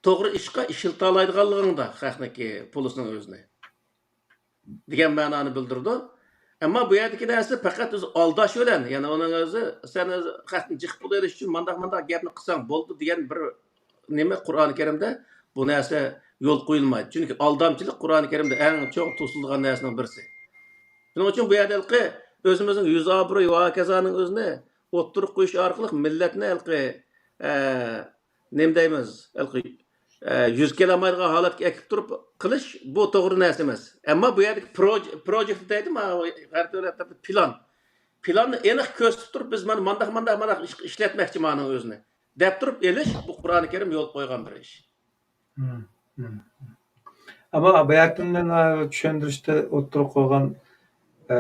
توغرا ئىشقا ئىشلىتالايدىغانلىقىڭدا خەقنىڭكى پۇلىسىنىڭ ئۆزىنى دېگەن مەنانى بىلدۈرىدۇ. ئەمما بۇ يەردىكى نەرسە پەقەت ئۆزى ئالداش بىلەن، يەنى ئۇنىڭ ئۆزى سەن ئۆزى خەقتىن جىق پۇل ئېلىش ئۈچۈن مانداق مانداق گەپنى قىلساڭ بولىدۇ دېگەن بىر نېمە قۇرئان كەرىمدە بۇ نەرسە يول قويۇلمايدۇ. چۈنكى ئالدامچىلىق قۇرئان كەرىمدە ئەڭ چوڭ توسۇلىدىغان نەرسىنىڭ بىرسى. شۇنىڭ ئۈچۈن بۇ يەردە ھېلىقى ئۆزىمىزنىڭ يۈز ئابرۇي ۋە ھاكازانىڭ ئۆزىنى ئوتتۇرىغا قويۇش ئارقىلىق مىللەتنى ھېلىقى، ئە، نېمە دەيمىز، ھېلىقى، ئە، يۈز كېلەلمەيدىغان ھالەتكە ئەكىپ تۇرۇپ قىلىش، بۇ توغرا نەرسە ئەمەس. ئەمما بۇ يەردىكى پروج-، پروجېكت دەيدۇ، ما، غەرب دۆلەتلەردە پىلان. پىلاننى ئېنىق كۆرسىتىپ تۇرۇپ، بىز مانا مانداق، مانداق، مانداق ئىش-، ئىشلەتمەكچى مانىڭ ئۆزىنى دەپ تۇرۇپ ئېلىش، بۇ قۇرئان كەرىم يول قويغان بىر ئىش. مم، مم. ئەمما باياتىن مەن چۈشەندۈرۈشتە ئوتتۇرىغا قويغان، ئە،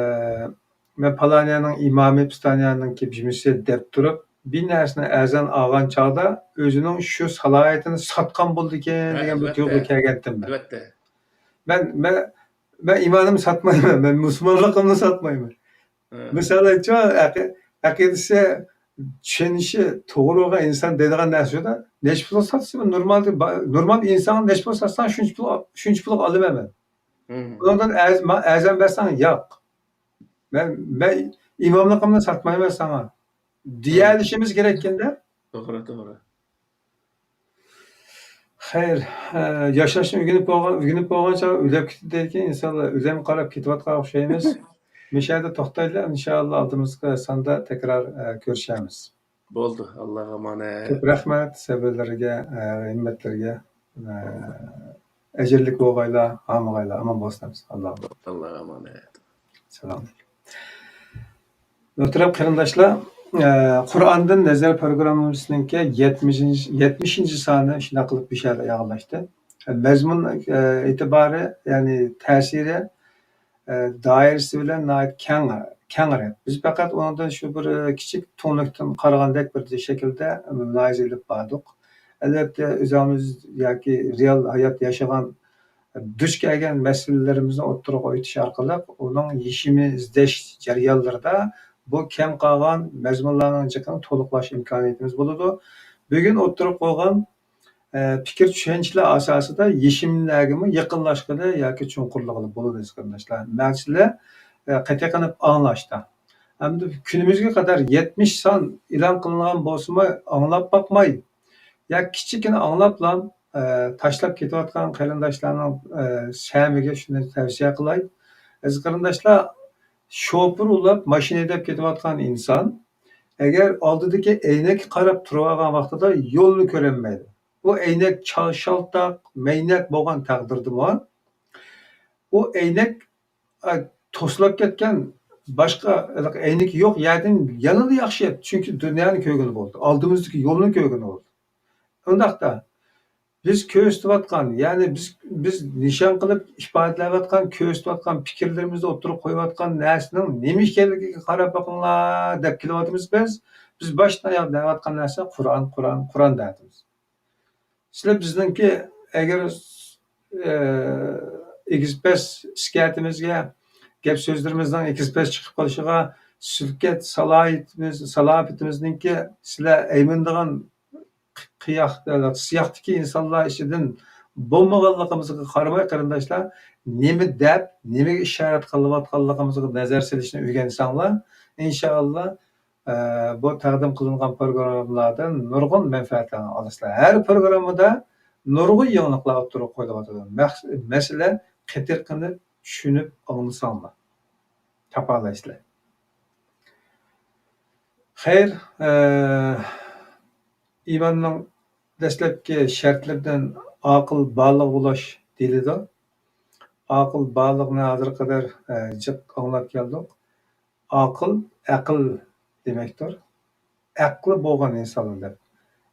مەن پالانىيەنىڭ ئىمامى، پىستانىيەنىڭكى جۈمىسى دەپ تۇرۇپ، بىر نەرسىنى ئەزان ئالغان چاغدا ئۆزىنىڭ شۇ سالاھىيىتىنى ساتقان بولىدىكەن ھە، دېگەن بىر ئەلۋەتتە. تۇيغۇغا كەلگەنتىم مەن. ئەلۋەتتە. مەن، مەن، مەن ئىمانىمنى ساتمايمەن، مەن مۇسۇلمانلىقىمنى ساتمايمەن. ھە. مىسال ئېيتسا، ئەقى-، ئەقىدىسى، چۈشىنىشى توغرا بولغان ئىنسان دەيدىغان نەرسە شۇدا، نەچچە پۇلغا ساتسا، نورمال، نورمال ئىنسانغا نەچچە پۇلغا ساتساڭ، شۇنچە پۇل، شۇنچە پۇلغا ئالىمەن مەن. مم. ئۇنىڭدىن ئەز-، ما-، ئەزان بەرسەڭ، ياق. مەن، مەن ئىماملىقىمنى ساتمايمەن ساڭا. دېيەلىشىمىز كېرەككەندە. توغرا، توغرا. خەير، ئە، ياشاشنى ئۆگىنىپ بولغان، ئۆگىنىپ بولغانچە ئۆلۈپ كېتىدىكەن ئىنسانلار. ئۆزۈم قاراپ كېتىۋاتقان ئوخشايمىز. مۇشۇ يەردە توختايلى، ئىنشائاللا ئالدىمىزقى ساندا تەكرار، ئە، كۆرۈشەرمىز. بولدى، ئاللاغا ئامانەت. كۆپ رەھمەت سەۋرلىرىگە، ئە، ھىممەتلىرىگە. ئە، ئەجىرلىك بولغايلا، ھامىغايلا، ئامان بولسىڭىز. ئاللا. ئاللاغا ئامانەت. سالام. مۆھتەرەم قېرىنداشلار، ئە، قۇرئاندىن نەزەر پروگراممىسىنىڭكى يەتمىشىنچى، يەتمىشىنچى سانى شۇنداق قىلىپ بىشەدە ياغلاشتى. مەزمۇن، ئە، ئېتىبارى، يەنى تەسىرى، ئە، دائىرىسى بىلەن ناھايىتى كەڭ، كەڭرەك. بىز پەقەت ئۇنىڭدىن شۇ بىر، ئە، كىچىك تۈڭلۈكتىن قارىغاندەك بىر شەكىلدە مۇلاھىزە ئېلىپ باردۇق. ئەلۋەتتە، ئۆزىمىز ياكى رېئال ھايات ياشىغان دۇچ كەلگەن مەسىلىلىرىمىزنى ئوتتۇرىغا قويۇش ئارقىلىق ئۇنىڭ يېشىمىنى ئىزدەش جەريانلىرىدا بۇ كەم قالغان مەزمۇنلارنىڭ جىقىنى تولۇقلاش ئىمكانىيىتىمىز بولىدۇ. بۈگۈن ئوتتۇرىغا قويغان، ئە، پىكىر چۈشەنچىلەر ئاساسىدا يېشىملەرگىمۇ يېقىنلاشقىلى ياكى چوڭقۇرلىغىلى بولىدۇ، قېرىنداشلار. مەسىلە، ئە، قېتىقىنىپ ئاڭلاشتا. ئەمدى كۈنىمىزگە قەدەر يەتمىش سان ئېلان قىلىنغان بولسىمۇ ئاڭلاپ باقماي، يا كىچىككىنە ئاڭلاپلا، ئە، تاشلاپ كېتىۋاتقان قېرىنداشلارنىڭ، ئە، سەمىگە شۇنى تەۋسىيە قىلاي. ئەزىز قېرىنداشلار، شوپۇر ئۇلاپ، ماشىنا ھەيدەپ كېتىۋاتقان ئىنسان، ئەگەر ئالدىدىكى ئەينەككە قاراپ تۇرۇۋالغان ۋاقتىدا يولنى كۆرەلمەيدۇ. بۇ ئەينەك چا-، شالتاق، مەينەت بولغان تەقدىردىمۇ، ئۇ ئەينەك، ئە، توسۇلۇپ كەتكەن، باشقا ھېلىقى ئەينىكى يوق يەردىن يەنىلا ياخشى، چۈنكى دۇنيانى كۆرگىلى بولدى، ئالدىمىزدىكى يولنى كۆرگىلى بولدى. ئۇنداقتا، بىز كۆرسىتىۋاتقان، يەنى بىز، بىز نىشان قىلىپ ئىپادىلەۋاتقان، كۆرسىتىۋاتقان پىكىرلىرىمىزنى ئوتتۇرىغا قويۇۋاتقان نەرسىنىڭ نېمە ئىكەنلىكىگە قاراپ بېقىڭلار دەپ كېلىۋاتىمىز بىز. بىز باشتىن ئاياغ دەۋاتقان نەرسە قۇرئان، قۇرئان، قۇرئان دەۋاتىمىز. سىلەر بىزنىڭكى ئەگەر، ئە، ئېگىز پەس ئىسكەتىمىزگە، گەپ سۆزلىرىمىزنىڭ ئېگىز پەس چىقىپ قېلىشىغا، سۈلكەت سالاھىيىتىمىز، سالاپىتىمىزنىڭكى سىلەر ئەيمىنىدىغان قىياق-، سىياقتىكى ئىنسانلار ئىچىدىن بولمىغانلىقىمىزغا قارىماي، قېرىنداشلار، نېمە دەپ، نېمىگە ئىشارەت قىلىۋاتقانلىقىمىزغا نەزەر سېلىشنى ئۆگەنسەڭلار، ئىنشائاللا، ئە، بۇ تەقدىم قىلىنغان پروگراممىلاردىن نۇرغۇن مەنپەئەتلەرنى ئالىسىلەر. ھەر پروگراممىدا نۇرغۇن يېڭىلىقلار ئوتتۇرىغا قويۇلۇۋاتىدۇ. مەخ-، مەسىلە، قېتىرقىنىپ، چۈشىنىپ ئاڭلىساڭلار، تاپالايسىلەر. خەير، ئە، ئىماننىڭ دەسلەپكى شەرتلىرىدىن ئاقىل بالىغ بولۇش دېيىلىدۇ. ئاقىل بالىغنى ھازىرغا قەدەر، ئە، جىق ئاڭلاپ كەلدۇق. ئاقىل، ئەقىل دېمەكتۇر. ئەقلى بولغان ئىنسانلار دەپ.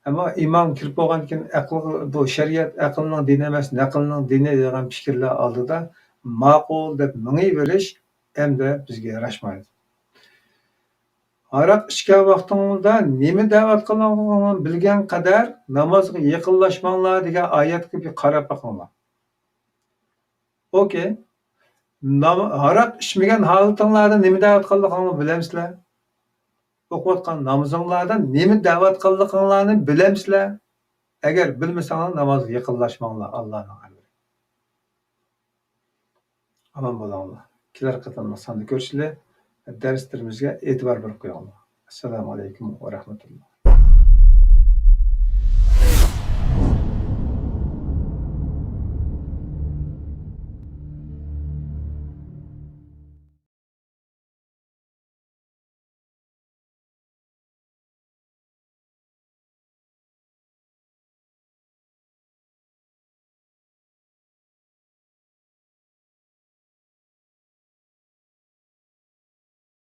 ئەمما ئىمان كىرىپ بولغاندىن كېيىن، ئەقىل، بۇ شەرىئەت ئەقىلنىڭ دىنى ئەمەس، نەقىلنىڭ دىنى دېگەن پىكىرلەر ئالدىدا ماقۇل دەپ مېڭىۋېرىش ئەمدى بىزگە ياراشمايدۇ. ھاراق ئىچكەن ۋاقتىڭلاردا نېمە دەۋاتقانلىقىڭلارنى بىلگەن قەدەر نامازغا يېقىنلاشماڭلار دېگەن ئايەتكە بىر قاراپ بېقىڭلار. ئوكەي. نام-، ھاراق ئىچمىگەن ھالىتىڭلاردا نېمە دەۋاتقانلىقىڭلارنى بىلەمسىلەر؟ ئوقۇۋاتقان نامىزىڭلاردا نېمە دەۋاتقانلىقىڭلارنى بىلەمسىلەر؟ ئەگەر بىلمىسەڭلار، نامازغا يېقىنلاشماڭلار، ئاللانىڭ ئەمرى. ئامان بولۇڭلار. كېلەر قېتىملىق ساندا كۆرۈشىلى. دەرسلىرىمىزگە ئېتىبار بېرىپ قويۇڭلار. ئەسسالامۇ ئەلەيكۇم ۋە رەھمەتۇللا.